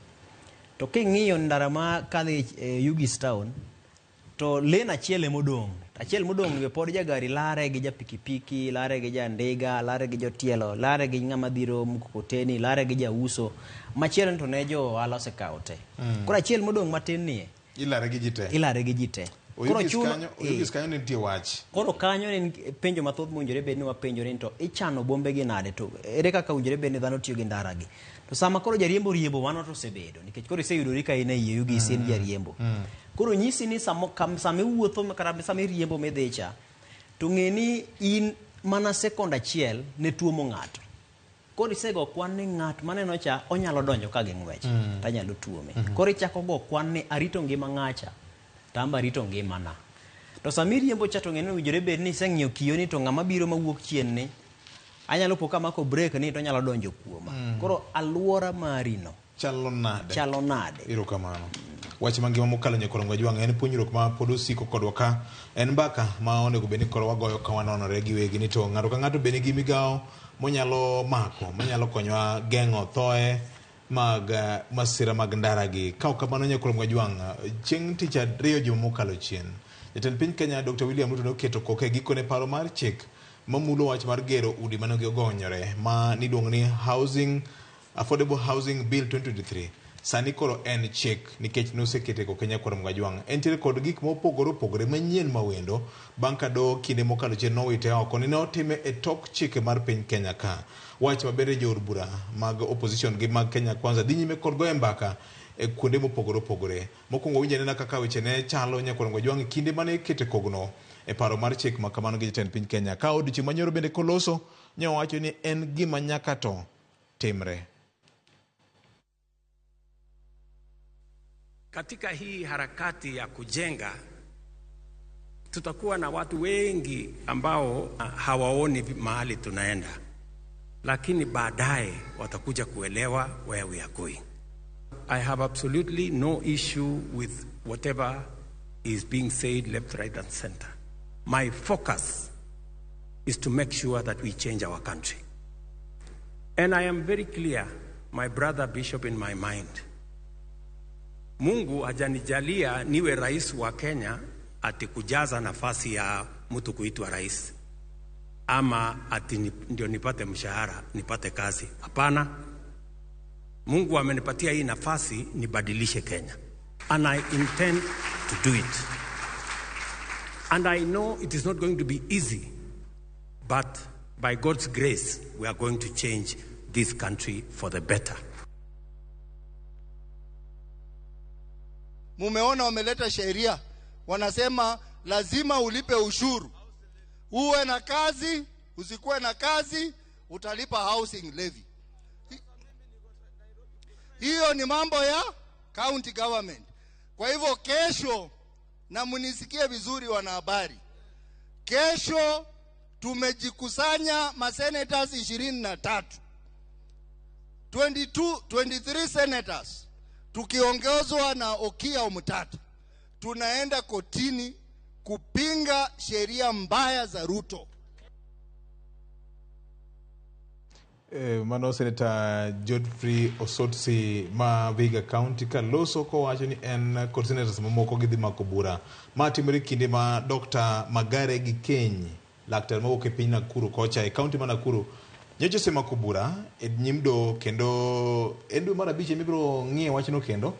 To king'iyo ndara makadho e Oyugis town to lane achiel emodong'. Achiel modong' be pod jagari lare gi ja pikipiki, lare gi ja ndiga, lare gi jotielo, lare gi ng'ama dhiro mkokoteni, lare gi jauso. Machielo to ne jo ohala osekawo te. Koro achiel modong' matin nie Ilare gi ji te. Ilare gi ji te. Koro Oyugis chuno kanyo, Oyugis kanyo nitie wach. Koro kanyo en penjo mathoth mowinjore bed ni wapenjore ni to ichano bombe gi nade to ere kaka owinjore bed ni dhano tiyo gi ndara gi. To sama koro jariembo riembo mano to osebedo nikech koro iseyudori ka in ei Oyugis in jariembo. Koro nyisi ni sama iwuotho kata sama iriembo midhi cha to ng'e ni in mana sekond achiel ne tuomo ng'ato. Koro isego kwan ni ng'at maneno cha onyalo donjo ka gi ng'wech tanyalo tuome. Koro ichako go kwan ni arito ngima ng'acha to an be arito ngimana. To sama iriembo cha to ng'e ni owinjore bed ni iseng'iyo kiyoni to ng'ama biro mawuok chien ni anyalo po kamako brek ni to onyalo donjo kuoma. Koro aluora mari no chalo nade? Chalo nade? Erokamano. Wach mangima mokalo nyakorongo jwang' en puonjruok ma pod osiko kodwa ka en mbaka ma onego bed ni koro wagoyo ka wanonore gi wegi ni to ng'ato ka ng'ato be nigi migawo monyalo mako manyalo konyowa geng'o thoe mag masira mag ndara gi. Ka ok kamano nyakorongo jwang' chieng' tich ariyo juma mokalo chien jatend piny Kenya Dr. William Ruto noketo koke e gikone paro mar chik mamulo wach mar gero udi mane ogonyore ma niluongo ni Housing Affordable Housing Bill 2023. Sani koro en chik nikech nosekete koke nyakwar Mgajwang'. Entiere kod gik mopogore opogore manyien mawendo bang' ka doho kinde mokalo chien nowite oko ni ne otime e tok chike mar piny Kenya ka. Wach ma bende jood bura mag opposition gi mag Kenya Kwanza dhi nyime kod goyo mbaka e kuonde mopogore opogore. Mokwongo winj anena kaka weche ne chalo nyakwar Mgajwang' e kinde mane ikete kogno e paro mar chik ma kamano gi jatend piny Kenya. Ka odiochieng' manyoro bende koloso, ne owacho ni en gima nyaka to timre. Katika hii harakati ya kujenga tutakuwa na watu wengi ambao hawaoni mahali tunaenda, lakini baadaye watakuja kuelewa where we are going. I have absolutely no issue with whatever is being said left, right and center. My focus is to make sure that we change our country. And I am very clear, my brother Bishop, in my mind. Mungu hajanijalia niwe rais wa Kenya ati kujaza nafasi ya mtu kuitwa rais ama ati ndio nipate mshahara, nipate kazi. Hapana. Mungu amenipatia hii nafasi nibadilishe Kenya. And I intend to do it. And I know it is not going to be easy, but by God's grace, we are going to change this country for the better. Mumeona wameleta sheria, wanasema lazima ulipe ushuru. Uwe na kazi, usikuwe na kazi, utalipa housing levy. Hiyo ni mambo ya county government. Kwa hivyo kesho, na munisikie vizuri wanahabari, kesho tumejikusanya ma senators 23. 23 senators tukiongozwa na Okiya Omtatah, tunaenda kotini kupinga sheria mbaya za Ruto. Mano Senator Geoffrey Osotsi ma Vihiga County kaloso kowacho ni en kod senators mamoko gidhi mako bura ma timore kinde ma Dr. Magare Gikenyi, laktar mawuok e piny Nakuru kocha e county ma Nakuru Nyocha osemako bura e nyim doho kendo en dwe mar abich ema ibiro ng'iye wachno kendo.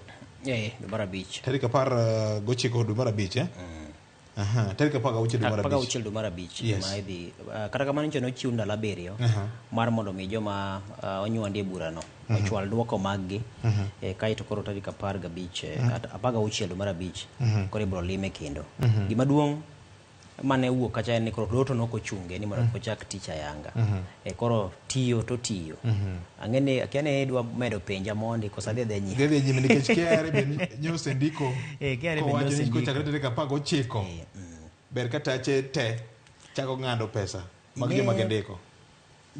Eh, dwe mar abich. Tarik 19 dwe mar abich eh? Aha, tarik 16 dwe mar Apar abich. gauchiel dwe mar abich Yes. ma idhi kata kamano nyicha nochiw ndalo 7 mar mondo mi joma onywandi e burano ochwal duoko maggi. Kaeto koro tarik 15 16 dwe mar abich koro ibiro lime kendo. Gima duong' mane wuok kacha en ni koro doho to nok ochunge ni mondo kik ochak tich ayanga. Koro tiyo to tiyo. Ang'e ni akia ni idwa medo penja mondi koso adhi adhiya nyime. Dhi adhiya nyime nikech KRA be nyosendiko KRA be kowacho ni nyosendiko. kochakre tarik 19 ber ka tache te chako ng'ado pesa mag joma gindiko.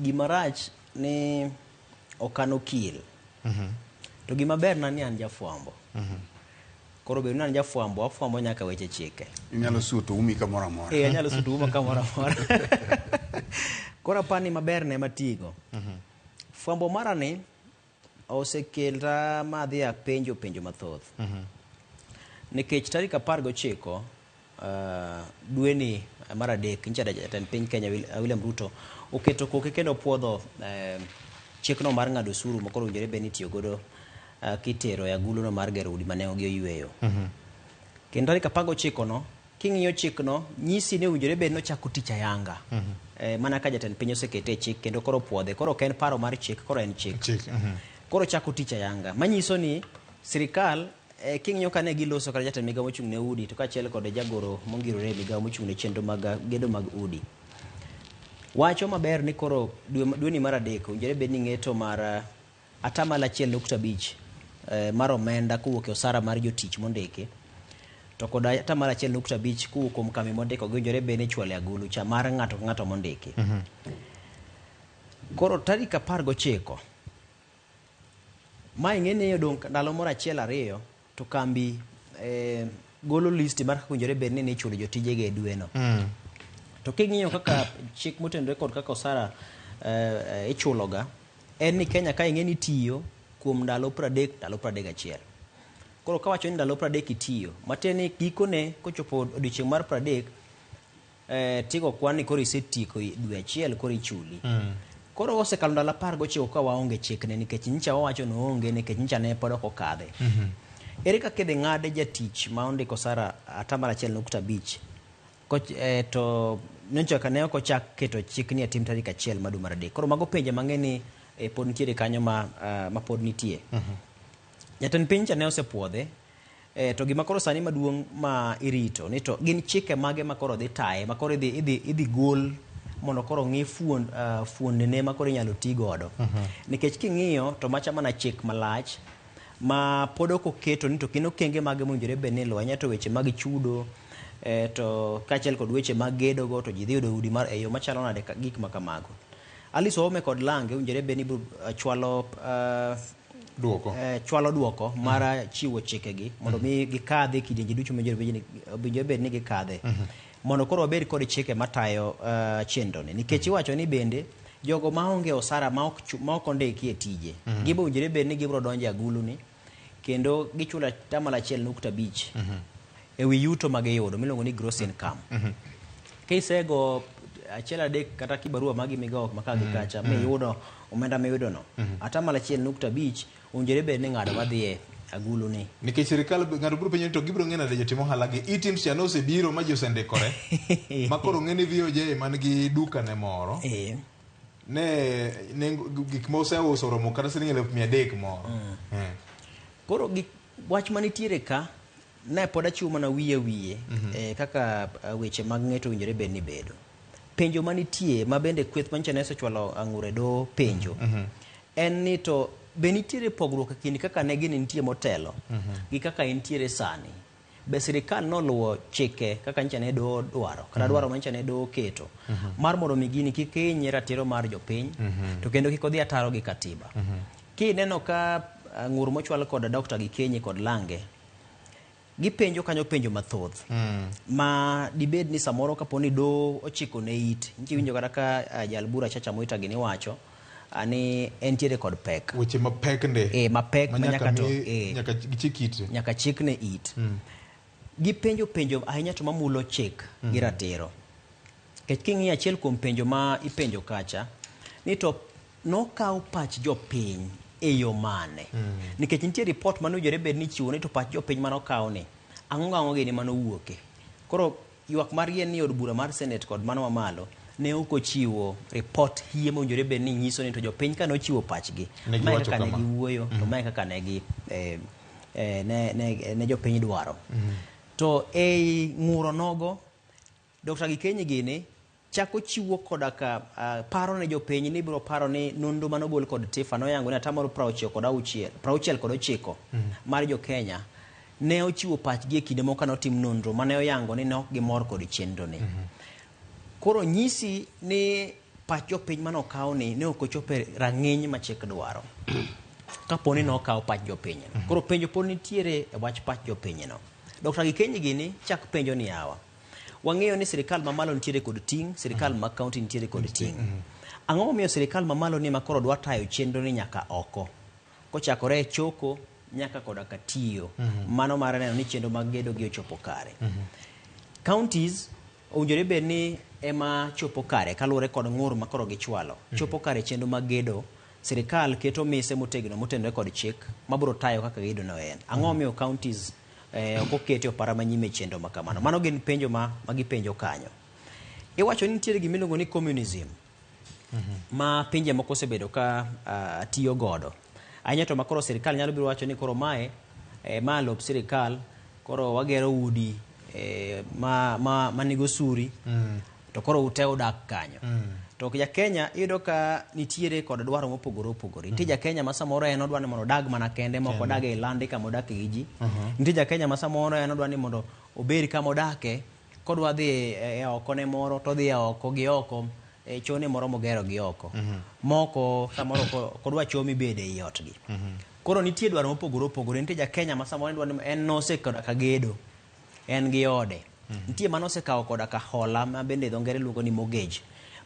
Gima rach ni ok an okil. To gima ber na ni an jafwambo. Koro bedo ni an jafwambo, afwambo nyaka weche chike. Inyalo suto umi kamoro amora. Anyalo suto uma kamoro amora. Koro apani maber ne matigo. Fwambo mara ni osekelta ma adhi apenjo penjo mathoth. Nikech tarik 19 dweni mar adek nyicha jatend piny Kenya William Ruto oketo koke kendo opuodho chikno mar ng'ado osuru ma koro owinjore bed ni itiyo godo kitero e aguluno mar gero udi ma nengogi oyweyo. Kendo tarik 19 no, king'iyo chikno, nyisi ni owinjore bed ni ochako tich ayanga. Mana ka jatend piny osekete e chik kendo koro opuodhe. Koro ok en paro mar chik, koro en chik. Koro ochako tich ayanga. Manyiso ni sirikal king'iyo ka ne giloso kata jatend migawo mochung' ne udi to kaachiel kod jagoro mongirore e migawo mochung' ne chenro mag gedo mag udi. Wacho maber ni koro dweni mar adek owinjore bed ni ng'eto mar 1.5% mar omenda kowuok e osara mar jotich mondiki to kod 1.5% kowuok kuom kambi mondiko gi owinjore bed ni ichwalo e agulu cha mar ng'ato ka ng'ato mondiki. Koro tarik 19 ma ing'e ni odong' ndalo moro 1 2 to kambi golo listi mar kaka owinjore bed ni ichulo jotijegi e dweno. To king'iyo kaka chik motenore kod kaka osara ichuloga, en ni Kenya ka ing'e ni itiyo kuom ndalo 30 ndalo 31. Koro kawacho ni ndalo 30 itiyo, matiende ni gikone kochopo odiochieng' mar 30 tigo kwan ni koro isetieko dwe achiel koro ichuli. Koro osekalo ndalo 19 ka waonge chikne nikech nyicha wawacho ni oonge nikech nyicha ne pod ok okadhe. Ere kaka idhi ng'ade jatich ma ondiko osara 1.5% to nyocha ka ne ok ochak keto chik ni atim tarik 1 mar dwe mar adek. Koro mago penjo mang'eny ni pod nitiere kanyo ma pod nitie. Jatend piny cha ne osepuodhe to gima koro sani maduong' ma irito ni to gin chike mage ma koro dhi taye ma koro idhi gol mondo koro ng'i fuondene ma koro inyalo ti godo. Nikech king'iyo to macha mana chik malach ma pod ok oketo ni to gin okenge mage mowinjore bed ni iluwo ahinya to weche mag chudo to kaachiel kod weche mag gedo go to ji dhi yudo udi mar e yo machalo nade gik ma kamago. Alice Wahome kod Lange owinjore bed ni biro chwalo duoko chwalo duoko mar chiwo chikegi mondo mi gikadhe kidienje duto mowinjore bed ni gikadhe. Mondo koro wabed kod chike matayo chenro ni nikech iwacho ni bende jogo maonge osara ma ok ondiki e tije gibo owinjore bed ni gibiro donjo e agulu ni kendo gichulo 1.5% e wi yuto ma giyudo miluongo ni gross income. Kisego 1 3 kata kibarua magi migawo ma ka gi kacha miyudo omenda miyudo no 1.5% owinjore bed ni ng'ado madhi e agulu ni. Nikech sirikal ng'ato biro penjo ni to gibiro ng'e nade jotim ohala gi e-TIMS cha nosebiro ma ji osendikore ma koro ng'e ni VOJ man gi duka ne moro ne gik ma oseuso oromo kata siling 300,000 moro. Koro gik wach manitiere ka ne pod achiwo mana wiye kaka weche mag ng'eto owinjore bed ni bedo. Penjo manitie ma bende kweth manyicha ne osechwalo ang'ure do penjo en ni to be nitiere pogruok e kind kaka ne gini nitie motelo gi kaka entiere sani. Be sirikal noluwo chike kaka nyicha ne doho dwaro kata dwaro ma nyicha ne doho keto mar mondo mi gini kik hiny ratiro mar jopiny to kendo kik odhi ataro gi katiba. Kineno ka ng'ur mochwal kod Dr. Gikenyi kod Lange gipenjo kanyo penjo mathoth ma dibed ni samoro kapo ni doho ochiko ne it nitie winjo kata ka jal bura Chacha Mwita gini wacho ni entiere kod pek weche mapek nde mapek ma nyaka to nyaka chik it nyaka chik ne it. Gipenjo penjo ahinya to mamulo chik gi ratiro. Nikech king'iyo achiel kuom penjo ma ipenjo kacha Ni to nokaw pach jopiny e yo mane? Nikech nitie report mane owinjore bed ni ichiwo ni to pach jopiny mane okaw ni ang'o gang'o gini mane owuoke. Koro ywak margi en ni od bura mar Senate kod mano mamalo ne ok ochiwo report hie mowinjore bed ni nyiso ni to jopiny kane ochiwo pachgi Ne mae giwacho kaka ne kama. giwuoyo to mae kaka ne gi ne jopiny dwaro. To ei ng'uro nogo Dr. Gikenyi gini chako chiwo koda ka paro ne jopiny ni biro paro ni nonro mane ogol kod TIFA noyango ni atamalo 69 mar jo Kenya ne ochiwo pachgi e kinde moko kane otim nonro mane oyango ni ne ok gimor kod chenro ni. Koro nyisi ni pach jopiny mane okaw ni ne ok ochopo e rang'iny ma chik dwaro. Kapo ni nokaw pach jopiny no. Koro penjo pod nitiere e wach pach jopiny no. Dr. Gikenyi gini chak penjo ni yawa. Wang'eyo ni sirikal mamalo nitiere kod ting', sirikal ma county nitiere kod ting'. Ang'o momiyo sirikal mamalo ni ema koro dwa tayo chenro ni nyaka oko? Kochakore e choko nyaka koda ka tiyo. Mano mar neno ni chenro mag gedo gi ochopo kare. Counties owinjore bed ni ema chopo kare kaluwore kod ng'ur ma koro gichwalo. Chopo kare chenro mag gedo, sirikal keto mise motegno motenore kod chik mabiro tayo kaka gedo no en. Ang'o momiyo counties ok okete opara manyime e chenro ma kamano? Mano gin penjo ma gipenjo kanyo. Iwacho ni nitiere gima iluongo ni communism ma pinje moko osebedo ka tiyo godo. Ahinya to makoro sirikal nyalo biro wacho ni koro mae ma lop sirikal, koro wagero udi ma nigo osuri to koro ute udak kanyo. To ja Kenya iyudo ka nitiere kod dwaro mopogore opogore. Nitie ja Kenya ma samoro en odwa ni mondo odag mana kende ma ok odag e landi kama odake gi ji. Nitie ja Kenya ma samoro en odwa ni mondo obed kama odake, kodwa dhi e oko ne moro to odhi e oko gi oko e chone moro mogero gi oko. Moko samoro ok odwa choo mibede ei otgi. Koro nitie dwaro mopogore opogore. Nitie ja Kenya ma samoro dwa ni en nosekoda ka gedo, en gi ode. Nitie mane osekawo koda ka hola ma bende dho ngere luongo ni mortgage,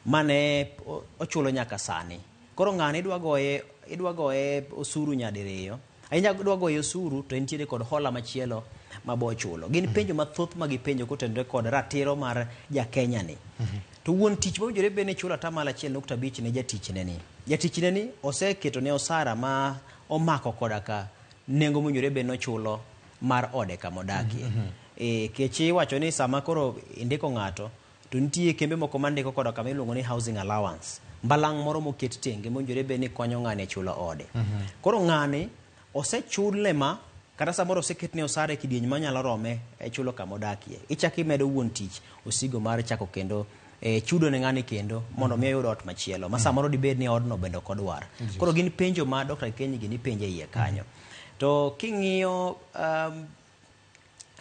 mane ochulo nyaka sani. Koro ng'ani idwa goye osuru nyadiriyo. Ahinya idwa goye osuru to entiere kod hola machielo ma bo chulo. Gin penjo mathoth ma gipenjo kotenore kod ratiro mar ja Kenya ni. To wuon tich mowinjore bed ni chulo atamalo 1.5 ne jatichne ni. Jatichne ni oseketo ne osara ma omako koda ka nengo mowinjore bed ni ochulo mar ode kama odakie. Kech iwacho ni sama koro indiko ng'ato to nitie kembe moko mandiko koda kama iluongo ni housing allowance. Mbalang' moro moket tenge mowinjore bed ni konyo ng'ani e chulo ode. Koro ng'ani osechule ma kata samoro oseketne osara e kidieny manyalo rome e chulo kama odakie. Ichako imedo wuon tich osigo mar chako kendo chudo ne ng'ani kendo mondo mi oyud ot machielo ma samoro dibed ni odno bende ok odwar. Koro gin penjo ma Dr. Gikenyi gini penjo e iye kanyo. To king'iyo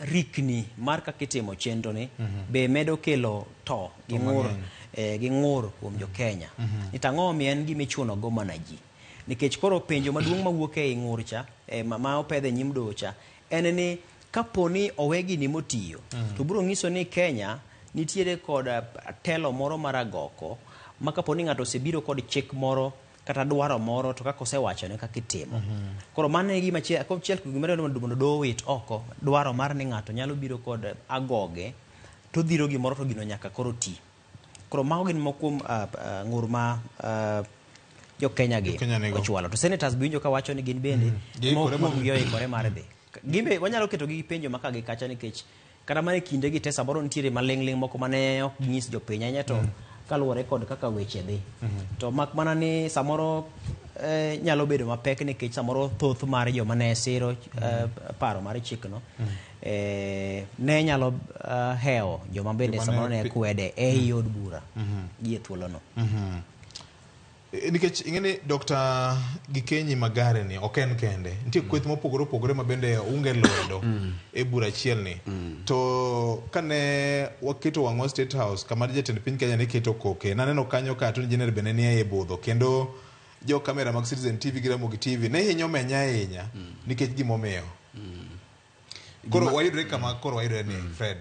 rikni mar kaka itimo chenro ni be medo kelo to gi ng'ur, gi ng'ur kuom jo Kenya. Ni to ang'o momiyo en gima ichuno go mana ji? Nikech koro penjo maduong' mawuok ei ng'ur cha, ma opedh e nyim doho cha, en ni kapo ni owe gini motiyo, to biro nyiso ni Kenya nitiere kod telo moro mar agoko ma kapo ni ng'ato osebiro kod chik moro kata dwaro moro to kaka osewachone kaka itimo. Koro mano e gima achiel kuom gima dwaro mondo doho owit oko, dwaro mar ni ng'ato nyalo biro kod agoge to dhiro gimoro to gino nyaka koro ti. Koro mago gin moko kuom ng'ur ma jo Kenya gi ochwalo. To senators be winjo ka wacho ni gin bende moko kuom gi oikore mar dhi. Gin be wanyalo keto gi penjo ma ka gi kacha nikech kata mana e kinde gi te samoro nitiere maling'ling' moko mane ok nyis jopiny ahinya to kaluwore kod kaka weche dhi. To mak mana ni samoro nyalo bedo mapek nikech samoro thoth mar joma ne siro paro mar chikno ne nyalo hewo joma bende samoro ne kwede ei od bura gi e thuolono. Nikech ing'e ni Dr. Gikenyi Magare ni ok en kende. Nitie kweth mopogore opogore ma bende unge lwedo e bura achiel ni. To kane waketo wang'wa State House kama jatend piny Kenya ne keto koke, naneno kanyo ka Attorney General bende nie e budho kendo jo kamera mag Citizen TV gi Ramogi TV ne hinyo menya ahinya nikech gimomiyo. Koro wayudre kama koro wayudre ni Fred.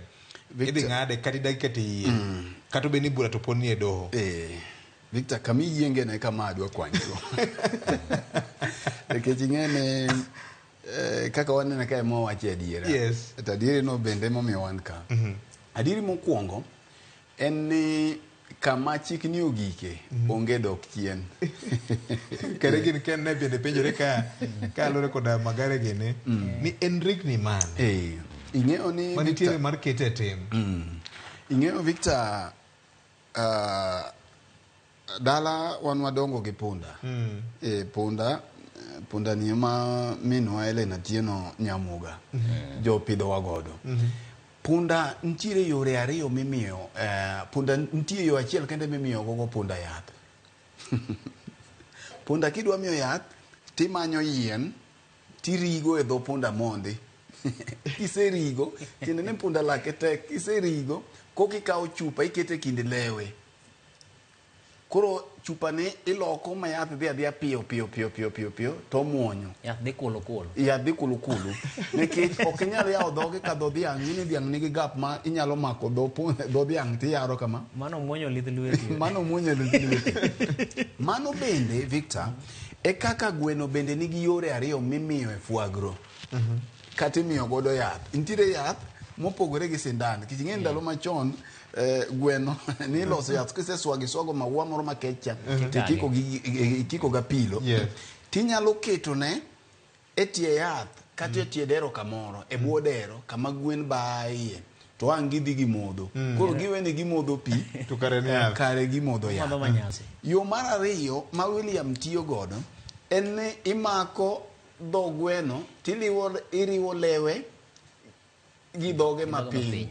Idhi ng'ade kata idagi kata iyie. Kata obed ni bura to pod nie doho. Victor, kama iyienge ne kama adwa kwanyigo. Nikech ing'e ni kaka wanene kae ma wawache adiera. To adieri no bende emomiyo wan ka. Adieri mokwongo en ni Kama chikni ogike, onge dok chien. Kare gin ken ne bende penjore ka kaluwore koda Magare gini ni en rikni mane ing'eyo ni manitiere mar kete e tim. Ing'eyo Victor, dala wan wadongo gi punda. Punda punda ni ema minwa Helen Atieno Nyamuga jopidhowa godo. Punda nitiere yore ariyo mimiyo punda nitie yo achiel kende mimiyo gogo punda yath. Punda kidwa miyo yath timanyo yien tirigo e dho punda mondi. Kiserigo, tiende ni punda lake tek, kiserigo kokikawo chupa ikete kind lewe. Koro chupa ni iloko ma yath dhi adhiya piyo piyo piyo piyo piyo piyo to muonyo. Yath dhi kulu kulu. Yath dhi kulu kulu. Nikech ok inyal yawo dhoge ka dho dhiang' ing'e ni dhiang' nigi gap ma inyalo mako dho dhiang' tiyaro kama. Mano muonyo lith lweti. Mano muonyo lith lweti. Mano bende Victor, e kaka gweno bende nigi yore ariyo mimiyo e fuagro. Kata imiyo godo yath. Nitiere yath mopogore gi sindan. Nikech ing'e ndalo machon gweno niloso yath kiseswago iswago maua moro makech cha to ikiko ga pilo. Tinyalo ketone e tie yath kata e tie dero kamoro, e bwo dero kama gwen baye. To ang' gidhi gimodho. Koro giweni gimodho pi to kare ni yath. Kare gimodho yath. Yo mar ariyo ma William tiyo godo en ni imako dho gweno tiliwo iriwo lewe gi dhoge mapiny.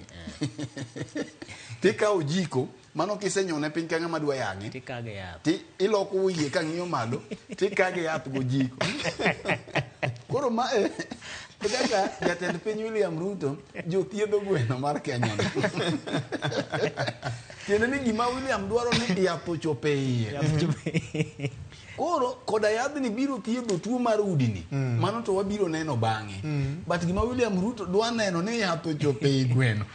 Tikawo jiko mano kisenyone piny ka ng'ama dwa yang'e tikage yath. Ti iloko wiye ka ng'iyo malo tikage yath gojiko. Koro ma e kaka jatend piny William Ruto jothiedho gweno mar Kenya. Tiende ni gima William dwaro ni yath ochope iye. Koro koda yadhni biro thiedho tuo mar udini. Mano to wabiro neno bang'e. But gima William Ruto dwa neno ni yath ochope i gweno.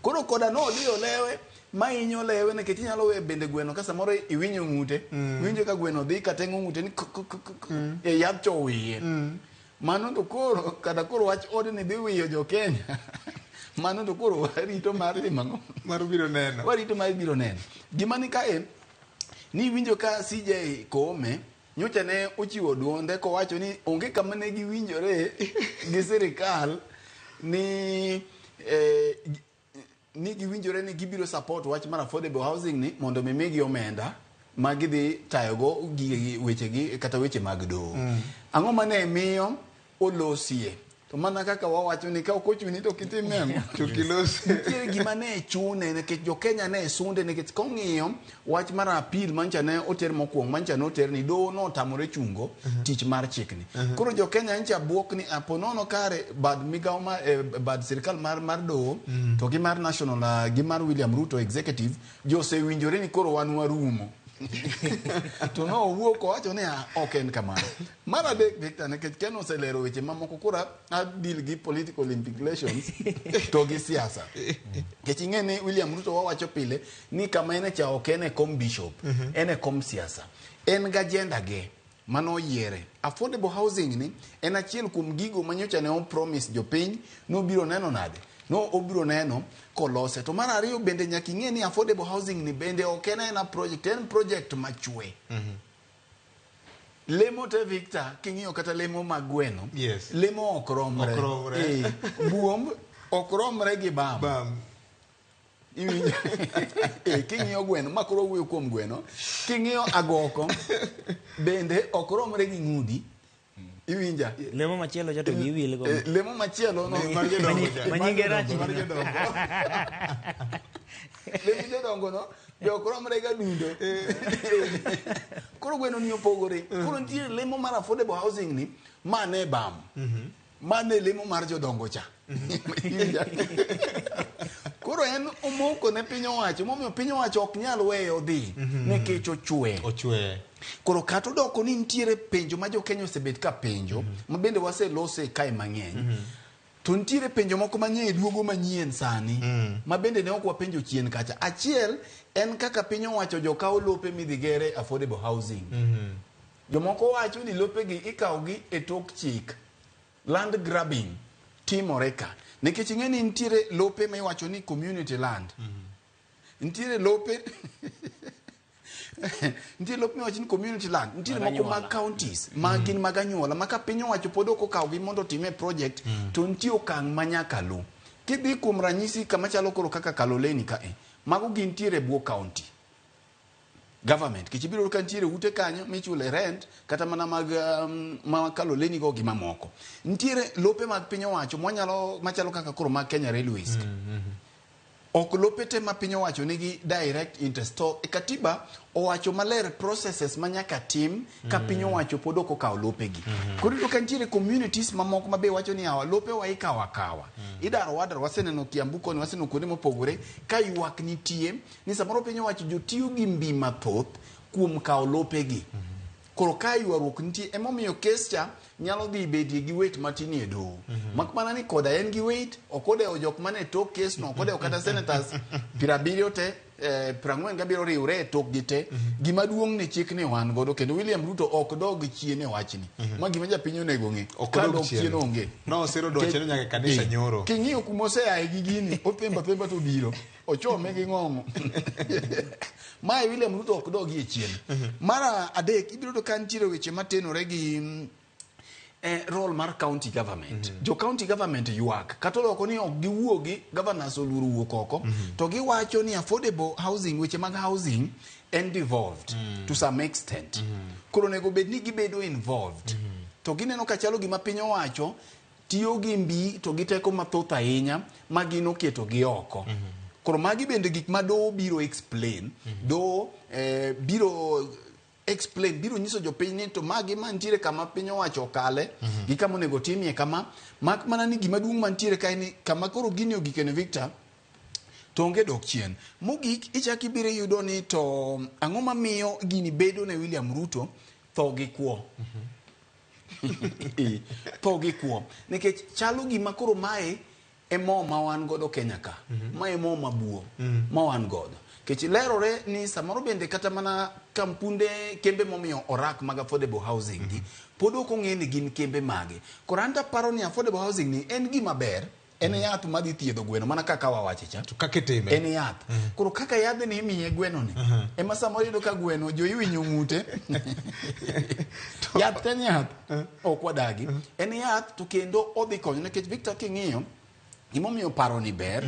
Koro koda no odiyo lewe ma inyo lewe nikech inyalo weyo bende gweno ka samoro iwinjo ng'ute. Iwinjo ka gweno dhi kateng'o ng'ute ni e yath cho wiye. Mano to koro kata koro wach odni dhi wiyo jo Kenya. Mano to koro warito mar timo ang'o? Mar biro neno. Warito mar biro neno. Gima ni kae ni winjo ka CJ Koome nyocha ne ochiwo duonde kowacho ni onge kama ne giwinjore gi sirikal ni ni giwinjore ni gibiro support wach mar affordable housing ni mondo mi migi omenda ma gidhi tayogo gigegi wechegi kata weche mag doho. Ang'o mane miyo olosie? To mana kaka wawacho ni ka ok ochuni to kitime ang'o? To kilose. Nitie gima ne chune nikech jo Kenya ne sunde nikech kong'iyo wach mar appeal mancha ne oter mokwongo mancha ne oter ni doho notamore chungo tich mar chikni. Koro jo Kenya ncha buok ni aponono kare bad migawo mar bad sirikal mar doho to gi mar national gi mar William Ruto executive josewinjore ni koro wan warumo. To no owuok owacho ni ok en kamano. Mar adek Victor nikech Ken oselero weche mamoko koro a deal gi political implications to gi siasa. Nikech ing'e ni William Ruto wawacho pile ni kama en e cha ok en e kom bishop, en e kom siasa. En gi agenda ge mano oyiere. Affordable housing ni en achiel kuom gigo manyocha ne opromise jopiny nobiro neno nade. No obiro neno kolose. To mar ariyo bende nyaka ing'e ni affordable housing ni bende ok en aena project, en project machwe. Lemo te Victor, king'iyo kata lemo mag gweno, lemo ok romre. Ok romre. Buomb ok romre gi bam. Iwinjo? King'iyo gweno, ma koro wuoyo kuom gweno, king'iyo agoko bende ok romre gi ng'udi. Iwinja? Lemo machielo cha to giwil go. Lemo machielo no. Mar jodongo cha. Ma nyinge rach. Mar jodongo. Lemo jodongo no, be ok romre ga dundo. Koro gweno ni opogore. Koro nitie lemo mar affordable housing ni, ma ne bam. Ma ne lemo mar jodongo cha. Iwinja? Koro en omoko ne piny owacho, momiyo piny owacho ok nyal weyo dhi nikech ochwe. Ochwe. Koro kata odoko ni nitiere penjo ma jo Kenya osebet ka penjo, ma bende waselose kae mang'eny. To nitiere penjo moko mang'eny duogo manyien sani, ma bende ne ok wapenjo chien kacha. Achiel en kaka piny owacho jokawo lope midhi gere affordable housing. Jomoko wacho ni lopegi ikawogi e tok chik. Land grabbing timore ka. Nikech ing'e ni nitiere lope ma iwacho ni community land. Nitiere lope nitie lope miwacho ni community land, nitiere Mag moko mag anyuola. counties ma gin mag anyuola ma ka piny owacho pod ok okawogi mondo otime project to nitie okang' ma nyaka lu. Kidhi kuom ranyisi kama chalo koro kaka Kaloleni kae, mago gintiere e bwo county government kech ibiro yudo ka nitiere ute kanyo michule rent kata mana mag ma Kaloleni go gi mamoko. Nitiere lope mag piny owacho mwanyalo machalo kaka koro mag Kenya Railways ka. Ok lope te ma piny owacho nigi direct interest to e katiba owacho maler processes ma nyaka tim ka piny owacho pod ok okawo lopegi. Koro iyudo ka nitiere communities mamoko ma be wacho ni awa lope wa ikawo akawa. Idaro wadaro waseneno Kiambu koni waseneno kuonde mopogore ka ywak nitie ni samoro piny owacho jotiyo gi mbi mathoth kuom kawo lopegi. Koro ka ywaruok nitie emomiyo kes cha nyalo dhi bedie gi weight matin e doho. Mak mana ni koda en gi weight, ok odewo jok mane tok kes no, ok odewo kata senators 70 te, 47 riwre e tokgi te. Gima duong' ni chik ni wan godo kendo William Ruto ok dog chien e wachni. Ma gima japiny onego ng'e. Ok Ka odog dok chien. chien onge. Nosiro dwache no nyaka e kanisa nyoro. King'iyo kuma oseaye gi gini, othembo athemba to obiro. Ochome gi ng'ong'o. Mae William Ruto ok dogie chien. Mar adek, ibiro yudo ka nitiere weche matenore gi role mar county government. Jo county government ywak. Kata oloko ni ok giwuogi, governors oluoro wuok oko, to giwacho ni affordable housing, weche mag housing en devolved to some extent. Koro onego bed ni gibedo involved. To gineno ka chalo gima piny owacho tiyo gi mbi to gi teko mathoth ahinya ma gin oketo gi oko. Koro magi bende gik ma doho biro explain. Doho biro explain, biro nyiso jopiny ni to magi mantiere kama piny owacho okale gi kama onego timie kama. Mak mana ni gima duong' mantiere kae ni kama koro gini ogikene Victor, to onge dok chien. Mogik ichak ibiro iyudo ni to ang'o mamiyo gini bedo ne William Ruto tho gi kwo. Tho gi kwo. Nikech chalo gima koro mae e mo ma wan godo Kenya ka. Mae mo mabuo ma wan godo. Nikech lerore ni samoro bende kata mana kampunde kembe momiyo orak mag affordable housing gi pod ok ong'e ni gin kembe mage. Koro an to aparo ni affordable housing ni en gima ber. En yath madhi thiedho gweno mana kaka wawache cha. To kaka itime. En yath. Koro kaka yadhni imiye gweno ni, ema samoro iyudo ka gweno jo iwinyo ng'ute. Yath en yath. Ok wadagi. En yath to kendo odhi konyo nikech Victor king'iyo gimomiyo paro ni ber.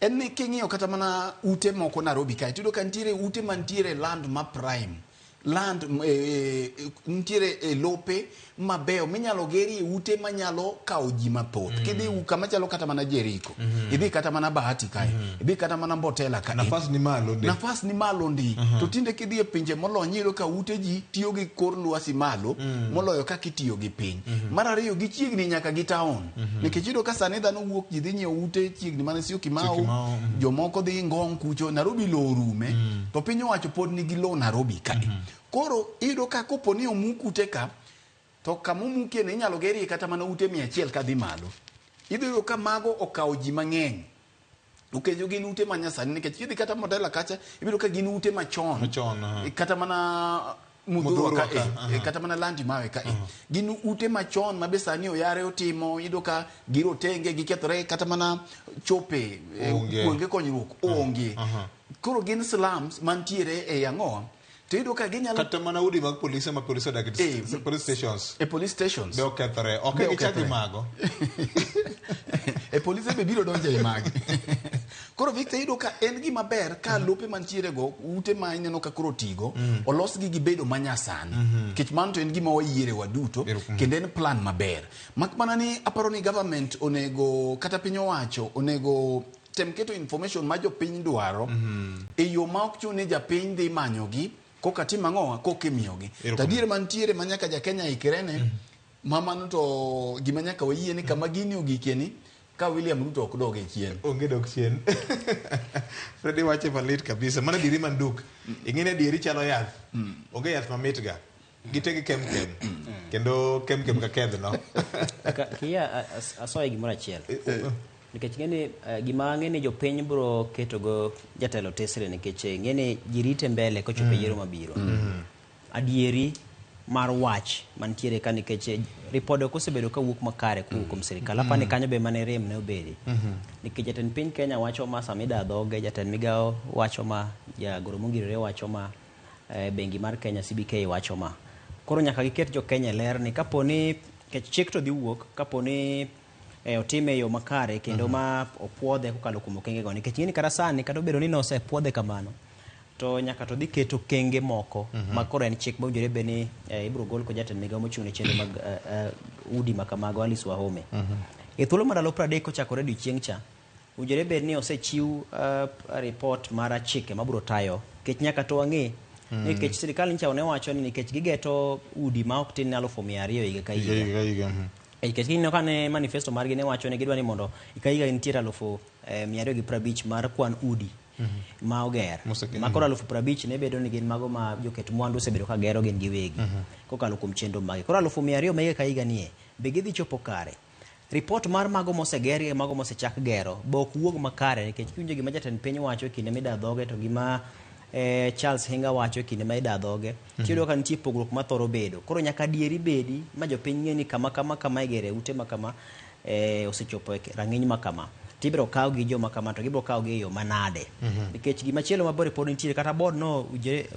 En ni king'iyo kata mana ute moko Nairobi kae tiyudo ka nitiere ute mantiere land ma prime. Land nitiere e lope mabeyo minyalo gerie ute manyalo kawo ji mathoth. Kidhi kama chalo kata mana Jericho, idhi kata mana Bahati kae, idhi kata mana Mbotela kae. Nafas ni malo ndi. Nafas ni malo ndi. To tinde kidhi e pinje molony iyudo ka ute ji tiyo gi kor lwasi malo moloyo kaka itiyo gi piny. Mar ariyo gichiegni nyaka gi town. Nikech iyudo ka sani dhano wuok ji dhi nyiewo ute chiegni mana Syokimau, jomoko dhi Ngong kucho, Nairobi lowo orume, to piny owacho pod nigi lowo Nairobi kae. Koro iyudo ka kopo ni omuk ute ka, to kama omukie ni inyalo gerie kata mana ute 100 kadhi malo. Idhi yudo ka mago okawo ji mang'eny. To kendo gin ute ma nyasani nikech kidhi kata Mbotela kacha ibiro ka gin ute machon. Kata mana Muthurwa ka, kata mana Landi Mawe ka. Gin ute machon ma be sani oyare otimo, iyudo ka girotenge gikethore kata mana chope kuonde konyruok onge. Koro gin slums mantiere e ang'owa. To iyudo ka ginyalo kata mana udi mag polise ma polise odak e police stations. E police stations. Be okethore. Ok gichak gi mago. E polise be biro donjo e magi. Koro Victor iyudo ka en gima ber ka lope mantiere go ute ma ineno ka koro tigo olosgi gibedo manyasani. Nikech mano to en gima wayiere waduto kendo en plan maber. Mak mana ni aparo ni government onego kata piny owacho onego tem keto information ma jopiny dwaro e yo ma ok chun ni japiny dhi manyogi koka tim ang'owa koka imiyogi. To adier mantiere ma nyaka ja Kenya ikre ne ma mano to gima nyaka wayie ni kama gini ogikie ni ka William Ruto ok dog e chien. Onge dok chien. Freddy wache malit kabisa. Mano adieri manduk. Ing'e ni adieri chalo yath. Onge yath mamit ga. Gite gi kem kem. Kendo kem kem ka kedh no. Kia asoye gimoro achiel. Nikech ng'eni gima ang'e ni jopiny biro ketogo jatelo tesre nikech ng'eni ji rite mbele kochopo e yiero mabiro. Adieri mar wach mantiere ka nikech ripode ok osebedo kawuok makare kowuok kuom sirikal. Apani kanyo be mane rem ne obedi. Nikech jatend piny Kenya wacho ma sama ida dhoge, jatend migao wacho ma, jagoro mongirore wacho ma, bengi mar Kenya CBK wacho ma. Koro nyaka giket jo Kenya e ler ni kapo ni nikech chik to dhi wuok kapo ni otime e yo makare kendo ma opuodhe kokalo kuom okenge go. Nikech ing'e ni kata sani kata obedo ni nosepuodhe kamano, to nyaka to dhi ket okenge moko ma koro en chik mowinjore bed ni ibiro gol kod jatend migao mochung' ne chenro mag udi ma kamago Alice Wahome. E thuolo mar ndalo 30 kochakore odiochieng' cha, owinjore bed ni osechiw report mar chike mabiro tayo nikech nyaka to wang'e nikech sirikal nyicha ne wacho ni nikech gigeto udi ma ok tin ne 200,000 higa ka higa. Higa ka higa. Nikech ineno ka ne manifesto margi ne wacho ni gidwa ni mondo ka higa nitiere 250,000 mar kwan udi ma oger. Ma koro 50,000 ne bedo ni gin mago ma joket mwandu osebedo ka gero gin giwegi kokalo kuom chenro mage. Koro 200,000 ma higa ka higa nie be gidhi chopo kare. Report mar mago moseger gi mago mosechak gero be ok wuog makare nikech kiwinjo gima jatend piny wacho e kinde mida dhoge to gima Charles Hinga wacho e kinde ma ida dhoge tiyudo ka nitie pogruok mathoro bedo. Koro nyaka adieri bedi ma jopiny ng'e ni kama kama kama igere ute ma kama osechopo e rang'iny ma kama. Tibiro kaw gi joma kama to gibiro kaw gi e yo manade. Nikech gimachielo mabor pod nitiere kata board no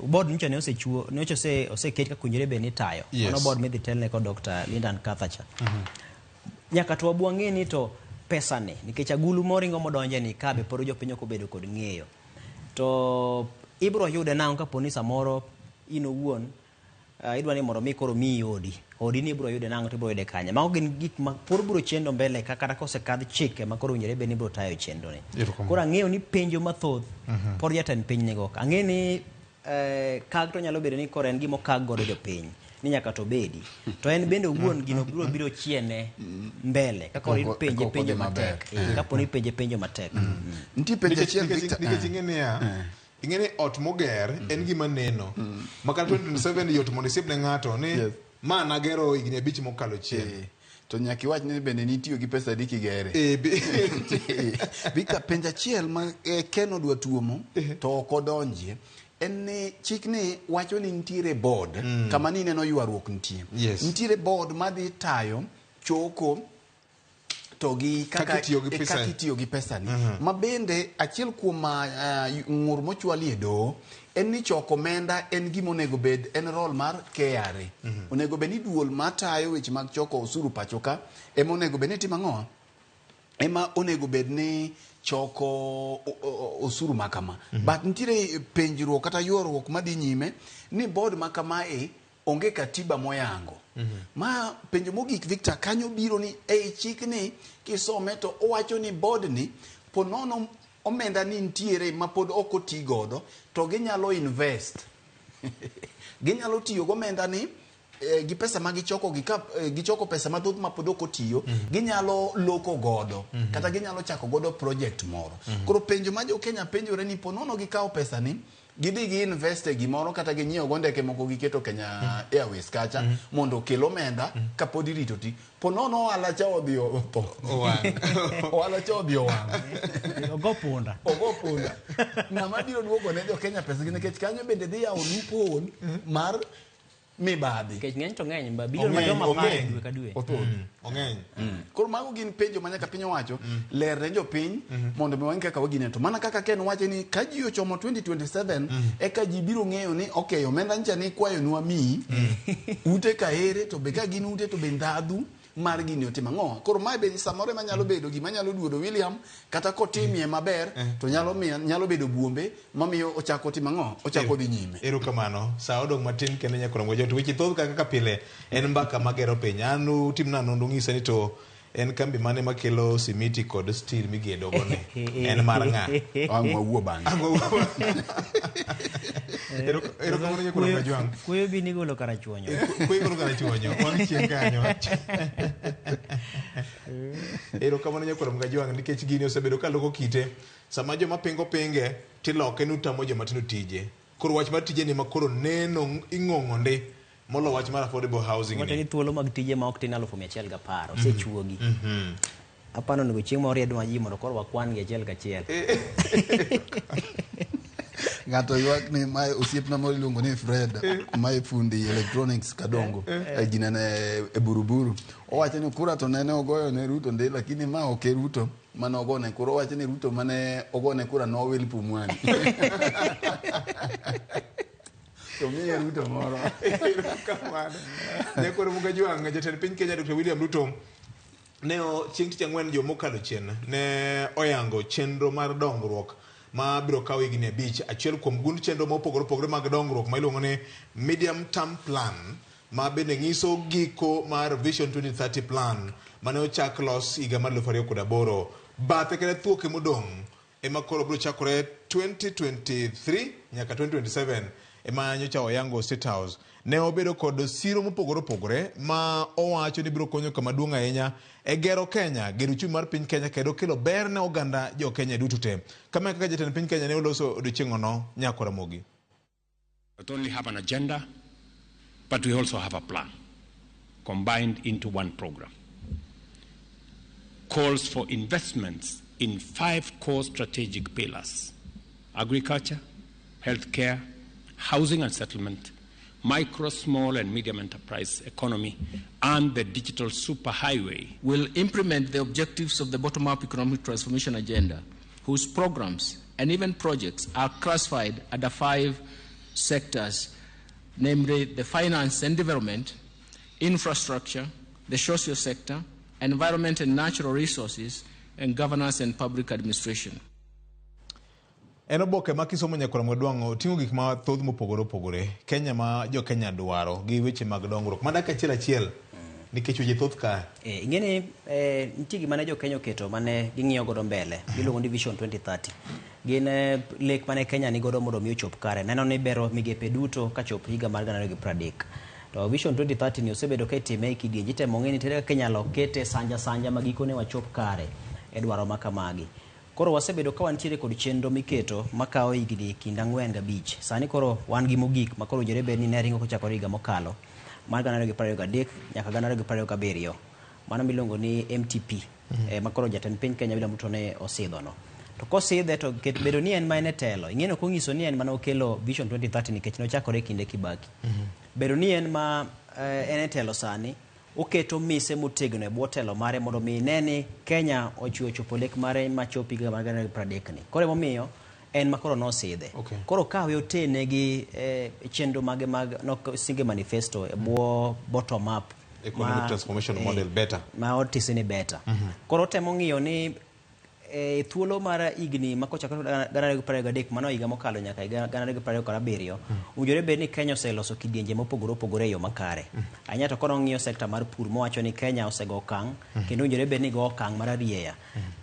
board nyocha ne osechuo nyocha oseket kaka owinjore bed ni itayo. Mano board midhi telne kod Dr. Lindan Kathacha. Nyaka to wabwa ng'e ni to pesa ni nikech agulu moringo modonje ni ka be pod jopiny ok obedo kod ng'eyo. To ibiro yude nang'o kapo ni samoro in owuon idwa ni mondo mi koro miyi odi. Odi ni ibiro yude nang'o to ibiro yude kanye. Mago gin gik ma pod biro chendo mbele ka kata kosekadh chike ma koro owinjore bed ni ibiro tayo chenro ni. Koro ang'eyo ni penjo mathoth pod jatend piny nigo. Ang'eyo ni kag to nyalo bedo ni koro en gima okag godo jopiny ni nyaka to bedi. To en bende owuon gino biro biro chiene mbele ka koro ipenje penjo matek. Kapo ni ipenje penjo matek. Nitie penjo achiel Victor. Nikech ing'e niya, ing'e ni ot moger en gima neno. Ma kata 2027 yot mondo isiep ne ng'ato ni ma nagero higni 5 mokalo chien. To nyaka iwach ni bende nitiyo gi pesa adi kigere. Victor, penjo achiel ma Ken odwa tuomo to ok odonjie en ni chik ni wacho ni nitiere board kama ni ineno ywaruok nitie. Nitiere board madhi tayo choko to gi kaka itiyo gi pesa ni. Ma bende achiel kuom ng'ur mochwali e doho en ni choko omenda en gima onego bed en role mar KRA. Onego bed ni duol matayo weche mag choko osuru pacho ka ema onego bed ni timo ang'o? Ema onego bed ni choko osuru makama. But nitiere penjruok kata ywaruok madhi nyime ni board makamae onge katiba moyango. Ma penjo mogik Victor kanyo biro ni ei chik ni kisome to owacho ni board ni ponono omenda ni nitiere ma pod ok oti godo to ginyalo invest. Ginyalo tiyo go omenda ni gi pesa ma gichoko gi ka gichoko pesa mathoth ma pod ok otiyo ginyalo loko godo kata ginyalo chako godo project moro. Koro penjo ma jo Kenya penjore ni ponono gikawo pesa ni gidhi gi invest e gimoro kata ginyiewo go ndeke moko giketo Kenya Airways kacha mondo okel omenda kapod irito ti ponono ohala cha odhi otho. Ohala cha odhi owang'. Ogo punda. Ogo punda. Ng'ama biro duogo ne jo Kenya pesa gi nikech kanyo bende dhi yawo loophole mar mibadhi. Nikech ng'eny to ng'eny, ba bilion ma joma pare dwe ka dwe. Ong'eny. Koro mago gin penjo ma nyaka piny owacho ler ne jopiny mondo mi wang'e kaka wagine. To mana kaka Ken wacho ni ka ji ochomo 2027 eka ji biro ng'eyo ni okay omenda ncha ni kwayonwa miyi ute ka ere to be ka gin ute to be ndhadhu mar gini otimo ang'o. Koro mae be samoro ema nyalo bedo gima nyalo duodo William kata kotimie maber to nyalo miyo nyalo bedo buombe mamiyo ochako timo ang'o ochako dhi nyime. Erokamano. Sa odong' matin kendo nyaka romo jo weche thoth kaka pile en mbaka magero piny. An utimna nonro ng'isa ni to en kambi mane makelo simiti kod steel migedo go ni en mar ng'a? Ang' wawuo bang'e. Erokamano nyaka romo jwang'. Kuyo bi nigolo karachuonyo. Kuyo igolo karachuonyo. Wang' chieng' kanyo. Erokamano nyaka romo jwang' nikech gini osebedo ka loko kite. Sama joma pingo pinge tiloke ni utamo joma tindo tije. Koro wach mar tije ni ma koro neno ing'ong'o ndi molo wach mar affordable housing ni. Wacho ni thuolo mag tije ma ok tin 110,000 osechuogi. Apano onego chieng' moro riedwa ji mondo koro wakwan gi achiel kachiel. Ng'ato ywak ni mae osiepna moro iluongo ni Fred, mae fundi electronics Kadongo, e ginene e Buruburu. Owacho ni kura to nene ogoyo ne Ruto ndi, lakini ma ok e Ruto mane ogone kura. Owacho ni Ruto mane ogone kura nowil Pumwani. To miye Ruto moro. Kamano. Nyakoro Mugajwang', jatend piny Kenya Dr. William Ruto ne chieng' tich ang'wen juma mokalo chien ne oyango chenro mar dongruok ma biro kawo higni 5. Achiel kuom gund chenro mopogore opogore mag dongruok ma iluongo ni medium term plan, ma bende nyiso giko mar Vision 2030 plan mane ochak los higa mar 2008. Bathe kata thuoke modong' ema koro biro chakore 2023 nyaka 2027 ema nyocha oyango State House. Ne obedo kod siro mopogore opogore ma owacho ni biro konyo kama duong' ahinya e gero Kenya, gero uchumi mar piny Kenya kendo kelo ber ne oganda jo Kenya duto te. Kama kaka jatend piny Kenya ne oloso odiochieng'ono Nyako Ramogi. Not only have an agenda, but we also have a plan combined into one program. Calls for investments in 5 core strategic pillars: agriculture, healthcare, housing and settlement, micro, small and medium enterprise economy, and the digital superhighway. Will implement the objectives of the bottom-up economic transformation agenda, whose programs and even projects are classified under 5 sectors, namely the finance and development, infrastructure, the social sector, environment and natural resources, and governance and public administration. En oboke ma kisomo Nyakoro Mwadwang'o oting'o gik mathoth mopogore opogore. Kenya ma jo Kenya dwaro gi weche mag dongruok. Mana achiel achiel nikech weche thoth ka. Ing'eni nitie gima ne jo Kenya oketo mane ging'iyo godo mbele giluongo ni Vision 2030. Gin lek mane Kenya ni godo mondo mi ochop kare. Neno ni bero migepe duto kachop higa mar 2030. To Vision 2030 ni osebedo ka itime e kidienje, itemo ng'e ni tere kaka inyalo kete sanja sanja ma gikone wachop kare e dwaro ma kamagi. Koro wasebedo ka wantiere kod chenro miketo makawo higni kind 4 gi 5. Sani koro wan gi mogik ma koro owinjore bed ni ne ringo kochakore higa mokalo mar 2023 nyaka 2027. Mano miluongo ni MTP, ma koro jatend piny Kenya William Ruto ne osidhono. To kosidhe to ket bedo ni en ma en e telo. Ing'e ni ok onyiso ni en mana okelo Vision 2030 nikech nochakore e kinde Kibaki. Bedo ni en ma en e telo sani, oketo mise motegno e bwo telo mare mondo mi ne ni Kenya ochiwo chopo lek mare machop higa mar 2030 ni. Koro emomiyo en ma koro nosidhe. Koro kawe otene gi chenro mage mag nosinge manifesto e bwo bottom up economic transformation model better ma otisi ni better. Koro otemo ng'iyo ni thuolo mar higni ma kochakore 2023 mano higa mokalo nyaka higa 2027 owinjore bed ni Kenya oseloso kidienje mopogore opogore e yo makare. Ahinya to koro ng'iyo sekta mar pur mowacho ni Kenya osego okang' kendo owinjore bed ni go okang' mar arieya.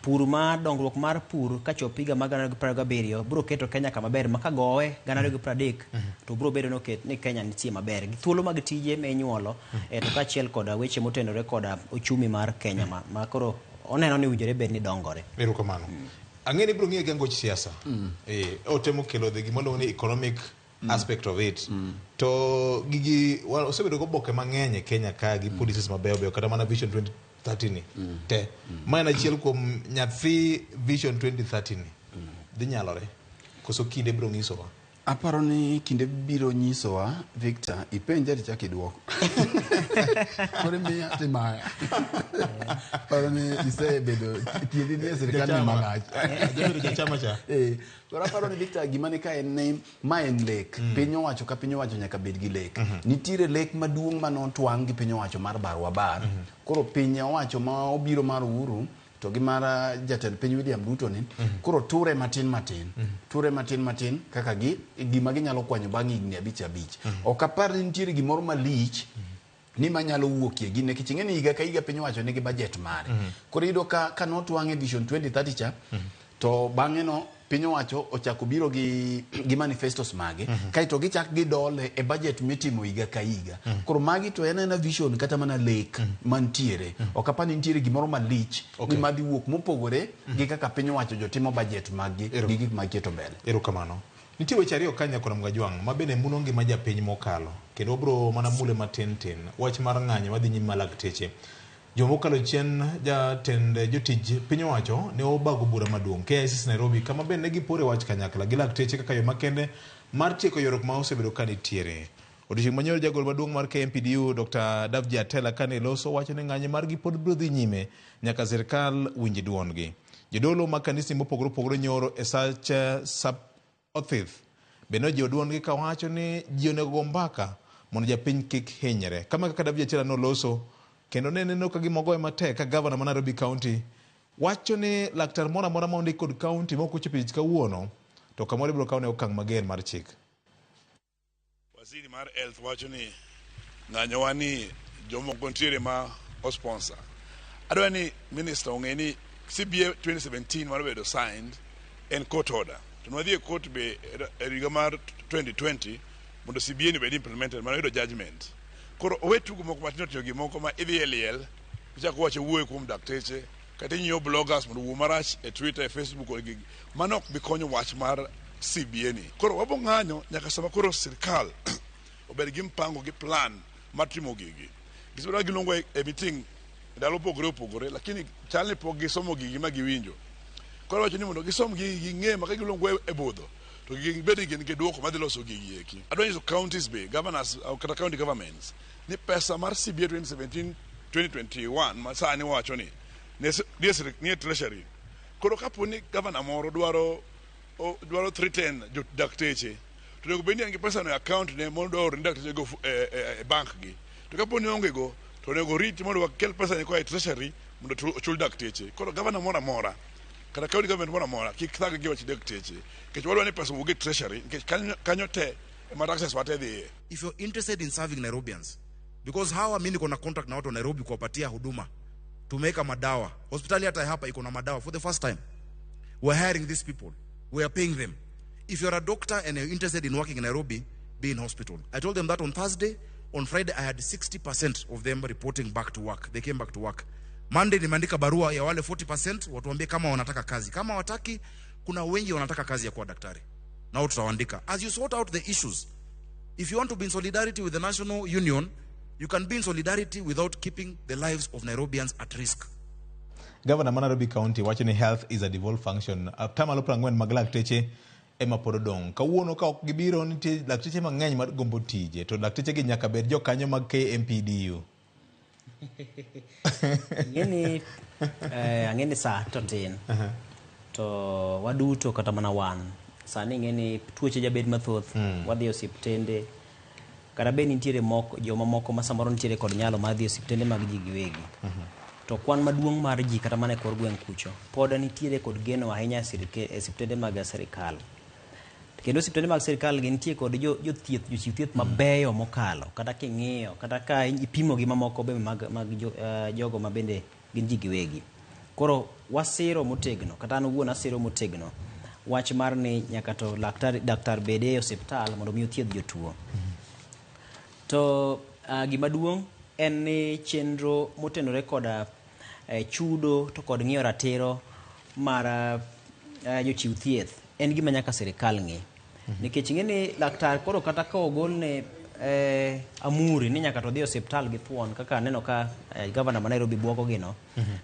Pur ma dongruok mar pur kachop higa mar 2027 biro keto Kenya kama ber ma kagowe 2030 to biro bedo ni Kenya nitie maber gi thuolo mag tije ma inyuolo to kaachiel koda weche motenore koda ochumi mar Kenya ma koro oneno ni owinjore bed ni dongore. Erokamano. Ang'e ni ibiro ng'iye gi angoch siasa. Otemo kelo the gima iluongo ni economic aspect of it. To gigi osebedo gi oboke mang'eny e Kenya ka gi policies mabeyo beyo kata mana Vision 2030 ni te. Ma en achiel kuom nyathi Vision 2030 ni. Dhi nyalore koso kinde biro nyisowa? Aparo ni kinde biro nyisowa, Victor, ipenja tichak iduoko. Koro imiya timaya. Aparo ni isebedo tiendi ni e sirkal ni malach. Ajabedo jachama cha. Koro aparo ni Victor, gima ni ka en ni ma en lek. Piny owacho ka piny owacho nyaka bed gi lek. Nitiere lek maduong' manotwang' gi piny owacho mar barwa bar. Koro piny owacho ma obiro mar Uhuru to gi mar jatend piny William Ruto ni, koro ture matin matin. Ture matin matin kaka gi gima ginyalo kwanyo bang' higni 5 5. Ok apar ni nitiere gimoro malich ni manyalo wuokie gi nikech ing'e ni higa ka higa piny owacho nigi budget mare. Koro iyudo ka notwang'e Vision 2030 cha, to bang'e no piny owacho ochako biro gi manifestos mage, kaeto gichak gidole e budget mitimo higa ka higa. Koro magi to en aena vision kata mana lek mantiere. Ok apar ni nitiere gimoro malich ni madhi wuok mopogore gi kaka piny owacho jotimo budget maggi gi gik magiketo mbele. Erokamano. Nitie weche ariyo ka Nyakoro Mgajwang' ma bende mulo ngima japiny mokalo kendo wabiro mana mule matin tin. Wach mar ng'anyo madhi nyime ma lakteche. Juma mokalo chien jatend jotij piny owacho ne obago bura maduong' KICC Nairobi kama bende ne gipore wach kanyakla gi lakteche kaka yo makende mar tieko ywaruok ma osebedo ka nitiere. Odiochieng' manyoro jagoro maduong' mar KMPDU Dr. Davji Atela kane loso wacho ni ng'anyo margi pod biro dhi nyime nyaka sirkal winj duondgi. Jodolo mag kanisni mopogore opogore nyoro e sach sap othith bende ojiwo duondgi kawacho ni ji onego go mbaka mondo japiny kik hinyre. Kama kaka Davji Atela noloso kendo ne neno ka gima ogoye matek ka gavana ma Nairobi County wacho ni laktar moro amora ma ondik kod kaunti ma ok ochopo e tich kawuono to kamoro ibiro kawne okang' mager mar chik. Waziri mar health wacho ni ng'anyowa ni jomoko nitiere ma osponsor. Adwa ni minister ong'e ni CBA 2017 mar bedo signed en court order. To nwadhi e court be e higa mar 2020 mondo CBA ni bed implemented mano yudo judgment. Koro owe tugo moko matindo tindo gimoko ma idhi e liel ichako wacho wuoyo kuom dakteche kata inyiewo bloggers mondo owuo marach e Twitter e Facebook kod gigi. Mano ok bi konyo wach mar CBA ni. Koro wabo ng'anyo nyaka sama koro sirkal obed gi mpango gi plan mar timo gigi. Gisebedo ka giluongo e meeting ndalo opogore opogore lakini chal ni pok gisomo gigi ma giwinjo. Koro wacho ni mondo gisom gigi ging'e ma ka giluongo e budho to gibed ni gin gi duoko madhi loso gigi eki. Adwa nyiso counties be, governors kata county governments ni pesa mar CBA 2017 2021 ma sani wacho ni nie treasury. Koro kapo ni governor moro dwaro dwaro 310 jo dakteche to onego bed ni en gi pesa no e account ne mondo oor ne dakteche go e bank gi. To kapo ni onge go to onego orit mondo wakel pesa ni koa e treasury mondo ochul dakteche. Koro governor moro amora kata county government moro amora kik thag gi wach dakteche nikech wadwa ni pesa owuog e treasury nikech kanyo te ema taxes wa te dhiye. If you're interested in serving Nairobians, because hawa mimi niko na contract na watu wa Nairobi kuwapatia huduma, tumeweka madawa hospitali, hata hapa iko na madawa for the first time. We're hiring these people, we are paying them. If you're a doctor and you're interested in working in Nairobi, be in hospital. I told them that on Thursday. On Friday I had 60% of them reporting back to work. They came back to work. Monday nimeandika barua ya wale 40% watuambie kama wanataka kazi. Kama wataki, kuna wengi wanataka kazi ya kuwa daktari. Na tutawaandika. As you sort out the issues, if you want to be in solidarity with the National Union, you can be in solidarity without keeping the lives of Nairobians at risk. Governor ma Nairobi County wacho ni health is a devolved function. Atamalo 40 mag lakteche ema pod odong'. Kawuono ka ok gibiro nitie lakteche mang'eny mar gombo tije to lakteche gi nyaka bed jokanyo mag KMPDU. Ang'eni sa to tin. To waduto kata mana wan. Sani ing'eni tuoche jabed mathoth. Wadhi e osiptende. Kata bed nitiere moko joma moko ma samoro nitiere kod nyalo mar dhi e osiptende mag ji giwegi. To kwan maduong' mar ji kata mana e kor gweng' kucho pod nitiere kod geno ahinya e osiptende mag sirikal. Kendo osiptende mag sirikal gi nitie kod jothieth, jochiw thieth mabeyo mokalo kata king'iyo kata ka ipimo gi mamoko be mag jogo ma bende gin ji giwegi. Koro wasiro motegno kata an owuon asiro motegno wach mar ni nyaka to laktar bede e osiptal mondo mi othiedh jotuo. To gima duong' en ni chenro motenore koda chudo to kod ng'iyo ratiro mar jochiw thieth en gima nyaka sirikal ng'i. Nikech ing'e ni laktar koro kata ka ogolne amuri ni nyaka to odhi e osiptal gi thuon kaka aneno ka gavana ma Nairobi buogo gino,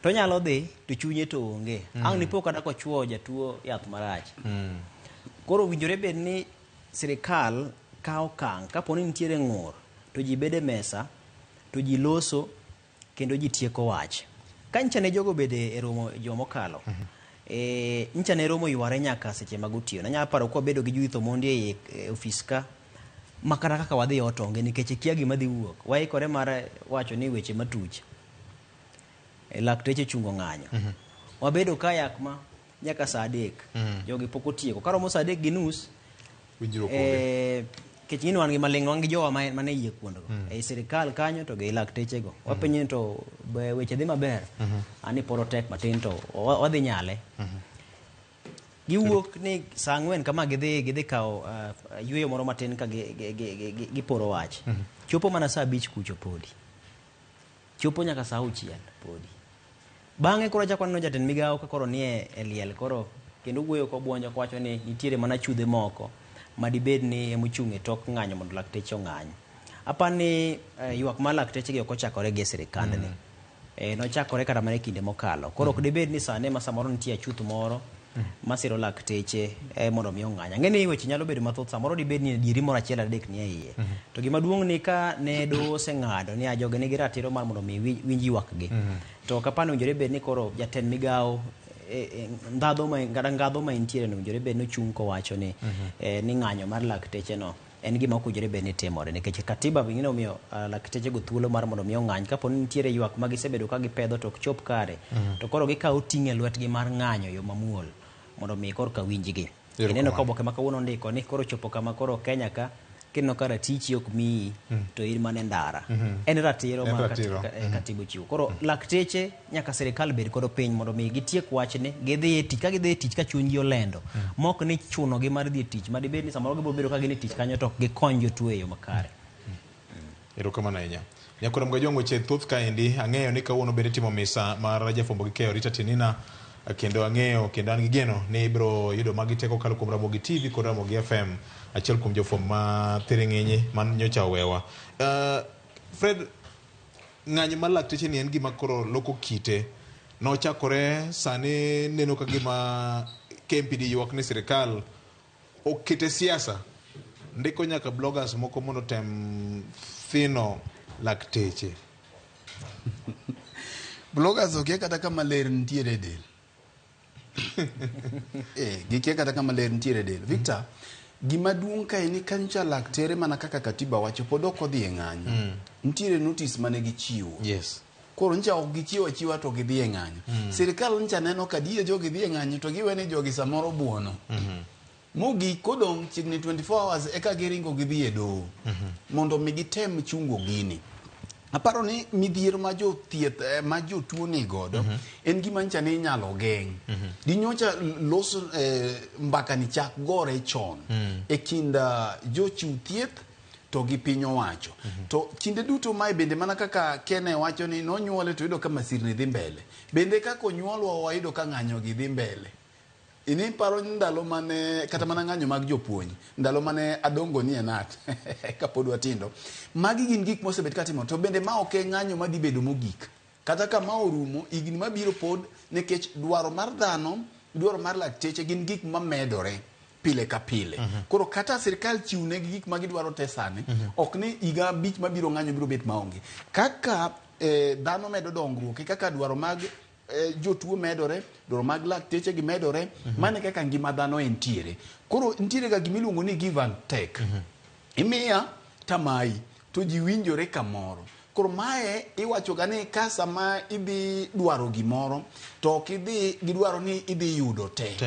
to onyalo dhi to chunye to onge. Ang' nipo kata kochuo jatuo yath marach. Koro owinjore bed ni sirikal kawo okang' kapo ni nitiere ng'ur to ji bedo e mesa to ji loso kendo ji tieko wach. Ka nyicha ne jogo bede e romo juma mokalo, nyicha ne romo yware nyaka seche mag otieno. Anyalo paro kwa bedo gi Judith Omondi e ofis ka, ma kata kaka wadhi ot onge nikech ikia gima dhi wuok. Waikore mar wacho ni weche matuch. Lakteche chungo ng'anyo. Wabedo ka yak ma nyaka saa 3. Jogi pok otieko. Karomo saa 3:30, winjruok onge. Nikech ing'e ni wan gi maling', wan gi jowa mane yie kuondgo. Ei sirikal kanyo to gi laktechego. Wapenjo ni to weche dhi maber. Ani pod otek matin to wadhi nyale. Giwuok ni saa 4 kama gidhi kawo yueyo moro matin ka giporo wach. Chopo mana saa 5 kucho podi. Chopo nyaka saa 6 podi. Bang'e koro achako aneno jatend migawo ka koro nie e liel koro kendo wuoyo kobuonjo kowacho ni nitiere mana chudhe moko madibed ni emochung' e tok ng'anyo mondo lakteche ong'any. Apani ywak mar lakteche gi ok ochakore gi e sirikandni. Nochakore kata mana e kinde mokalo. Koro ok dibed ni sani ma samoro nitie achuth moro masiro lakteche mondo mi ong'any. Ang'e ni weche nyalo bedo mathoth, samoro dibed ni adieri moro achiel adek ni e iye. To gima duong' ni ka ne doho oseng'ado ni jogi nigi ratiro mar mondo mi winj ywakgi. To ok apar ni owinjore bed ni koro jatend migawo ndhadho ma kata ngadho ma entiere no owinjore bed ni ochung' kowacho ni ni ng'anyo mar lakteche no en gima ok owinjore bed ni timore nikech katiba bende omiyo lakteche go thuolo mar mondo mi ong'any kapo ni nitiere ywak ma gisebedo ka gipedho to ok chop kare. To koro gikawo ting' e lwetgi mar ng'anyo yo mamuol mondo mi korka winjgi. Ineno ka oboke ma kawuono ondiko ni koro chopo kama koro Kenya ka kineno ka ratichi ok miyi to in mana e ndara. En ratiro ma katiba ochiwo. Koro lakteche nyaka sirikal bed godo piny mondo mi gitiek wachni, gidhi e tich, ka gidhi e tich ka chunygi olendo. Mok ni chunogi mar dhi e tich, ma dibed ni samoro gibiro bedo ka gin e tich kanyo to ok gikony jotuo e yo makare. Erokamano ahinya. Nyakwar Mgajwang' weche thoth kaendi, ang'eyo ni kawuono bende itimo misa mar jafwambo gi keyo Rita Tinina, kendo ang'eyo kendo an gi geno ni ibiro yudo magi te kokalo kuom Ramogi TV kod Ramogi FM, achiel kuom jofwambo ma thiring'inyi man nyocha owewa. Fred, ng'anyo mar lakteche ni en gima koro loko kite. Nochakore sani neno ka gima KMPD ywak ni sirikal okete siasa, ndiko nyaka bloggers moko mondo tem thino lakteche. Bloggers okia kata kama ler nitiere e del. Gikia kata kama ler nitiere e del. Victor, gima duong' kae ni kancha laktere mana kaka katiba wacho pod ok odhi e ng'anyo. Nitiere notice mane gichiwo. Koro ncha ok gichiwo achiwa to gidhi e ng'anyo. Sirikal ncha neno ka diye jogi dhi e ng'anyo to giwe ni jogi samoro buono. Mogik kodong' chiegni 24 hours eka giringo gidhi e doho. Mondo mi gitem chungo gini. Aparo ni midhiero ma jothieth ma jotuo ni godo en gima ncha ni inyalo geng'. Dinyocha los mbaka ni chak gore chon e kind jochiw thieth to gi piny owacho. To kinde duto mae bende mana kaka Kene wacho ni nonyuole to yudo ka masirni dhi mbele. Bende kaka onyuolwa wayudo ka ng'anyo gi dhi mbele. Ini paro ndalo mane kata mana ng'anyo mag jopuonj, ndalo mane adongo ni e nat kapod watindo. Magi gin gik mosebet katimo to bende ma ok e ng'anyo madhi bedo mogik. Kata ka ma orumo, higni mabiro pod nikech dwaro mar dhano, dwaro mar lakteche gin gik mamedore pile ka pile. Koro kata sirikal chiwnegi gik ma gidwaro te sani, ok ni higa 5 mabiro ng'anyo biro bet maonge. Kaka dhano medo dongruok, e kaka dwaro mag jotuo medore, dwaro mag lakteche gi medore, mano e kaka ngima dhano entiere. Koro nitiere ga gimiluongo ni give and take. Imiya tamayi to ji winjore kamoro. Koro mae iwacho ga ni ka sama idhi dwaro gimoro to ok idhi gidwaro ni idhi yudo te.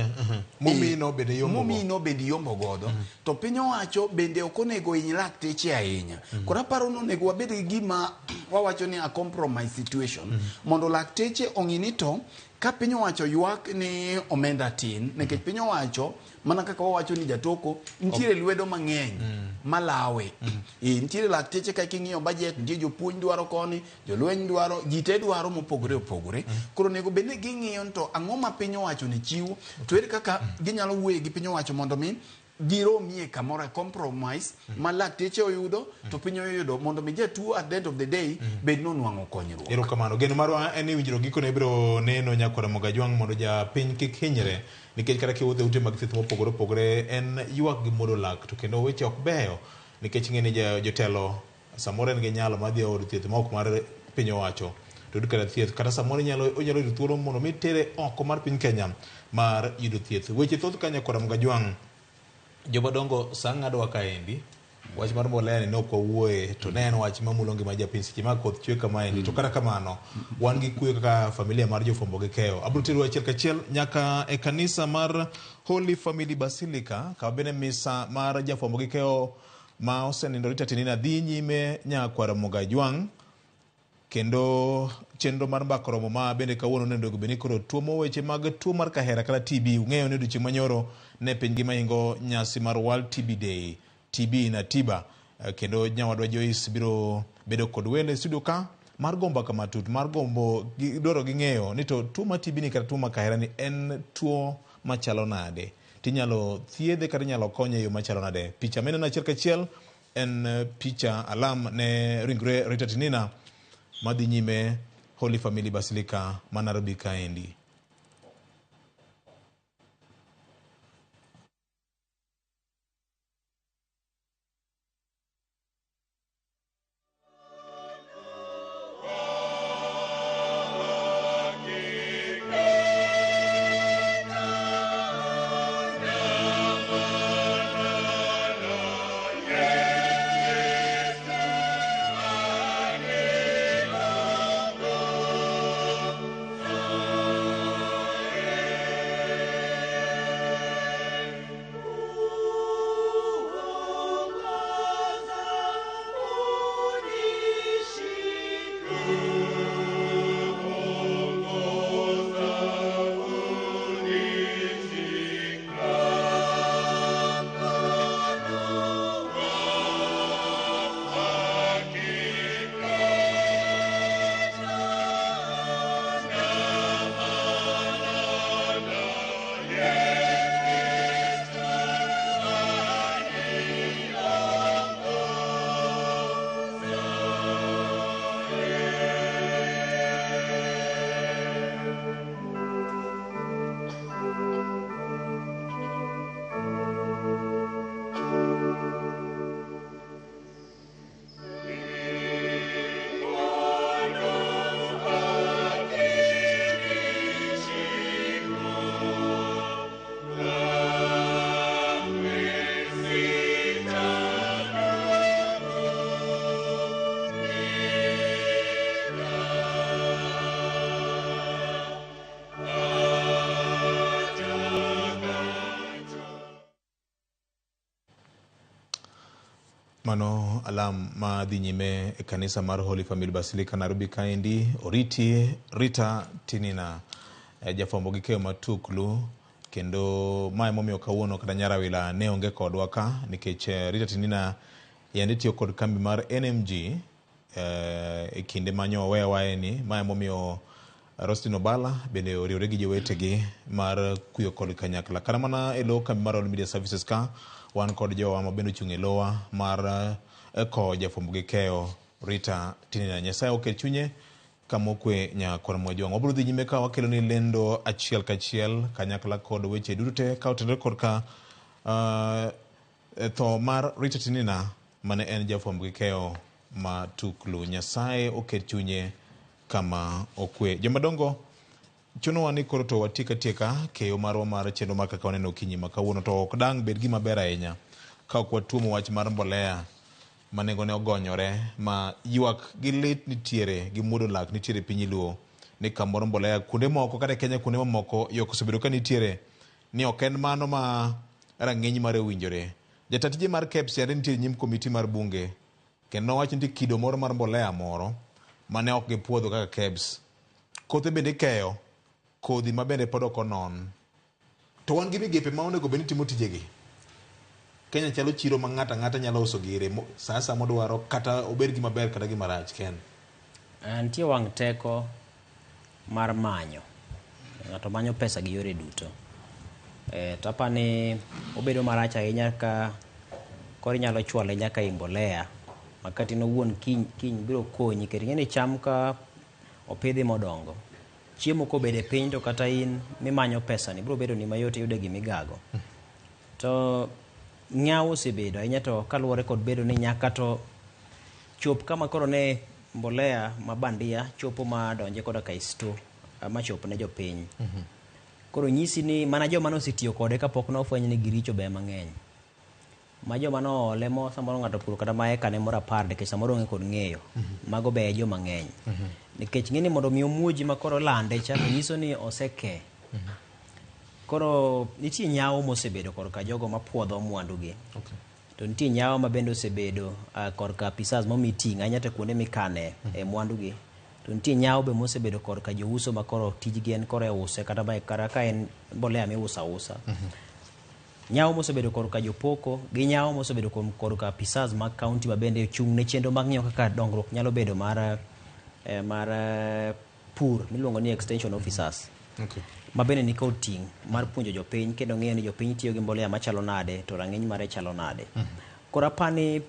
Momino bende yombo go. Momino bende yombo godo. To piny owacho bende ok onego hiny lakteche ahinya. Koro aparo ni onego wabed gi gima wawacho ni a compromise situation. Mondo lakteche ong'i ni to ka piny owacho ywak ni omenda tin, nikech piny owacho mana kaka wawacho ni jatoko nitiere lwedo mang'eny malawe. Nitiere lakteche ka king'iyo budget, nitie jopuonj dwaro koni, jolweny dwaro, ji te dwaro mopogore opogore. Koro onego bed ni ging'iyo ni to ang'o ma piny owacho ni chiwo, to ere kaka ginyalo wuoyo gi piny owacho mondo mi giromie kamoro e compromise ma lakteche oyudo to piny oyudo mondo mi jatuo at the end of the day bed nonwang'o konyruok. Erokamano. Geno marwa en ni winjruok gikone biro neno nyakwar Mogajwang' mondo japiny kik hinyre nikech kata kiwuotho e ute mag thieth mopogore opogore en ywak gi muodo lak to kendo weche ok beyo nikech ing'e ni jotelo samoro en gi nyalo mar dhi e od thieth ma ok mar piny owacho to yud kata thieth kata samoro onyalo yudo thuolo mondo mi tere oko mar piny Kenya mar yudo thieth. Weche thoth ka nyakwar Mogajwang' jomadongo sa ng'adowa kaendi wach mar mbolea ni ne ok wawuoye to ne en wach mamulo ngima japiny seche ma koth chwe kamaendi to kata kamano wan gi kuyo kaka familia mar jofwambo gi keyo. Abiro teru achiel kachiel nyaka e kanisa mar Holy Family Basilica kama bende misa mar jafwambo gi keyo ma osenindo Rita Tinina dhi nyime nyakwar Mogajwang' kendo chenro mar mbaka romo ma bende kawuono onego bed ni koro tuomo weche mag tuo mar kahera kata TB. Ung'eyo ni odiochieng' manyoro ne piny ngima hingo nyasi mar World TB Day, TB na tiba. Kendo nyawadwa Joyce biro bedo kod welo e studio ka mar go mbaka matut mar gombo dwaro gi ng'eyo ni to tuo mar TB ni kata tuo mar kahera ni en tuo machalo nade, tinyalo thiedhe kata inyalo konye e yo machalo nade. Picha mineno achiel kachiel en picha alam ne ringre Rita Tinina madhi nyime Holy Family Basilica ma Nairobi kaendi. Mano alam ma dhi nyime e kanisa mar Holy Family Basilica Nairobi kaendi oriti Rita Tinina jafwambo gi keyo matuklu kendo mae momiyo kawuono kata Nyarawila ne onge kodwa ka nikech Rita Tinina yande tiyo kod kambi mar NMG e kinde manyo owewaeni. Mae momiyo Rostin Obala bende oriwore gi jowetegi mar kuyo kod kanyakla. Kata mana e lo kambi mar All Media Services ka wan kod jowa ma bende ochung' e lowa mar kowo jafwambo gi keyo Rita Tinina. Nyasaye oket chunye kama okwe nyakwar Mwajwang'. Wabiro dhi nyime ka wakelo ni lendo achiel kachiel kanyakla kod weche duto te ka otenore kod ka tho mar Rita Tinina mane en jafwambo gi keyo matuklu. Nyasaye oket chunye kama okwe. Jomadongo, chunowa ni koro to watiek atieka keyo marwa mar chenro mar kaka waneno okinyi ma kawuono, to ok dang' bed gima ber ahinya ka ok watuomo wach mar mbolea ma nengone ogonyore ma ywak gi lit nitiere gi muodo lak nitiere piny Luo ni kamoro mbolea kuonde moko kata e Kenya kuonde mamoko ywak osebedo ka nitiere ni ok en mano ma rang'iny mare owinjore. Jata tije mar KEBS yande nitie e nyim komiti mar bunge kendo nowacho ni nitie kido moro mar mbolea moro mane ok gipuodho kaka KEBS. Kothe bende ikeyo kodhi ma bende pod ok onon. To wan gi migepe ma onego bed ni timo tijegi. Kenya chalo chiro ma ng'ato ang'ata nyalo uso gire sa asaya modwaro kata obed gima ber kata gima rach Ken. Nitie wang' teko mar manyo. Ng'ato manyo pesa gi yore duto. To apani obedo marach ahinya ka koro inyalo chwale nyaka e mbolea ma kata in owuon kiny biro konyi nikech ing'e ni cham ka opidhi modongo, chiemo kobedo e piny to kata in mimanyo pesa ni biro bedo ni mayot yude gimigago. To ng'aw osebedo ahinya to kaluwore kod bedo ni nyaka to chop kama koro ne mbolea ma bandia chopo ma donje koda ka e store ma chop ne jopiny. Koro nyisi ni mana joma nosetiyo kode kapok nofweny ni giricho ber mang'eny. Ma joma noole mo samoro ng'ato opuro kata ma eka ne moro 10 nikech samoro onge kod ng'eyo. Mago ber joma ng'eny. Nikech ng'e ni mondo mi omuoji ma koro lande cha to nyiso ni oseke. Koro nitie nyawo mosebedo korka jogo mapuodho mwandugi. To nitie nyawo ma bende osebedo korka apisas momi ting' ahinya to kuonde mikane e mwandugi. To nitie nyawo be mosebedo korka jouso ma koro tijgi en koro e use kata kata ka en mbolea miuso ausa. Nyawo mosebedo korka jopoko gi nyawo mosebedo korka apisas mag county ma bende ochung' ne chenro mag ng'iyo kaka dongruok nyalo bedo mar pur miluongo ni extension officers. Ma bende nikod ting' mar puonjo jopiny kendo ng'eyo ni jopiny tiyo gi mbolea machalo nade to rang'iny mare chalo nade. Koro Koro apani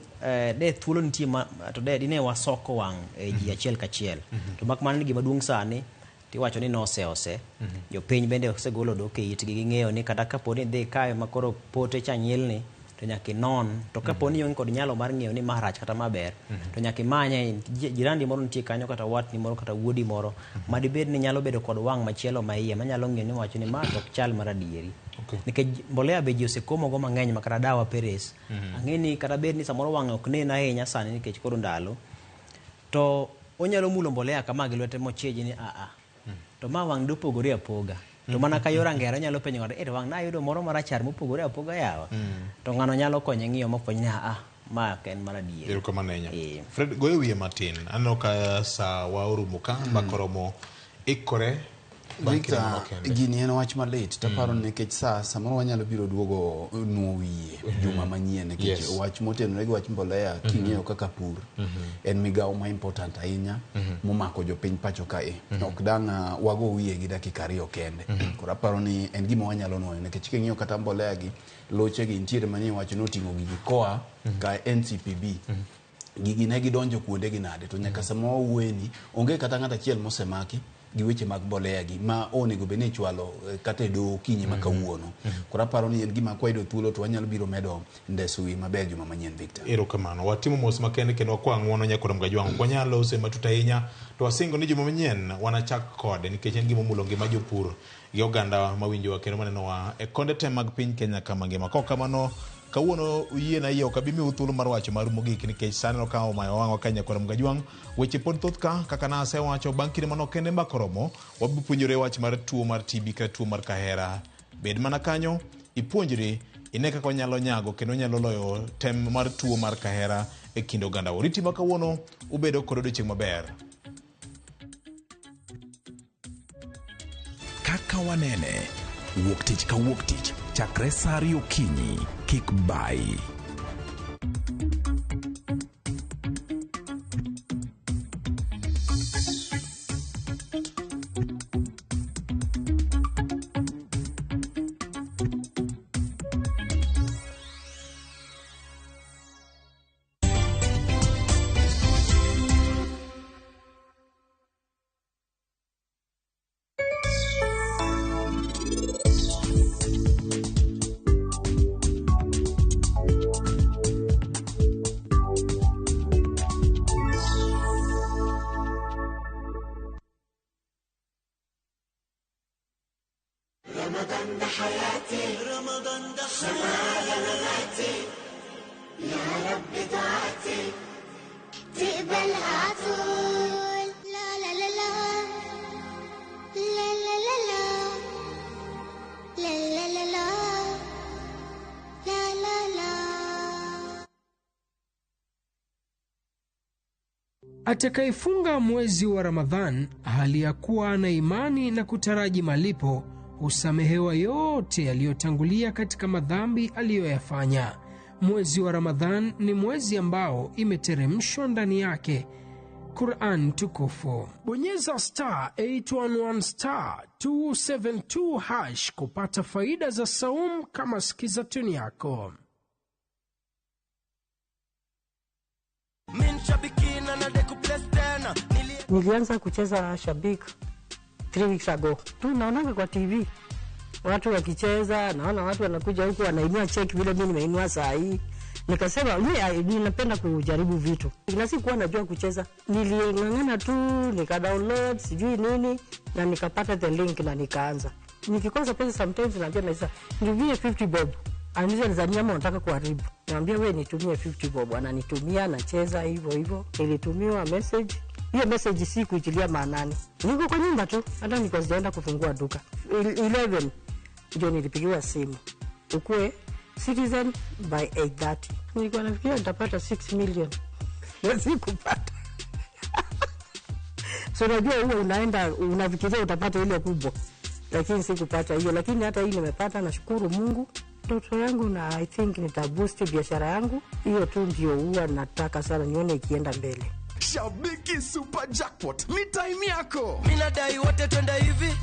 de thuolo nitie ma, to de dine wasoko wang' ji achiel kachiel. To mak mana ni gima duong' sani tiwacho ni nose jopiny bende osegolo odok e itgi, ging'eyo ni kata kapo ni idhi kae ma koro pote cha nyilni to nyaka inon, to kapo ni ionge kod nyalo mar ng'eyo ni ma rach kata ma ber, to nyaka imanye jirandi moro nitie kanyo, kata watni moro, kata wuodi moro ma dibed ni nyalo bedo kod wang' machielo ma iye manyalo ng'eyo ni wacho ni ma to ok chal mar adieri. Nikech mbolea be ji osekomogo mang'eny ma kata dawa Peres. Ang'e ni kata bed ni samoro wang'e ok nen ahinya sani nikech koro ndalo, to onyalo mulo mbolea kama gi lwete mochiji ni a to ma wang' dopogore apoga. To mana ka yor angera onyalo penjo ng'ato, to wang' nayudo moro marachar mopogore apoga yawa. To ng'ano nyalo konye ng'iyo mofweny ni a ma ok en mar adieri. Erokamano ahinya. Fred, goyo wiye matin. Aneno ka sa wa orumo ka, mbaka oromo ikore. Victor, gini en wach malit taparo nikech sa samoro wanyalo biro duogo nuo wiye juma manyien nikech wach motenore gi wach mbolea king'iyo kaka pur en migawo ma important ahinya momako jopiny pacho kae. Ok dang' wago wiye gi dakika 2 kende. Koro aparo ni en gima wanyalo nuoyo nikech king'iyo kata mbolea gi loche gi nitiere manie wacho ni oting'o gigi koa ka NCPB. Gigi ne gidonjo kuonde gi nade to nyaka sama wawuoye ni onge kata ng'at achiel mosemaki gi weche mag mbolea gi ma onego bed ni ichwalo kata e doho okinyi ma kawuono. Koro aparo ni en gima kwayudo thuolo to wanyalo biro medo ndeso wiye maber juma manyien, Victor. Erokamano. Watimo mos makende kendo wakwa ng'uono nyakoro Mgajwang'. Ok wanyal lose matut ahinya to wasingo ni juma manyien wanachak kode nikech en gima omulo ngima jopur gi oganda mawinjowa kendo manenowa e konde te mag piny Kenya kama ngima. Kok kamano kawuono uyiena yie ok abi miu thuolo mar wacho maru mogik nikech sani aneno ka omayo wang'wa ka nyakwar Mgajwang'. Weche pod thoth ka kaka nasewacho bang' kinde manok kende mbaka oromo wabiro puonjore wach mar tuo mar TB kata tuo mar kahera. Bed mana kanyo ipuonjri ine kaka wanyalo nyago kendo wanyalo loyo tem mar tuo mar kahera e kind oganda. Oriti ma kawuono ubedo kod odiochieng' maber. Kaka wanene, wuok tich ka wuok tich chakre sa 2 okinyi, kik bayi. رمضان ده حياتي، رمضان ده حياتي، يا رب دعاتي تقبلها عطول. لا لا لا لا لا لا لا لا لا لا لا لا لا لا. Atakayefunga mwezi wa Ramadhan hali ya kuwa na imani na kutaraji malipo husamehewa yote yaliyotangulia katika madhambi aliyoyafanya. Mwezi wa Ramadhan ni mwezi ambao imeteremshwa ndani yake Quran tukufu. Bonyeza *811 *272# kupata faida za saum kama sikiza tuni yako. Nilianza kucheza Shabik 3 weeks ago. Tu naonanga kwa TV watu wakicheza, naona watu wanakuja huku wanainua check vile mimi nimeinua saa hii. Nikasema mimi napenda kujaribu vitu. Na sikuwa najua kucheza. Niling'ang'ana tu, nika download sijui nini na nikapata the link na nikaanza. Nikikosa pesa sometimes naambia naisa, nitumie 50 bob. Ananiuliza Tanzania ama unataka kuharibu. Naambia wewe nitumie 50 bob. Ananitumia, nacheza hivyo hivyo. Nilitumiwa message. Hiyo message si kuitilia maanani. Niko kwa nyumba tu, hata nilikuwa sijaenda kufungua duka. 11 ndio nilipigiwa simu. Ukue Citizen by 8:30. Nilikuwa nafikiria nitapata 6 million. Na sikupata. So unajua huwa unaenda unafikiria utapata ile kubwa. Lakini sikupata hiyo, lakini hata hii nimepata, nashukuru Mungu. Ndoto yangu na I think nitaboost biashara yangu. Hiyo tu ndio huwa nataka sana nione ikienda mbele. Shabiki Super Jackpot ni time yako. Mimi nadai wote twende hivi.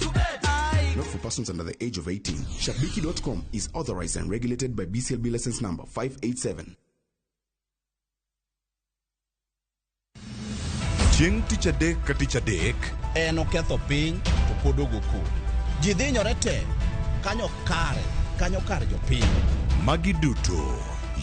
Not for persons under the age of 18. Shabiki.com is authorized and regulated by BCLB license number 587. Chieng' tich adek ka tich adek En oketho piny to pod ogo koko. Ji dhinyore te kanyo kare kanyo kar jopiny. Magi duto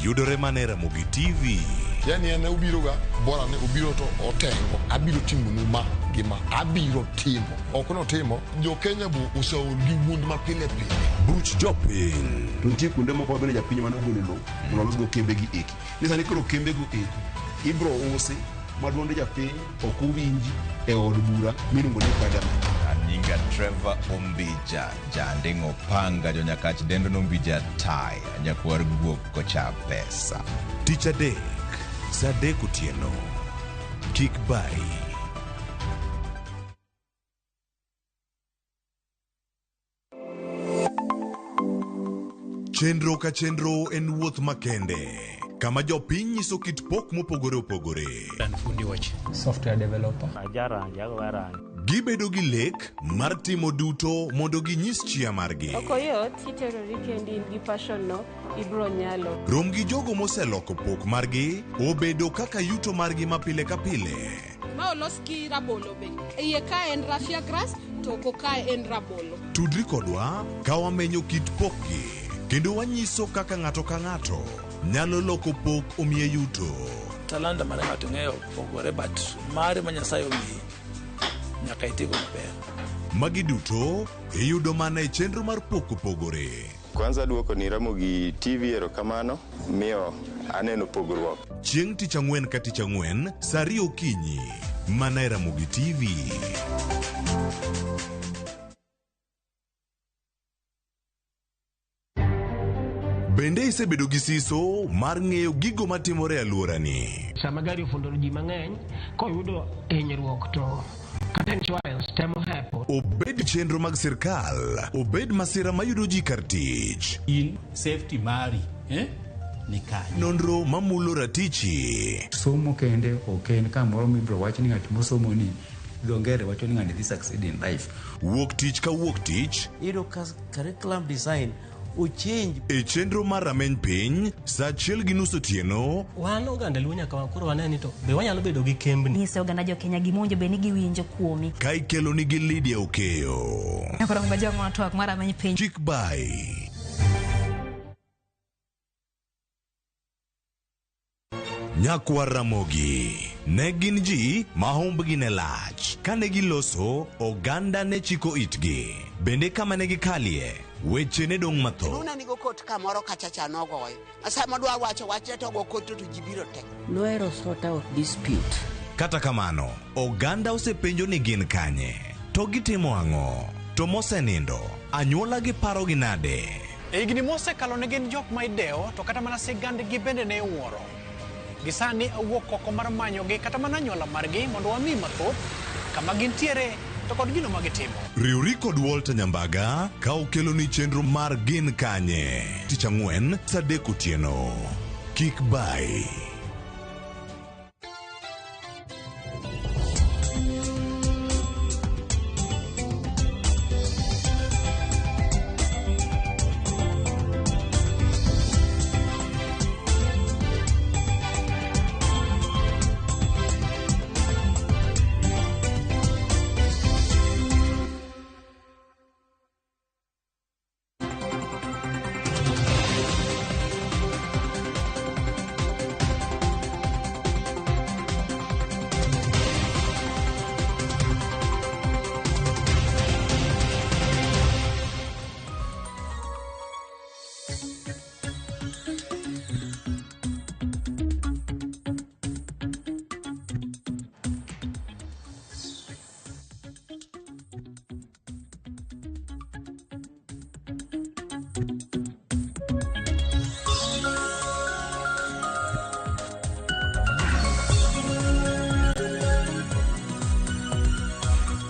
yudore mana e Ramogi TV. Yani en obiroga bora ni obiro to otengo abiro timonu ma gi ma abiro timo ok notimo jo Kenya bo oseol gi wuond ma pile pile. Buch jopiny. To nitie kuonde moko ma bende japiny mane ogolo lowo mondo olosgo kembe gi eki. Ni sani koro kembe go eki ibro usi ma duond japiny ok owinji e od bura miluongo ni parliament. Anyinga Trevor Ombija, janding'o panga jonyakach dendo nombija tai, nyakwar guok kocha pesa. Tich adek, saa adek otieno. Kik bayi. Chenro ka chenro en wuoth makende kama jopiny nyiso kit pok mopogore opogore. Fundi wach. Software developer. Gibedo gi lek mar timo duto mondo ginyis chia margi. Ok oyot, iterori kendi in gi passion no, ibro nyalo. Rom gi jogo moseloko pok margi obedo kaka yuto margi ma pile ka pile. Ma olos gi rabolo be. Iye ka en raffia grass to oko ka en rabolo. Tudri kodwa ka wamenyo kit pokgi kendo wanyiso kaka ng'ato ka ng'ato nyalo loko pok omiye yuto. Talanta mar ng'ato ng'eyo pogore but mare ma Nyasaye omiyi nyaka itigo maber. Magi duto iyudo mana e chenro mar pok opogore. Kwanza duoko ni Ramogi TV erokamano miyo aneno pogruok. Chieng' tich ang'wen ka tich ang'wen saa ariyo okinyi mana e Ramogi TV. Bende isebedo gi siso mar ng'eyo gigo matimore e alworani? Sama gari ofundo ji mang'eny, koyudo hinyruok to kata insurance temo hepo. Obed chenro mag sirkal, obed masira mayudo ji kar tich. In safety mari, eh? Ni kanye. Nonro mamulo ratichi. Somo kende ok en kamoro mibiro wach ni ng'at mosomo ni dho ngere wacho ni ng'ani dhi succeed in life. Wuok tich ka wuok tich. Iyudo ka curriculum design ochange. E chenro mar rameny piny, saa achiel gi nus otieno. Wan oganda Luo nyaka koro wane ni to be wanyalo bedo gi kembni. Nyiso oganda jo Kenya gima owinjo bed ni giwinjo kuomi. Ka ikelo nigi Lydia Okeyo. Koro ngajong' twak mar rameny piny. Chik bai. Nyakwar Ramogi ne gin ji ma humbgi ne lach. Kane giloso, oganda ne chiko itgi. Bende kama ne gikalie, weche ne dong' mathoth. Luna nigo kot kamoro kacha cha nogoyo. Sama dwa wacho wachne to go kot to ji biro te. Nohero sort out dispute. Kata kamano, oganda osepenjo ni gin kanye, to gitimo ang'o, to mosenindo, anyuola gi parogi nade? E higni mosekalo ne gin jok ma idewo to kata mana sigandgi bende ne iwuoro. Gisani awuok oko mar manyogi kata mana anyuola margi mondo wami mathoth kama gintiere to kod gino ma gitimo. Riwri kod Walter Nyambaga ka okeloni chenro mar Gin Kanye tich ang'wen saa adek otieno. Kik bai.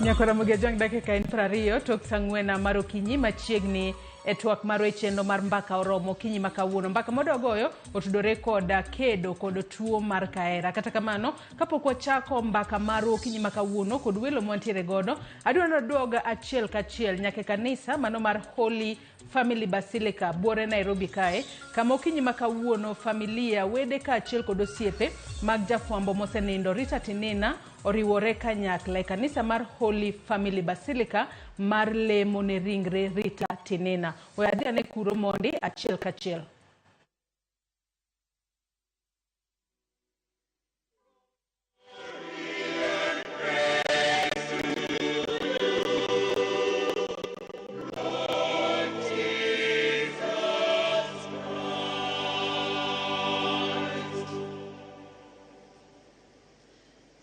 Nyakora Ramogi Ajwang' dakika en 20 tok saa ang'wen mar okinyi machiegni e twak marwa e chenro mar mbaka oromo okinyi ma kawuono. Mbaka mwadwa goyo otudore kod kedo kod tuo mar kahera. Kata kamano, kapok wachako mbaka marwa okinyi ma kawuono kod welo mwantiere godo, adwa ni waduog achiel kachiel nyaka e kanisa mano mar Holy Family Basilica buore Nairobi kae, kama okinyi ma kawuono familia, wede kaachiel kod osiepe mag jafwambo mosenindo Rita Tinina oriwore kanyakla e kanisa mar Holy Family Basilica mar lemo ne ringre Rita Tinina. We adhi ane kuro mondi achiel kachiel.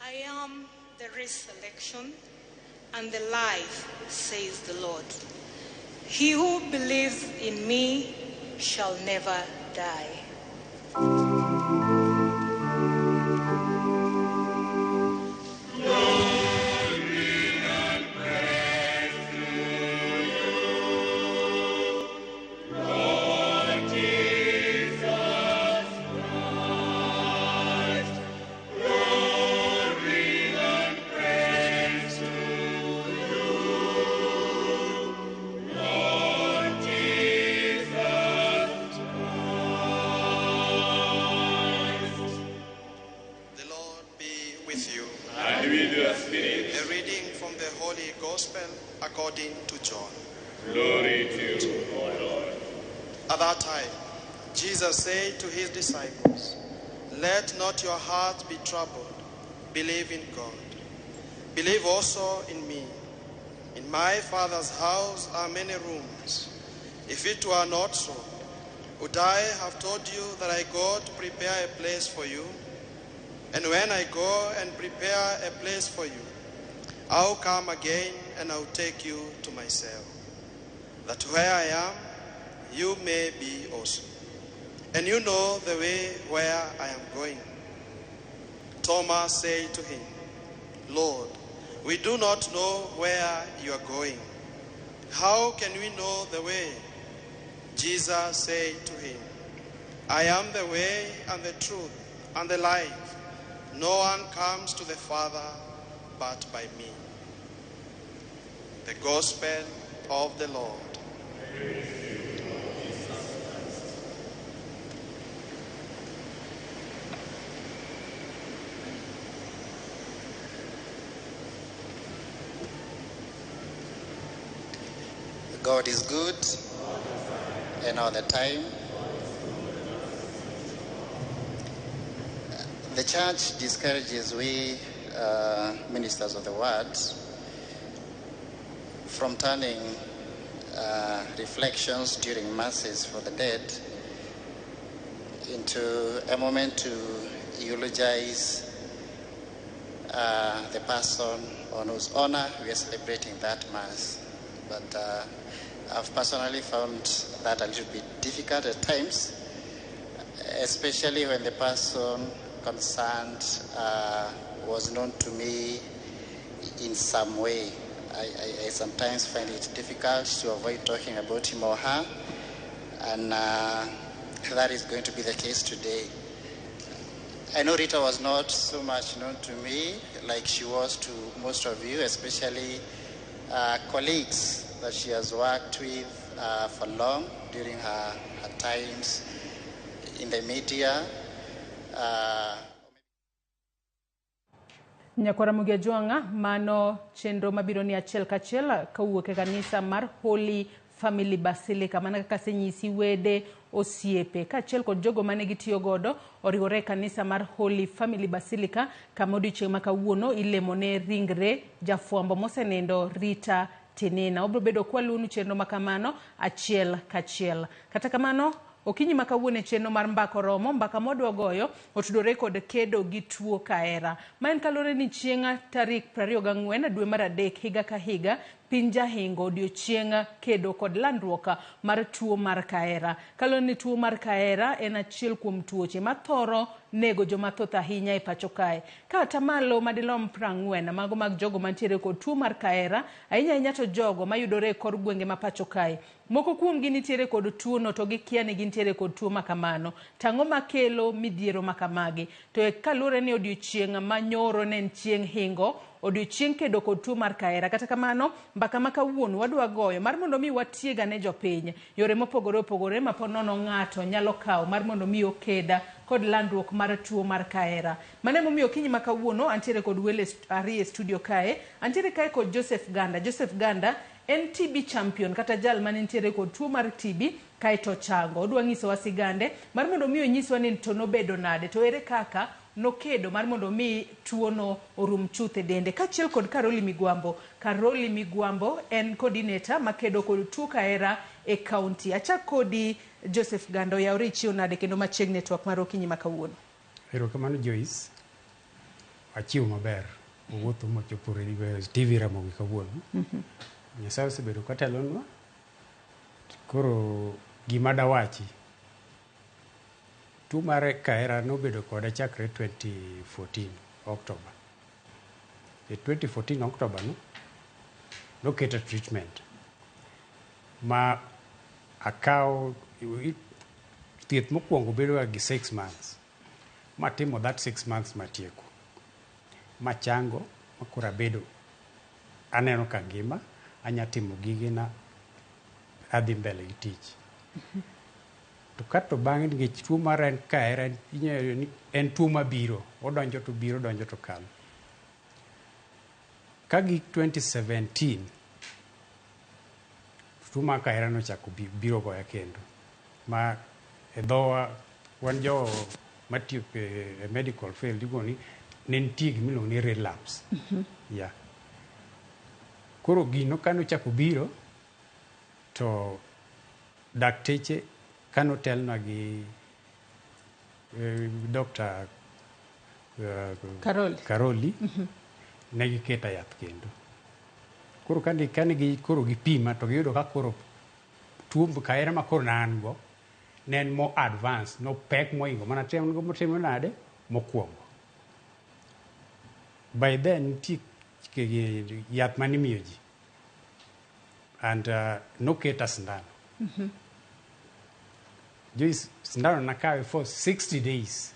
I am the resurrection and the life, says the Lord. He who believes in me shall never die. The Lord be with you. And with your spirit. A reading from the Holy Gospel according to John. Glory to you, O Lord. At that time, Jesus said to his disciples, Let not your heart be troubled. Believe in God. Believe also in me. In my Father's house are many rooms. If it were not so, would I have told you that I go to prepare a place for you? And when I go and prepare a place for you, I'll come again and I'll take you to myself, that where I am, you may be also. And you know the way where I am going. Thomas said to him, Lord, we do not know where you are going. How can we know the way? Jesus said to him, I am the way and the truth and the life. No one comes to the Father but by me. The Gospel of the Lord. God is good and all the time. The church discourages we ministers of the word from turning reflections during masses for the dead into a moment to eulogize the person on whose honor we are celebrating that mass. But I've personally found that a little bit difficult at times, especially when the person concerned was known to me in some way. I sometimes find it difficult to avoid talking about him or her, and that is going to be the case today. I know Rita was not so much known to me like she was to most of you, especially colleagues that she has worked with for long during her times in the media. Nyakwara Mugia Jwang'a, mano chenro mabiro ni achiel kachiel kowuok e kanisa mar Holy Family Basilica mana kaka asenyisi wede, osiepe kaachiel kod jogo mane gitiyo godo oriwore e kanisa mar Holy Family Basilica kama odiochieng' ma kawuono ilemo ne ringre jafwambo mosenindo Rita Tinina. Obiro bedo kwaluwonu chenro makamano achiel kachiel. Kata kamano okinyi ma kawuono e chenro mar Mbaka Oromo, mbaka mwadwa goyo otudore kod kedo gi tuo kahera. Ma en kaluwore ni chieng' tarik 24 dwe mar 3 higa ka higa piny jahingo odiochieng' kedo kod landruok mar tuo mar kahera. Kaluwore ni tuo mar kahera en achiel kuom tuoche mathoro nego joma thoth ahinya e pacho kae. Ka atamalo madilom 40 mago mag jogo mantiere kod tuo mar kahera, ahinya ahinya to jogo mayudore e kor gwenge ma pacho kae. Moko kuomgi nitiere kod tuo no to gikia ni gintiere kod tuo makamano. Tang'o makelo midhiero makamagi? To kaluwore ni odiochieng' ma nyoro ne en chieng' hingo odiochieng' kedo kod tuo mar kahera. Kata kamano, mbaka ma kawuono wadwa goyo mar mondo mi watiegane jopiny yore mopogore opogore ma po nono ng'ato nyalo kawo mar mondo mi okeda kod landruok mar tuo mar kahera. Mano emomiyo okinyi ma kawuono antiere kod welo ariyo e studio kae. Antiere kae kod Joseph Ganda. Joseph Ganda en TB champion kata jal manentiere kod tuo mar TB kaeto ochango. Odwa nyisowa sigande mar mondo mi onyiswa ni to nobedo nade to ere kaka nokedo mar mondo mi tuono orum chuth e dende. Kaachiel kod Karoli Migwambo. Karoli Migwambo en coordinator makedo kod tuo kahera e kaunti. Achak kodi Joseph Ganda, oyawre ichiew nade kendo machiegni e twak mar okinyi ma kawuono. Erokamano Joyce, achiew maber, owuotho mochopo TV Ramogi kawuono. Nyasaye osebedo katelonwa, koro gima dawachi, tuo mar kahera nobedo koda chakre 2014 October. E 2014 October no, noketa treatment ma akawo thieth mokwongo bedo ga gi 6 months. Matimo that 6 months matieko. Machango, makoro abedo, aneno ka ngima, anya timo gigena, adhi mbele gi tich. To kato bang'e nikech tuo mar en kahera inyalo yudo ni en tuo mabiro, odonjo to biro, odonjo to kalo. Ka gik 2017, tuo mar kahera nochako biro goya kendo. Ma e dhowa wan jo matiyo e medical field iluongo ni ne nitie gima iluongo ni relapse. Yeah. Koro gino kanochako biro to dakteche kanotelna gi Dr. Karoli, Karoli ne giketa yath kendo. Koro kane gi koro gipima to giyudo ka koro tuo kahera ma koro ne an go ne en mo advance, nopek moingo mana timo nade mokwongo. By then nitie yath manimiyo ji and noketa sindano. Joyce, sindano nakawe for 60 days.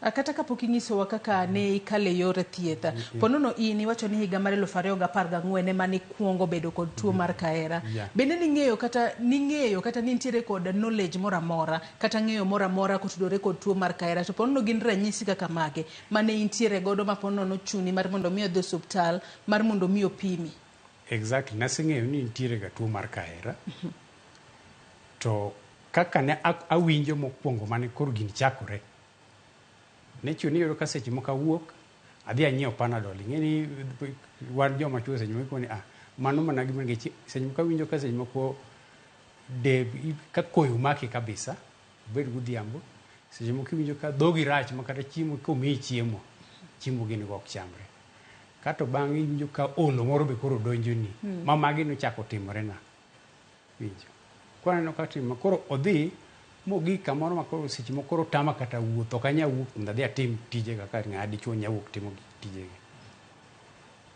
Kata kapok inyisowa kaka ne ikale yor thieth, ponono in iwacho ni higa mar 2014 ema nikwongo bedo kod tuo mar kahera. Bende ning'eyo kata nintiere kod knowledge moro amora kata ng'eyo moro amora kotudore kod tuo mar kahera, to ponono gin ranyisi kaka mage mane intiere godo ma ponono nochuni mar mondo mi odhi osuptal mar mondo mi opimi? Exactly, naseng'eyo ni nitiere ga tuo mar kahera. To kaka ne awinjo mokwongo mane koro gini chakore, ne chuni yudo ka seche moko awuok adhi anyiewo Panadol. Ing'e ni wan joma chuo seche moko ni mano mana gima nikech seche moko awinjo ka seche moko de ka koyo maki kabisa, obed godhiambo, seche moko iwinjo ka dhogi rach ma kata chiemo komiyi chiemo, chiemo gini go ok chamre. Kato bang'e iwinjo ka olo moro be koro donjoni, ma magi nochako timore na. Winjo. Koro aneno ka timo, koro odhi mogik kamoro ma koro seche moko koro tama kata wuoth, ok anyal wuok mondo adhi atim tije kaka ng'ama dichuo nyalo wuok timo tijege.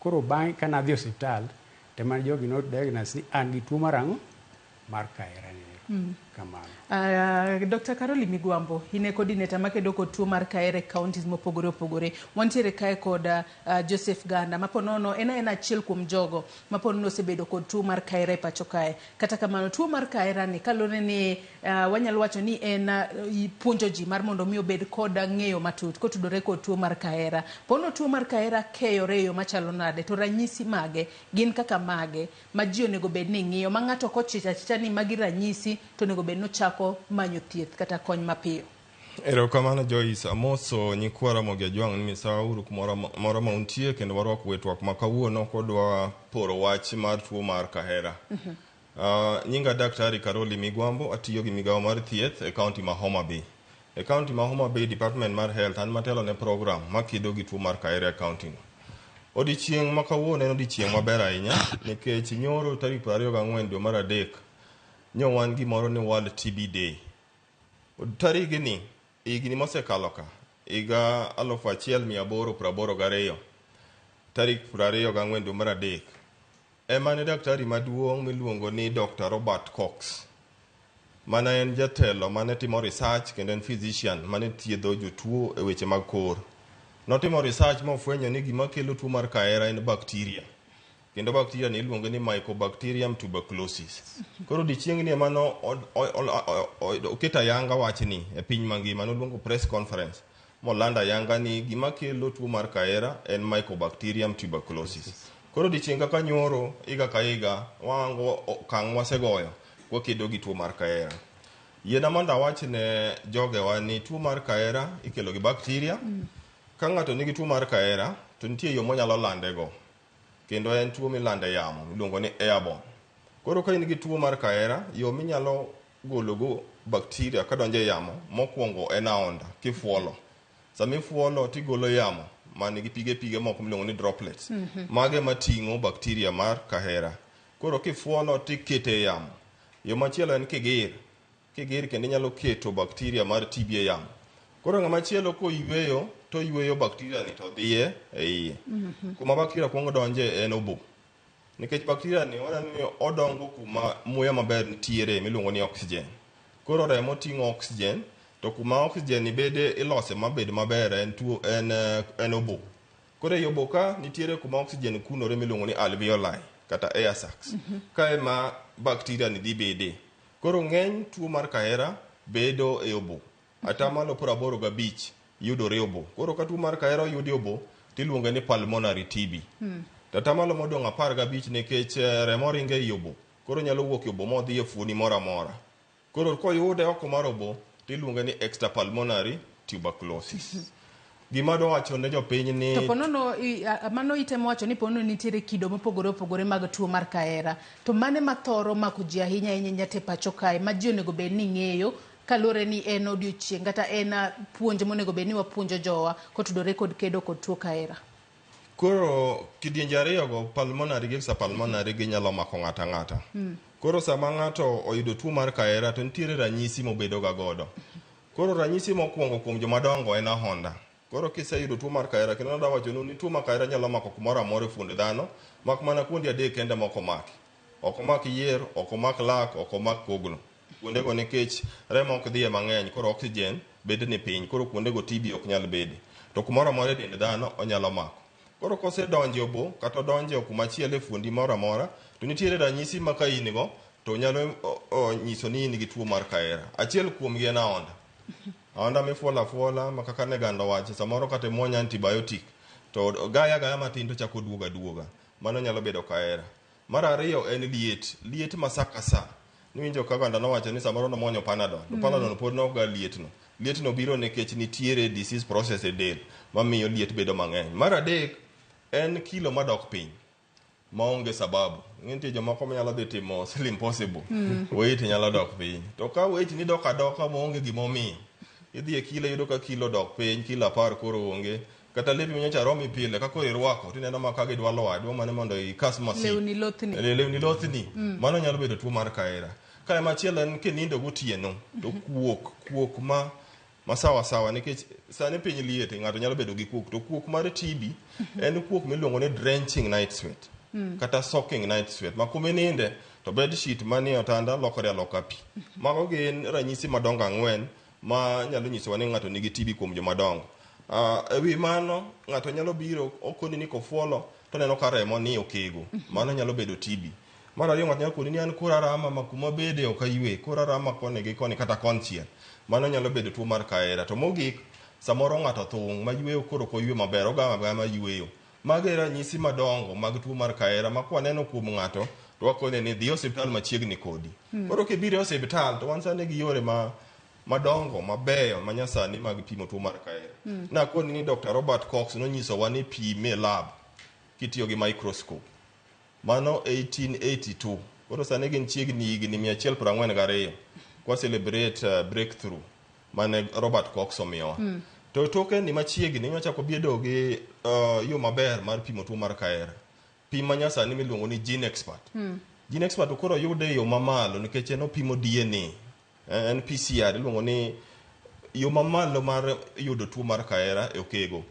Koro bang'e kane adhi e osiptal, to ema jogi no diagnose ni an gi tuo mar ang'o? Mar kahera ni. Kamano. Dr. Karoli Migwambo, in e coordinator makedo kod tuo mar kahera e counties mopogore opogore. Wantiere kae kod Joseph Ganda, ma ponono en aena achiel kuom jogo ma ponono osebedo kod tuo mar kahera e pacho kae. Kata kamano, tuo mar kahera ni kaluwore ni wanyalo wacho ni en puonjo ji mar mondo mi obed kod ng'eyo matut kotudore kod tuo mar kahera. Ponono tuo mar kahera keyore e yo machalo nade, to ranyisi mage gin kaka mage ma ji onego bed ni ng'iyo, ma ng'ato kochicha achicha ni magi ranyisi to onego bed ni ochako manyo thieth kata kony mapiyo. Erokamano Joyce, amoso nyikwa Ramogi Ajwang' ni misawa uru kumoro moro ma untie kendo warwako wetwak ma kawuono kodwa poro wach mar tuo mar kahera. Nyinga Daktari Karoli Migwambo, atiyo gi migawo mar thieth e kaunti ma Homa Bay. E kaunti ma Homa Bay Department mar Health an matelo ne program makedo gi tuo mar kahera e kaunti no. Odiochieng' ma kawuono en odiochieng' maber ahinya nikech nyoro tarik 24 dwe mar 3 nyo wan gimoro ni World TB Day. Tarigni higni mosekalo ka, higa 1882 tarik 24 dwe mar 3 ema ne daktari maduong' miluongo ni Dr. Robert Cox, mane en jatelo mane timo research kendo en physician mane thiedho jotuo e weche mag kor. Notimo research mofwenyo ni gima kelo tuo mar kahera en bacteria. Kendo bacteria ni iluonge ni Mycobacterium tuberculosis. Koro odiechieng'ni ema no oketo ayanga wachni e piny mangima. Noluongo press conference molando ayanga ni gima kelo tuo mar kahera en Mycobacterium tuberculosis. Koro odiechieng' kaka nyoro, higa ka higa, wahango okang' mwasegoyo kwakedo gi tuo mar kahera. Yiena mondo awach ne jogewa ni tuo mar kahera ikelo gi bacteria. Ka ng'ato nigi tuo mar kahera, to nitie yo monyalo landego. Kendo en tuo milando e yamo, miluongo ni airborne. Koro ka in gi tuo mar kahera, yo minyalo gologo bacteria kadonjo e yamo, mokwongo en aonda, kifuolo. Sama ifuolo tigolo yamo man gi pige pige moko miluongo ni droplets. Mago ema ting'o bacteria mar kahera. Koro kifuolo tikete e yamo. Yo machielo en kigir. Kigir kendo inyalo keto bacteria mar TB e yamo. Koro ng'ama chielo koyweyo, to oyweyo bacteria ni to dhiye e iye. Kuma bacteria kuongo donje en obo. Nikech bacteria ni waneno ni odongo kuma muya maber nitiere miluongo ni oxygen. Koro remo ting'o oxygen, to kuma oxygen ni bede ilose mabed maber en tuo en, en obo. Koro ei obo ka nitiere kuma oxygen kunore miluongo ni alveoli kata air sacs. Ka ema bacteria ni dhi bede. Koro ng'eny tuo mar kahera bedo e obo. Atamalo 85 yudore e obo. Koro ka tuo mar kahera oyudi e obo, tiluonge ni pulmonary TB. To atamalo modong' 15 nikech remo ringo ei obo. Koro nyalo wuok e obo modhi e fuoni moro amora. Koro koyude oko mar obo, tiluonge ni extrapulmonary tuberculosis. Gima adwa wacho ne jopiny ni... To ponono, mano itemo wacho ni ponono nitiere kido mopogore opogore mag tuo mar kahera. To mane mathoro mako ji ahinya ahinya nyaka e pacho kae, ma ji onego bed ni ng'eyo, kaluwore ni en odiochieng' kata en puonj monego bed ni wapuonjo jowa kotudore kod kedo kod tuo kahera. Koro kidienje ariyogo, pulmonary gi extrapulmonary, ginyalo mako ng'ato ang'ata. Koro sama ng'ato oyudo tuo mar kahera to nitiere ranyisi mobedo ga godo. Koro ranyisi mokwongo kuom jomadongo en ahonda. Koro kiseyudo tuo mar kahera, kendo nadwa wachonu ni tuo mar kahera nyalo mako kumoro amora e fuonde dhano, mak mana kuonde adek kende ma ok omaki. Ok omak yier, ok omak lak, ok omak kogno. Kuondego nikech remo ok dhiye mang'eny, koro oxygen bedo ni piny, koro kuondego TB ok nyal bede. To kumoro amora e dend dhano onyalo mako. Koro kosedonjo e obo, kata odonjo kuma chielo e fuondi moro amora, to nitiere ranyisi ma ka in go, to nyalo nyiso ni in gi tuo mar kahera. Achiel kuomgi en aonda. Aonda mifuolo afuola ma kaka ne ganda owacho, samoro kata imuonyo antibiotic, to gaya agaya matin to chako duogo aduoga. Mano nyalo bedo kahera. Mar ariyo en liet. Liet ma sa ka sa. Niwinjo ka ganda nowacho ni samoro nomuonyo Panadol. To Panadol pod nok ga lietno. Lietno biro nikech nitiere disease process e del mamiyo liet bedo mang'eny. Mar adek en kilo madok piny maonge sababu. Nitie jomoko manyalo dhi timo slim possible. Weight nyalo dok piny. To ka weight ni dok adoka maonge gimomiyo, idhi e kilo iyudo ka kilo dok piny, kilo 10 koro onge. Kata lepi manyocha romi pile, ka koro irwako, tineno ma ka gidwa lwar, dwa mana mondo ikas masin. Lewni lothni. Lewni lothni. Mano nyalo bedo tuo mar kahera. Kae machielo en kinindo gotieno, to kuok, kuok ma sawa sawa, nikech sani piny liet, ng'ato nyalo bedo gi kuok. To kuok mar TB en kuok miluongo ni drenching night sweat. Kata soaking night sweat. Ma kuma ininde, to bed sheet manie otanda lokore aloka pi. Mago gin ranyisi madongo ang'wen ma nyalo nyisowa ni ng'ato nigi TB kuom jomadongo. E wi mano, ng'ato nyalo biro okoni ni kofuolo to oneno ka remo ni okego. Mano nyalo bedo TB. Mar ariyo ng'ato nyalo koni ni an koro arama ma kuma bede ok aywe, koro arama koni gi koni kata konchiel. Mano nyalo bedo tuo mar kahera. To mogik, samoro ng'ato thung' ma yweyo koro ok oywe maber, ogamo agama yweyo. Mago e ranyisi madongo mag tuo mar kahera ma kwaneno kuom ng'ato to wakone ni dhi e osiptal machiegni kodi. Koro kibiro e osiptal to wan sani gi yore ma madongo mabeyo manyasani mag pimo tuo mar kahera. Nakoni ni Dr. Robert Cox nonyisowa ni pime e lab kitiyo gi microscope. Mano 1882. Koro sani gin chiegni higni 142 kwa celebrate breakthrough mane Robert Cox omiyowa. To toke ni machiegni wachako bedo gi yo maber mar pimo tuo mar kahera. Pim manyasani miluongo ni GeneXpert. GeneXpert to koro yude e yo mamalo nikech en opimo DNA. En PCR iluongo ni yo mamalo mar yudo tuo mar kahera e okego.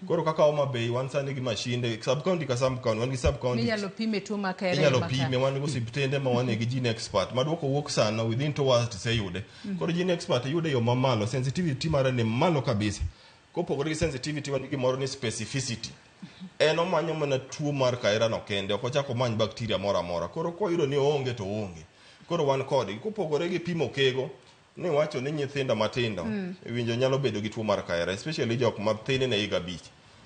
Koro kaka Homa Bay wan sani gi mashinde sub county ka sub county wan gi sub county Minyalo pime tuo mar kahera inyalo ma ka. pime wan gi osiptende ma wan gi GeneXpert ma duoko wuok sano within 2 hours tiseyude. Koro GeneXpert yude e yo mamalo sensitivity mare ni malo kabisa. Kopogore gi sensitivity wan gi gimoro ni specificity. En omanyo mana tuo mar kahera no kende, ok ochak omany bacteria moro amora. Koro koyudo ni oonge to oonge. Koro wan kodgi. Kopogore gi pimo kego, ni wacho ni nyithindo matindo iwinjo nyalo bedo gi tuo mar kahera, especially jok ma thin ne higa 5.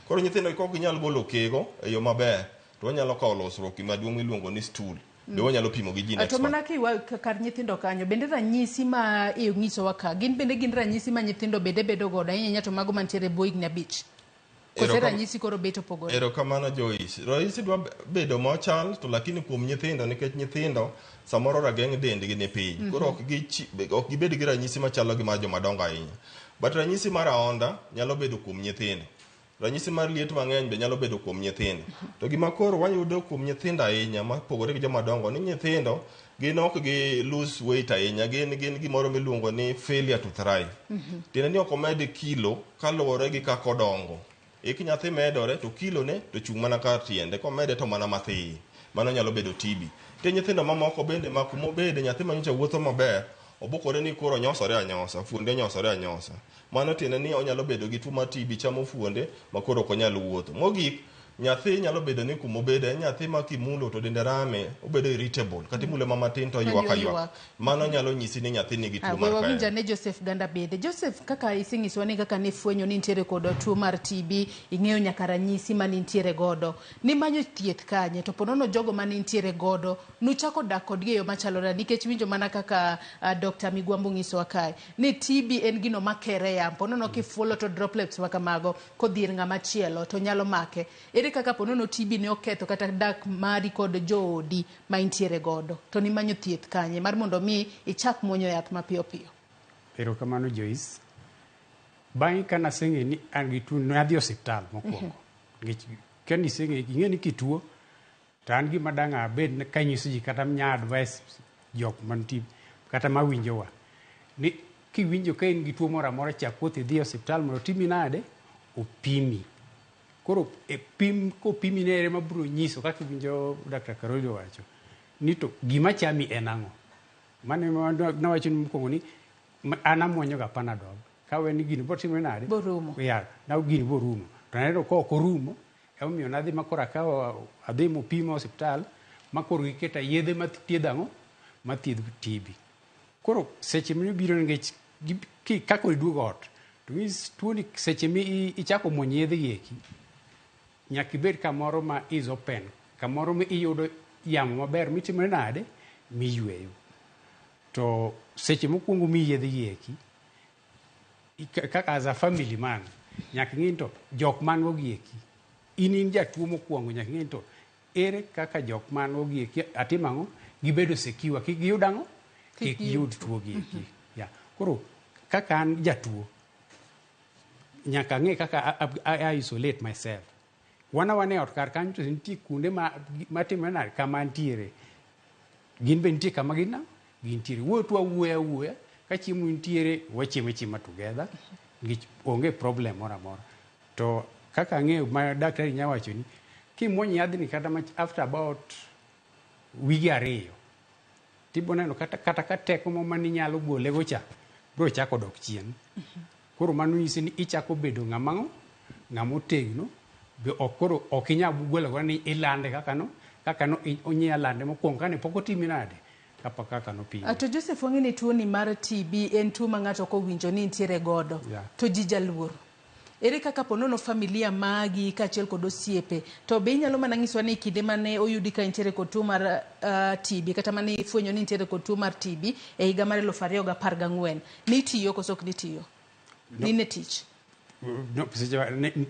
Koro nyithindo kok ginyal golo kego e yo maber, to wanyalo kawo losruok maduong' miluongo ni stool. Be wanyalo pimo gi gene To expert. mana kiwa kar nyithindo kanyo, bende ranyisi ma inyisowa ka, gin bende gin ranyisi ma nyithindo bende bedo godo ahinya ahinya to mago mantiere e bwo higni 5? Kose ranyisi koro bet opogore? Erokamano Joyce. Ranyisi dwa bedo mochal to lakini kuom nyithindo nikech nyithindo samoro rageng' dendgi ni piny. Koro ok gibed gi ranyisi machalo gi mar jomadongo ahinya. But ranyisi mar aonda nyalo bedo kuom nyithindo. Ranyisi mar liet mang'eny be nyalo bedo kuom nyithindo. To gima koro wayudo kuom nyithindo ahinya mopogore gi jomadongo ni nyithindo gin ok gi lose weight ahinya, gin gimoro miluongo ni failure to thrive. Tiende ni ok omed kilo kaluwore gi kaka odongo. Ik nyathi medore to kilo ne to chung' mana kar tiende, komede to mana mathin. Mano nyalo bedo TB. Nitie nyithindo mamoko bende ma kumobede nyathi manyocha wuotho maber, obukore ni koro onyosore anyosa, fuonde onyosore anyosa. Mano tiende ni onyalo bedo gi tuo mar TB chamo fuonde ma koro ok onyal wuotho. Mogik, nyathi nyalo bedo ni kumobede en nyathi ma kimulo to dende rame, obedo irritable, kata imule ma matin to oywak aywaka. Mano nyalo nyisi ni nyathi nigi tuo mar We wawinj kahera. ane Joseph Ganda bende. Joseph, kaka isenyisowa ni kaka nifwenyo ni nitiere kod tuo mar TB, ing'eyo nyaka ranyisi ma nintiere godo. Nimanyo thieth kanye? To ponono jogo ma nintiere godo, nuchako dak kodgi e yo machalo nade? Nikech winjo mana kaka Dr. Migwambo nyisowa kae, ni TB en gino makere yamo. Ponono kifuolo to droplets ma kamago kodhi ir ng'ama chielo to nyalo make. Ere kaka ponono TB ne oketho kata dak mari kod joodi ma intiere godo? To nimanyo thieth kanye mar mondo mi ichak muonyo yath mapiyo piyo? Erokamano Joyce. Bang'e ka naseng'eyo ni an gi tuo, nadhi osiptal mokwongo. Nikech ka niseng'eyo, ing'e ni kituo, to an gima dang' abed kanyiso ji kata nya advice jok mantie kata mawinjowa ni kiwinjo ka in gi tuo moro amora chak wuoth idhi e osiptal mondo otimi nade opimi. Koro e pim kopimi ne ere mabiro nyiso kaka iwinjo Dr. Karoli owacho ni to gima chami en ang'o. Mano ema nawacho ni mokwongo ni an amuonyo ga Panadol kawe ni gini botimore nade Borumo. Yeah, na gini borumo. To aneno ka ok orumo emomiyo nadhi ma koro akawo adhi mopima osiptal ma koro giketa yedhe mathiedho ang'o mathiedho TB. Koro seche mibiro nikech kaka iduogo ot to means tuoni seche mi ichako muonyo yedhe gi eki nyaka ibed kamoro ma is open, kamoro ma iyudo yamo maber mitimore nade miyweyo. To seche mokwongo mi yedhe gi eki kaka as a family man nyaka ing'e ni to jok man go gi eki in jatuo mokwongo nyaka ing'e ni to ere kaka jok man go gi eki atimo ang'o gibedo secure kik giyud ang'o kik giyud tuo gi eki. Yeah. Koro kaka an jatuo nyaka ang'e kaka I isolate myself. Wan awana e ot kar kanyo to nitie kuonde matimore nade kama antiere. Gin be nitie kama gin gintiere. Wuoyo to wawuoyo awuoya ka chiemo nitiere wachiemo achiema together nikech onge problem moro amora. To kaka ang'eyo ma daktari nya wacho ni kimuonyo yadhni kata after about wige 2 tibo neno kata ka teko mo maninyalo gole go cha biro chako dok chien. Koro mano nyisi ni ichako bedo ng'ama ng'ama otegno be ok koro ok inyal golo godo ni ilande kaka no onya lande mokwongo kane pok otimi nade kaka nopimi. To Joseph wang'e ni tuoni mar TB en tuo ma ng'ato ok owinjo ni nitiere godo. Yeah. To ji jaluor. Ere kaka ponono familia magi kaachiel kod osiepe to be inyalo mana nyisowa ni kinde mane oyudi ka intiere kod tuo mar TB kata mane ifwenyo ni intiere kod tuo mar TB e higa mar 2014 nitiyo koso ok nitiyo? No. Nine tich? No,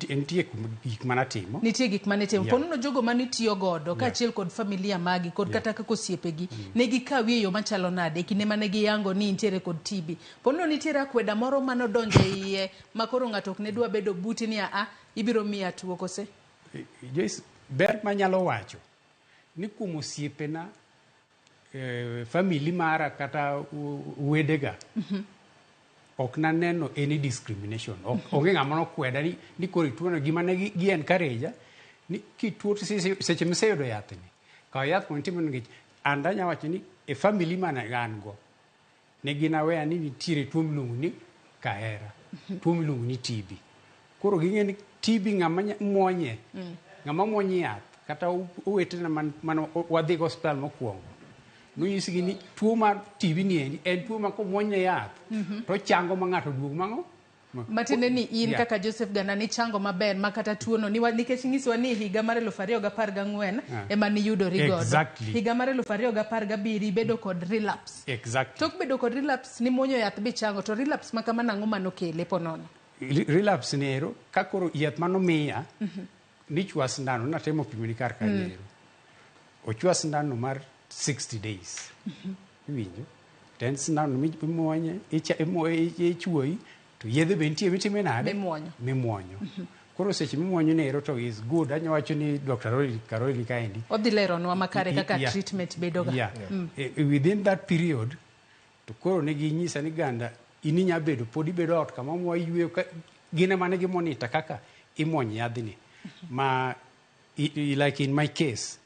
nitie gik manatimo. Nitie gik manitimo. Yeah. Ponono jogo manitiyo godo kaachiel kod familia magi kod kata kaka osiepegi ne gikawi e yo machalo nade e kinde mane giyango ni intiere kod TB? Ponono nitiere akweda moro manodonjo e iye ma koro ng'ato ok ne dwa bedo buti ni a ibiro miya tuo kose? Joyce, ber manyalo wacho ni kuom osiepena family mara kata wedega ok naneno any discrimination. Onge ng'ama nokweda ni koro ituono gima ne gi encourage ni kituo to seche miseyudo yathni kaw yath mondo itim nikech an danya wacho ni e family mane an go ne gin aware ni nitiere tuo miluongo ni kahera, tuo miluongo ni TB. Koro ging'e ni TB ng'ama muonye, ng'ama muonyo yath kata owetena man wadhi go osiptal mokwongo nonyisgi ni tuo mar TB ni endi en tuo ma komuonyne yath to chango ma ng'ato duog mang'o. Matiende ni in kaka Joseph Ganda nichango maber ma kata tuono nikech nyiswa ni higa mar 2014 ema niyudori godo. Higa mar 2017 ibedo kod relapse. Tok bedo kod relapse nimuonyo yath bichango, to relapse ma kama nang'o manokele ponono? Relapse ni ero ka koro yath manomiya nichwa sindano natemo pimo ni kar kanyo ero. Ochwa sindano mar 60 days. Iwinjo? To en sindano mimuonye, ichuoyi, to yedhe be nitie mitime nade? Mimuonyo. Mimuonyo. Koro seche mimuonyo ni ero to is good. Anya wacho ni Dr. Karoli kaendi. Odhi leronwa makare kaka treatment bedoga. Within that period, to koro ne ginyisa ni Ganda, in inya bedo, pod ibedo ot kama mwayweyo, gin ema ne gimonita kaka imuonyo yadhni. Ma, like in my case,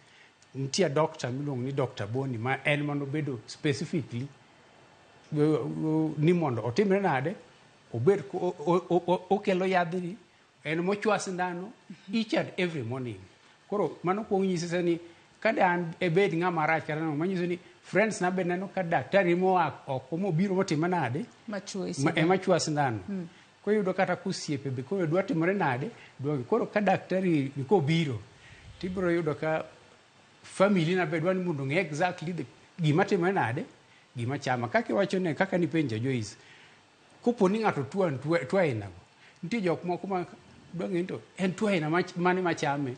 nitie doctor miluongo ni Dr. Boni ma en manobedo specifically ni mondo otimre nade, obed okelo yadhni, en mochwa sindano each and every morning. Koro mano kuong nyise ni kada an ebed ng'ama rach kata nang'o, manyiso ni friends na be neno ka daktari moa oko mobiro motime nade, Machuoyi ma, sindano. Ema chwa sindano. Koro iyudo kata kosiepe be koro dwa timore nade, dwa koro ka daktari ni kobiro tibiro yudo ka family na be dwa ni mondo ong'e exactly gima timore nade, gima chama. Kaka iwacho ne, kaka nipenja Joyce, kopo ni ng'ato tuo aina go, nitie jok moko ma dwa ng'e ni to en tuo aina mane machame,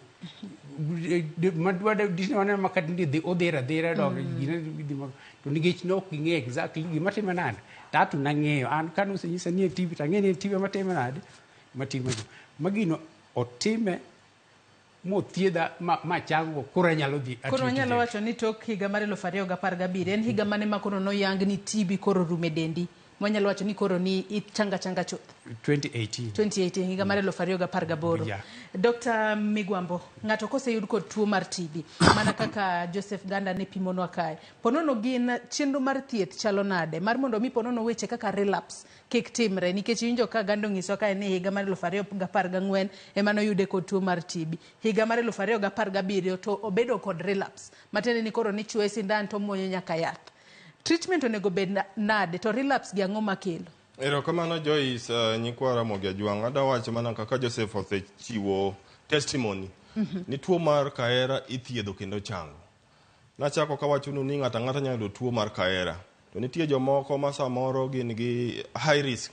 madwa waneno ma kata ni dhi odhir adhira dok gine dhi to nikech ne ok ging'eyo exactly gima time nade. To ato nang'eyo an kane osenyisa ni en TB to ang'e ni en TB matime nade, matime ma gino otime mothiedha machango koro anyalo dhi Koro atiyo wanyalo tije. wacho ni tok higa mar 2017 en higa mane ma koro noyang ni TB koro rume dendi? Wanyalo wacho ni koro ni ichanga changa chuth. 2018. 2018, higa mar 2018. Dr. Migwambo, ng'ato koseyud kod tuo mar TB, mana kaka Joseph Ganda ne pimonwa kae, ponono gin chenro mar thieth chalo nade? Mar mondo mi ponono weche kaka relapse kik timre, nikech iwinjo ka Ganda onyiswa kae ni higa mar 2014 ema noyude kod tuo mar TB. Higa mar 2017 to obedo kod relapse. Matiende ni koro nichuoye sindan to omuonyo nyaka yath. Treatment onego bed nade to relapse gi ang'o makelo? Erokamano Joyce, nyikwa Ramogi Ajwang'. Adwa wacho mana kaka Joseph osechiwo testimony ni tuo mar kahera ithiedho kendo chango. Nachako kawachonu ni ng'ato ang'ata nyalo yudo tuo mar kahera. To nitie jomoko ma samoro gin gi high risk,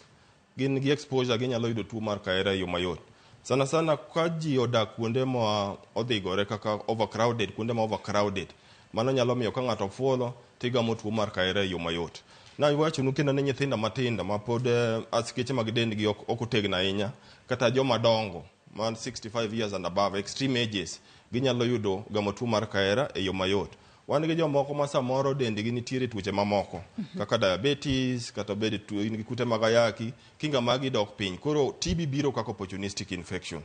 gin gi exposure, ginyalo yudo tuo mar kahera e yo mayot. Sana sana ka ji odak kuonde ma odhigore kaka overcrowded, kuonde ma overcrowded. Mano nyalo miyo ka ng'ato fuolo tigamo tuo mar kahera e yo mayot. Nawachonu kendo ni nyithindo matindo ma pod askeche mag dendgi ok otegno ahinya, kata joma dongo man 65 years and above, extreme ages, ginyalo yudo gamo tuo mar kahera e yo mayot. Wan gi jomoko ma samoro dendgi nitiere tuoche mamoko kaka diabetes, kata bed in gi kute mag ayaki, kinga magi dok piny. Koro TB biro kaka opportunistic infection.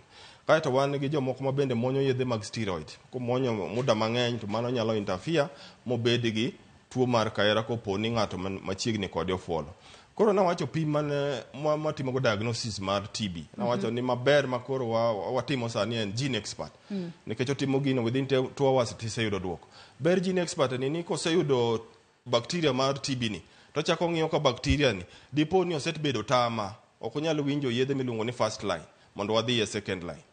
Kaeto wan gi jomoko ma bende muonyo yedhe mag steroid. Komuonyo muda mang'eny to mano nyalo interfere mobed gi tuo mar kahera kopo ni ng'ato machiegni kode ofuolo. Koro nawacho pim mane matimogo diagnosis mar TB. Nawacho ni maber ma koro watimo sani en GeneXpert. Nikech otimo gino within 2 hours tiseyudo duoko. Ber GeneXpert ni koseyudo bacteria mar TB ni, to ochako ng'iyo ka bacteria ni dipo ni osebedo tama, ok onyal winjo yedhe miluongo ni first line mondo wadhi e second line.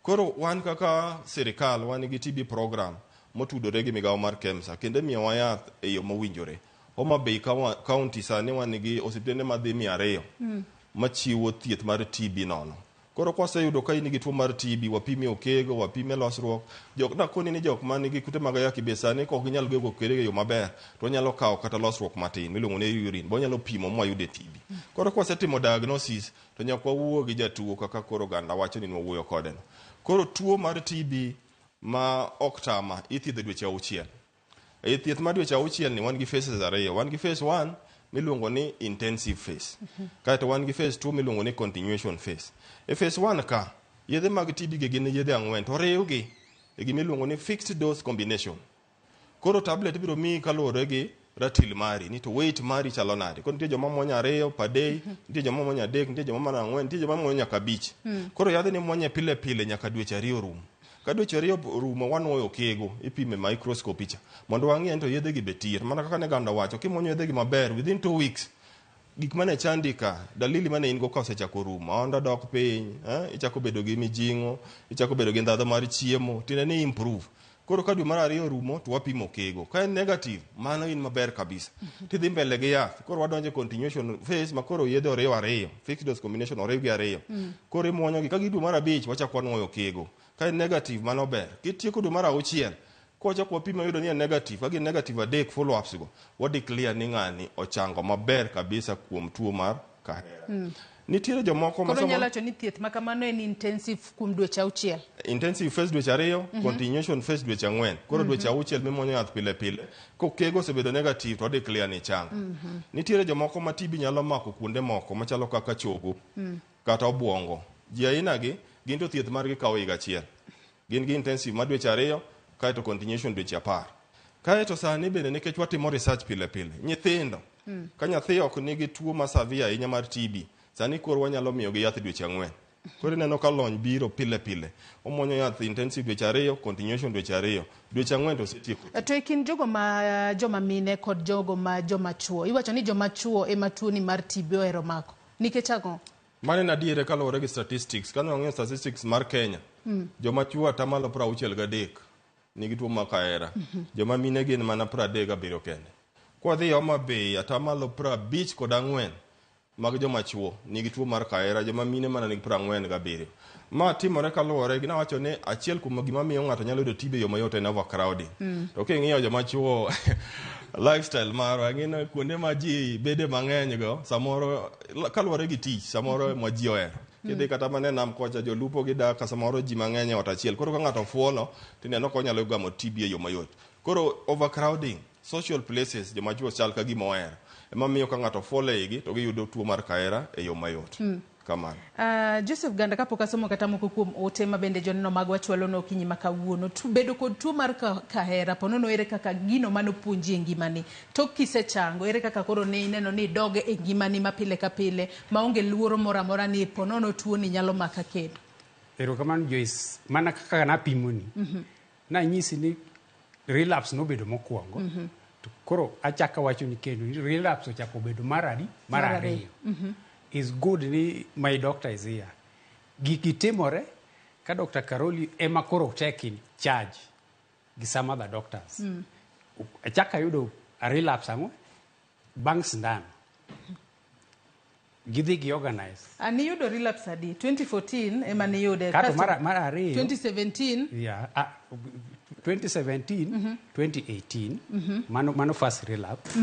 Koro wan kaka sirikal wan gi TB program motudore gi migawo mar KEMSA kendo imiyowa yath e yo mowinjore. Homa Bay County sani wan gi osiptende madhi 200 machiwo thieth mar TB nono. Koro kwaseyudo ka in gi tuo mar TB, wapime okego, wapime losruok. Jok nakoni ni jok man gi kute mag ayaki be sani kok ginyal gego okere e yo maber, to wanyalo kawo kata losruok matin miluongo ni urine, bo wanyalo pimo mwayude TB. Koro kwasetimo diagnosis, to nyaka wawuo gi jatuo kaka koro oganda wacho ni nwawuoyo kode no. Koro tuo mar TB ma ok tama ithiedho dweche 6. E thieth mar dweche 6 ni wan gi phases ariyo. Wan gi phase 1 miluongo ni intensive phase. Kaeto wan gi phase 2 miluongo ni continuation phase. E phase 1 ka, yedhe mag TB gi gin yedhe 4 to oriwgi e gima iluongo ni fixed dose combination. Koro tablet ibiro miyi kaluwore gi ratil mari ni to weight mari chalo nade. Koro nitie joma muonyo 2 per day, nitie joma muonyo 3, nitie joma muonyo 4, nitie joma muonyo nyaka 5. Koro yadhni muonye pile pile nyaka dweche 2 rum. Ka dweche 2 rumo wanuoyo kego, ipime microscope cha mondo wang'e ni to yedhe gi be tiyo. Mana kaka ne Ganda wacho, kimuonyo yedhe gi maber within 2 weeks gik mane chandi ka, dalili mane in go ka osechako rumo, aonda dok piny, ichako bedo gi mijing'o, ichako bedo gi ndhadhu mar chiemo, tiende ni improve. Koro ka dwe mar 2 orumo to wapimo kego. Ka en negative, mano in maber kabisa. Tidhi mbele gi yath. Koro wadonjo e continuation phase ma koro yedhe oriw 2, fixed dose combination oriw gi 2. Koro imuonyo gi ka gi dwe mar 5 wachako wanuoyo kego. Ka en negative mano ber. Kitieko dwe mar 6 kochako wapimo yudo ni en negative, ka gin negative 3 follow ups go, wa declare ni ng'ani ochango maber kabisa kuom tuo mar kahera. Nitiere jomoko ma Koro nyalo wacho ni thieth ma kamano en intensive kuom dweche 6. Intensive phase dweche 2, continuation phase dweche 4. Koro dweche 6 mimuonyo yath pile pile. Kokego osebedo negative to declare ni chango. Nitiere jomoko ma TB nyalo mako kuonde moko machalo kaka chogo kata obwongo. Ji aina gi gin to thieth margi kawo higa achiel. Gin gi intensive mar dweche 2 kaeto continuation dweche 10. Kaeto sani bende nikech watimo research pile pile, nyithindo ka nyathi ok nigi tuo ma severe ahinya mar TB, sani koro wanyalo miyogi yath dweche 4. Koro ineno ka lony biro pile pile. Omuonyo yath intensive dweche 2, continuation dweche 2. Dweche 4 to osetieko. To e kind jogo ma joma mine kod jogo ma joma chuo, iwacho ni joma chuo ema tuoni mar TB ohero mako. Nikech ang'o? Mano en adier kaluwore gi statistics. Kane wang'iyo statistics mar Kenya, joma chuo atamalo 63 nigi tuo mar kahera. Joma mine gin mana 37 kende. Kwadhi Homa Bay, atamalo 54 mag joma chuo nigi tuo mar kahera, joma mine mana nigi 47. Ma timore kaluwore gi nawacho ni achiel kuom gima miyo ng'ato nyalo yudo TB e yo mayot en overcrowding. To king'iyo joma chuo lifestyle marwa, ing'e kuonde ma ji bede mang'eny go, samoro kaluwore gi tich, samoro ma ji ohero. Kidhi kata mana e nam kocha, jolupo gidak ka samoro ji mang'eny e ot achiel. Koro ka ng'ato fuolo, tineno ka onyalo gamo TB e yo mayot. Koro overcrowding, social places, joma chuo chal ka gima ohero. Ema miyo ka ng'ato fuolo e igi, to giyudo tuo mar kahera e yo mayot. Kamano. Joseph Ganda, kapok asomo kata moko kuom ote ma bende joneno magwa chwalo no okinyi ma kawuono, bedo kod tuo mar kahera, ponono ere kaka gino manopuonji e ngimani? Tok kisechango, ere kaka koro ne ineno ni idog e ngimani ma pile ka pile, maonge luoro moro amora ni ponono tuo ni nyalo maka kendo? Erokamano Joyce, mana kaka napimoni, nanyisi ni relapse nobedo mokwongo. To koro achako awacho ni kendo relapse ochako bedo mar adi? Mar 2. Is good ni my doctor is here. Giki timore ka Dr. Karoli ema koro take in charge gi some other doctors. Achako ayudo a relapse ang'o? Bang' sindan. Gidhi gi organize. Niyudo relapse adi? 2014 ema niyude. Kato mar 2. 2017. Yeah. 2017, 2018, mano first relapse.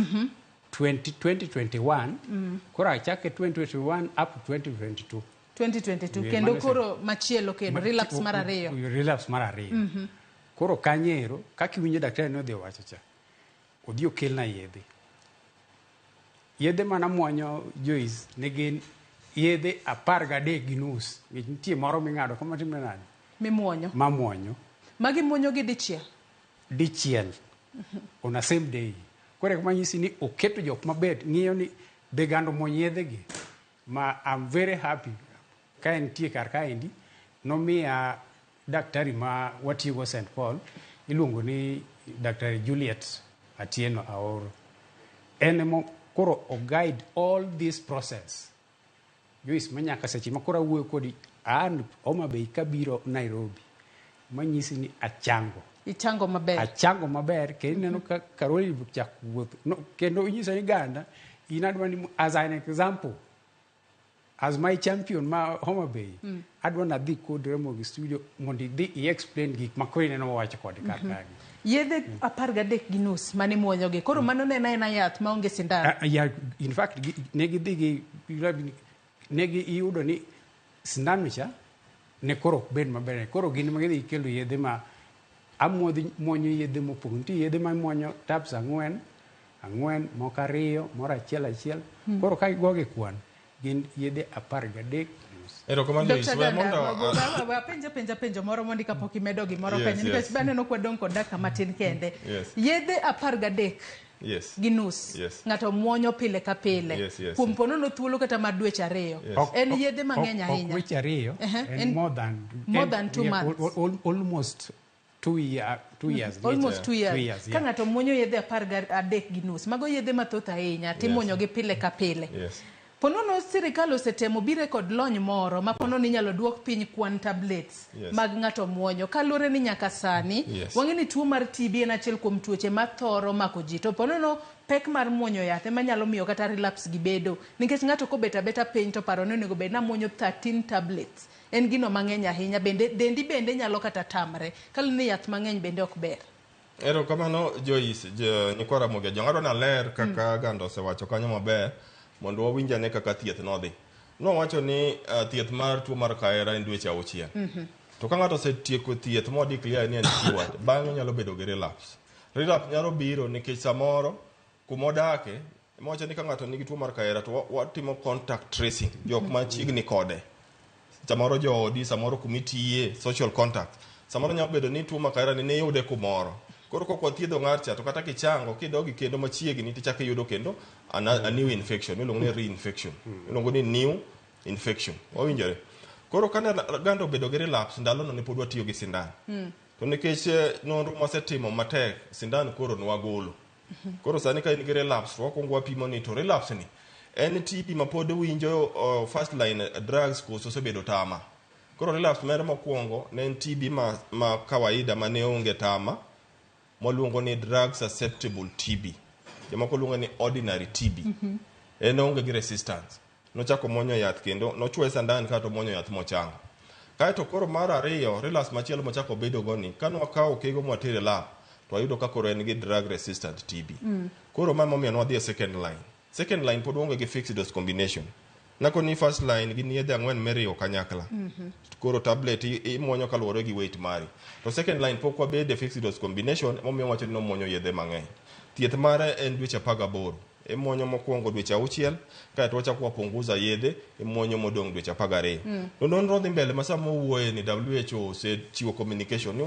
2021, koro achake 2021 up to 2022. 2022, kendo koro machielo kendo, relapse mar 2. Relapse mar 2. Koro kanyero, kaka iwinjo daktari nodhi owacho cha, odhi okelna yedhe. Yedhe mana muonyo Joyce, ne gin yedhe 13.5. Nikech nitie moro ming'ado kama timre nade? Mimuonyo. Mamuonyo. Magi muonyo gi dichiel? Dichiel. On a same day. Koro ema nyisi ni oketo jok maber, ng'iyo ni be Ganda omuony yedhe gi. Ma I'm very happy. Ka entie kar kaendi, nomiya daktari ma watiyogo St. Paul, iluongo ni Daktari Juliet Atieno Aoro. En ema koro o guide all this process. Joyce, ma nyaka seche ma koro awuoyo kodi, an Homa Bay kabiro Nairobi, manyisi ni achango. Ichango maber. Achango maber, kendo ineno ka Karoli chako wuotho. No, kendo inyisa ni Ganda, in adwa ni as an example, as my champion ma Homa Bay, adwa nadhi kod Ramogi studio mondo idhi i-explain gik ma koro ineno wawacho kode kar kae. Yedhe 13.5 mane muonyo gi. Koro mano ne en yath maonge sindan. Yeah, in fact, ne gidhi gi, ne gi iyudo ni sindano cha ne koro ok bed maber. Koro gin ma gidhi kelo yedhe ma amuodhi muonyo yedhe mopogore. Nitie yedhe ma muonyo tabs 4, 4, moko 2, moro 1 1. Koro ka igogi kwan, gin yedhe 13.5. Erokamano Joyce, we mondo apenja penjo moro mondi kapok imedo gimoro penjo, nikech aneno kwa dong' kod dakika matin kende. Yedhe 13 Yes. Gi nus. Yes. Ng'ato muonyo pile ka pile. Yes. Kuom ponono thuolo kata mar dweche 2. Yes. En yedhe mang'eny ahinya. Ok weche 2, en more than 2 months. Almost 2 year, 2 years. Almost 2 years. 2 years, Ka yeah. ng'ato muonyo yedhe 13.5, mago yedhe mathoth ahinya, timuonyogi pile ka pile. Ponono sirikal osetemo bire kod lony moro ma ponono inyalo duok piny kwan tablets mag ng'ato muonyo, kaluwore ni nyaka sani wang'e ni tuo mar TB en achiel kuom tuoche mathoro mako ji, to ponono pek mar muonyo yath ema nyalo miyo kata relapse gi bedo, nikech ng'ato kobet abeta piny to paro ni onego bed namuonyo 13 tablets en gino mang'eny ahinya, bende dendi bende nyalo kata tamre kaluwore ni yath mang'eny bende ok ber. Erokamano Joyce, nyikwa Ramogi Ajwang'. Adwa naler kaka Ganda osewacho kanyo maber mondo wawinj ane kaka thieth nodhi. Nowacho ni thieth mar tuo mar kahera en dweche 6. To ka ng'ato osetieko thieth mo declare ni en cured, bang'e onyalo bedo gi relapse. Relapse nyalo biro nikech samoro kumodake, mowacho ni ka ng'ato nigi tuo mar kahera to watimo contact tracing, jok machiegni kode. Samoro joodi, samoro kumitiye, social contact. Samoro nyalo bedo ni tuo mar kahera ni ne iyude kumoro. Koro kok wathiedho ng'at cha, to kata kichango kidok kendo machiegni tichako iyudo kendo a new infection iluongo ni reinfection, iluongo ni new infection. Wawinjore? Koro kane Ganda obedo gi relapse, ndalono ne pod watiyo gi sindan. To nikech nonro mwasetimo matek, sindan koro nwagolo. Koro sani ka in gi relapse, to wakwongo wapimo ni to relapse ni en TB ma pod winjo first line drugs koso osebedo tama. Koro relapse mere mokwongo ne en TB ma kawaida ma ne onge tama, mwaluongo ni drug susceptible TB. Jomoko luongo ni ordinary TB. En onge gi resistance. Nochako muonyo yath kendo nochuoye sandan kaeto omuonyo yath mochango. Kaeto koro mar ariyo, relapse machielo mochako bedo go ni, kane wakawo okego mwatere lab, to wayudo ka koro en gi drug resistant TB. Koro ma emomiyo nwadhi e second line. Second line pod waonge gi fixed dose combination. Nakoni first line gin yedhe 4 miriwo kanyakla. Koro tablet imuonyo kaluwore gi weight mari. To second line pok wabede fixed dose combination, emomiyo wacho ni nomuonyo yedhe mang'eny. Thieth mare en dweche 18. Imuonyo mokwongo dweche 6, kaeto wachako wapunguza yedhe, imuonyo modong' dweche 12. To nonro dhi mbele ma sama wawuoye ni WHO osechiwo communication ni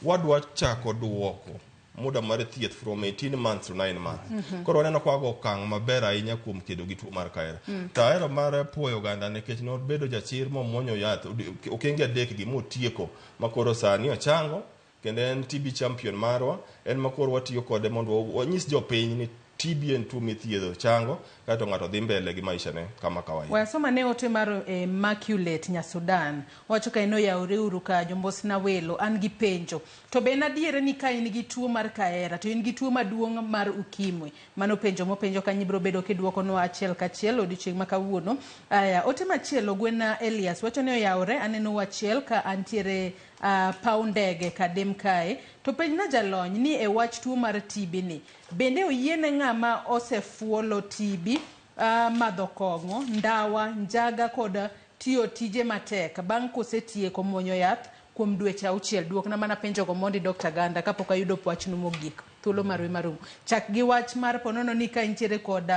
wadwa chako duoko muda mar thieth from 18 months to 9 months. Koro waneno ka wago okang' maber ahinya kuom kedo gi tuo mar kahera. To ahero mar puoyo oganda nikech nobedo jachir momuonyo yath okenge 3 gi motieko ma koro sani ochango, kendo en TB champion marwa, en ma koro watiyo kode mondo wanyis jopiny ni TB en tuo mithiedho, chango, kaeto ng'ato dhi mbele gi maisha ne kama kawaida. Wasoma ne ote mar Immaculate Nyasudan wacho ka en oyawre uru ka jombosna welo, an gi penjo to be en adier ni ka in gi tuo mar kahera to in gi tuo maduong' mar ukimwi? Mano penjo mopenjo kanyo, ibiro bedo kidwokonwa achiel kachiel odiochieng' ma kawuono. Aya, ote machielo Gwena Elias wacho ni oyawre, aneno achiel ka antiere paw ndege Kadem kae, to penjna jalony ni e wach tuo mar TB ni bende oyiene ng'ama osefuolo TB madho kong'o, ndawa, njaga kod tiyo tije matek bang' kosetieko muonyo yath kuom dweche 6? Duokna mana penjogo mondi, Dr. Ganda, kapok ayudo wachno mogik. Thuolo marwe marumo. Chak gi wach mar ponono ni ka intiere kod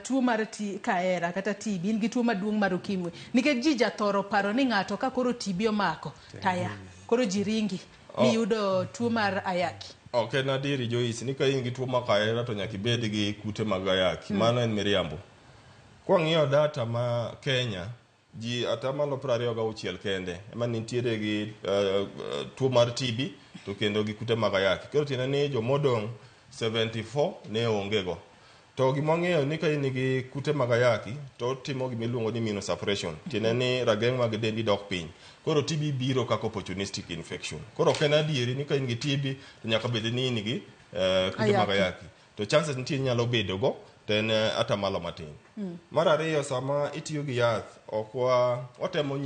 tuo mar kahera kata TB, in gi tuo maduong' mar ukimwi, nikech ji jathoro paro ni ng'ato ka koro TB omako taya koro ji ringi miyudo tuo mar ayaki. Ok en adieri, Joyce, ni ka in gi tuo mar kahera to nyaka ibed gi kute mag ayaki. Mano en miriambo. Kwang'iyo data ma Kenya, ji 26% kende ema nitiere gi tuo mar TB to kendo gi kute mag ayaki. Koro tiende ni jomodong' 74 ne onge go. To gima wang'eyo ni ka in gi kute mag ayaki to otimo gima iluongo ni immunosuppression. Tiende ni rageng' mag dendi dok piny. Koro TB biro kaka opportunistic infection. Koro ok en adieri ni ka in gi TB to nyaka bed ni in gi kute mag Ayaki. ayaki. To chances nitie inyalo bedo go, to en atamalo matin. Mar ariyo, sama itiyo gi yath, ok watemo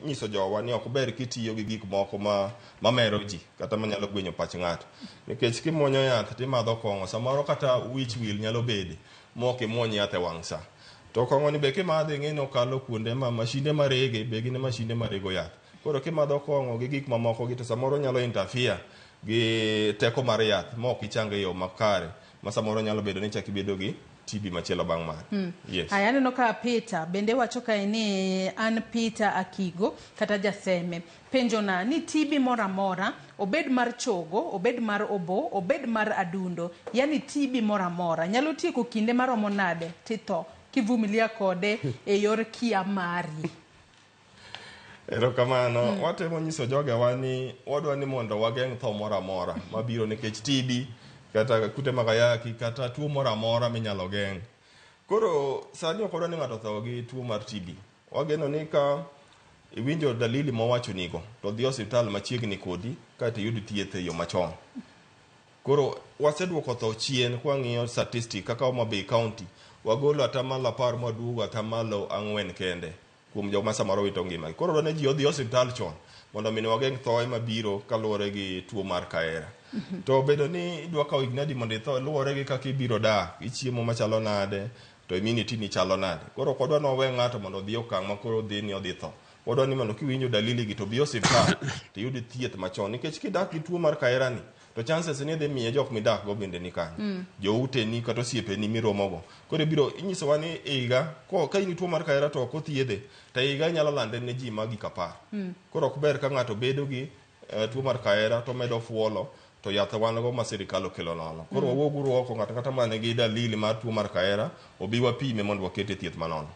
nyiso jowa ni ok ber kitiyo gi gik moko ma mamero ji kata manyalo gwenyo pach ng'ato. Nikech kimuonyo yath timadho kong'o, samoro kata wich wil nyalo bede mok imuony yath e wang' sa. To kong'o ni be kimadho, ing'e ni okalo kuonde ma mashinde marege be gin mashinde marego yath. Koro kimadho kong'o gi gik mamoko gi, to samoro nyalo interfere gi teko mar yath ma ok ichang e yo makare, ma samoro nyalo bedo ni ichako ibedo gi TB machielo bang' mano. Yes. Aya, aneno ka Peter bende wacho kae ni an Peter Akigo kata Jaseme. Penjo na ni TB moro amora, obed mar chogo, obed mar obo, obed mar adundo, yani TB moro amora nyalo tieko kinde maromo nade titho kivumilia kode e yor kia mari? Erokamano. Watemo nyiso jogewa ni wadwa ni mondo wageng' tho moro amora mabiro nikech TB kata kute mag ayaki kata tuo moro amora minyalo geng'. Koro sani ok wadwa ni ng'ato otho gi tuo mar TB. Wageno ni ka iwinjo dalili mowachonigo to dhi osiptal machiegni kodi kaeto iyud thieth e yo machon. Koro waseduoko tho chien kwang'iyo statistic kaka Homa Bay County wagolo 10% mwaduogo 4% kende kuom joma samoro wito ngimagi. Koro wadwa ni ji odhi osiptal chon mondo mi wageng' thoe mabiro kaluwore gi tuo mar kahera. To bedo ni idwa kawo higni adi mondo itho luwore gi kaka ibiro dak, ichiemo machalo nade, to immunity ni chalo nade. Koro ok wadwa ni wawe ng'ato mondo odhi e okang' ma koro odhi ni odhi tho. Wadwa ni mondo kiwinjo dalili gi to bi osiptal to iyud thieth machon nikech kidak gi tuo mar kahera ni to chances ni idhi miye jok midak go bende ni kanyo. Jouteni kata osiepeni miromogo. Koro ibiro inyisowa ni higa ka in gi tuo mar kahera to ok othiedhe to higa inyalo lande ne ji magik 10. Koro ok ber ka ng'ato bedo gi tuo mar kahera to medo fuolo to yath wan go ma sirikal okelo nono. Koro wawuoguru oko ng'ato kata man gi dalili mar tuo mar kahera obi wapime mondo wakete e thieth manono.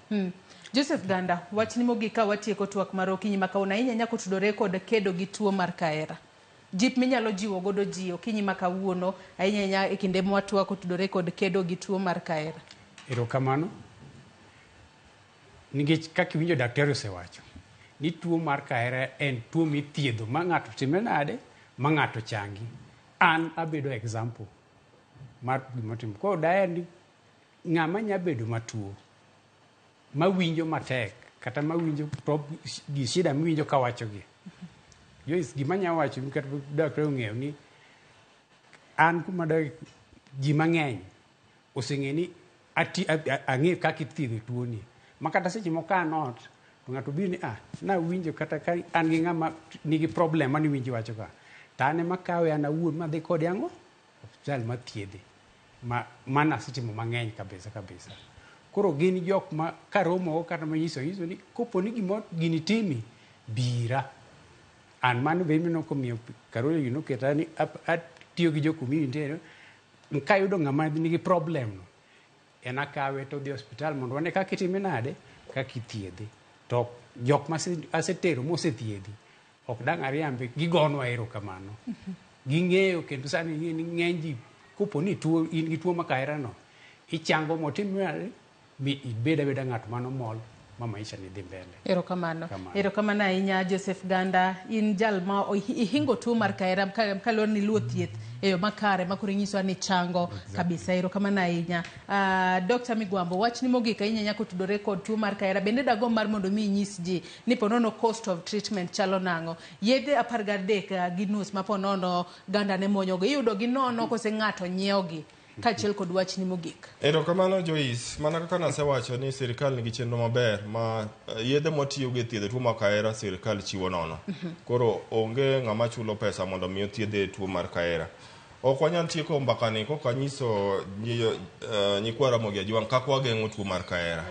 Joseph Ganda, wachni mogik ka watieko twak mar okinyi ma kawuono ahinya nyako tudore kod kedo gi tuo mar kahera. Jip minyalo jiwo godo ji okinyi ma kawuono ahinya ahinya e kinde mwatwak otudore kod kedo gi tuo mar kahera. Erokamano. Nikech kaka iwinjo daktari osewacho ni tuo mar kahera en tuo mithiedho ma ng'ato time nade ma ng'ato changi. An abedo example mar gimotimo. Koro daher ni ng'ama nya bedo matuo mawinjo matek kata mawinjo gi shida miwinjo kawachogi. Joyce, gima anya wacho kata daktari ong'eyo ni an kuma adake ji mang'eny oseng'e ni ang'e kaka ithiedho tuoni. Ma kata seche moko ka an ot to ng'ato biro ni nawinjo kata ka an gi ng'ama nigi problem maniwinjo iwacho ka to an ema akawe an awuon madhi kode ang'o osiptal mathiedhe. Mano asetimo mang'eny kabisa kabisa. Koro gin jok ma karomogo kata manyiso anyiso ni kopo ni gini timi, bira. An mano be ineno komiyo Karoli gino noketa ni atiyo gi jo community kayudo ng'ama nigi problem no en akawe to odhi osiptal mondo wane kaka itime nade kaka ithiedhe. To jok ma asetero mosethiedhi ok dang' ariambi gigonwa erokamano. Ging'eyo kendo sani ing'e ni ng'eny ji kopo ni tuo in gi tuo mar kahera no ichango motim nade mi ibed abeda ng'at manomol ma maisha ni dhi mbele. Erokamano. Erokamano ahinya Joseph Ganda, in jal ma ihingo tuo mar kahera kaluwore ni iluwo thieth e yo makare ma koro inyisowa ni chango kabisa. Erokamano ahinya. Dr. Migwambo, wachni mogik ahinya nyaka otudore kod tuo mar kahera. Bende dagomb mar mondo mi inyis ji ni ponono cost of treatment chalo nang'o. Yedhe 13.5 ma ponono Ganda ne muonyogo. Iyudo gi nono kose ng'ato nyiewogi? Kaachiel kod wachni mogik. Erokamano Joyce, mana kaka nasewacho ni sirikal nigi chenro maber ma yedhe mwatiyogo e thiedho tuo mar kahera sirikal chiwo nono. Koro onge ng'ama chulo pesa mondo mi othiedhe tuo mar kahera. Ok wanyal tieko mbakani kok anyiso nyikwa Ramogi Ajwang' kaka wageng'o tuo mar kahera.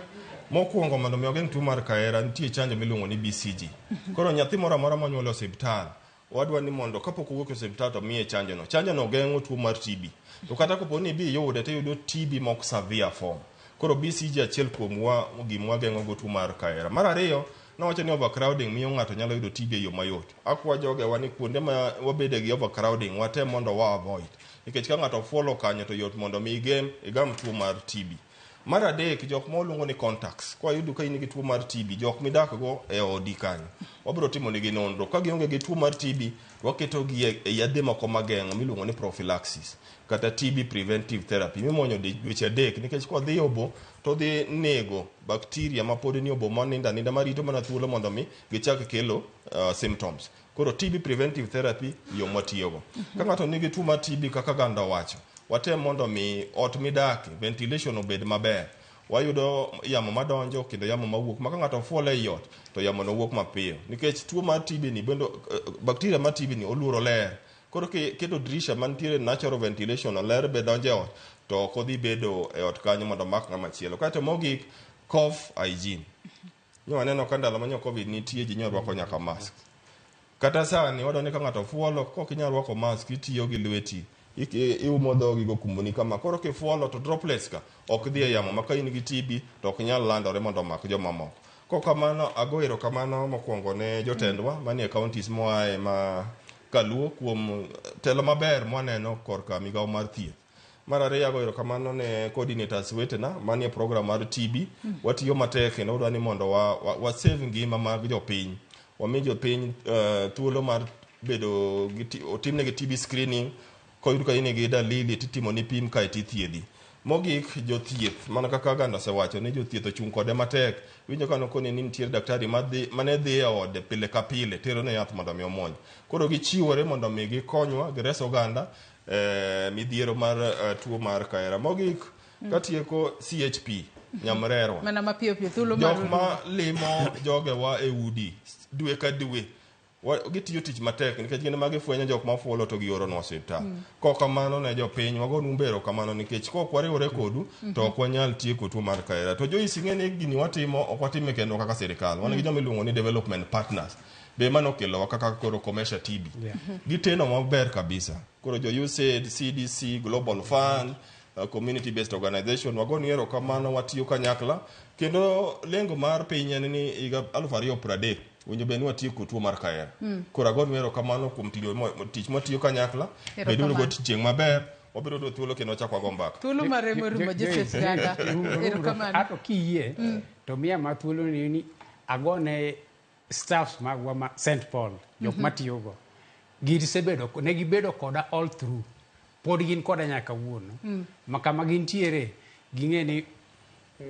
Mokwongo mondo mi wageng' tuo mar kahera nitie chanjo miluongo ni BCG. Koro nyathi moro amora monyuol e osiptal wadwa ni mondo kapok owuok e osiptal to miye chanjo no. Chanjo no geng'o tuo mar TB. To kata kopo ni ibi yude to iyudo TB mok severe form. Koro BCG achiel kuom wa gima wageng'o go tuo mar kahera. Mar ariyo, nawacho ni overcrowding miyo ng'ato nyalo yudo TB e yo mayot. Akwa jogewa ni kuonde ma wabede gi overcrowding watem mondo wa avoid. Nikech ka ng'ato ofuolo kanyo to yot mondo mi igam tuo mar TB. Mar adek, jok ma waluongo ni contacts. Kwa yudo ka in gi tuo mar TB, jok midak go e odi kanyo, wabiro timo negi nonro. Ka gionge gi tuo mar TB, waketo gi e yedhe moko mageng'o miluongo ni prophylaxis kata TB preventive therapy mimuonyo dweche 3 nikech kodhi obo to dhi nego bacteria ma pod ni obo manindo aninda marito mana thuolo mondo mi gichak kelo symptoms. Koro TB preventive therapy yo mwatiyogo. Ka ng'ato nigi tuo mar TB kaka Ganda owacho, watem mondo mi ot midake ventilation obed maber. Wayudo yamo madonjo kendo yamo mawuok. Ma ka ng'ato ofuolo ei ot to yamo no wuok mapiyo. Nikech tuo mar TB ni bende bacteria mar TB ni oluoro ler. Koro keto dirisha mantiere natural ventilation, ler be donjo e ot, to ok odhi bedo e ot kanyo mondo omak ng'ama chielo. Kaeto mogik, cough hygiene. Nyo waneno ka ndalo manyo COVID nitie, ji nyo rwako nyaka mask. Kata sani wadwa ni ka ng'ato fuolo, kok inyal rwako mask, itiyo gi lweti. Iumo dhogi gokumboni kama. Koro kifuolo to droplets ka ok dhi e yamo ma ka in gi TB to ok nyal landore mondo omak jomamoko. Kok kamano, ago erokamano mokwongo ne jotendwa manie counties moae ma kaluo kuom telo maber mwaneno korka migawo mar thieth. Mar ariyo, ago erokamano ne coordinators wetena manie program mar TB. Watiyo matek kendo wadwa ni mondo wa save ngima mag jopiny. Wami jopiny thuolo mar bedo gi otimnegi TB screening, koyud ka in gi dalili titimoni pim kae tithiedhi. Mogik, jothieth, mana kaka Aganda osewacho ni jothieth ochung' kode matek. Winjo ka nokoni ni nitiere daktari mane dhi e ode pile ka pile tero ne yath mondo mi omuony. Koro gichiwore mondo mi gikonywa, gires oganda midhiero mar tuo mar kahera. Mogik, katieko CHP, Nyamrerwa. Mana mapiyo piyo thuolo mar jok ma limo jogewa e udi dwe ka dwe. Gitiyo tich matek nikech gin ema gifwenyo jok ma fuolo to gioronwa osiptal. Kok kamano ne jopiny, wagonu erokamano nikech kok wariwore kodu to ok wanyal tieko tuo mar kahera. To Joyce, ing'e ni gini watimo ok watime kendwa kaka sirikal. Wan gi joma iluongo ni development partners. Be mano okelowa kaka koro Commercial TB. Giteno maber kabisa. Koro jo USAID, CDC, Global Fund, community based organization, wagonu erokamano, watiyo kanyakla. Kendo lengo mar piny en ni higa 2030 winjo bed ni watieko tuo mar kahera. Koro agonu erokamano kuom tich mwatiyo kanyakla. Beduru go chieng' maber. Wabiro yudo thuolo kendo wachak wago mbaka. Thuolo maremo rumo Joseph Ganda. Erokamano. Ato kiyie to miya ma thuolo ni agone staffs magwa ma St. Paul, jok matiyogo. Gisebedo, ne gibedo koda all through. Pod gin koda nyaka kawuono. Ma kama gintiere, ging'e ni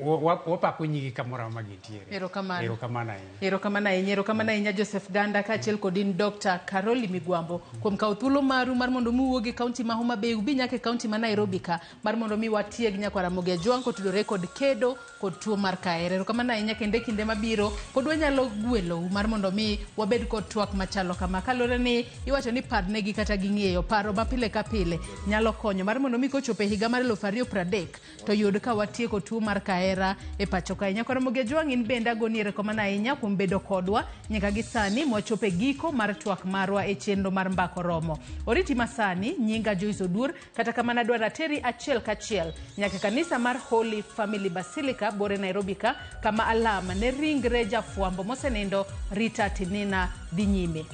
wapako nyigi kamoro amora ma gintiere. Erokamano. Erokamano ahinya. Erokamano ahinya, erokamano ahinya Joseph Ganda kaachiel kod in Dr. Caroli Migwambo kuom kawo thuolo maru mar mondo mi uwuog e kaunti ma Homa Bay ubi nyaka e kaunti ma Nairobi ka mar mondo mi watieg nyakwar Ramogi Ajwang' kotudore kod kedo kod tuo mar kahera. Erokamano ahinya kendo e kinde mabiro pod wanyalo gwelou mar mondo mi wabed kod twak machalo kama. Kaluwore ni iwacho ni parnegi kata ging'eyo paro ma pile ka pile nyalo konyo mar mondo mi kochopo e higa mar 2030 to yud ka watieko tuo mar kahera e pacho kae. Nyakwar Ramogi Ajwang' in bende agoni erokamano ahinya kuom bedo kodwa nyaka gi sani mwachopo e giko mar twak marwa e chenro mar Mbaka Oromo. Oriti masani, nyinga Joyce Oduor, kata kamano adwaro ateri achiel kachiel nyaka kanisa mar Holy Family Basilica Bore Nairobi ka, kama alama ne ringre jafwambo mosenindo Rita Tinina dhi nyime.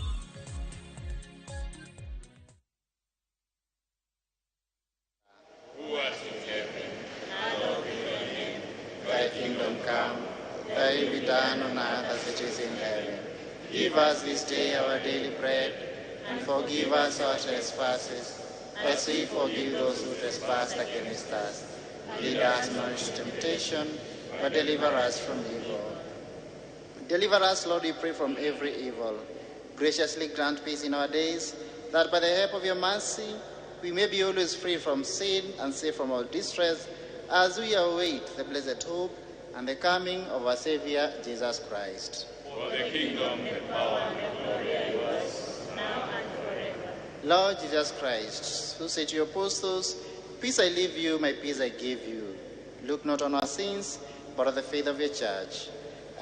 Who art in heaven, hallowed be thy name. Thy kingdom come, thy will be done on earth as it is in heaven. Give us this day our daily bread, and forgive us our trespasses, as we forgive those who trespass against us. Lead us not into temptation, but deliver us from evil. Deliver us, Lord, we pray, from every evil. Graciously grant peace in our days, that by the help of your mercy we may be always free from sin and safe from all distress, as we await the blessed hope and the coming of our Savior, Jesus Christ. For the kingdom, the power, and the glory are yours, now and forever. Lord Jesus Christ, who said to your apostles, Peace I leave you, my peace I give you. Look not on our sins, but on the faith of your church.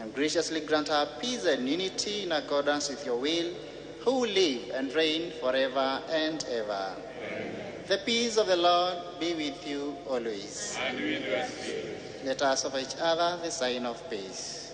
And graciously grant her peace and unity in accordance with your will, who live and reign forever and ever. Amen. The peace of the Lord be with you always. And with your spirit. Let us offer each other the sign of peace.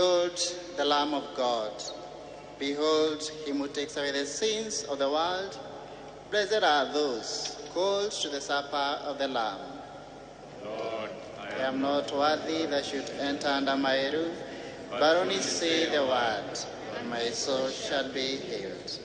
Behold the Lamb of God. Behold him who takes away the sins of the world. Blessed are those called to the supper of the Lamb. Lord, I am not worthy that you should enter under my roof, but only say the word, and my soul shall be healed.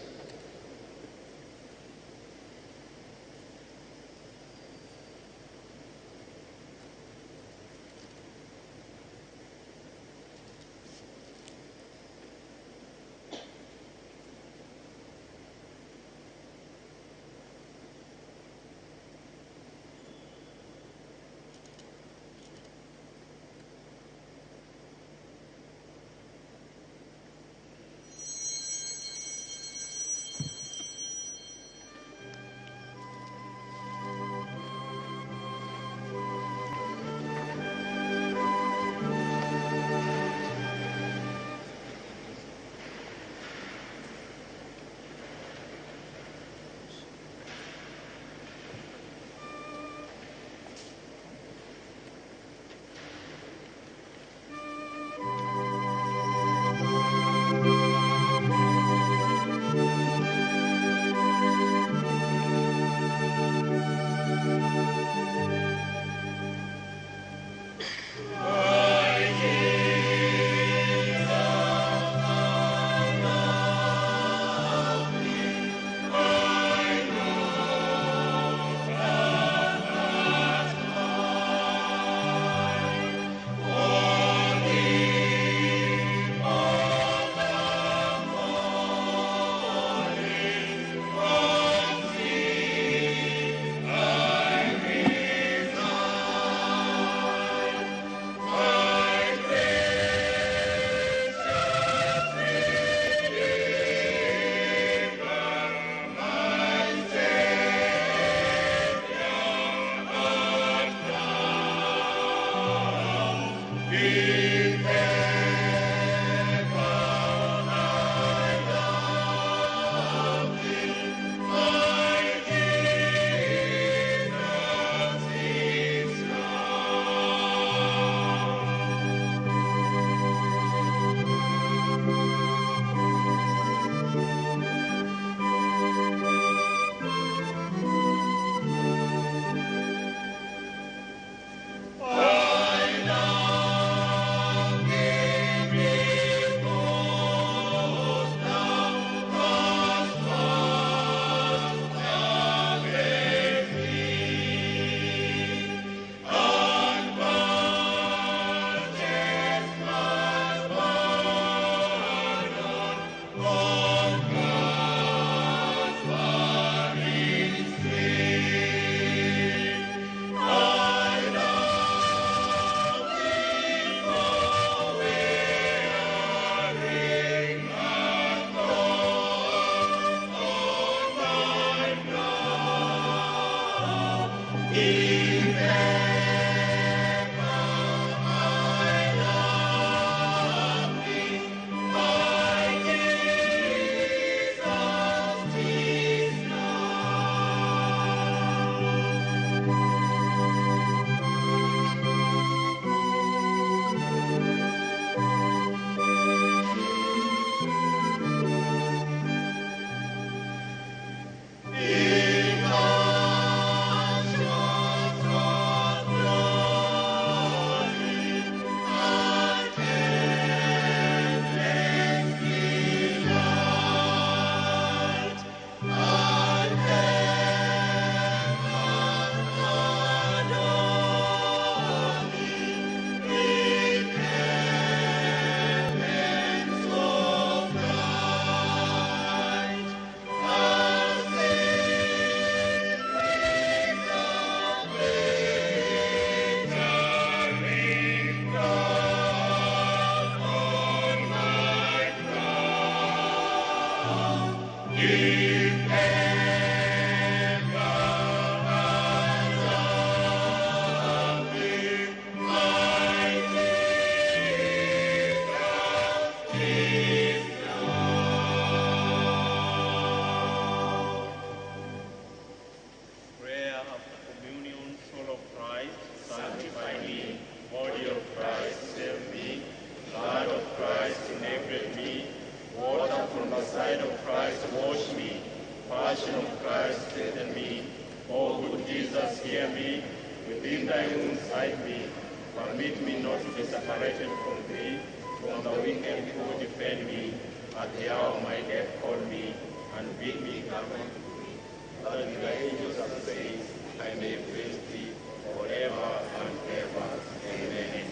separated from thee, from the wicked who defend me. At the hour of my death call me, and bid me come unto thee, that with the angels and saints I may praise thee forever and ever. Amen.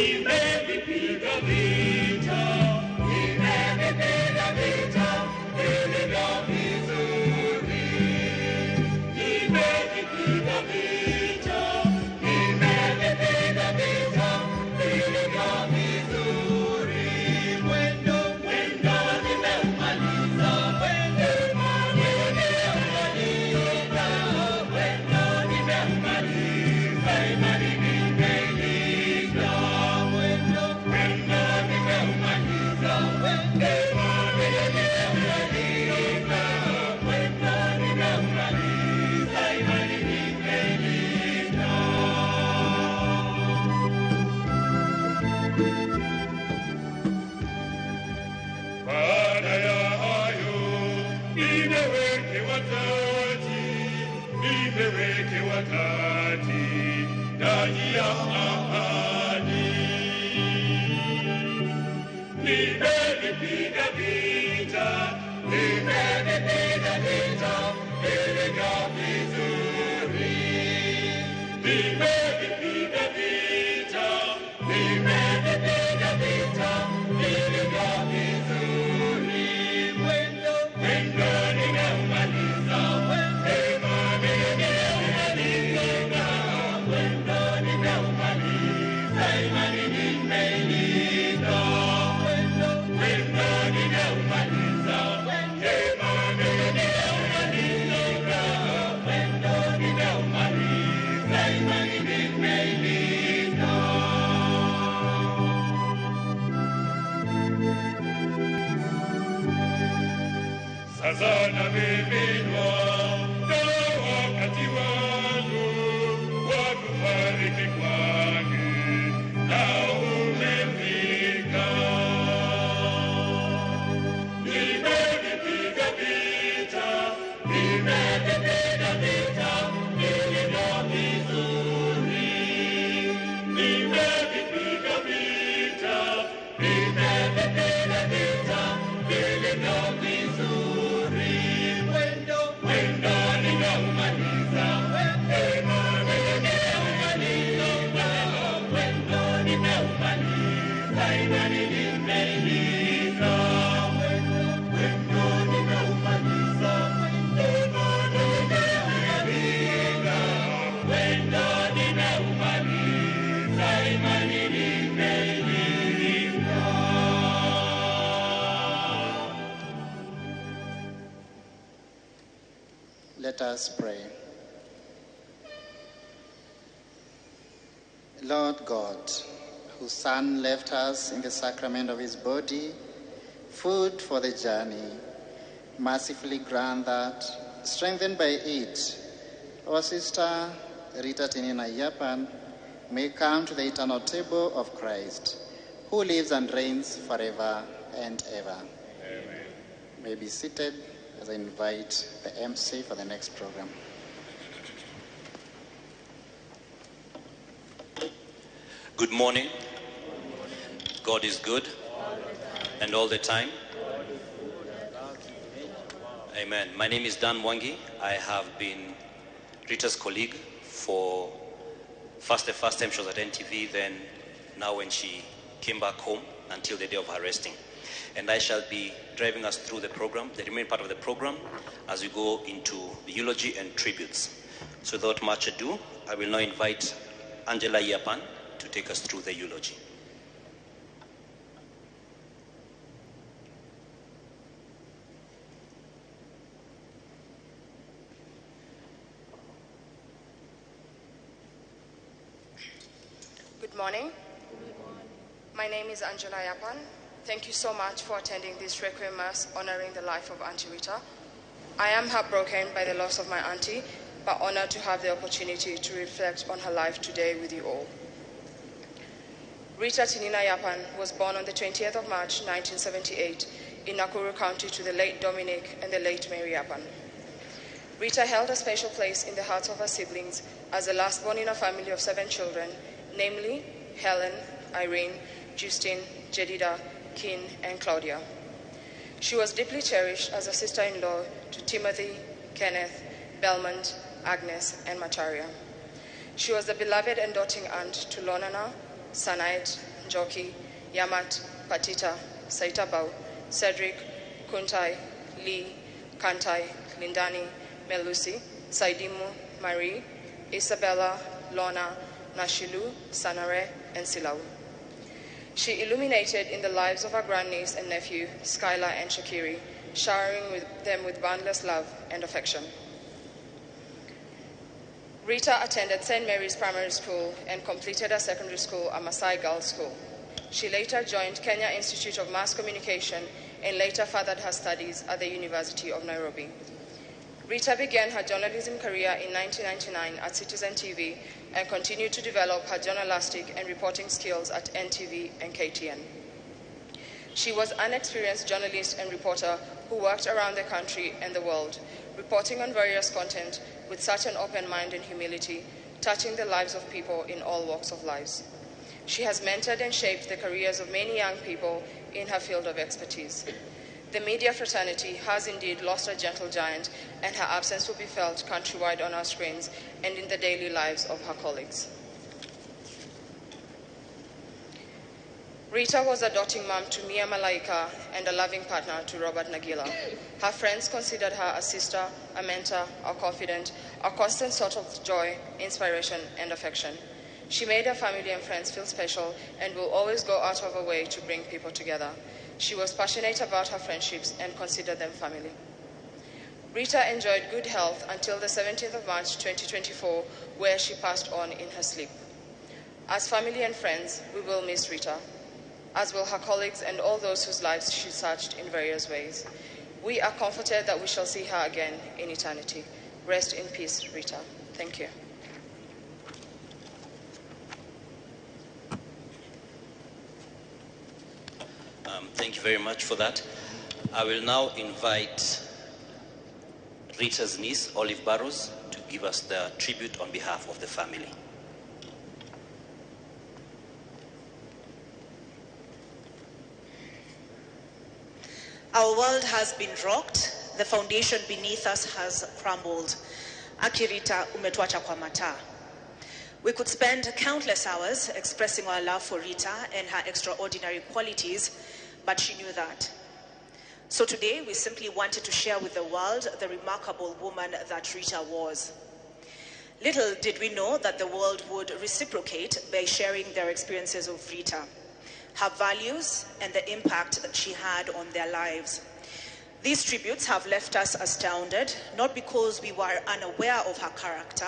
Nimevipiga vita, nimevipiga vita vilivyo vizuri. Nimevipiga vita, nimevipiga vita vilivyo vizuri. Mwendo, mwendo nimeumaliza, mwendo nimeumaliza, mwendo nimeumaliza, imani nimeilinda. Mwendo, mwendo nimeumaliza, mwendo nimeumaliza, mwendo nimeumaliza, imani nimeilinda. Baada ya hayo nimewekewa taji, nimewekewa taji, taji ya ahadi. Nimevipiga vita, nimevipiga vita vilivyo vizuri. Nimevipiga vita, nimevipiga vita vilivyo vizuri. Mwendo, mwendo nimeumaliza, mwendo nimeumaliza, mwendo nimeumaliza, imani nimeilinda. Mwendo, mwendo nimeumaliza, imani nimeumaliza, mwendo nimeumaliza, imani nimeilinda. Sasa namiminwa na wakati wangu wa kufariki kwangu na umefika. Nimevipiga vita, nimevipiga vita vilivyo vizuri. Nimevipiga vita, nimevipiga vita vilivyo vizuri. Mwendo, mwendo nimeumaliza, mwendo nimeumaliza, mwendo nimeumaliza, imani nimeilinda. Mwendo, mwendo nimeumaliza, mwendo nimeumaliza, mwendo nimeumaliza, imani nimeilinda. Let us pray. Lord God, whose Son left us in the sacrament of his body, food for the journey, mercifully grant that, strengthened by it, our sister Rita Tinina Yiapan may come to the eternal table of Christ, who lives and reigns forever and ever. Amen. May be seated as I invite the MC for the next program. Good morning. God is good and all the time. Amen. My name is Dan Mwangi. I have been Rita's colleague for the first time she was at NTV, then now when she came back home until the day of her resting. And I shall be driving us through the program, the remaining part of the program, as we go into the eulogy and tributes. So without much ado, I will now invite Angela Yiapan to take us through the eulogy. Good morning. My name is Angela Yiapan. Thank you so much for attending this Requiem Mass honoring the life of Auntie Rita. I am heartbroken by the loss of my auntie, but honored to have the opportunity to reflect on her life today with you all. Rita Tinina Yapan was born on the 20th of March 1978 in Nakuru County to the late Dominic and the late Mary Yapan. Rita held a special place in the hearts of her siblings as the last born in a family of 7 children, namely Helen, Irene, Justine, Jedida, Kin, and Claudia. She was deeply cherished as a sister-in-law to Timothy, Kenneth, Belmont, Agnes, and Macharia. She was the beloved and doting aunt to Lonana, Sanait, Njoki, Yamat, Patita, Saitabau, Cedric, Kuntai, Lee, Kantai, Lindani, Melusi, Saidimu, Marie, Isabella, Lorna, Nashilu, Sanare, and Silau. She illuminated in the lives of her grandniece and nephew, Skylar and Shakiri, showering with them with boundless love and affection. Rita attended St. Mary's Primary School and completed her secondary school at Masai Girls School. She later joined Kenya Institute of Mass Communication and later furthered her studies at the University of Nairobi. Rita began her journalism career in 1999 at Citizen TV and continued to develop her journalistic and reporting skills at NTV and KTN. She was an experienced journalist and reporter who worked around the country and the world, reporting on various content with such an open mind and humility, touching the lives of people in all walks of lives. She has mentored and shaped the careers of many young people in her field of expertise. The media fraternity has indeed lost a gentle giant, and her absence will be felt countrywide on our screens and in the daily lives of her colleagues. Rita was a doting mom to Mia Malaika and a loving partner to Robert Nagila. Her friends considered her a sister, a mentor, a confidant, a constant source of joy, inspiration, and affection. She made her family and friends feel special and will always go out of her way to bring people together. She was passionate about her friendships and considered them family. Rita enjoyed good health until the 17th of March 2024, where she passed on in her sleep. As family and friends, we will miss Rita, as will her colleagues and all those whose lives she touched in various ways. We are comforted that we shall see her again in eternity. Rest in peace, Rita. Thank you. Thank you very much for that. I will now invite Rita's niece, Olive Barrows, to give us the tribute on behalf of the family. Our world has been rocked. The foundation beneath us has crumbled. Akirita umetuacha kwa mataa. We could spend countless hours expressing our love for Rita and her extraordinary qualities, but she knew that. So today, we simply wanted to share with the world the remarkable woman that Rita was. Little did we know that the world would reciprocate by sharing their experiences of Rita, her values, and the impact that she had on their lives. These tributes have left us astounded, not because we were unaware of her character,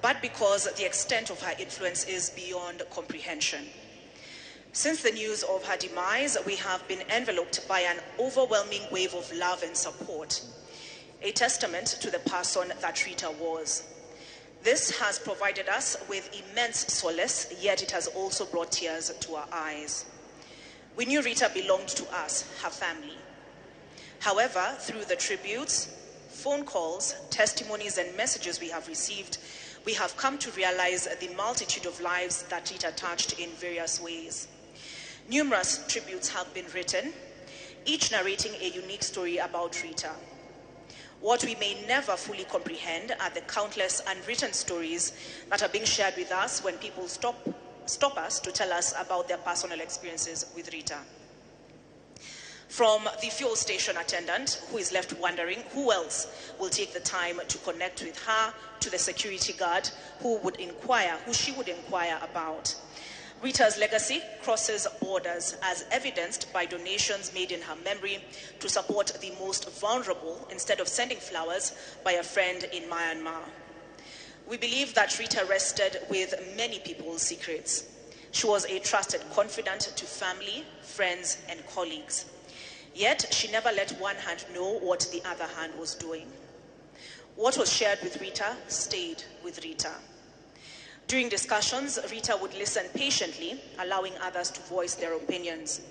but because the extent of her influence is beyond comprehension. Since the news of her demise, we have been enveloped by an overwhelming wave of love and support, a testament to the person that Rita was. This has provided us with immense solace, yet it has also brought tears to our eyes. We knew Rita belonged to us, her family. However, through the tributes, phone calls, testimonies, and messages we have received, we have come to realize the multitude of lives that Rita touched in various ways. Numerous tributes have been written, each narrating a unique story about Rita. What we may never fully comprehend are the countless unwritten stories that are being shared with us when people stop us to tell us about their personal experiences with Rita. From the fuel station attendant who is left wondering who else will take the time to connect with her, to the security guard who she would inquire about. Rita's legacy crosses borders, as evidenced by donations made in her memory to support the most vulnerable instead of sending flowers by a friend in Myanmar. We believe that Rita rested with many people's secrets. She was a trusted confidant to family, friends, and colleagues. Yet she never let one hand know what the other hand was doing. What was shared with Rita stayed with Rita. During discussions, Rita would listen patiently, allowing others to voice their opinions.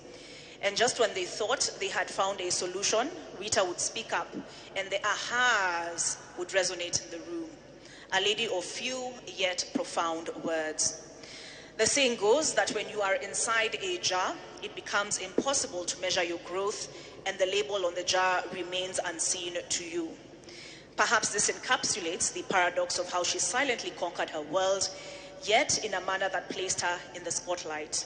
And just when they thought they had found a solution, Rita would speak up, and the ahas would resonate in the room. A lady of few yet profound words. The saying goes that when you are inside a jar, it becomes impossible to measure your growth, and the label on the jar remains unseen to you. Perhaps this encapsulates the paradox of how she silently conquered her world, yet in a manner that placed her in the spotlight.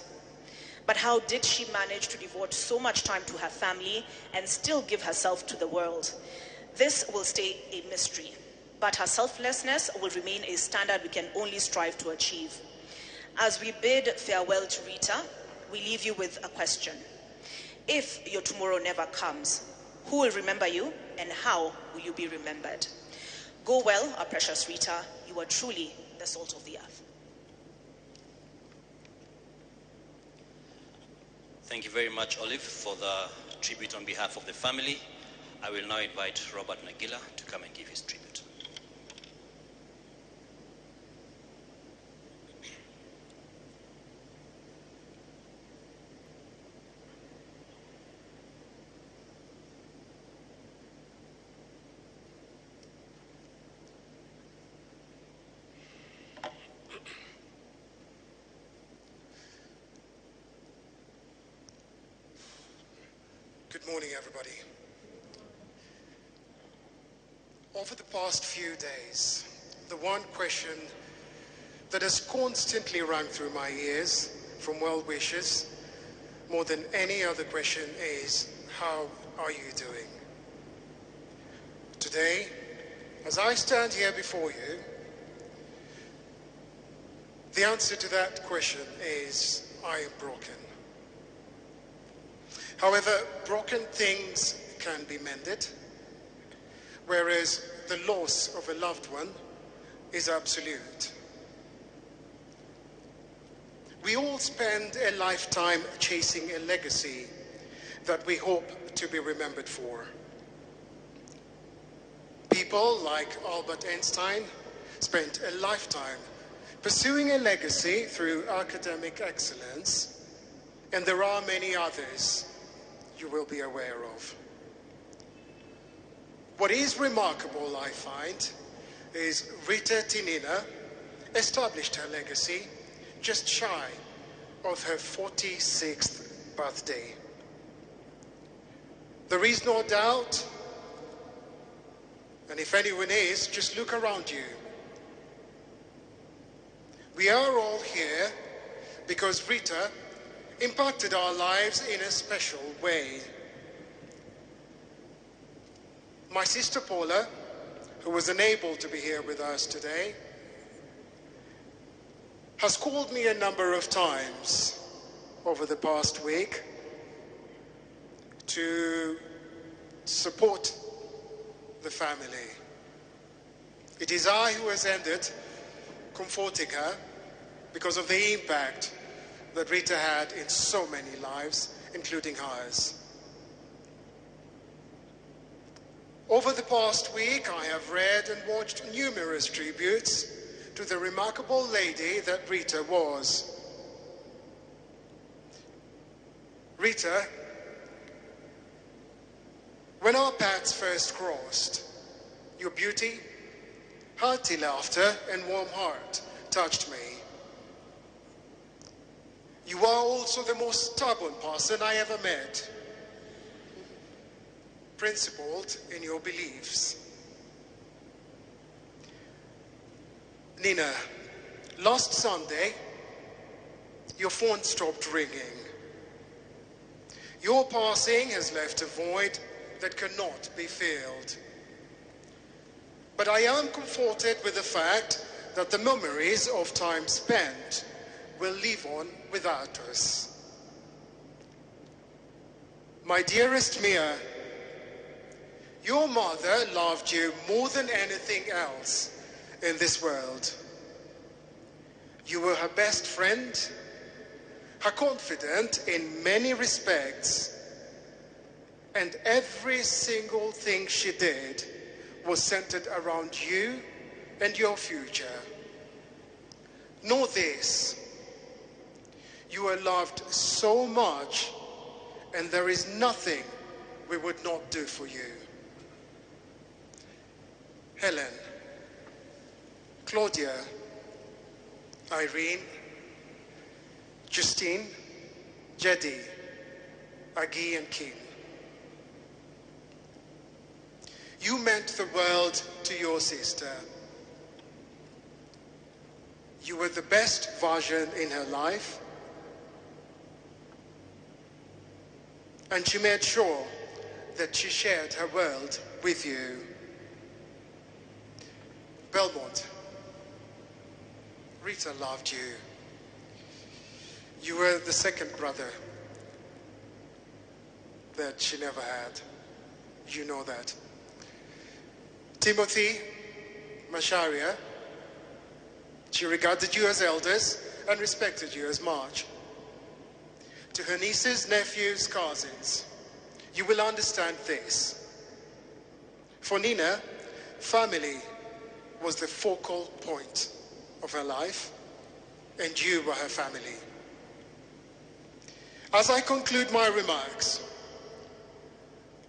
But how did she manage to devote so much time to her family and still give herself to the world? This will stay a mystery, but her selflessness will remain a standard we can only strive to achieve. As we bid farewell to Rita, we leave you with a question. If your tomorrow never comes, who will remember you and how will you be remembered? Go well, our precious Rita. You are truly the salt of the earth. Thank you very much, Olive, for the tribute on behalf of the family. I will now invite Robert Nagila to come and give his tribute. Good morning, everybody. Over the past few days, the one question that has constantly rung through my ears from well-wishers more than any other question is, how are you doing? Today, as I stand here before you, the answer to that question is, I am broken. However, broken things can be mended, whereas the loss of a loved one is absolute. We all spend a lifetime chasing a legacy that we hope to be remembered for. People like Albert Einstein spent a lifetime pursuing a legacy through academic excellence, and there are many others you will be aware of. What is remarkable, I find, is Rita Tinina established her legacy just shy of her 46th birthday. There is no doubt, and if anyone is, just look around you. We are all here because Rita impacted our lives in a special way. My sister Paula, who was unable to be here with us today, has called me a number of times over the past week to support the family. It is I who has ended comforting her because of the impact that Rita had in so many lives, including hers. Over the past week, I have read and watched numerous tributes to the remarkable lady that Rita was. Rita, when our paths first crossed, your beauty, hearty laughter, and warm heart touched me. You are also the most stubborn person I ever met, principled in your beliefs. Nina, last Sunday, your phone stopped ringing. Your passing has left a void that cannot be filled. But I am comforted with the fact that the memories of time spent will live on without us. My dearest Mia, your mother loved you more than anything else in this world. You were her best friend, her confidant in many respects, and every single thing she did was centered around you and your future. Know this, you are loved so much, and there is nothing we would not do for you. Helen, Claudia, Irene, Justine, Jedi, Agi, and Kim. You meant the world to your sister. You were the best version in her life, and she made sure that she shared her world with you. Belmont, Rita loved you. You were the second brother that she never had. You know that. Timothy, Macharia, she regarded you as elders and respected you as much. To her nieces, nephews, cousins, you will understand this. For Nina, family was the focal point of her life, and you were her family. As I conclude my remarks,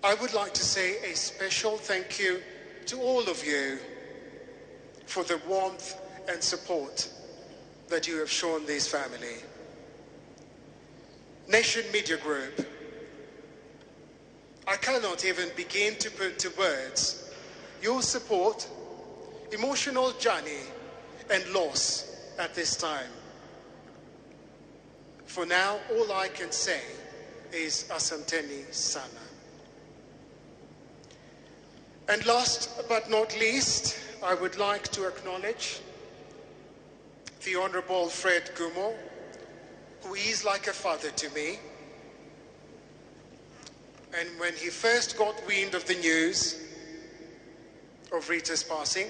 I would like to say a special thank you to all of you for the warmth and support that you have shown this family. Nation Media Group, I cannot even begin to put to words your support, emotional journey, and loss at this time. For now, all I can say is Asanteni Sana. And last but not least, I would like to acknowledge the Honorable Fred Gumo, who is like a father to me. And when he first got wind of the news of Rita's passing,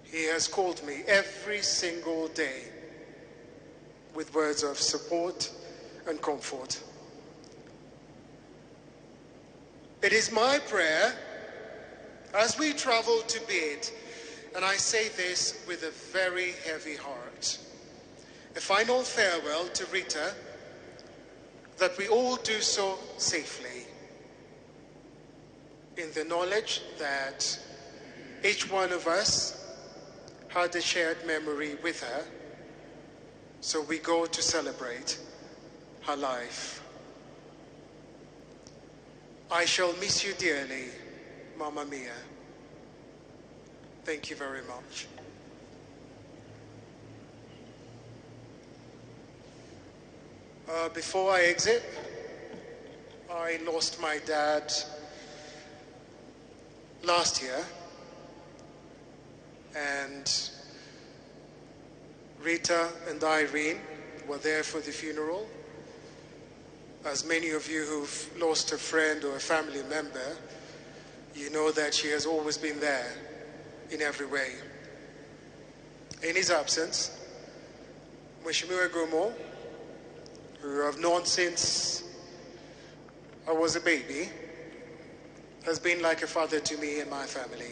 he has called me every single day with words of support and comfort. It is my prayer as we travel to bed, and I say this with a very heavy heart, a final farewell to Rita, that we all do so safely, in the knowledge that each one of us had a shared memory with her, so we go to celebrate her life. I shall miss you dearly, Mama Mia. Thank you very much. Before I exit, I lost my dad last year, and Rita and Irene were there for the funeral. As many of you who've lost a friend or a family member, you know that she has always been there in every way. In his absence, Mheshimiwa Gumo, who I've known since I was a baby, has been like a father to me and my family.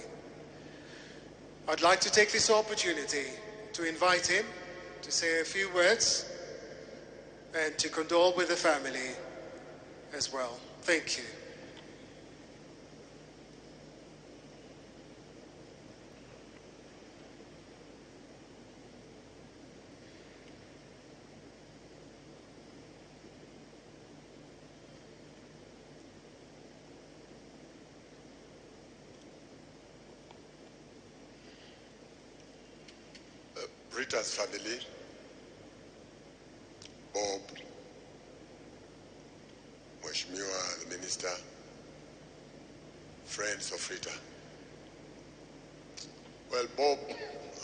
I'd like to take this opportunity to invite him to say a few words and to condole with the family as well. Thank you. Rita's family, Bob, Mheshimiwa, the minister, friends of Rita. Well, Bob,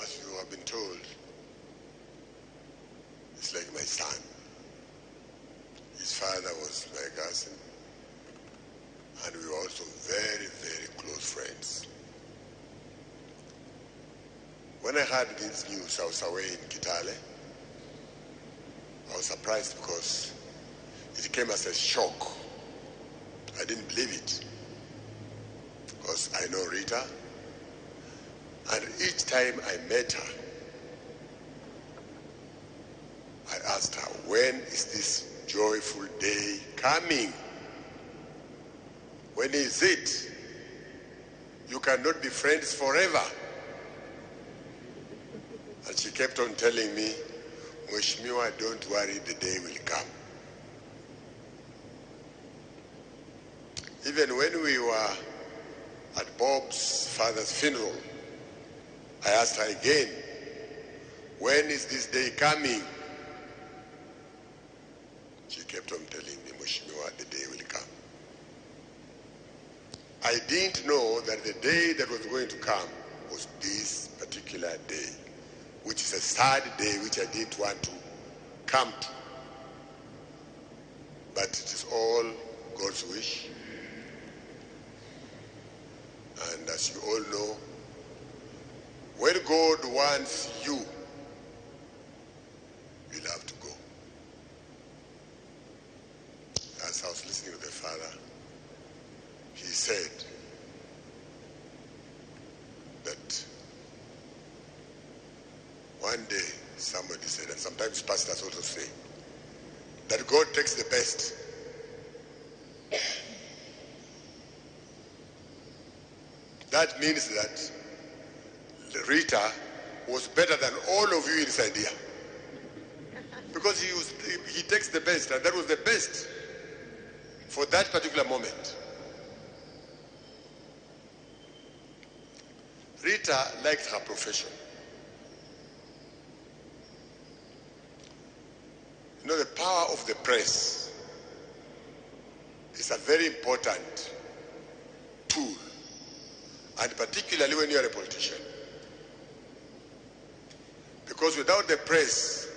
as you have been told, is like my son. His father was my cousin, and we were also very, very close friends. When I heard this news, I was away in Kitale. I was surprised because it came as a shock. I didn't believe it. Because I know Rita, and each time I met her, I asked her, when is this joyful day coming? When is it? You cannot be friends forever. And she kept on telling me, Mheshimiwa, don't worry, the day will come. Even when we were at Bob's father's funeral, I asked her again, when is this day coming? She kept on telling me, Mheshimiwa, the day will come. I didn't know that the day that was going to come was this particular day, which is a sad day which I didn't want to come to. But it is all God's wish. And as you all know, when God wants you, you'll have to go. As I was listening to the Father, he said that one day somebody said, and sometimes pastors also say, that God takes the best. That means that Rita was better than all of you inside here. Because he takes the best, and that was the best for that particular moment. Rita liked her profession. You know, the power of the press is a very important tool, and particularly when you are a politician. Because without the press,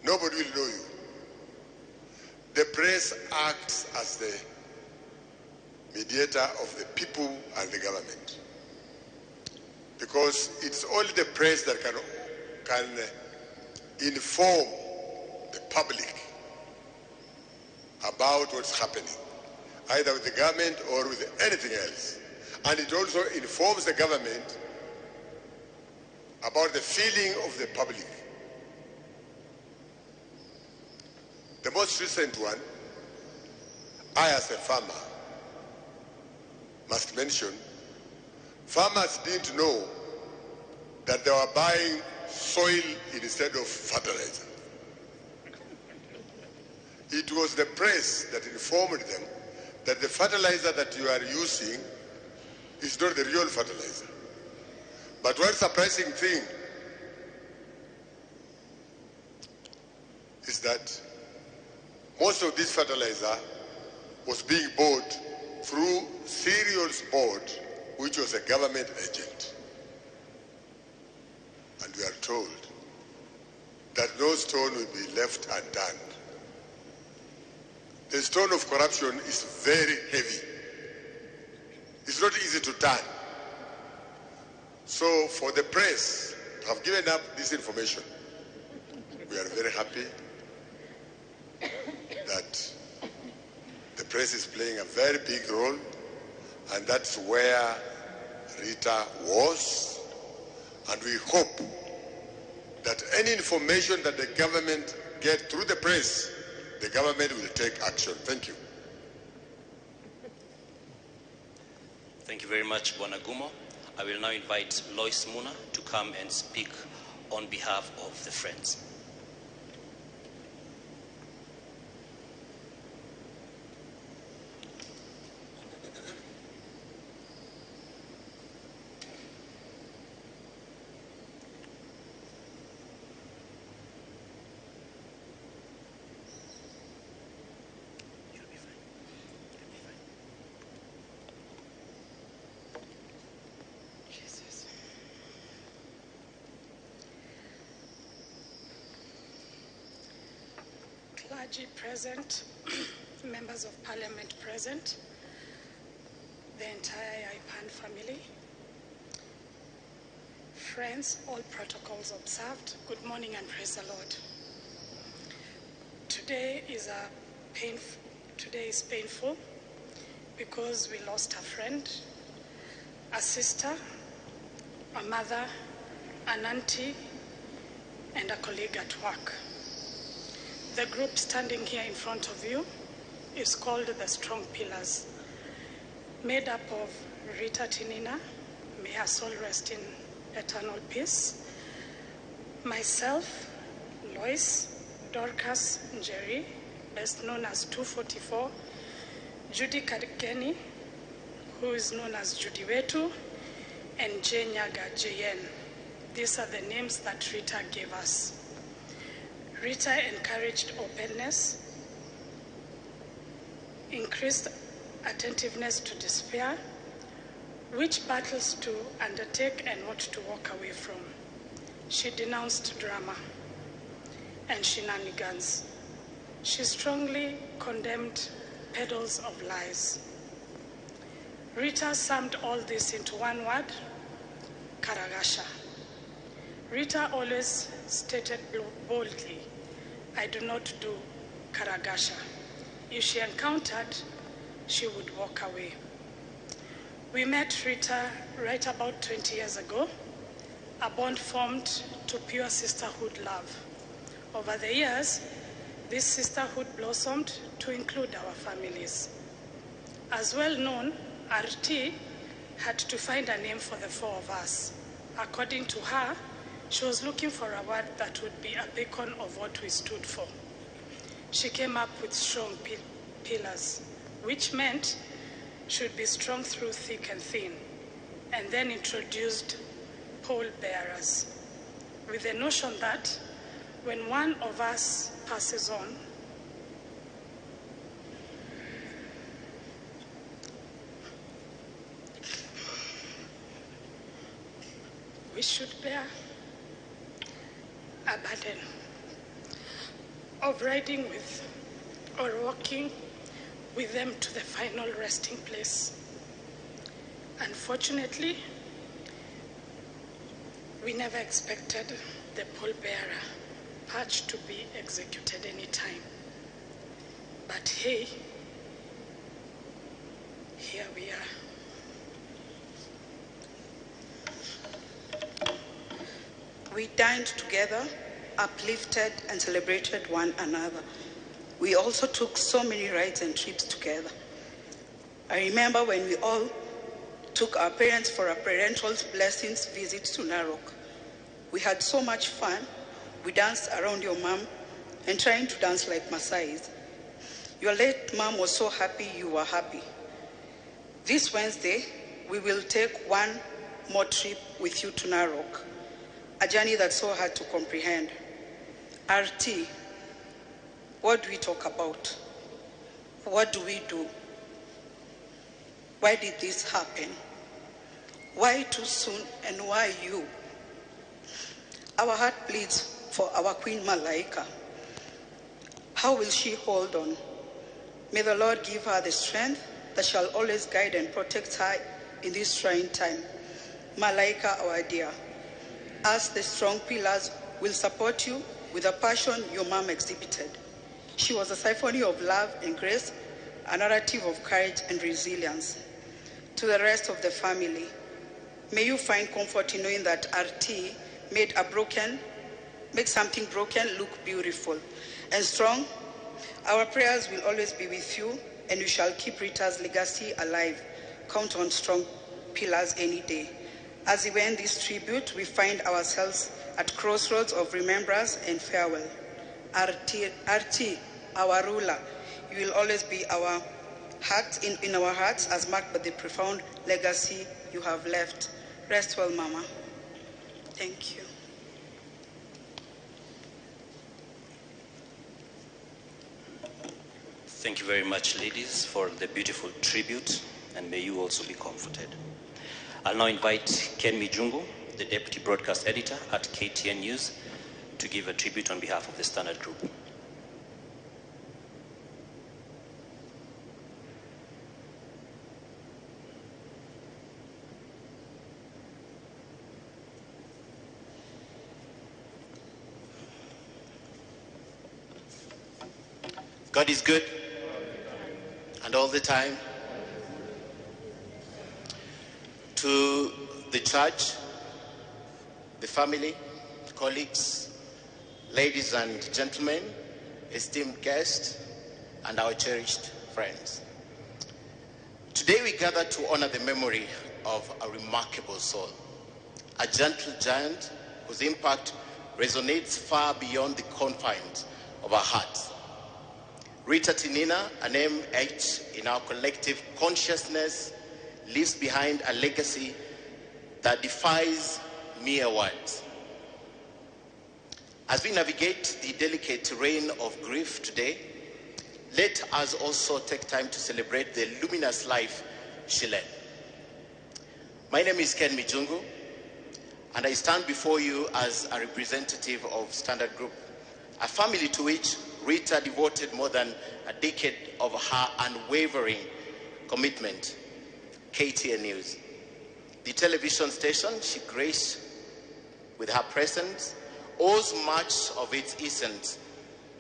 nobody will know you. The press acts as the mediator of the people and the government. Because it's only the press that can inform the public about what's happening, either with the government or with anything else. And it also informs the government about the feeling of the public. The most recent one, I as a farmer must mention, farmers didn't know that they were buying soil instead of fertilizer. It was the press that informed them that the fertilizer that you are using is not the real fertilizer. But one surprising thing is that most of this fertilizer was being bought through Cereals Board, which was a government agent. And we are told that no stone will be left unturned. The stone of corruption is very heavy. It's not easy to turn. So for the press to have given up this information, we are very happy that the press is playing a very big role, and that's where Rita was. And we hope that any information that the government gets through the press, the government will take action. Thank you. Thank you very much, Bwana Gumo. I will now invite Lois Muna to come and speak on behalf of the Friends. Clergy present, members of parliament present, the entire IPAN family, friends, all protocols observed. Good morning and praise the Lord. Today is painful because we lost a friend, a sister, a mother, an auntie, and a colleague at work. The group standing here in front of you is called the Strong Pillars, made up of Rita Tinina, may her soul rest in eternal peace, myself, Lois, Dorcas Njeri, best known as 244, Judy Kageni, who is known as Judy Wetu, and Jane Nyaga, JN. These are the names that Rita gave us. Rita encouraged openness, increased attentiveness to despair, which battles to undertake and what to walk away from. She denounced drama and shenanigans. She strongly condemned peddles of lies. Rita summed all this into one word, Karagasha. Rita always stated boldly, I do not do Karagasha. If she encountered, she would walk away. We met Rita right about 20 years ago, a bond formed to pure sisterhood love. Over the years, this sisterhood blossomed to include our families. As well known, RT had to find a name for the four of us. According to her, she was looking for a word that would be a beacon of what we stood for. She came up with strong pillars, which meant should be strong through thick and thin, and then introduced pole bearers, with the notion that when one of us passes on, we should bear a burden of riding with or walking with them to the final resting place. Unfortunately, we never expected the pallbearer patch to be executed any time. But hey, here we are. We dined together, uplifted and celebrated one another. We also took so many rides and trips together. I remember when we all took our parents for a parental blessings visit to Narok. We had so much fun. We danced around your mom and trying to dance like Maasais. Your late mom was so happy you were happy. This Wednesday, we will take one more trip with you to Narok, a journey that's so hard to comprehend. RT, what do we talk about? What do we do? Why did this happen? Why too soon and why you? Our heart bleeds for our Queen Malaika. How will she hold on? May the Lord give her the strength that shall always guide and protect her in this trying time. Malaika, our dear, us the strong pillars will support you with the passion your mom exhibited. She was a symphony of love and grace, a narrative of courage and resilience. To the rest of the family, may you find comfort in knowing that RT made something broken look beautiful and strong. Our prayers will always be with you, and we shall keep Rita's legacy alive. Count on strong pillars any day. As we end this tribute, we find ourselves at crossroads of remembrance and farewell. RT, RT, our ruler, you will always be our heart in our hearts as marked by the profound legacy you have left. Rest well, Mama. Thank you. Thank you very much, ladies, for the beautiful tribute, and may you also be comforted. I'll now invite Ken Mijungu, the Deputy Broadcast Editor at KTN News, to give a tribute on behalf of the Standard Group. God is good, and all the time. To the church, the family, colleagues, ladies and gentlemen, esteemed guests, and our cherished friends. Today we gather to honor the memory of a remarkable soul, a gentle giant whose impact resonates far beyond the confines of our hearts. Rita Tinina, a name etched in our collective consciousness, leaves behind a legacy that defies mere words. As we navigate the delicate terrain of grief today, let us also take time to celebrate the luminous life she led. My name is Ken Mijungu, and I stand before you as a representative of Standard Group, a family to which Rita devoted more than a decade of her unwavering commitment. KTN News, the television station she graced with her presence, owes much of its essence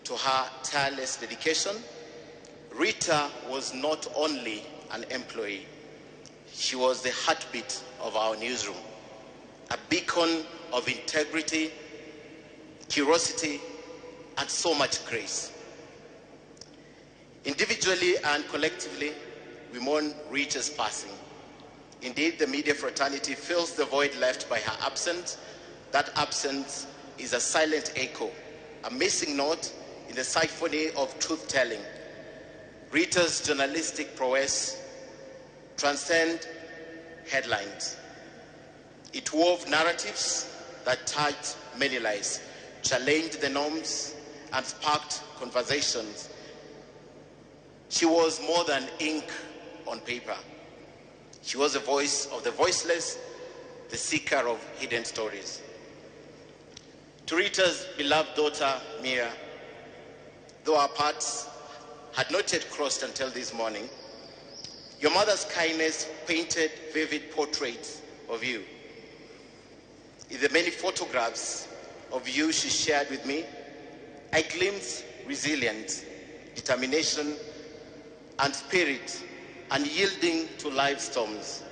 to her tireless dedication. Rita was not only an employee, she was the heartbeat of our newsroom, a beacon of integrity, curiosity, and so much grace. Individually and collectively, we mourn Rita's passing. Indeed, the media fraternity fills the void left by her absence. That absence is a silent echo, a missing note in the symphony of truth-telling. Rita's journalistic prowess transcends headlines. It wove narratives that touched many lives, challenged the norms, and sparked conversations. She was more than ink on paper. She was the voice of the voiceless, the seeker of hidden stories. To Rita's beloved daughter, Mia, though our paths had not yet crossed until this morning, your mother's kindness painted vivid portraits of you. In the many photographs of you she shared with me, I glimpsed resilience, determination, and spirit unyielding to life storms.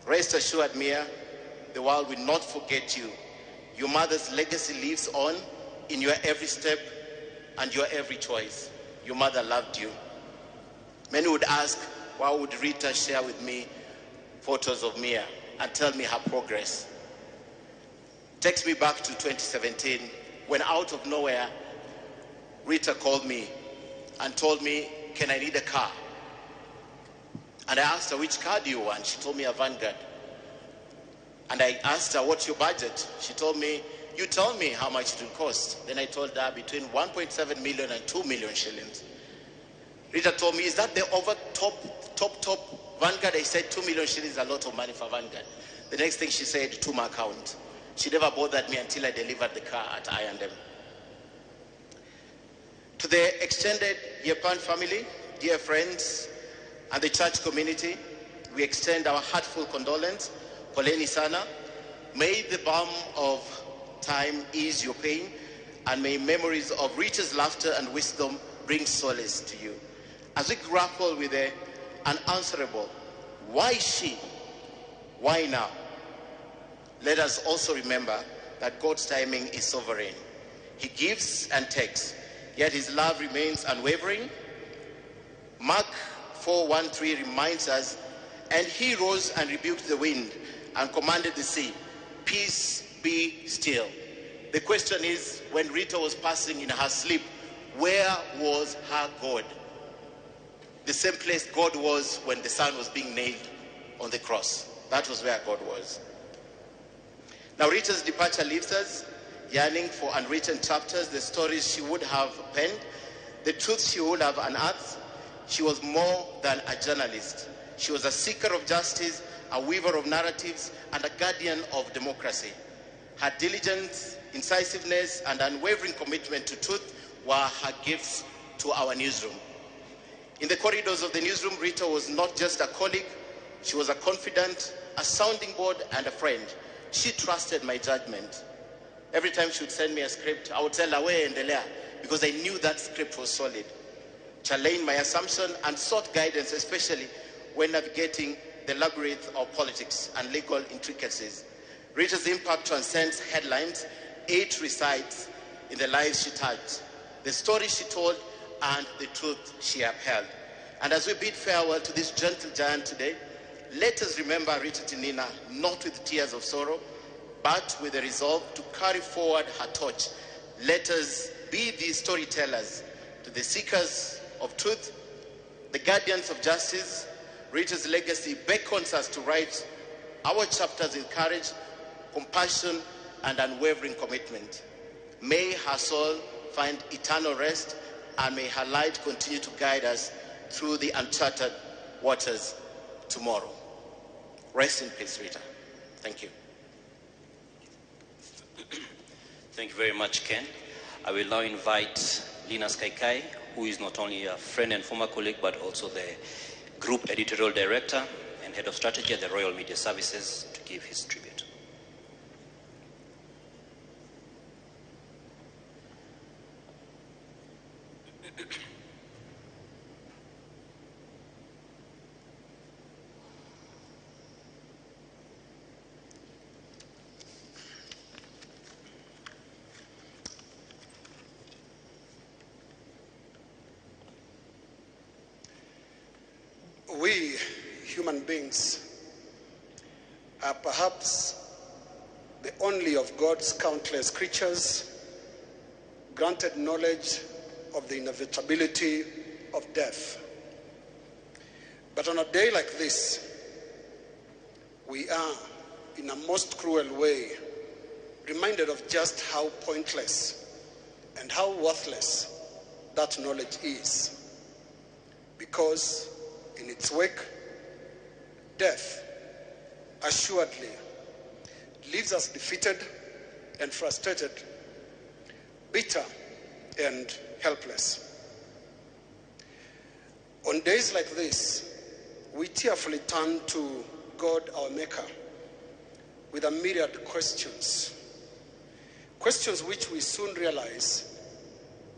Rest assured, Mia, the world will not forget you. Your mother's legacy lives on in your every step and your every choice. Your mother loved you. Many would ask, why would Rita share with me photos of Mia and tell me her progress? Takes me back to 2017, when out of nowhere, Rita called me and told me, can I need a car? And I asked her, which car do you want? She told me a Vanguard. And I asked her, what's your budget? She told me, you tell me how much it will cost. Then I told her between 1.7 million and 2 million shillings. Rita told me, is that the over top Vanguard? I said, 2 million shillings is a lot of money for Vanguard. The next thing she said, to my account. She never bothered me until I delivered the car at I&M. To the extended Yepan family, dear friends, and the church community, we extend our heartfelt condolence. Poleni sana. May the balm of time ease your pain, and may memories of Rita's laughter and wisdom bring solace to you. As we grapple with the unanswerable, why she? Why now? Let us also remember that God's timing is sovereign. He gives and takes, yet his love remains unwavering. Mark 4:13 reminds us, and he rose and rebuked the wind and commanded the sea, peace be still. The question is, when Rita was passing in her sleep, where was her God? The same place God was when the son was being nailed on the cross. That was where God was. Now Rita's departure leaves us yearning for unwritten chapters, the stories she would have penned, the truth she would have unearthed. She was more than a journalist. She was a seeker of justice, a weaver of narratives, and a guardian of democracy. Her diligence, incisiveness, and unwavering commitment to truth were her gifts to our newsroom. In the corridors of the newsroom, Rita was not just a colleague. She was a confidant, a sounding board, and a friend. She trusted my judgment. Every time she would send me a script, I would tell her, "We endelea," because I knew that script was solid. Challenged my assumption and sought guidance, especially when navigating the labyrinth of politics and legal intricacies. Rita's impact transcends headlines. It resides in the lives she touched, the stories she told, and the truth she upheld. And as we bid farewell to this gentle giant today, let us remember Rita Tinina not with tears of sorrow, but with the resolve to carry forward her torch. Let us be the storytellers to the seekers of truth, the guardians of justice. Rita's legacy beckons us to write our chapters with courage, compassion, and unwavering commitment. May her soul find eternal rest, and may her light continue to guide us through the uncharted waters tomorrow. Rest in peace, Rita. Thank you. Thank you very much, Ken. I will now invite Linus Kaikai, who is not only a friend and former colleague, but also the Group Editorial Director and Head of Strategy at the Royal Media Services, to give his tribute. We human beings are perhaps the only of God's countless creatures granted knowledge of the inevitability of death. But on a day like this, we are, in a most cruel way, reminded of just how pointless and how worthless that knowledge is. Because in its wake, death assuredly leaves us defeated and frustrated, bitter and helpless. On days like this, we tearfully turn to God, our Maker, with a myriad questions. Questions which we soon realize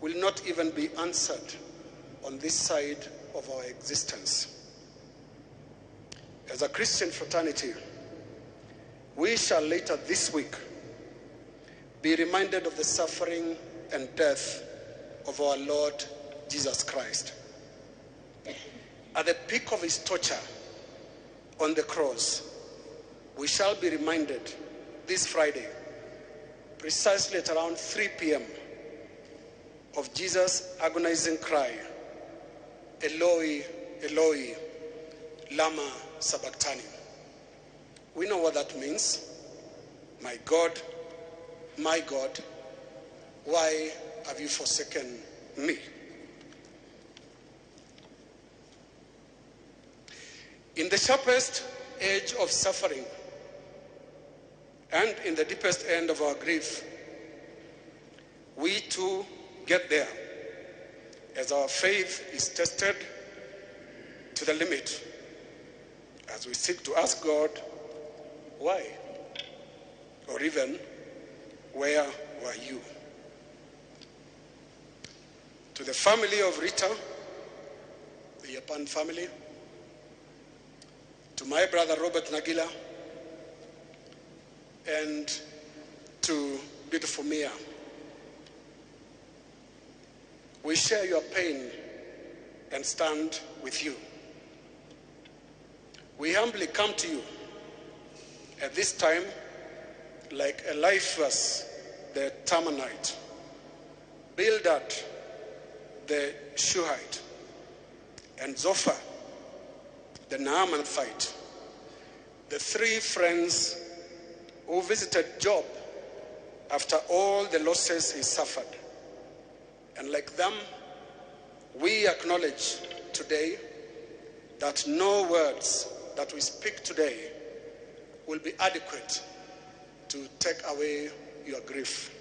will not even be answered on this side of our existence. As a Christian fraternity, we shall later this week be reminded of the suffering and death of our Lord Jesus Christ. At the peak of his torture on the cross, we shall be reminded this Friday, precisely at around 3 p.m., of Jesus' agonizing cry, Eloi, Eloi, lama sabachthani. We know what that means. My God, my God, why have you forsaken me? In the sharpest edge of suffering and in the deepest end of our grief, we too get there as our faith is tested to the limit, as we seek to ask God, why? Or even, where were you? To the family of Rita, the Yapan family, to my brother Robert Nagila, and to beautiful Mia, we share your pain and stand with you. We humbly come to you at this time like Eliphaz the Temanite, Bildad the Shuhite, and Zophar the Naamathite, the three friends who visited Job after all the losses he suffered. And like them, we acknowledge today that no words that we speak today will be adequate to take away your grief.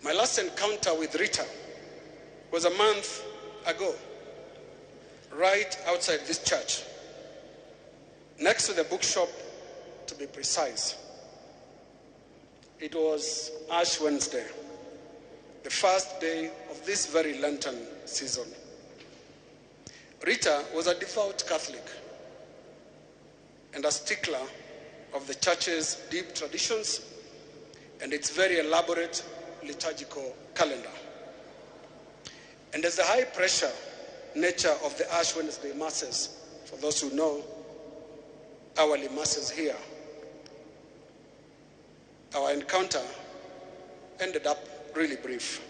My last encounter with Rita was a month ago, right outside this church, next to the bookshop, to be precise. It was Ash Wednesday, the first day of this very Lenten season. Rita was a devout Catholic. and a stickler of the church's deep traditions and its very elaborate liturgical calendar. And as the high pressure nature of the Ash Wednesday Masses, for those who know, hourly masses here, our encounter ended up really brief.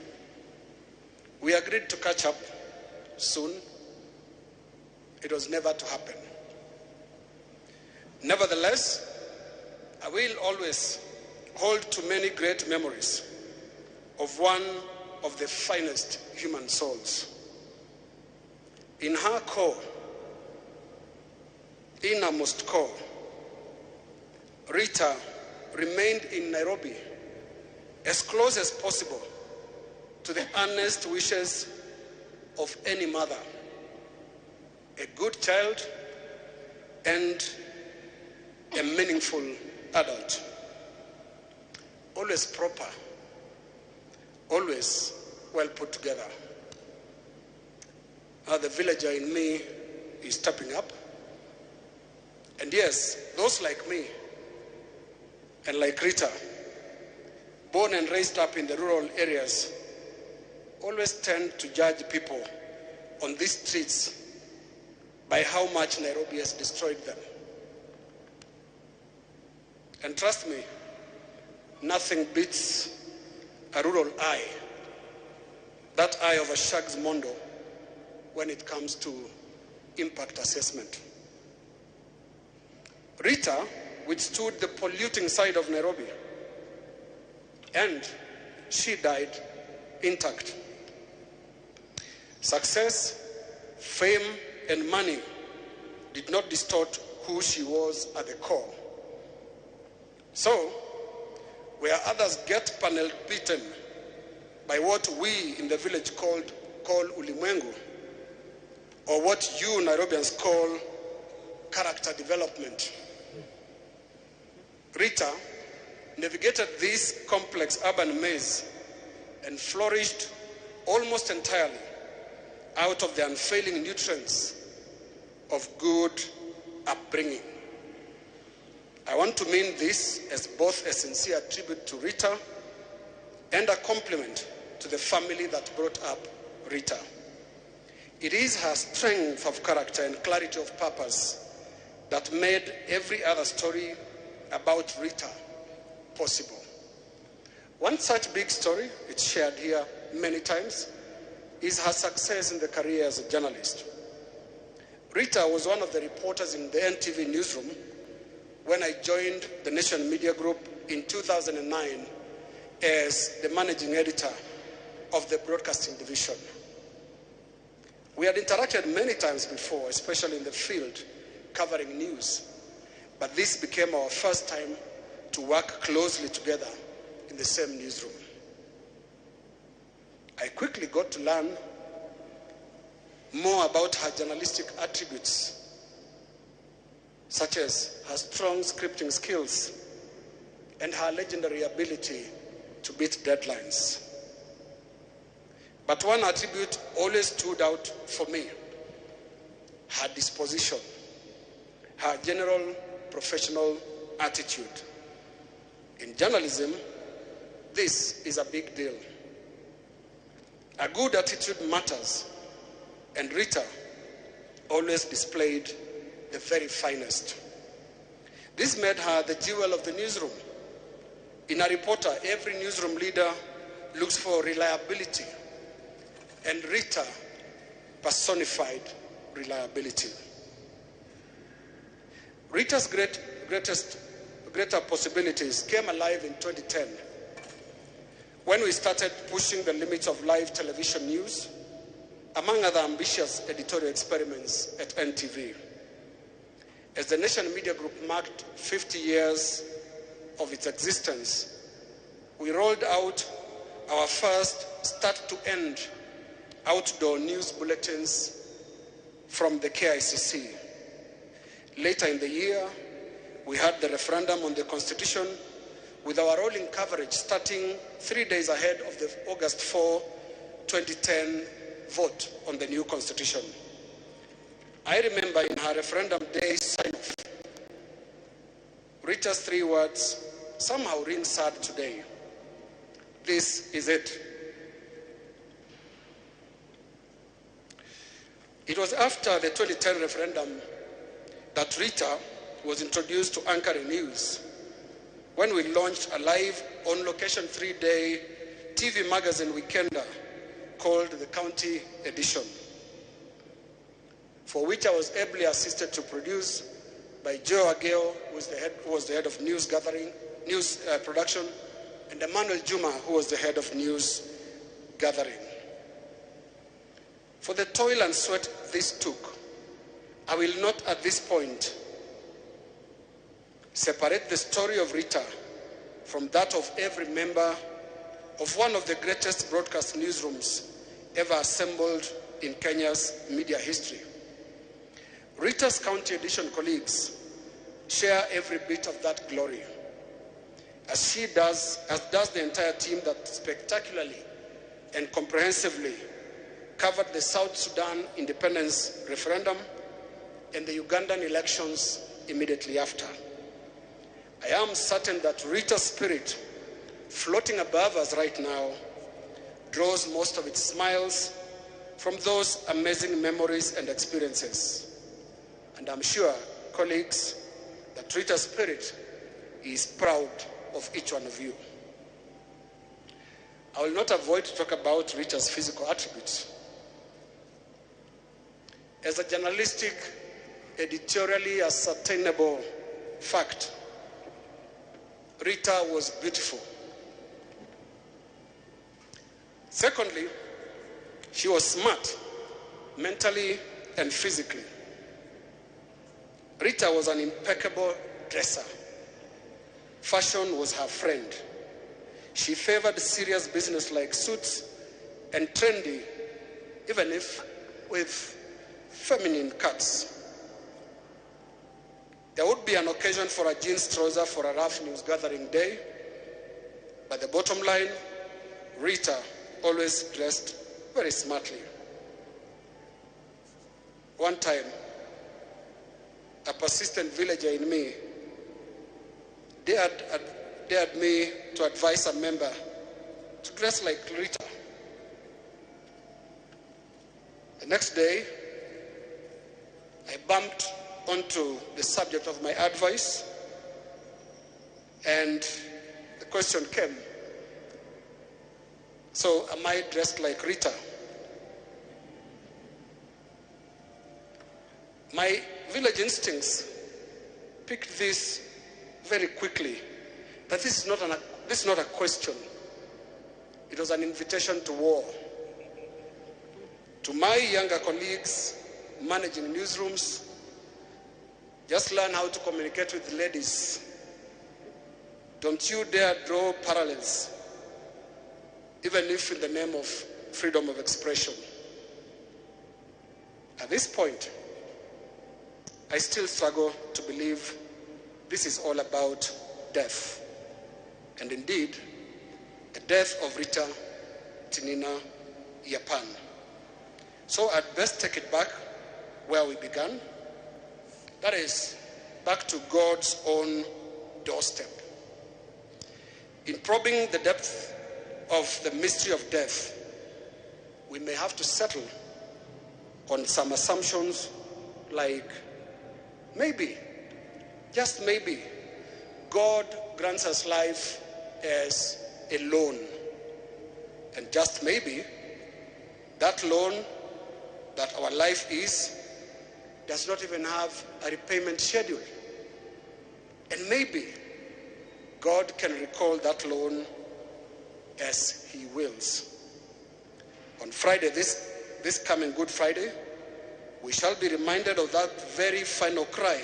We agreed to catch up soon. It was never to happen. Nevertheless, I will always hold to many great memories of one of the finest human souls. In her core, innermost core, Rita remained in Nairobi as close as possible to the earnest wishes of any mother, a good child and a meaningful adult. Always proper, always well put together. Now the villager in me is stepping up. And yes, those like me and like Rita, born and raised up in the rural areas, always tend to judge people on these streets by how much Nairobi has destroyed them. And trust me, nothing beats a rural eye, that eye of a Shags Mondo, when it comes to impact assessment. Rita withstood the polluting side of Nairobi, and she died intact. Success, fame, and money did not distort who she was at the core. So, where others get panel beaten by what we in the village call ulimwengu, or what you Nairobians call character development, Rita navigated this complex urban maze and flourished almost entirely out of the unfailing nutrients of good upbringing. I want to mean this as both a sincere tribute to Rita and a compliment to the family that brought up Rita. It is her strength of character and clarity of purpose that made every other story about Rita possible. One such big story, it's shared here many times, is her success in the career as a journalist. Rita was one of the reporters in the NTV newsroom when I joined the Nation Media Group in 2009 as the managing editor of the broadcasting division. We had interacted many times before, especially in the field covering news, but this became our first time to work closely together in the same newsroom. I quickly got to learn more about her journalistic attributes, such as her strong scripting skills and her legendary ability to beat deadlines. But one attribute always stood out for me: her disposition, her general professional attitude. In journalism, this is a big deal. A good attitude matters, and Rita always displayed the very finest. This made her the jewel of the newsroom. In a reporter, every newsroom leader looks for reliability, and Rita personified reliability. Rita's greater possibilities came alive in 2010 when we started pushing the limits of live television news, among other ambitious editorial experiments at NTV. As the Nation Media Group marked 50 years of its existence, we rolled out our first start-to-end outdoor news bulletins from the KICC. Later in the year, we had the referendum on the Constitution, with our rolling coverage starting 3 days ahead of the August 4, 2010 vote on the new Constitution. I remember in her referendum day sign-off, Rita's three words somehow ring sad today. This is it. It was after the 2010 referendum that Rita was introduced to Anchoring News, when we launched a live on-location 3-day TV magazine weekender called the County Edition, for which I was ably assisted to produce by Joe Ageyo, who was the head of news gathering, news production, and Emmanuel Juma, who was the head of news gathering. For the toil and sweat this took, I will not at this point separate the story of Rita from that of every member of one of the greatest broadcast newsrooms ever assembled in Kenya's media history. Rita's County Edition colleagues share every bit of that glory, as she does, as does the entire team that spectacularly and comprehensively covered the South Sudan independence referendum and the Ugandan elections immediately after. I am certain that Rita's spirit, floating above us right now, draws most of its smiles from those amazing memories and experiences. And I'm sure, colleagues, that Rita's spirit is proud of each one of you. I will not avoid to talk about Rita's physical attributes. As a journalistic, editorially ascertainable fact, Rita was beautiful. Secondly, she was smart, mentally and physically. Rita was an impeccable dresser. Fashion was her friend. She favored serious business-like suits and trendy, even if with feminine cuts. There would be an occasion for a jeans trouser for a rough news gathering day, but the bottom line, Rita always dressed very smartly. One time, a persistent villager in me dared me to advise a member to dress like Rita. The next day, I bumped onto the subject of my advice, and the question came, so am I dressed like Rita? My village instincts picked this very quickly, that this is not a question. It was an invitation to war. To my younger colleagues managing newsrooms, just learn how to communicate with ladies. Don't you dare draw parallels, even if in the name of freedom of expression. At this point, I still struggle to believe this is all about death. And indeed, the death of Rita Tinina Yapan. So I'd best take it back where we began. That is, back to God's own doorstep. In probing the depth of the mystery of death, we may have to settle on some assumptions like maybe, just maybe, God grants us life as a loan. And just maybe, that loan that our life is does not even have a repayment schedule. And maybe God can recall that loan as he wills. On Friday, this coming Good Friday, we shall be reminded of that very final cry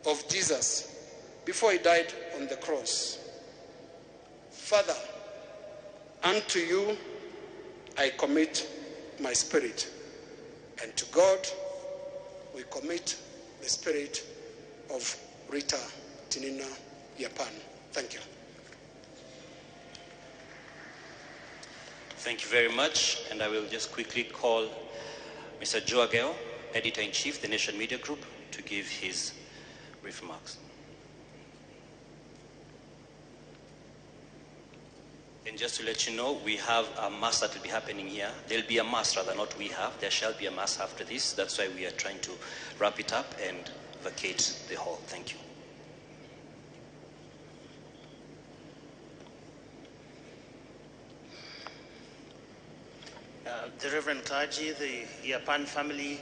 of Jesus before he died on the cross. Father, unto you I commit my spirit. And to God we commit the spirit of Rita Tinina Yapan. Thank you. Thank you very much. And I will just quickly call Mr. Joe Ageyo, Editor-in-Chief, The Nation Media Group, to give his brief remarks. And just to let you know, we have a mass that will be happening here. There'll be a mass, rather, not we have. There shall be a mass after this. That's why we are trying to wrap it up and vacate the hall. Thank you. The Reverend clergy, the Yiapan family,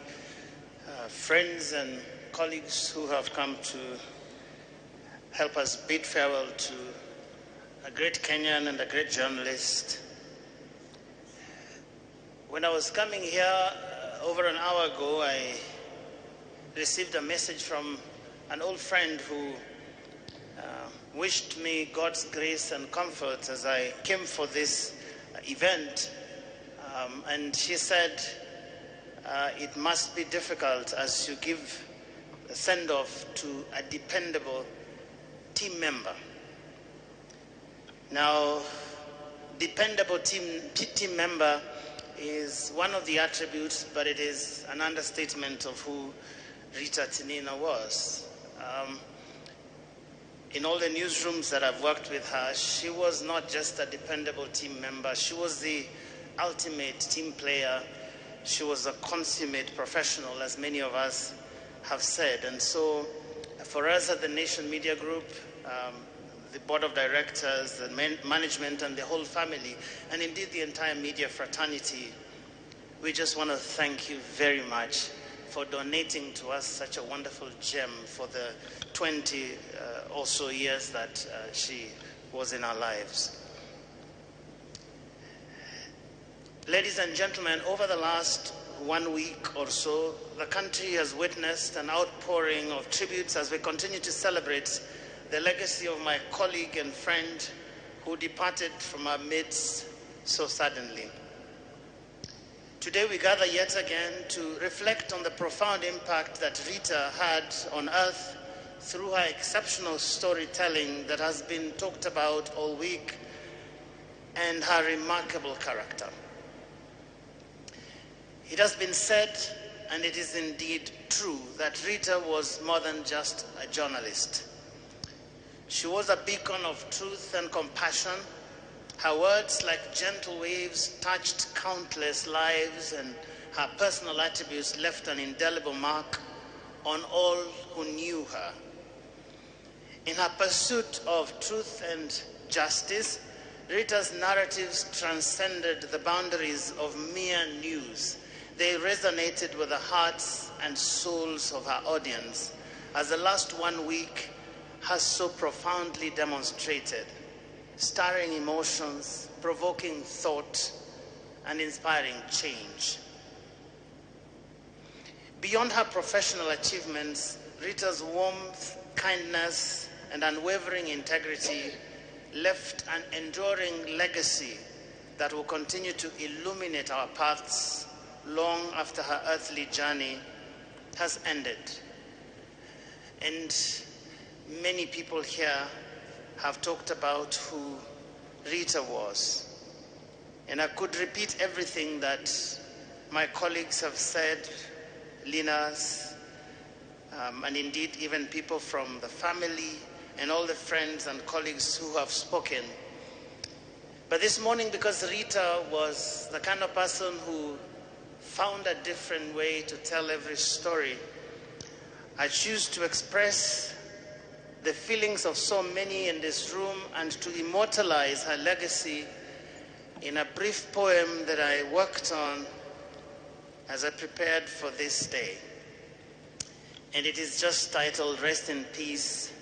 friends and colleagues who have come to help us bid farewell to a great Kenyan and a great journalist. When I was coming here over an hour ago, I received a message from an old friend who wished me God's grace and comfort as I came for this event. And she said, it must be difficult as you give a send-off to a dependable team member. Now, dependable team member is one of the attributes, but it is an understatement of who Rita Tinina was. In all the newsrooms that I've worked with her, she was not just a dependable team member. She was the ultimate team player. She was a consummate professional, as many of us have said. And so for us at the Nation Media Group, the board of directors, the management, and the whole family, and indeed the entire media fraternity, we just want to thank you very much for donating to us such a wonderful gem for the 20 or so years that she was in our lives. Ladies and gentlemen, over the last 1 week or so, the country has witnessed an outpouring of tributes as we continue to celebrate the legacy of my colleague and friend who departed from our midst so suddenly. Today we gather yet again to reflect on the profound impact that Rita had on earth through her exceptional storytelling that has been talked about all week and her remarkable character. It has been said, and it is indeed true, that Rita was more than just a journalist. She was a beacon of truth and compassion. Her words, like gentle waves, touched countless lives, and her personal attributes left an indelible mark on all who knew her. In her pursuit of truth and justice, Rita's narratives transcended the boundaries of mere news. They resonated with the hearts and souls of her audience, as the last 1 week has so profoundly demonstrated, stirring emotions, provoking thought, and inspiring change. Beyond her professional achievements, Rita's warmth, kindness, and unwavering integrity left an enduring legacy that will continue to illuminate our paths long after her earthly journey has ended. And many people here have talked about who Rita was. And I could repeat everything that my colleagues have said, Linus, and indeed even people from the family and all the friends and colleagues who have spoken. But this morning, because Rita was the kind of person who found a different way to tell every story, I choose to express the feelings of so many in this room and to immortalize her legacy in a brief poem that I worked on as I prepared for this day. And it is just titled, Rest in Peace,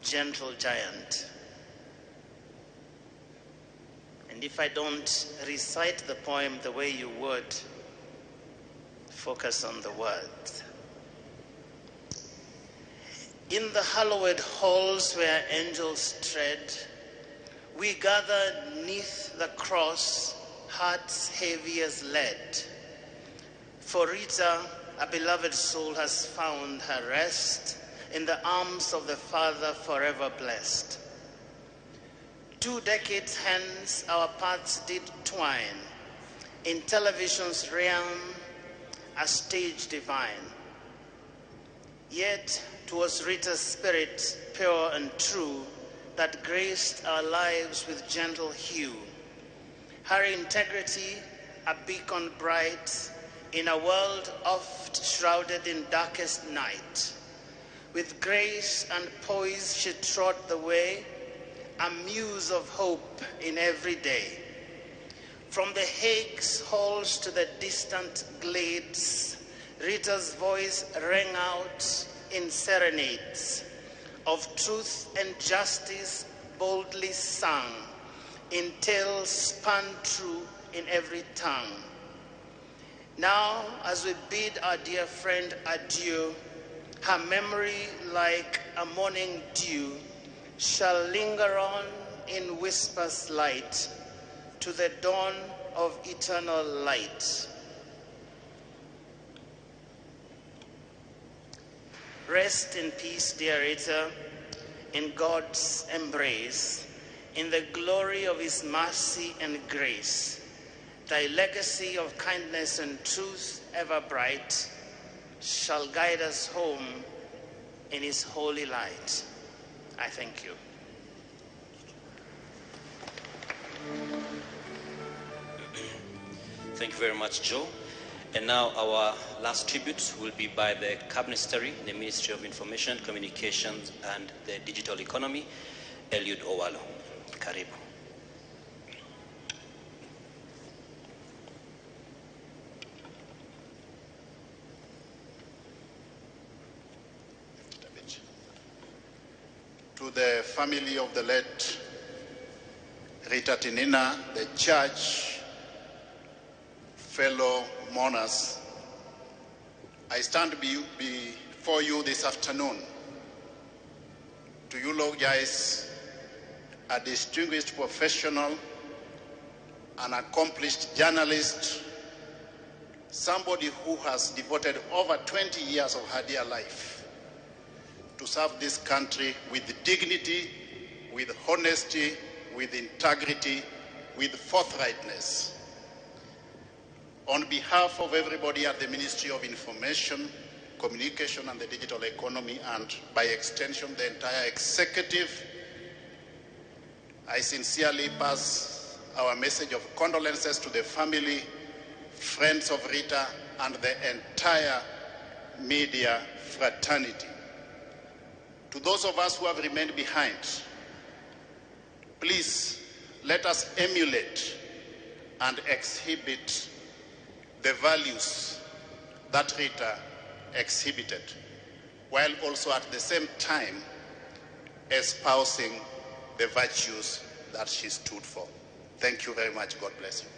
Gentle Giant. And if I don't recite the poem the way you would, focus on the words. In the hallowed halls where angels tread, we gather neath the cross, hearts heavy as lead. For Rita, a beloved soul has found her rest in the arms of the Father forever blessed. 2 decades hence, our paths did twine, in television's realm, a stage divine. Yet 'Twas Rita's spirit, pure and true, that graced our lives with gentle hue. Her integrity, a beacon bright, in a world oft shrouded in darkest night. With grace and poise she trod the way, a muse of hope in every day. From the Hague's halls to the distant glades, Rita's voice rang out in serenades of truth and justice boldly sung, in tales spun true in every tongue. Now, as we bid our dear friend adieu, her memory, like a morning dew, shall linger on in whispers light to the dawn of eternal light. Rest in peace, dear Rita, in God's embrace, in the glory of his mercy and grace. Thy legacy of kindness and truth ever bright shall guide us home in his holy light. I thank you. Thank you very much, Joe. And now our last tribute will be by the Cabinet Secretary in the Ministry of Information, Communications and the Digital Economy, Eliud Owalo. Karibu. To the family of the late Rita Tinina, the church, fellow mourners, I stand before you this afternoon to eulogize a distinguished professional, an accomplished journalist, somebody who has devoted over 20 years of her dear life to serve this country with dignity, with honesty, with integrity, with forthrightness. On behalf of everybody at the Ministry of Information, Communication and the Digital Economy, and by extension the entire executive, I sincerely pass our message of condolences to the family, friends of Rita, and the entire media fraternity. To those of us who have remained behind, please let us emulate and exhibit the values that Rita exhibited, while also at the same time espousing the virtues that she stood for. Thank you very much. God bless you.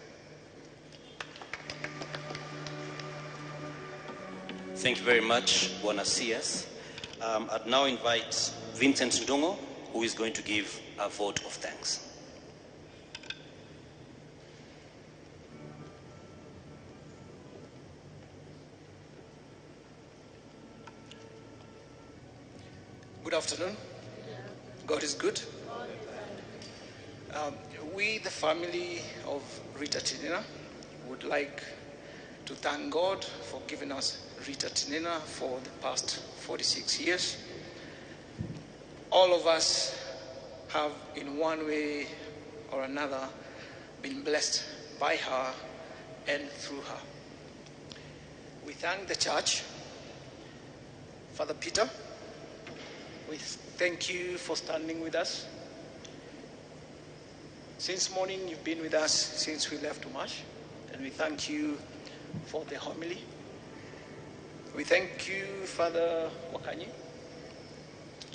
Thank you very much, Bwana CS. I'd now invite Vincent Ndungo, who is going to give a vote of thanks. Good afternoon. God is good. We, the family of Rita Tinina, would like to thank God for giving us Rita Tinina for the past 46 years. All of us have, in one way or another, been blessed by her and through her. We thank the church, Father Peter. We thank you for standing with us. Since morning, you've been with us since we left Umash, and we thank you for the homily. We thank you, Father Wakanyi.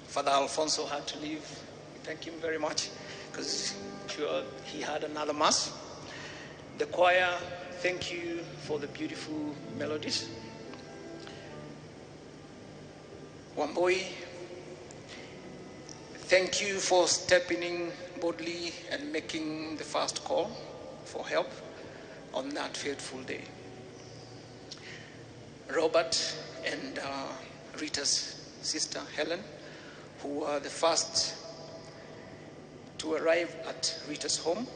Father Alfonso had to leave. We thank him very much because sure he had another mass. The choir, thank you for the beautiful melodies. Wambui, thank you for stepping in boldly and making the first call for help on that fateful day. Robert and Rita's sister, Helen, who were the first to arrive at Rita's home.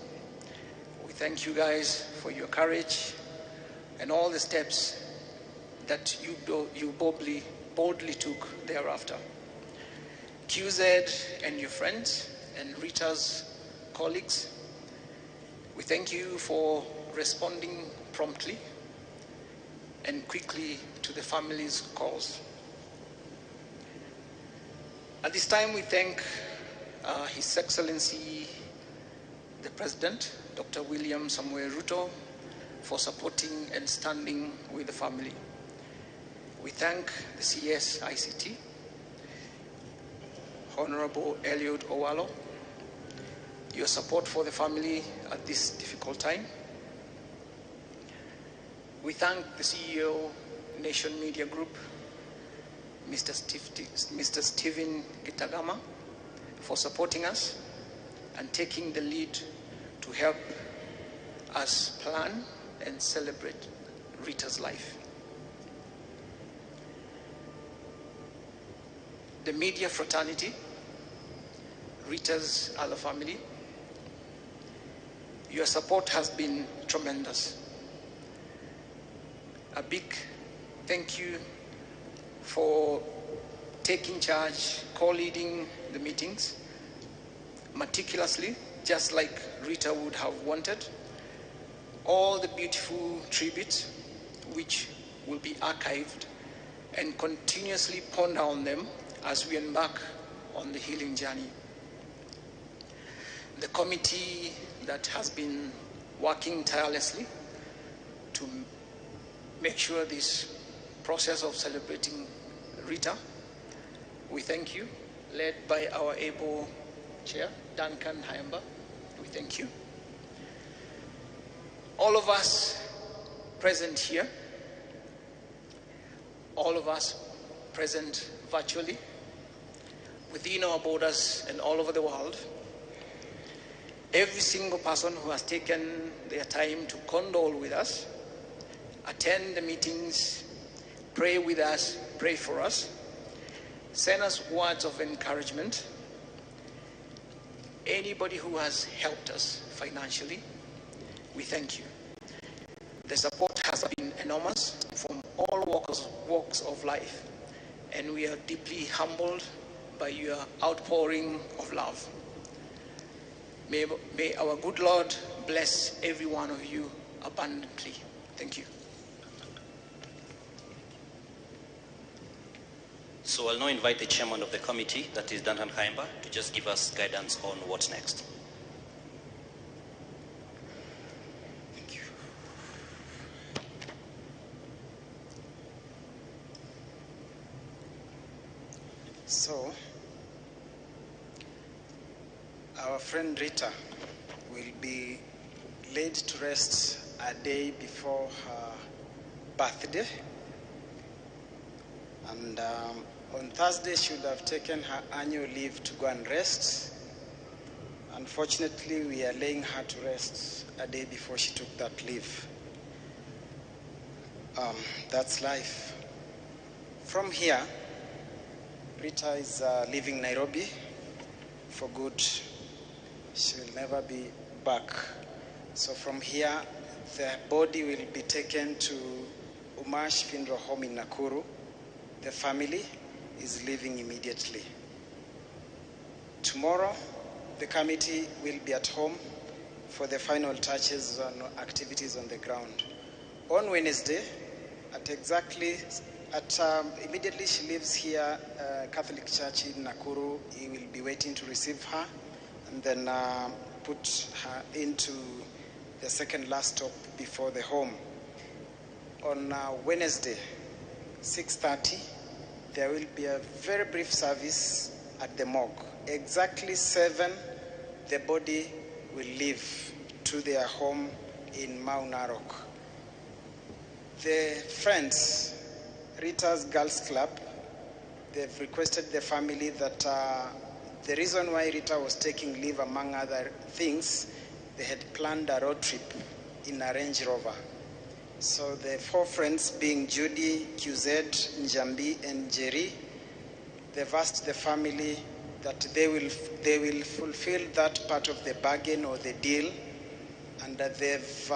We thank you guys for your courage and all the steps that you boldly boldly took thereafter. QZ and your friends and Rita's colleagues, we thank you for responding promptly and quickly to the family's calls. At this time, we thank His Excellency, the President, Dr. William Samoei Ruto, for supporting and standing with the family. We thank the CS ICT, Honorable Eliud Owalo, your support for the family at this difficult time. We thank the CEO, Nation Media Group, Mr. Stephen Gitagama, for supporting us and taking the lead to help us plan and celebrate Rita's life. The media fraternity, Rita's other family, your support has been tremendous. A big thank you for taking charge, co-leading the meetings meticulously, just like Rita would have wanted. All the beautiful tributes which will be archived and continuously ponder on them as we embark on the healing journey. The committee that has been working tirelessly to make sure this process of celebrating Rita, we thank you, led by our able chair, Duncan Khaemba. We thank you. All of us present here, all of us present virtually, within our borders and all over the world, every single person who has taken their time to condole with us, attend the meetings, pray with us, pray for us, send us words of encouragement, anybody who has helped us financially, we thank you. The support has been enormous from all walks of life, and we are deeply humbled by your outpouring of love. May our good Lord bless every one of you abundantly. Thank you. So I'll now invite the chairman of the committee, that is Duncan Khaemba, to just give us guidance on what's next. Thank you. So, our friend Rita will be laid to rest a day before her birthday. And on Thursday, she would have taken her annual leave to go and rest. Unfortunately, we are laying her to rest a day before she took that leave. That's life. From here, Rita is leaving Nairobi for good. She will never be back. So from here, the body will be taken to Umash Funeral Home in Nakuru. The family is leaving immediately. Tomorrow, the committee will be at home for the final touches on activities on the ground. On Wednesday, immediately she leaves here, Catholic Church in Nakuru, he will be waiting to receive her and then put her into the second last stop before the home. On Wednesday, 6:30, there will be a very brief service at the morgue. Exactly 7, the body will leave to their home in Mau Narok. The friends, Rita's Girls Club, they've requested the family that the reason why Rita was taking leave, among other things, they had planned a road trip in a Range Rover. So the four friends, being Judy, QZ, Njambi, and Jerry, they've asked the family that they will fulfill that part of the bargain or the deal, and that they've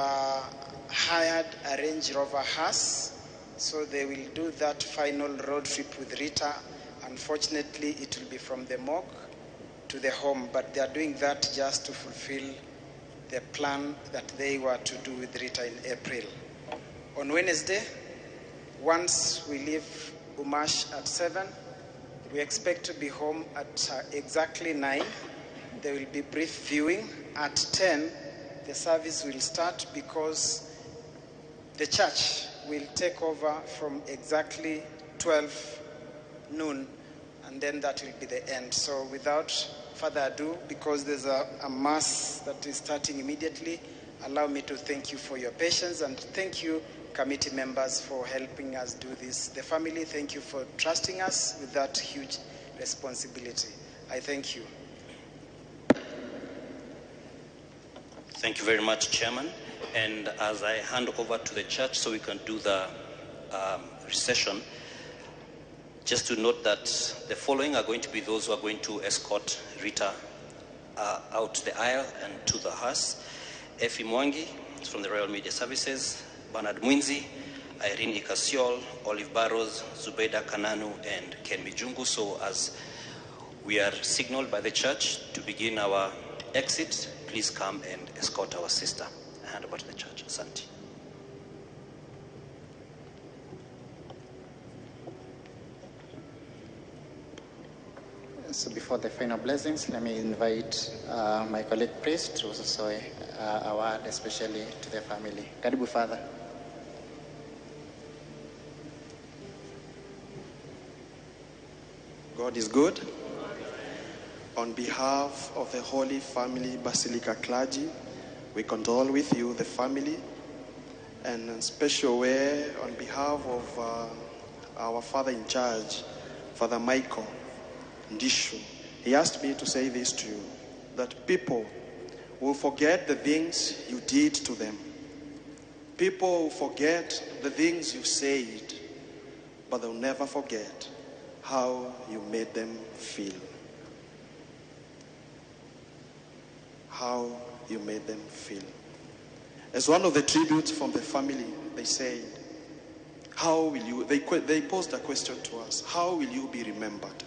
hired a Range Rover hearse So they will do that final road trip with Rita. Unfortunately, it will be from the morgue to the home, but they are doing that just to fulfill the plan that they were to do with Rita in April. On Wednesday, once we leave Umash at 7, we expect to be home at exactly 9. There will be brief viewing. At 10, the service will start because the church will take over from exactly 12 noon, and then that will be the end. So without further ado, because there's a mass that is starting immediately, allow me to thank you for your patience, and thank you, committee members, for helping us do this. The family, thank you for trusting us with that huge responsibility. I thank you. Thank you very much, Chairman. And as I hand over to the church so we can do the recession, just to note that the following are going to be those who are going to escort Rita out the aisle and to the hearse. Effie Mwangi from the Royal Media Services, Bernard Mwinzi, Irene Ikasiol, Olive Barrows, Zubeida Kananu, and Ken Mijungu. So as we are signaled by the church to begin our exit, please come and escort our sister. I hand over to the church. Asante. So before the final blessings, let me invite my colleague priest to also say a word, especially to the family. Karibu, Father. God is good. On behalf of the Holy Family Basilica clergy, we condole with you, the family, and in special way on behalf of our father in charge, Father Michael Ndishu. He asked me to say this to you, that people will forget the things you did to them. People will forget the things you said, but they'll never forget how you made them feel. How you made them feel. As one of the tributes from the family, they said, how will you, they posed a question to us, how will you be remembered?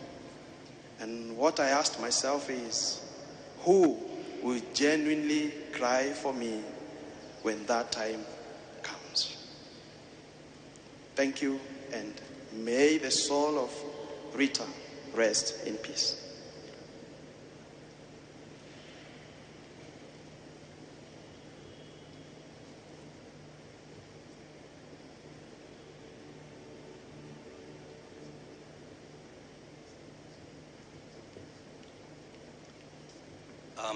And what I asked myself is, who will genuinely cry for me when that time comes? Thank you, and may the soul of Rita rest in peace.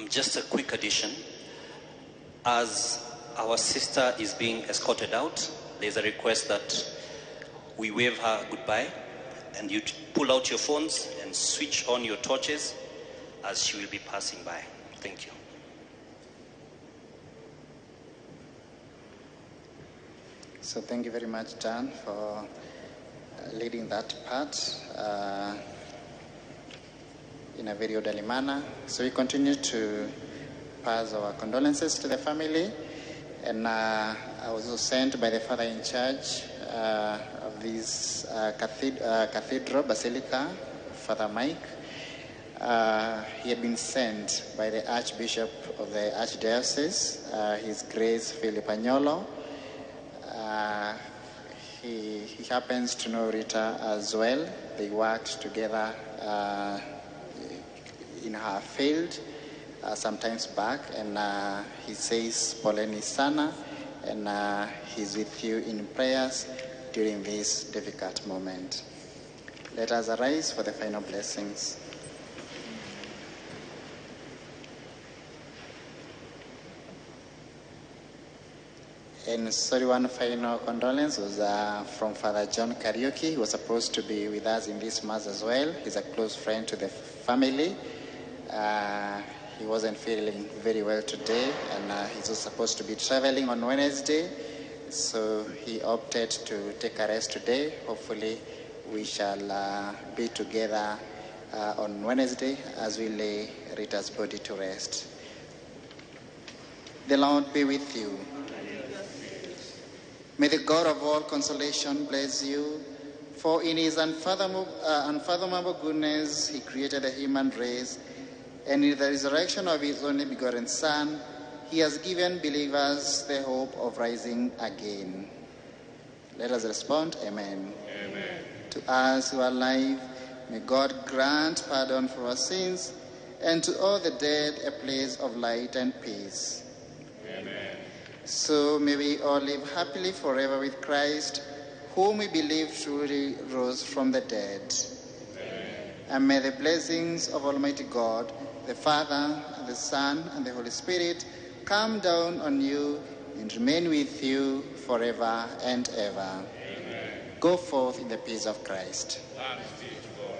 Just a quick addition. As our sister is being escorted out, there's a request that we wave her goodbye, and you pull out your phones and switch on your torches as she will be passing by. Thank you. So thank you very much, Dan, for leading that part in a very orderly manner. So we continue to pass our condolences to the family. And I was also sent by the father in charge of this cathedral basilica, Father Mike. He had been sent by the Archbishop of the Archdiocese, His Grace Philip Anyolo. He happens to know Rita as well. They worked together in her field sometimes back, and he says, Poleni sana, and he's with you in prayers during this difficult moment. Let us arise for the final blessings. And sorry, one final condolence was from Father John Kariuki, who was supposed to be with us in this Mass as well. He's a close friend to the family. He wasn't feeling very well today, and he was supposed to be traveling on Wednesday, so he opted to take a rest today. Hopefully, we shall be together on Wednesday as we lay Rita's body to rest. The Lord be with you. May the God of all consolation bless you, for in his unfathomable goodness he created the human race, and in the resurrection of his only begotten Son, he has given believers the hope of rising again. Let us respond, Amen. Amen. To us who are alive, may God grant pardon for our sins, and to all the dead a place of light and peace. Amen. So may we all live happily forever with Christ, whom we believe truly rose from the dead. Amen. And may the blessings of Almighty God, the Father, and the Son, and the Holy Spirit come down on you and remain with you forever and ever. Amen. Go forth in the peace of Christ. Thanks be to God.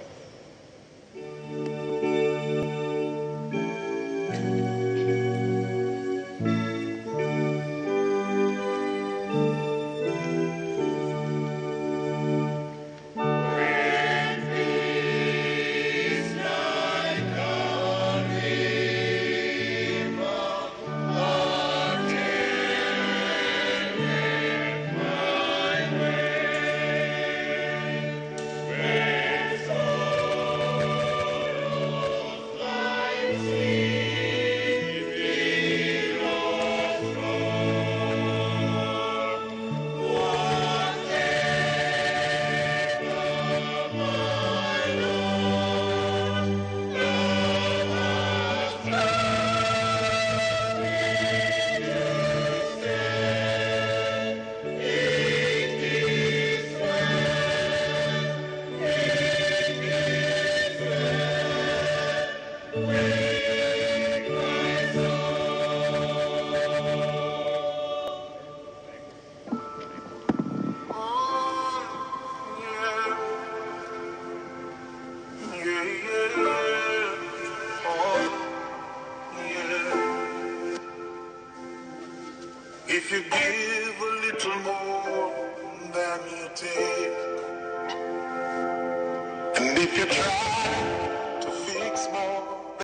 If you give a little more than you take, and if you try